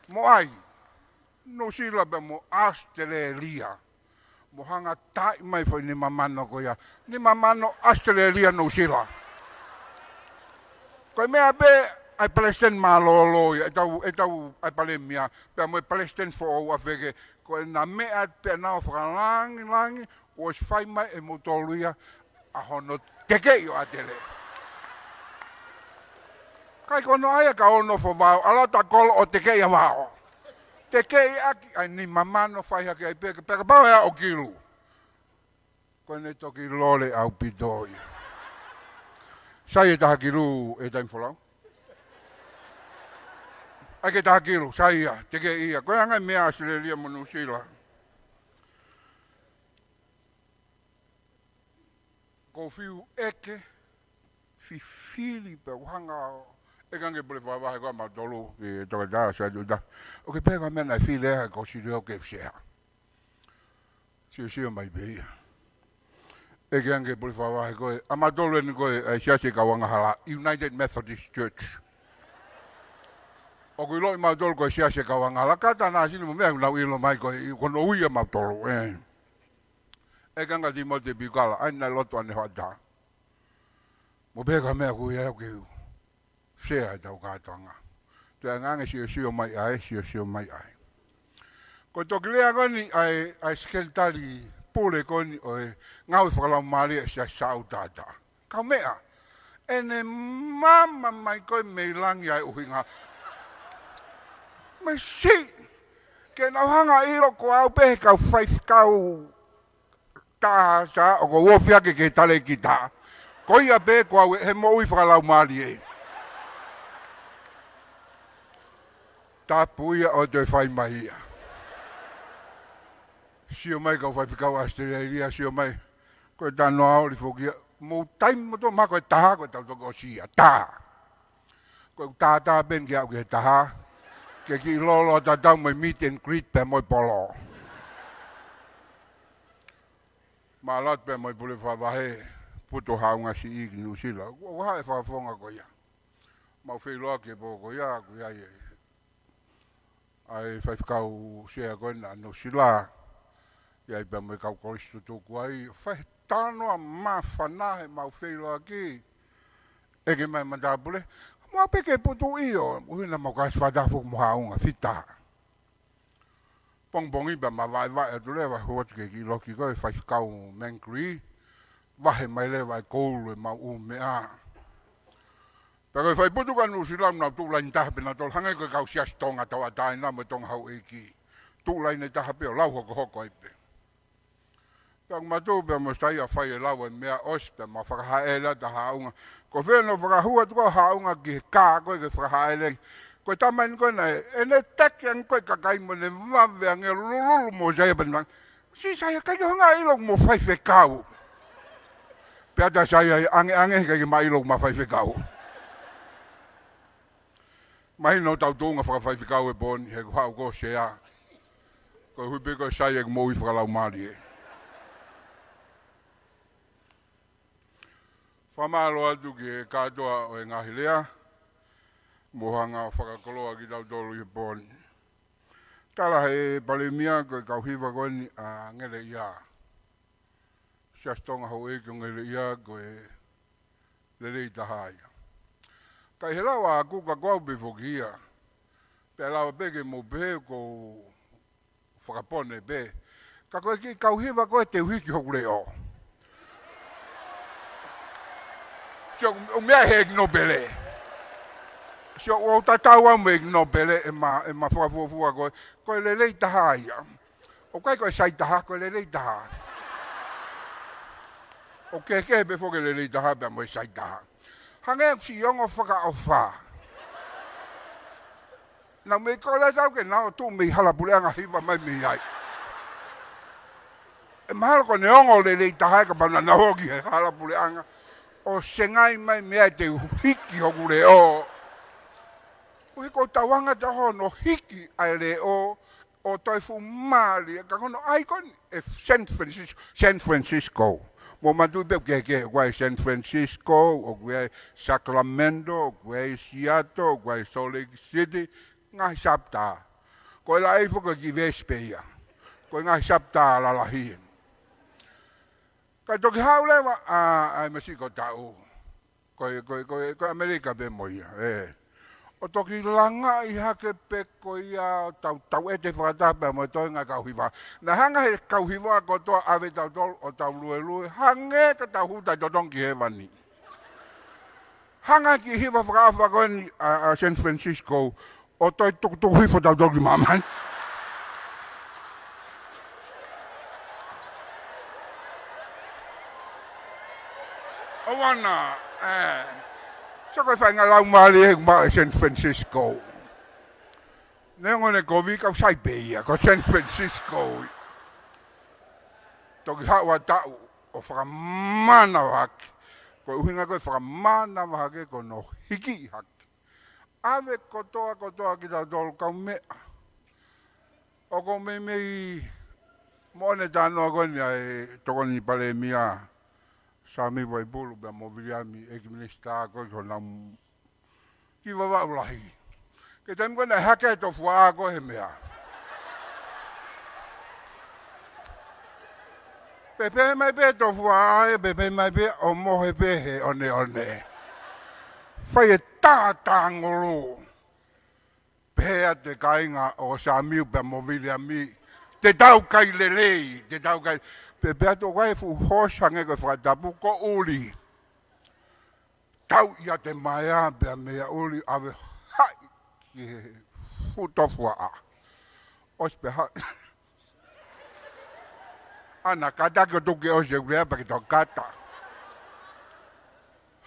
Mo ai, Nuʻusila pea mo ʻAositelēlia. Mo hanga ʻo taaʻi mai foʻi nima mano ko ia. Nima mano ʻAositelēlia Nuʻusila. Ko e meʻa pē ʻa e palesiteni mālōlō ia, ʻetau, ʻetau ʻa e palēmia, pea mo e palesiteni foʻou ʻa Feke, ko ʻena meʻa pē ʻenau fakalāngilangi, kuo ʻosi fai mai ʻe moutolu ia ʻa hono tekeʻi ʻo ʻAtele. Kai ko hono ʻai ʻa e kau nofo vao, ʻalu atu ʻa Kolo ʻo tekeʻi ʻa Vao. Tekeʻi ʻaki ʻa e nima mano fai hake ai pē, pea kapau ʻe aʻu ʻo kilu. Ko ʻene toki lole ʻaupito ia. Sai e taha kilu ʻe Taimi Folau. ʻAi ke taha kilu, sai ia, tekeʻi ia. Ko e anga e meʻa ʻAositelēlia mo Nuʻusila. Ko e fiu ʻeke, fifili pē ʻo hanga ʻo ʻeke ange pule fakavahe ko ē ʻa mautolu ki he toketā Siaʻatoutai. ʻOku pehē ko e meʻa naʻe fili ai ko Silio ke fuseha. Siosio mai pē ia. ʻEke ange pule fakavahe ko ē ʻa mautolu eni ko ē ʻa e Siasi ʻo e Kau Angahala, United Methodist Church. ʻOku ʻiloʻi mautolu ko e Siasi ʻo e Kau Angahala, ka tā naʻa sino mo meʻa nau ʻilo mai ko e, ko hono ui ʻa mautolu, ē. ʻEke ange Tīmote Piukala, ʻa ia naʻe lotu ʻene hoʻatā. Mo pehē ko e meʻa ʻoku ui au ke u sea ʻetau kātoanga. Toe anga ange siosio mai ʻa e, siosio mai ʻa e. Ko e toki lea ko eni ʻa e, ʻa e sekelitali pule ko eni ʻo e ngāue fakalaumālie ʻa e Siasi Saʻau Taʻataʻa. Kaumeʻa, ʻene mama mai ko ē mei langi ʻa e ʻuhinga. Mei si, ke nau hanga ʻo ʻilo ko au pē he kau faifekau taha sa ʻoku ou ofi ake ki he talēkita. Ko ia pē ko au ē he moʻui fakalaumālie. Tapu ia ʻo toe fai mai ia. Sio mai kau faifekau ʻAositelēlia, sio mai. Ko e tanoa oli foki ia. Mou taimi moutolu mahalo ko e taha ko ʻetau toki ʻosi ia. Taha. Ko e tātā pē eni ke aʻu ki he taha. Ke kiʻi lolo tatau mo e meet and greet pē mo e polo. Mālō atu pē mo e pule fakavahe, putu haʻunga siʻi ki Nuʻusila. Ko e hā e fakafofonga ko ia. Mau feiloaki he pō ko ia, ko ia ia. ʻA e faifekau sea ko ena ʻa Nuʻusila. ʻI ai pē mo e kau kolisi tutuku ai. Fai tanoa māfana he mau feiloaki. ʻEke mai matāpule. Mau pē ke putu ʻio. ʻUhina mau kasi fakataha foki mo haʻunga, fita. Pongipongi pea ma vaevae atu leva, hū atu ke kiʻi loki ko e faifekau Mengri, vahe mai leva e koulu ʻemau ʻū meʻa. Pea ko e fai putu ka Nuʻusila nau tuʻu laine taha pē nautolu hangē ko e kau Siasi Tonga Tauʻatāina mo e Tonga Houʻeiki. Tuʻu laine taha pē ʻo lau hokohoko ai pē. Pea ʻoku ma tuʻu pea mo Saia fai e lau e meʻa ʻosi pea ma fakahaʻele atu haʻunga. Ko fē naʻe fakahū atu ko haʻunga ki he kā ko ē ke fakahaʻele. Ko e tama eni ko ena ē, ʻene taki ange ko e kakai mo ʻene vave ange lululu mo Saia pea nima. Si Saia kai ke hanga ʻilo mo faifekau. Pea tā Saia ange ange kai ke ma ʻilo ma faifekau. Mahino ʻetau tuʻunga fakafaifekau he pō ni he ʻoku haʻu ko e sea. Ko e hui pē ko e Saia ʻeku moʻui fakalaumālie. Fakamālō atu ki he kātoa ʻo e ngaahi lea. Mo hanga fakakoloa kitautolu ʻi he pō ni. Tala he palēmia ko e kau hiva ko eni ʻa Ngeleʻia. Siasi Tonga Houʻeiki ʻo Ngeleʻia ko e lelei taha ia. Ka ʻi he lau ʻa Kuka ko au pē foki ia. Pea lava pē ke mou pehē ʻoku ou fakapone pē. Ka ko e kiʻi kau hiva ko ē te u hiki hoku leʻo. Sio, ʻoku meʻa he ʻEiki Nōpele. Sio, ʻoku tatau au mo e ʻEiki Nōpele ʻema, ʻema fakafuofua ko ē. Ko e lelei taha ia. ʻOku ʻikai ko e sai taha, ko e lelei taha. ʻOku kehekehe pē foki e lelei taha pea mo e sai taha. Hangē ʻoku siʻi ongo fakaʻofa. Naʻa mei ko ē tau ke nau tuʻu mei hala puleʻanga hiva mai mei ai. ʻE mahalo ko ʻene ongo lelei taha ē kapau naʻa nau ō ki he hala puleʻanga. ʻO sengai mai mei ai te u hiki hoku leʻo. ʻUhi ko e tauanga taha hono hiki ʻa e leʻo. ʻo toe fuʻu mali, ka ko hono ʻaikoni ʻe San Francisco, San Francisco. Mou manatuʻi pē ʻoku kehekehe, ʻoku ʻi ai San Francisco, ʻoku ʻi ai Sacramento, ʻoku ʻi ai Seattle, ʻoku ʻi ai Salt Lake City, ngaahi sapitā. Ko e laʻi foki ki West pē ia. Ko e ngaahi sapitā lalahi. Ka toki haʻu leva ʻa, ʻa e Mexico taʻu. Ko e, ko e, ko e, ko e ʻAmelika pē mo ia, ē. ʻO toki langaʻi hake pē ko ia ʻo tau, tau ʻete fakataha pē mo e toenga kau hiva. Naʻe hanga he kau hiva kotoa ʻave tautolu ʻo tau luelue, hangē ka tau hū taʻetotongi ki hēvani. Hanga ki hiva fakaʻofa ko eni ʻa, ʻa San Francisco, ʻo toe tukutuku hifo tautolu ki māmani. ʻOua naʻa, ē, so ko e faʻahinga laumālie ʻoku maʻu ʻe San Francisco. Neongo ʻene kovi ka ʻoku sai pē ia, ko San Francisco. Toki haʻu ʻa taʻu ʻo fakamanavahake. Ko e ʻuhinga ko e fakamanavahake ko hono hiki hake. ʻAve kotoa, kotoa kitautolu kaumeʻa. ʻOku ou meimei moʻoni e talanoa ko eni ʻa e Tokoni Palēmia, Sāmiu Vaipulu pea mo Viliami, ʻEiki Minisitā ko ē ki honau kiʻi Vavaʻu lahi. Ko e taimi ko ē naʻe hake ai e tofuaʻa ko ē he meʻa. Pehē mai pē tofuaʻa, pehē mai pē ʻo mohe pē he ʻoneʻone. Fai e tātāngolo. Pehē atu e kāinga ʻo Sāmiu pea mo Viliami, te tau kai lelei, te tau kai. Pehē atu ʻoku ʻi ai e fuʻu hoosi hangē ko e fakatapu ko ʻUli. Tau ia te maea pea meia ʻUli ʻave haʻi ki he fuʻu tofuaʻa. ʻOsi pē haʻi. ʻAna kata ke tuku ke ʻosi e ʻulea pea ke tau kata.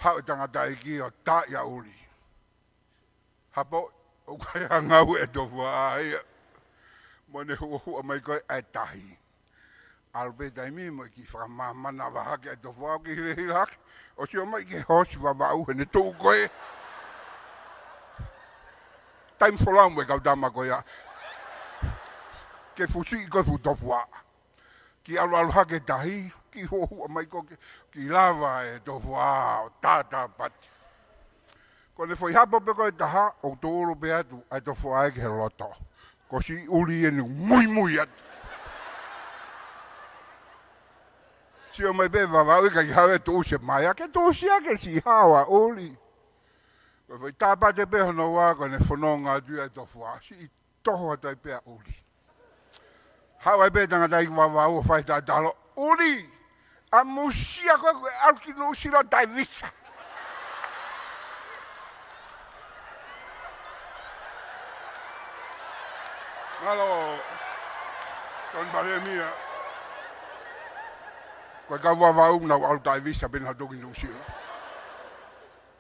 Haʻu e tangataʻeiki ʻo tā ia ʻUli. Hapo, ʻoku ʻikai hanga ʻe he tofuaʻa ia. Mo ʻene huʻahuʻa mai ko ē ʻa e tahi. ʻAlu pē taimi mo e kiʻi fakamanavahake ʻa e tofuaʻa ʻo kiʻi hilahila hake. ʻO sio mai ki he hoosi Vavaʻu heʻene tuʻu ko ē. Taimi folau mo e kau tama ko ia. Ke fusiʻi ko ē fuʻu tofuaʻa. Kiʻi ʻaluʻalu hake tahi, kiʻi huʻahuʻa mai ko ē ke, kiʻi lava e tofuaʻa ʻo tātāpati. Ko ʻene foʻi hapo pē ko ē ʻe taha, ʻoku tūʻulu pē atu ʻa e tofuaʻa ia ki he loto. Ko siʻi ʻUli eni muimui atu. Sio mai pē Vavaʻu ʻikai ke ʻi ai ha ʻe tuʻusi e maea, ke tuʻusi ʻa e siʻi hao ʻa ʻUli. Ko e foʻi tāpate pē hono ua ko ʻene fononga atu ia e tofuaʻa, siʻi toho atu ai pē ʻa ʻUli. Haʻu ai pē tangataʻeiki Vavaʻu ʻo fai tatalo. ʻUli, ʻamusia koe, ko e ʻalu ki Nuʻusila ʻo taʻe visa. Mālō, Tokoni Palēmia. Ko e kau Vavaʻu naʻa nau ʻalu taʻe visa pea nau toki Nuʻusila.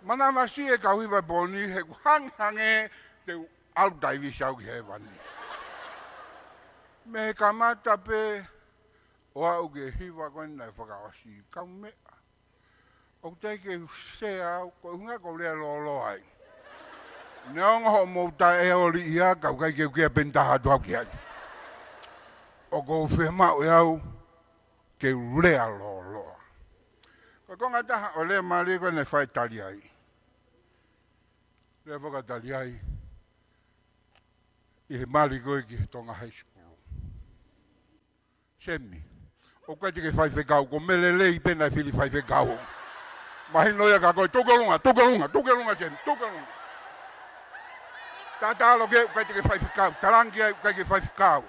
Manavasiʻi e kau hiva pō ni he ʻoku hangehangē te u ʻalu taʻe visa au ki hēvani. Mei he kamata pē ʻo aʻu ki he hiva ko eni naʻe fakaʻosi, kaumeʻa. ʻOku teʻeki ke u sea au, ko e ʻuhinga ʻoku ou lea lōloa ai. Neongo hoʻomou taʻeoliʻia ka ʻoku ʻikai ke u kea peni taha atu au ki ai. ʻOku ou fiemaʻu ʻe au ke u lea lōloa. Ko e konga ʻe taha ʻo e lea mālie ko ē naʻe fai ʻe Taliai. Lea faka-Taliai ʻi he mali ko ē ki he Tonga High School. Semi, ʻoku ʻikai te ke faifekau, ko Melelei pē naʻe fili faifekau. Mahino ia kia koe, tuku ki ʻolunga, tuku ki ʻolunga, tuku ki ʻolunga, Semi, tuku ki ʻolunga. Tatalo ki ai, ʻoku ʻikai te ke faifekau, talaange ki ai, ʻoku ʻikai ke faifekau.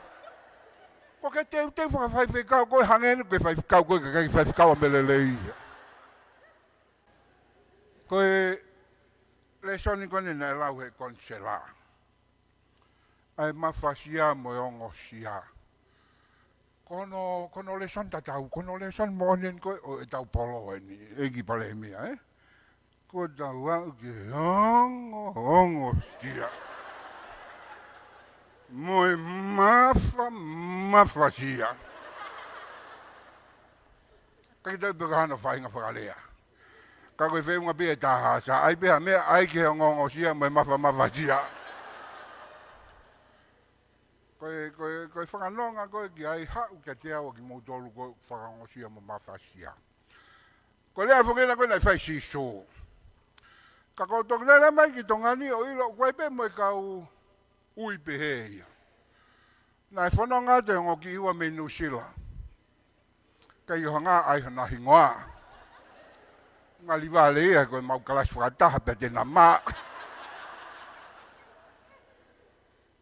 Ko e teuteu fakafaifekau, ko e hangē eni ko e faifekau, ko e ʻikai ke faifekau ʻa Melelei ia. Ko e lēsoni ko eni naʻe lau ʻe he konisela. ʻA e mafasia mo e ongosia. Ko hono, ko hono lēsoni tatau, ko hono lēsoni moʻoni eni ko ē ʻo ʻetau polo eni, ʻEiki Palēmia, ē? Ko ʻetau aʻu ki he ongo, ongosia. Mo e mafa, mafasia. ʻIkai ke tau pē ko hano faʻahinga fakalea. Ka ko e feʻunga pē ʻe taha, sa ʻai pē ha meʻa ʻai ki he ongoongosia mo e mafamafasia. Ko e, ko e, ko e fakanonga ko ē ki ai, haʻu kiate au ʻa kimoutolu ko ē ʻoku fakaongosia mo mafasia. Ko e lea foki ena ko ē naʻe fai ʻe Sīsū. Ka ko e toki lele mai ki Tonga ni ʻo ʻilo ʻoku ʻi ai pē mo e kau ui pehē ia. Naʻe fononga atu e ongo kiʻi ua mei Nuʻusila. Kae ʻikai hanga ai hona hingoa. Ngali vale ia ko e mau kalasi fakataha pea te na mā.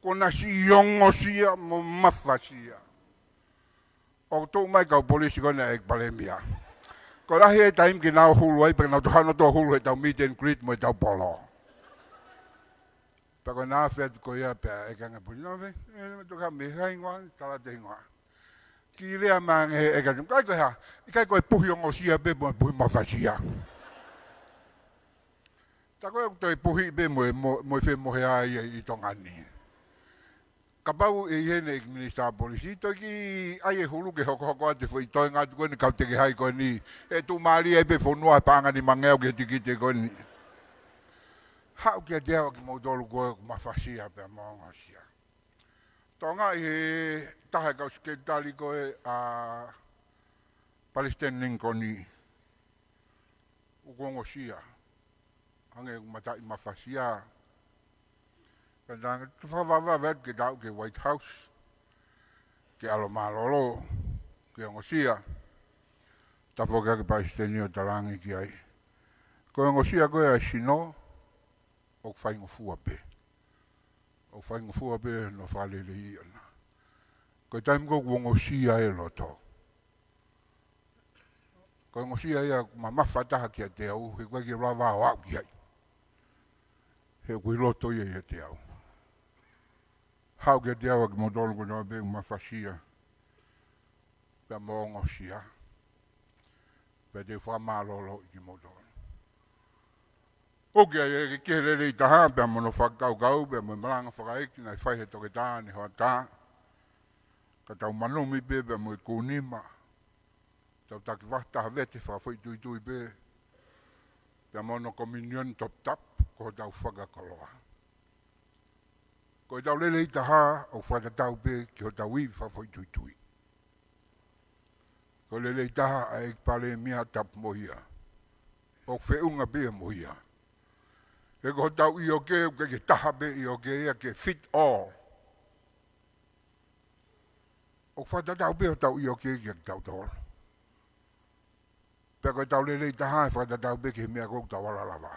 Ko na siʻi ongosia mo mafasia. ʻO tuʻu mai kau polisi ko ena ʻEiki Palēmia. Ko e lahi e taimi ke nau hulu ai, pea nau toki hano toki hulu he tau meet and greet mo e tau polo. Pea ko ena afe atu ko ia pea ʻeke ange polisi, "Nau fē, ē, me toka me hai ngoa, tala te ngoa." Kiʻi lea mai ange he ʻeke atu, "ʻIkai ko e hā, ʻikai ko e puhi ongosia pē mo e puhi mafasia." Tā ko ē ʻoku toe puhi pē mo e, mo, mo e femoheaʻi ʻi Tonga ni. Kapau ʻe ʻi heni e ʻEiki Minisitā Polisi, toe kiʻi ʻai e hulu ke hokohoko atu e foʻi toenga atu ko eni kau teke hai ko eni. ʻE tuʻumālie ai pē fonua he paʻanga ʻe nimangeau ki he tikite ko eni. Haʻu kiate au ʻa kimoutolu ko ē ʻoku mafasia pea mo ongosia. Tokangaʻi he taha e kau sekelitali ko ē ʻa Palesiteni Lincoln ʻoku ongosia. Hangē ʻoku mataʻi mafasia. Ka naʻe fakavavevave atu ke tau ki he White House, ke ʻalu mālōlō, ke ongosia. Tafoki hake Palesiteni ʻo talaange ki ai, ko e ongosia ko ē ʻa e sino, ʻoku faingofua pē. ʻOku faingofua pē hono fakaleleiʻi ʻona. Ko e taimi ko ē ʻoku ongosia e loto, ko e ongosia ia ʻoku mamafa taha kiate au, he ʻoku ʻikai ke u lava ʻo aʻu ki ai. He ʻoku ʻi loto ia ʻiate au. Haʻu kiate au ʻa kimoutolu kotoa pē ʻoku mafasia pea mo ongosia. Pea te u fakamālōlōʻi kimoutolu. ʻOku ʻi ai e kiʻi lelei taha pea mo hono fakakaukau, pea mo e malanga fakaʻeiki naʻe fai he toketā ni hoʻatā. Ka tau manumi pē pea mo e kūnima. Tau taki fakataha vete fakafoʻituitui pē. Pea mo hono kominioni toputapu, ko hotau fakakoloa. Ko ʻetau lelei taha ʻoku fakatatau pē ki hotau ivi fakafoʻituitui. Ko e lelei taha ʻa e ʻEiki Palēmia, tapu mo ia. ʻOku feʻunga pē ia mo ia. He ko hotau ʻioke, ʻoku ʻikai ke taha pē ʻioke ia ke fit all. ʻOku fakatatau pē hotau ʻioke kia kitautolu. Pea ko ʻetau lelei taha ʻe fakatatau pē ki he meʻa ko ē ʻoku tau ala lava.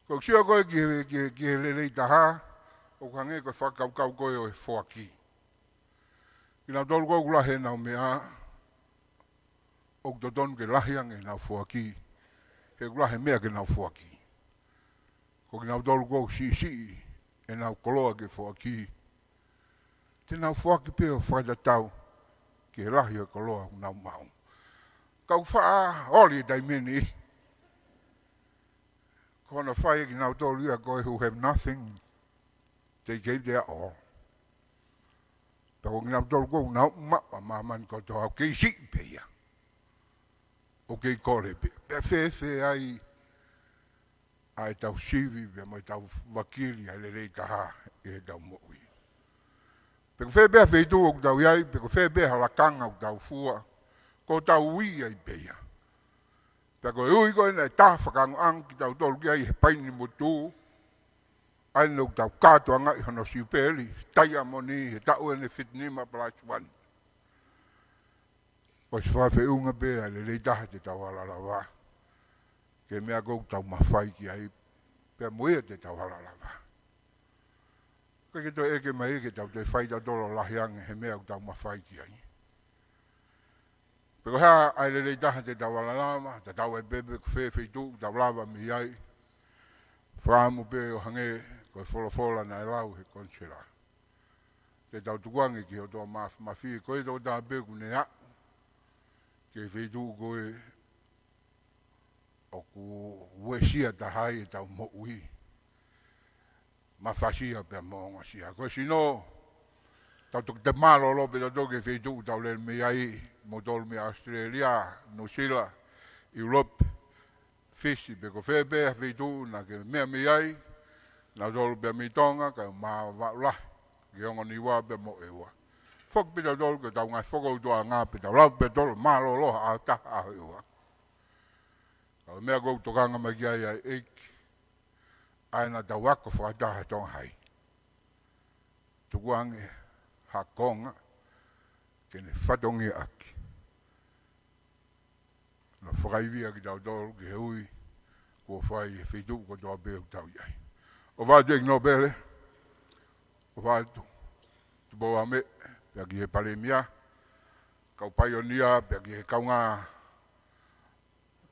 Ko e sio ko ē ki he, ki he, ki he lelei taha, ʻoku hangē ko e fakakaukau ko ē ʻo e foaki. Kinautolu ko ē ʻoku lahi ʻenau meʻa, ʻoku totonu ke lahi ange ʻenau foaki, he ʻoku lahi e meʻa ke nau foaki. Ko kinautolu ko ē ʻoku siʻisiʻi ʻenau koloa ke foaki, te nau foaki pē ʻo fakatatau ki he lahi ʻo e koloa ʻoku nau maʻu. Ka ʻoku faʻa oli e taimi ni. Ko hono fai ʻe kinautolu ia ko ē who have nothing, they gave their all. Pea ko kinautolu ko ē ʻoku nau maʻu ʻa māmani kotoa, ʻoku kei siʻi pē ia. ʻOku kei kole pē. Pea fēfē ai ʻa ʻetau sivi pea mo ʻetau vakili ʻa e lelei taha ʻi heʻetau moʻui? Pe ko fē pē ha feituʻu ʻoku tau ʻi ai, pe ko fē pē ha lakanga ʻoku tau fua, ko hotau ui ai pē ia. Pea ko e ui ko ē naʻe tā fakaangoango kitautolu ki ai he paini motu, ʻa eni ʻoku tau kātoangaʻi hono siupeli taiamoni he taʻu eni fitu nima plus one. ʻOsi fakafeʻunga pē ʻa e lelei taha te tau ala lava ki he meʻa ko ē ʻoku tau mafai ki ai, pea mo ia te tau ala lava. ʻIkai ke toe ʻeke mai ke tau toe fai tautolu ʻo lahi ange he meʻa ʻoku tau mafai ki ai. Pe ko e hā ʻa e lelei taha te tau ala lava, tatau ai pē pe ko fē feituʻu ʻoku tau lava mei ai. Fakaʻamu pē ʻo hangē ko e folofola naʻe lau he konisela. Te tau tukuange ki he ʻOtua Māfimafi, ko e tokotaha pē ʻoku ne aʻu ki he feituʻu ko ē ʻoku uesia taha ai ʻetau moʻui. Mafasia pea mo ongosia. Ko e sino, tau toki te mālōlō pē tautolu ki he feituʻu ʻoku tau lele mei ai, moutolu mei ʻAositelēlia, Nuʻusila, ʻIulope, Fisi, pe ko fē pē ha feituʻu naʻa ke meʻa mei ai, nautolu pē mei Tonga, kae ʻumaʻā Vaʻulahi. ki he ongo Niua pea mo ʻEua. Foki pē tautolu ki hotau ngaahi fokoutuʻanga pea tau lau pē tautolu mālōlō ʻa e taha ʻa ʻEua. Ka ko e meʻa ʻoku ou tokanga mai ki ai ʻa e ʻEiki, ʻa ē naʻa tau ako fakataha he Tonga Hai. Tukuange ha konga ke ne fatongiaʻaki. Naʻa fakaivia kitautolu ki he ui kuo fai he feituʻu kotoa pē ʻoku tau ʻi ai. ʻOfa atu ʻEiki Nōpele, ʻofa atu Tupou Ame, pea ki he Palēmia, kau paionia, pea ki he kaungā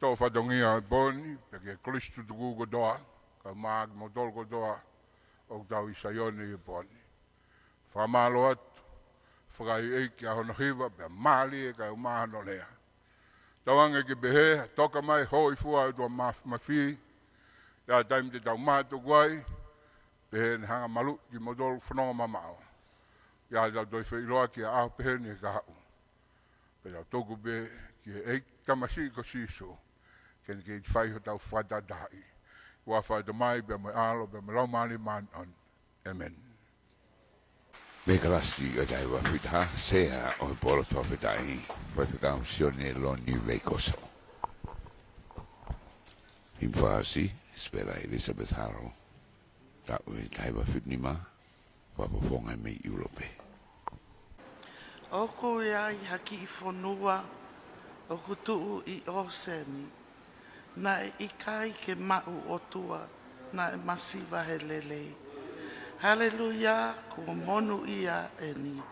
toʻo fatongia ʻo e pō ni, pea ki he kolisi tutuku kotoa, kae ʻumaʻā kimoutolu kotoa ʻoku tau ʻi Saione ʻi he pō ni. Fakamālō atu, fakaʻeiʻeiki ʻa hono hiva, pea mālie kae ʻumaʻā hono lea. Tauange ke pehē, toka mai hōifua ʻa e ʻOtua Māfimafi, ʻi he taimi te tau mātuku ai, pehē ne hanga maluʻi kimoutolu fononga mamaʻo. ʻI heʻetau toe feʻiloaki ʻi he ʻaho pehē ni he kahaʻu. Pea tau tuku pē ki he ʻEiki tamasiʻi ko Sīsū, ke ne kei fai hotau fakatahatahaʻi. ʻI he huafa ʻo e Tamai, pea mo e ʻAlo, pea mo e Laumālie Māʻoniʻoni. ʻĒmeni. Mei he kalasi ʻo e taha hiva fitu taha, Sea ʻo e Polo Fakafetaʻi, Faifekau Sione Loni Veikoso. Himi fakaʻosi, Sipela Elizabeth Haro, taʻu ʻe taha hiva fitu nima, fakafofonga mei ʻIulope. ʻOku ʻi ai ha kiʻi fonua ʻoku tuʻu ʻi ʻōseni, naʻe ʻikai ke maʻu ʻOtua, naʻe masiva he lelei. Haleluia, kuo monūʻia eni.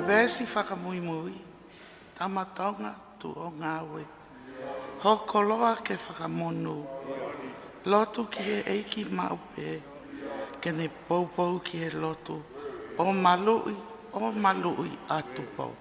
Veesi fakamuimui, Tama Tonga, tuʻu ʻo ngāue. Ho koloa ke fakamonū. Lotu ki he ʻEiki maʻu pē. Ke ne poupou ki he lotu. ʻO maluʻi, ʻo maluʻi ʻa Tupou.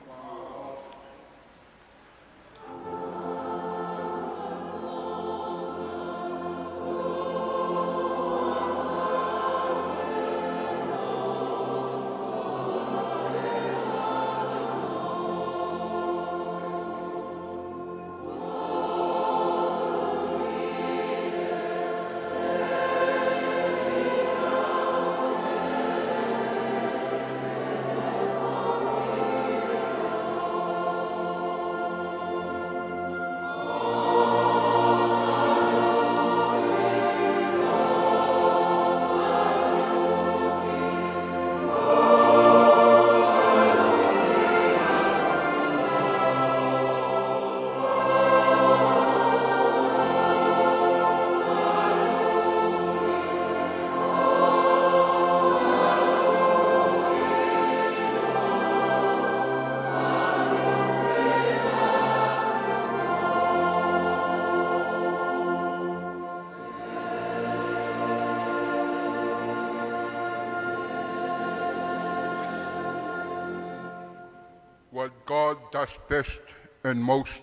What God does best and most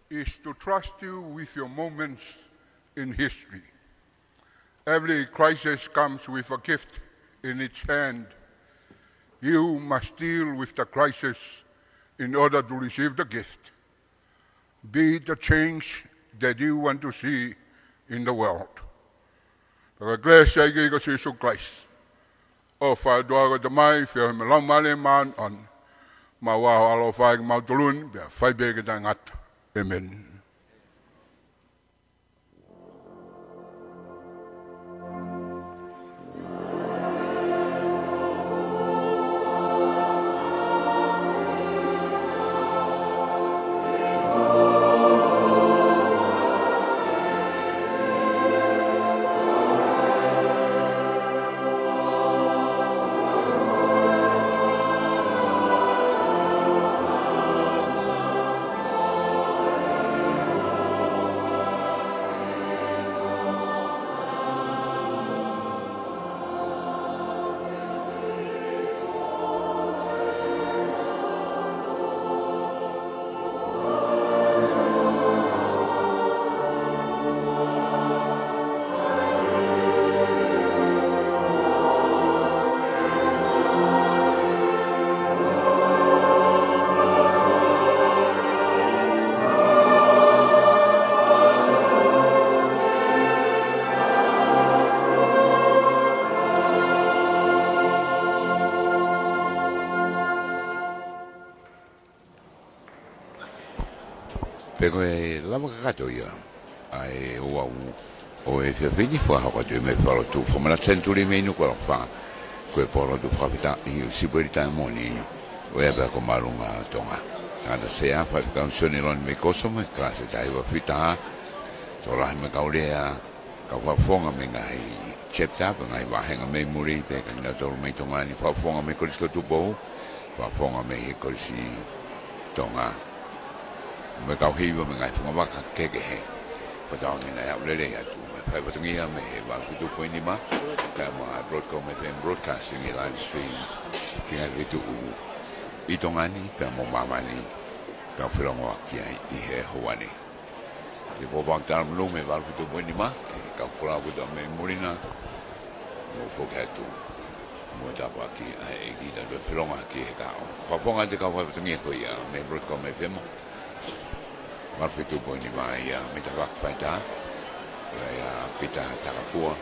is to trust you with your moments in history. Every crisis comes with a gift in its hand. You must deal with the crisis in order to receive the gift. Be the change that you want to see in the world. Pea ko e kelesi ʻa e ʻEiki ko Sīsū Kalaisi, ʻofa ʻa e ʻOtua ko e Tamai, feohi mo e Laumālie Māʻoniʻoni, Mau ʻofa ʻa e ʻaloʻofa kiate kimautolu ni, pea fai pē ke taʻengata. ʻĒmeni. Pea ko e lava kakato ia ʻa e ouau ʻo e efiafi ni, fakahoko atu ʻe he mei falotu Fakamanatu Senituli mei Nukuʻalofa. Ko e pōlotu fakafetaʻi ʻo Siupeli Taimoni ʻo e ʻApiako Māʻolunga ʻo Tonga. Tangata sea, Faifekau Sione Loni Meikoso, mo e kalasi taha hiva fitu taha. Tokolahi mo e kau lea, kau fakafofonga mei he ngaahi chapter, pe ngaahi vāhenga mei muli, pea kinautolu mei Tonga ni, fakafofonga mei he Kolisi ko Tupou, fakafofonga mei he Kolisi Tonga, mo e kau hiva mei he ngaahi fungavaka kehekehe. Fakatauange naʻe aʻu lelei atu ʻa e fai fatongia mei he valu fitu poini nima, pea mo e Broadcom F M Broadcasting ʻi he live stream ki he ngaahi feituʻu ʻi Tonga ni, pea mo māmani, kau felongoaki ai ʻi he houa ni. Te u pōpoaki talamonū mei he valu fitu poini nima ki he kau folau kotoa mei muli na, mo foki atu mo e tāpuaki ʻa e ʻEiki, tautolu e felongoaki he kahaʻu. Fakafofonga atu e kau fai fatongia ko ia mei he Broadcom F M, valu fitu poini nima ia mei he tafaʻaki faitā, ʻa ia Pita Takafua,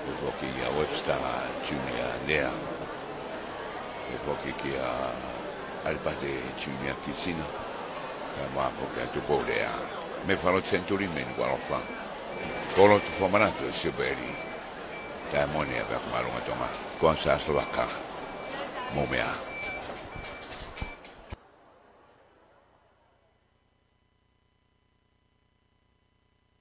mo foki ʻa Webster Junior Lea, mo foki kia ʻAlipate Junior Kisina, pea mo foki ʻa Tupou Lea, mei he falotu Senituli mei Nukuʻalofa. Pōlotu fakamanatu ʻo Siupeli Taimoni ʻa e ʻApiako Māʻolunga ʻo Tonga. Ko au Sāsolo Vaka, mou meʻa.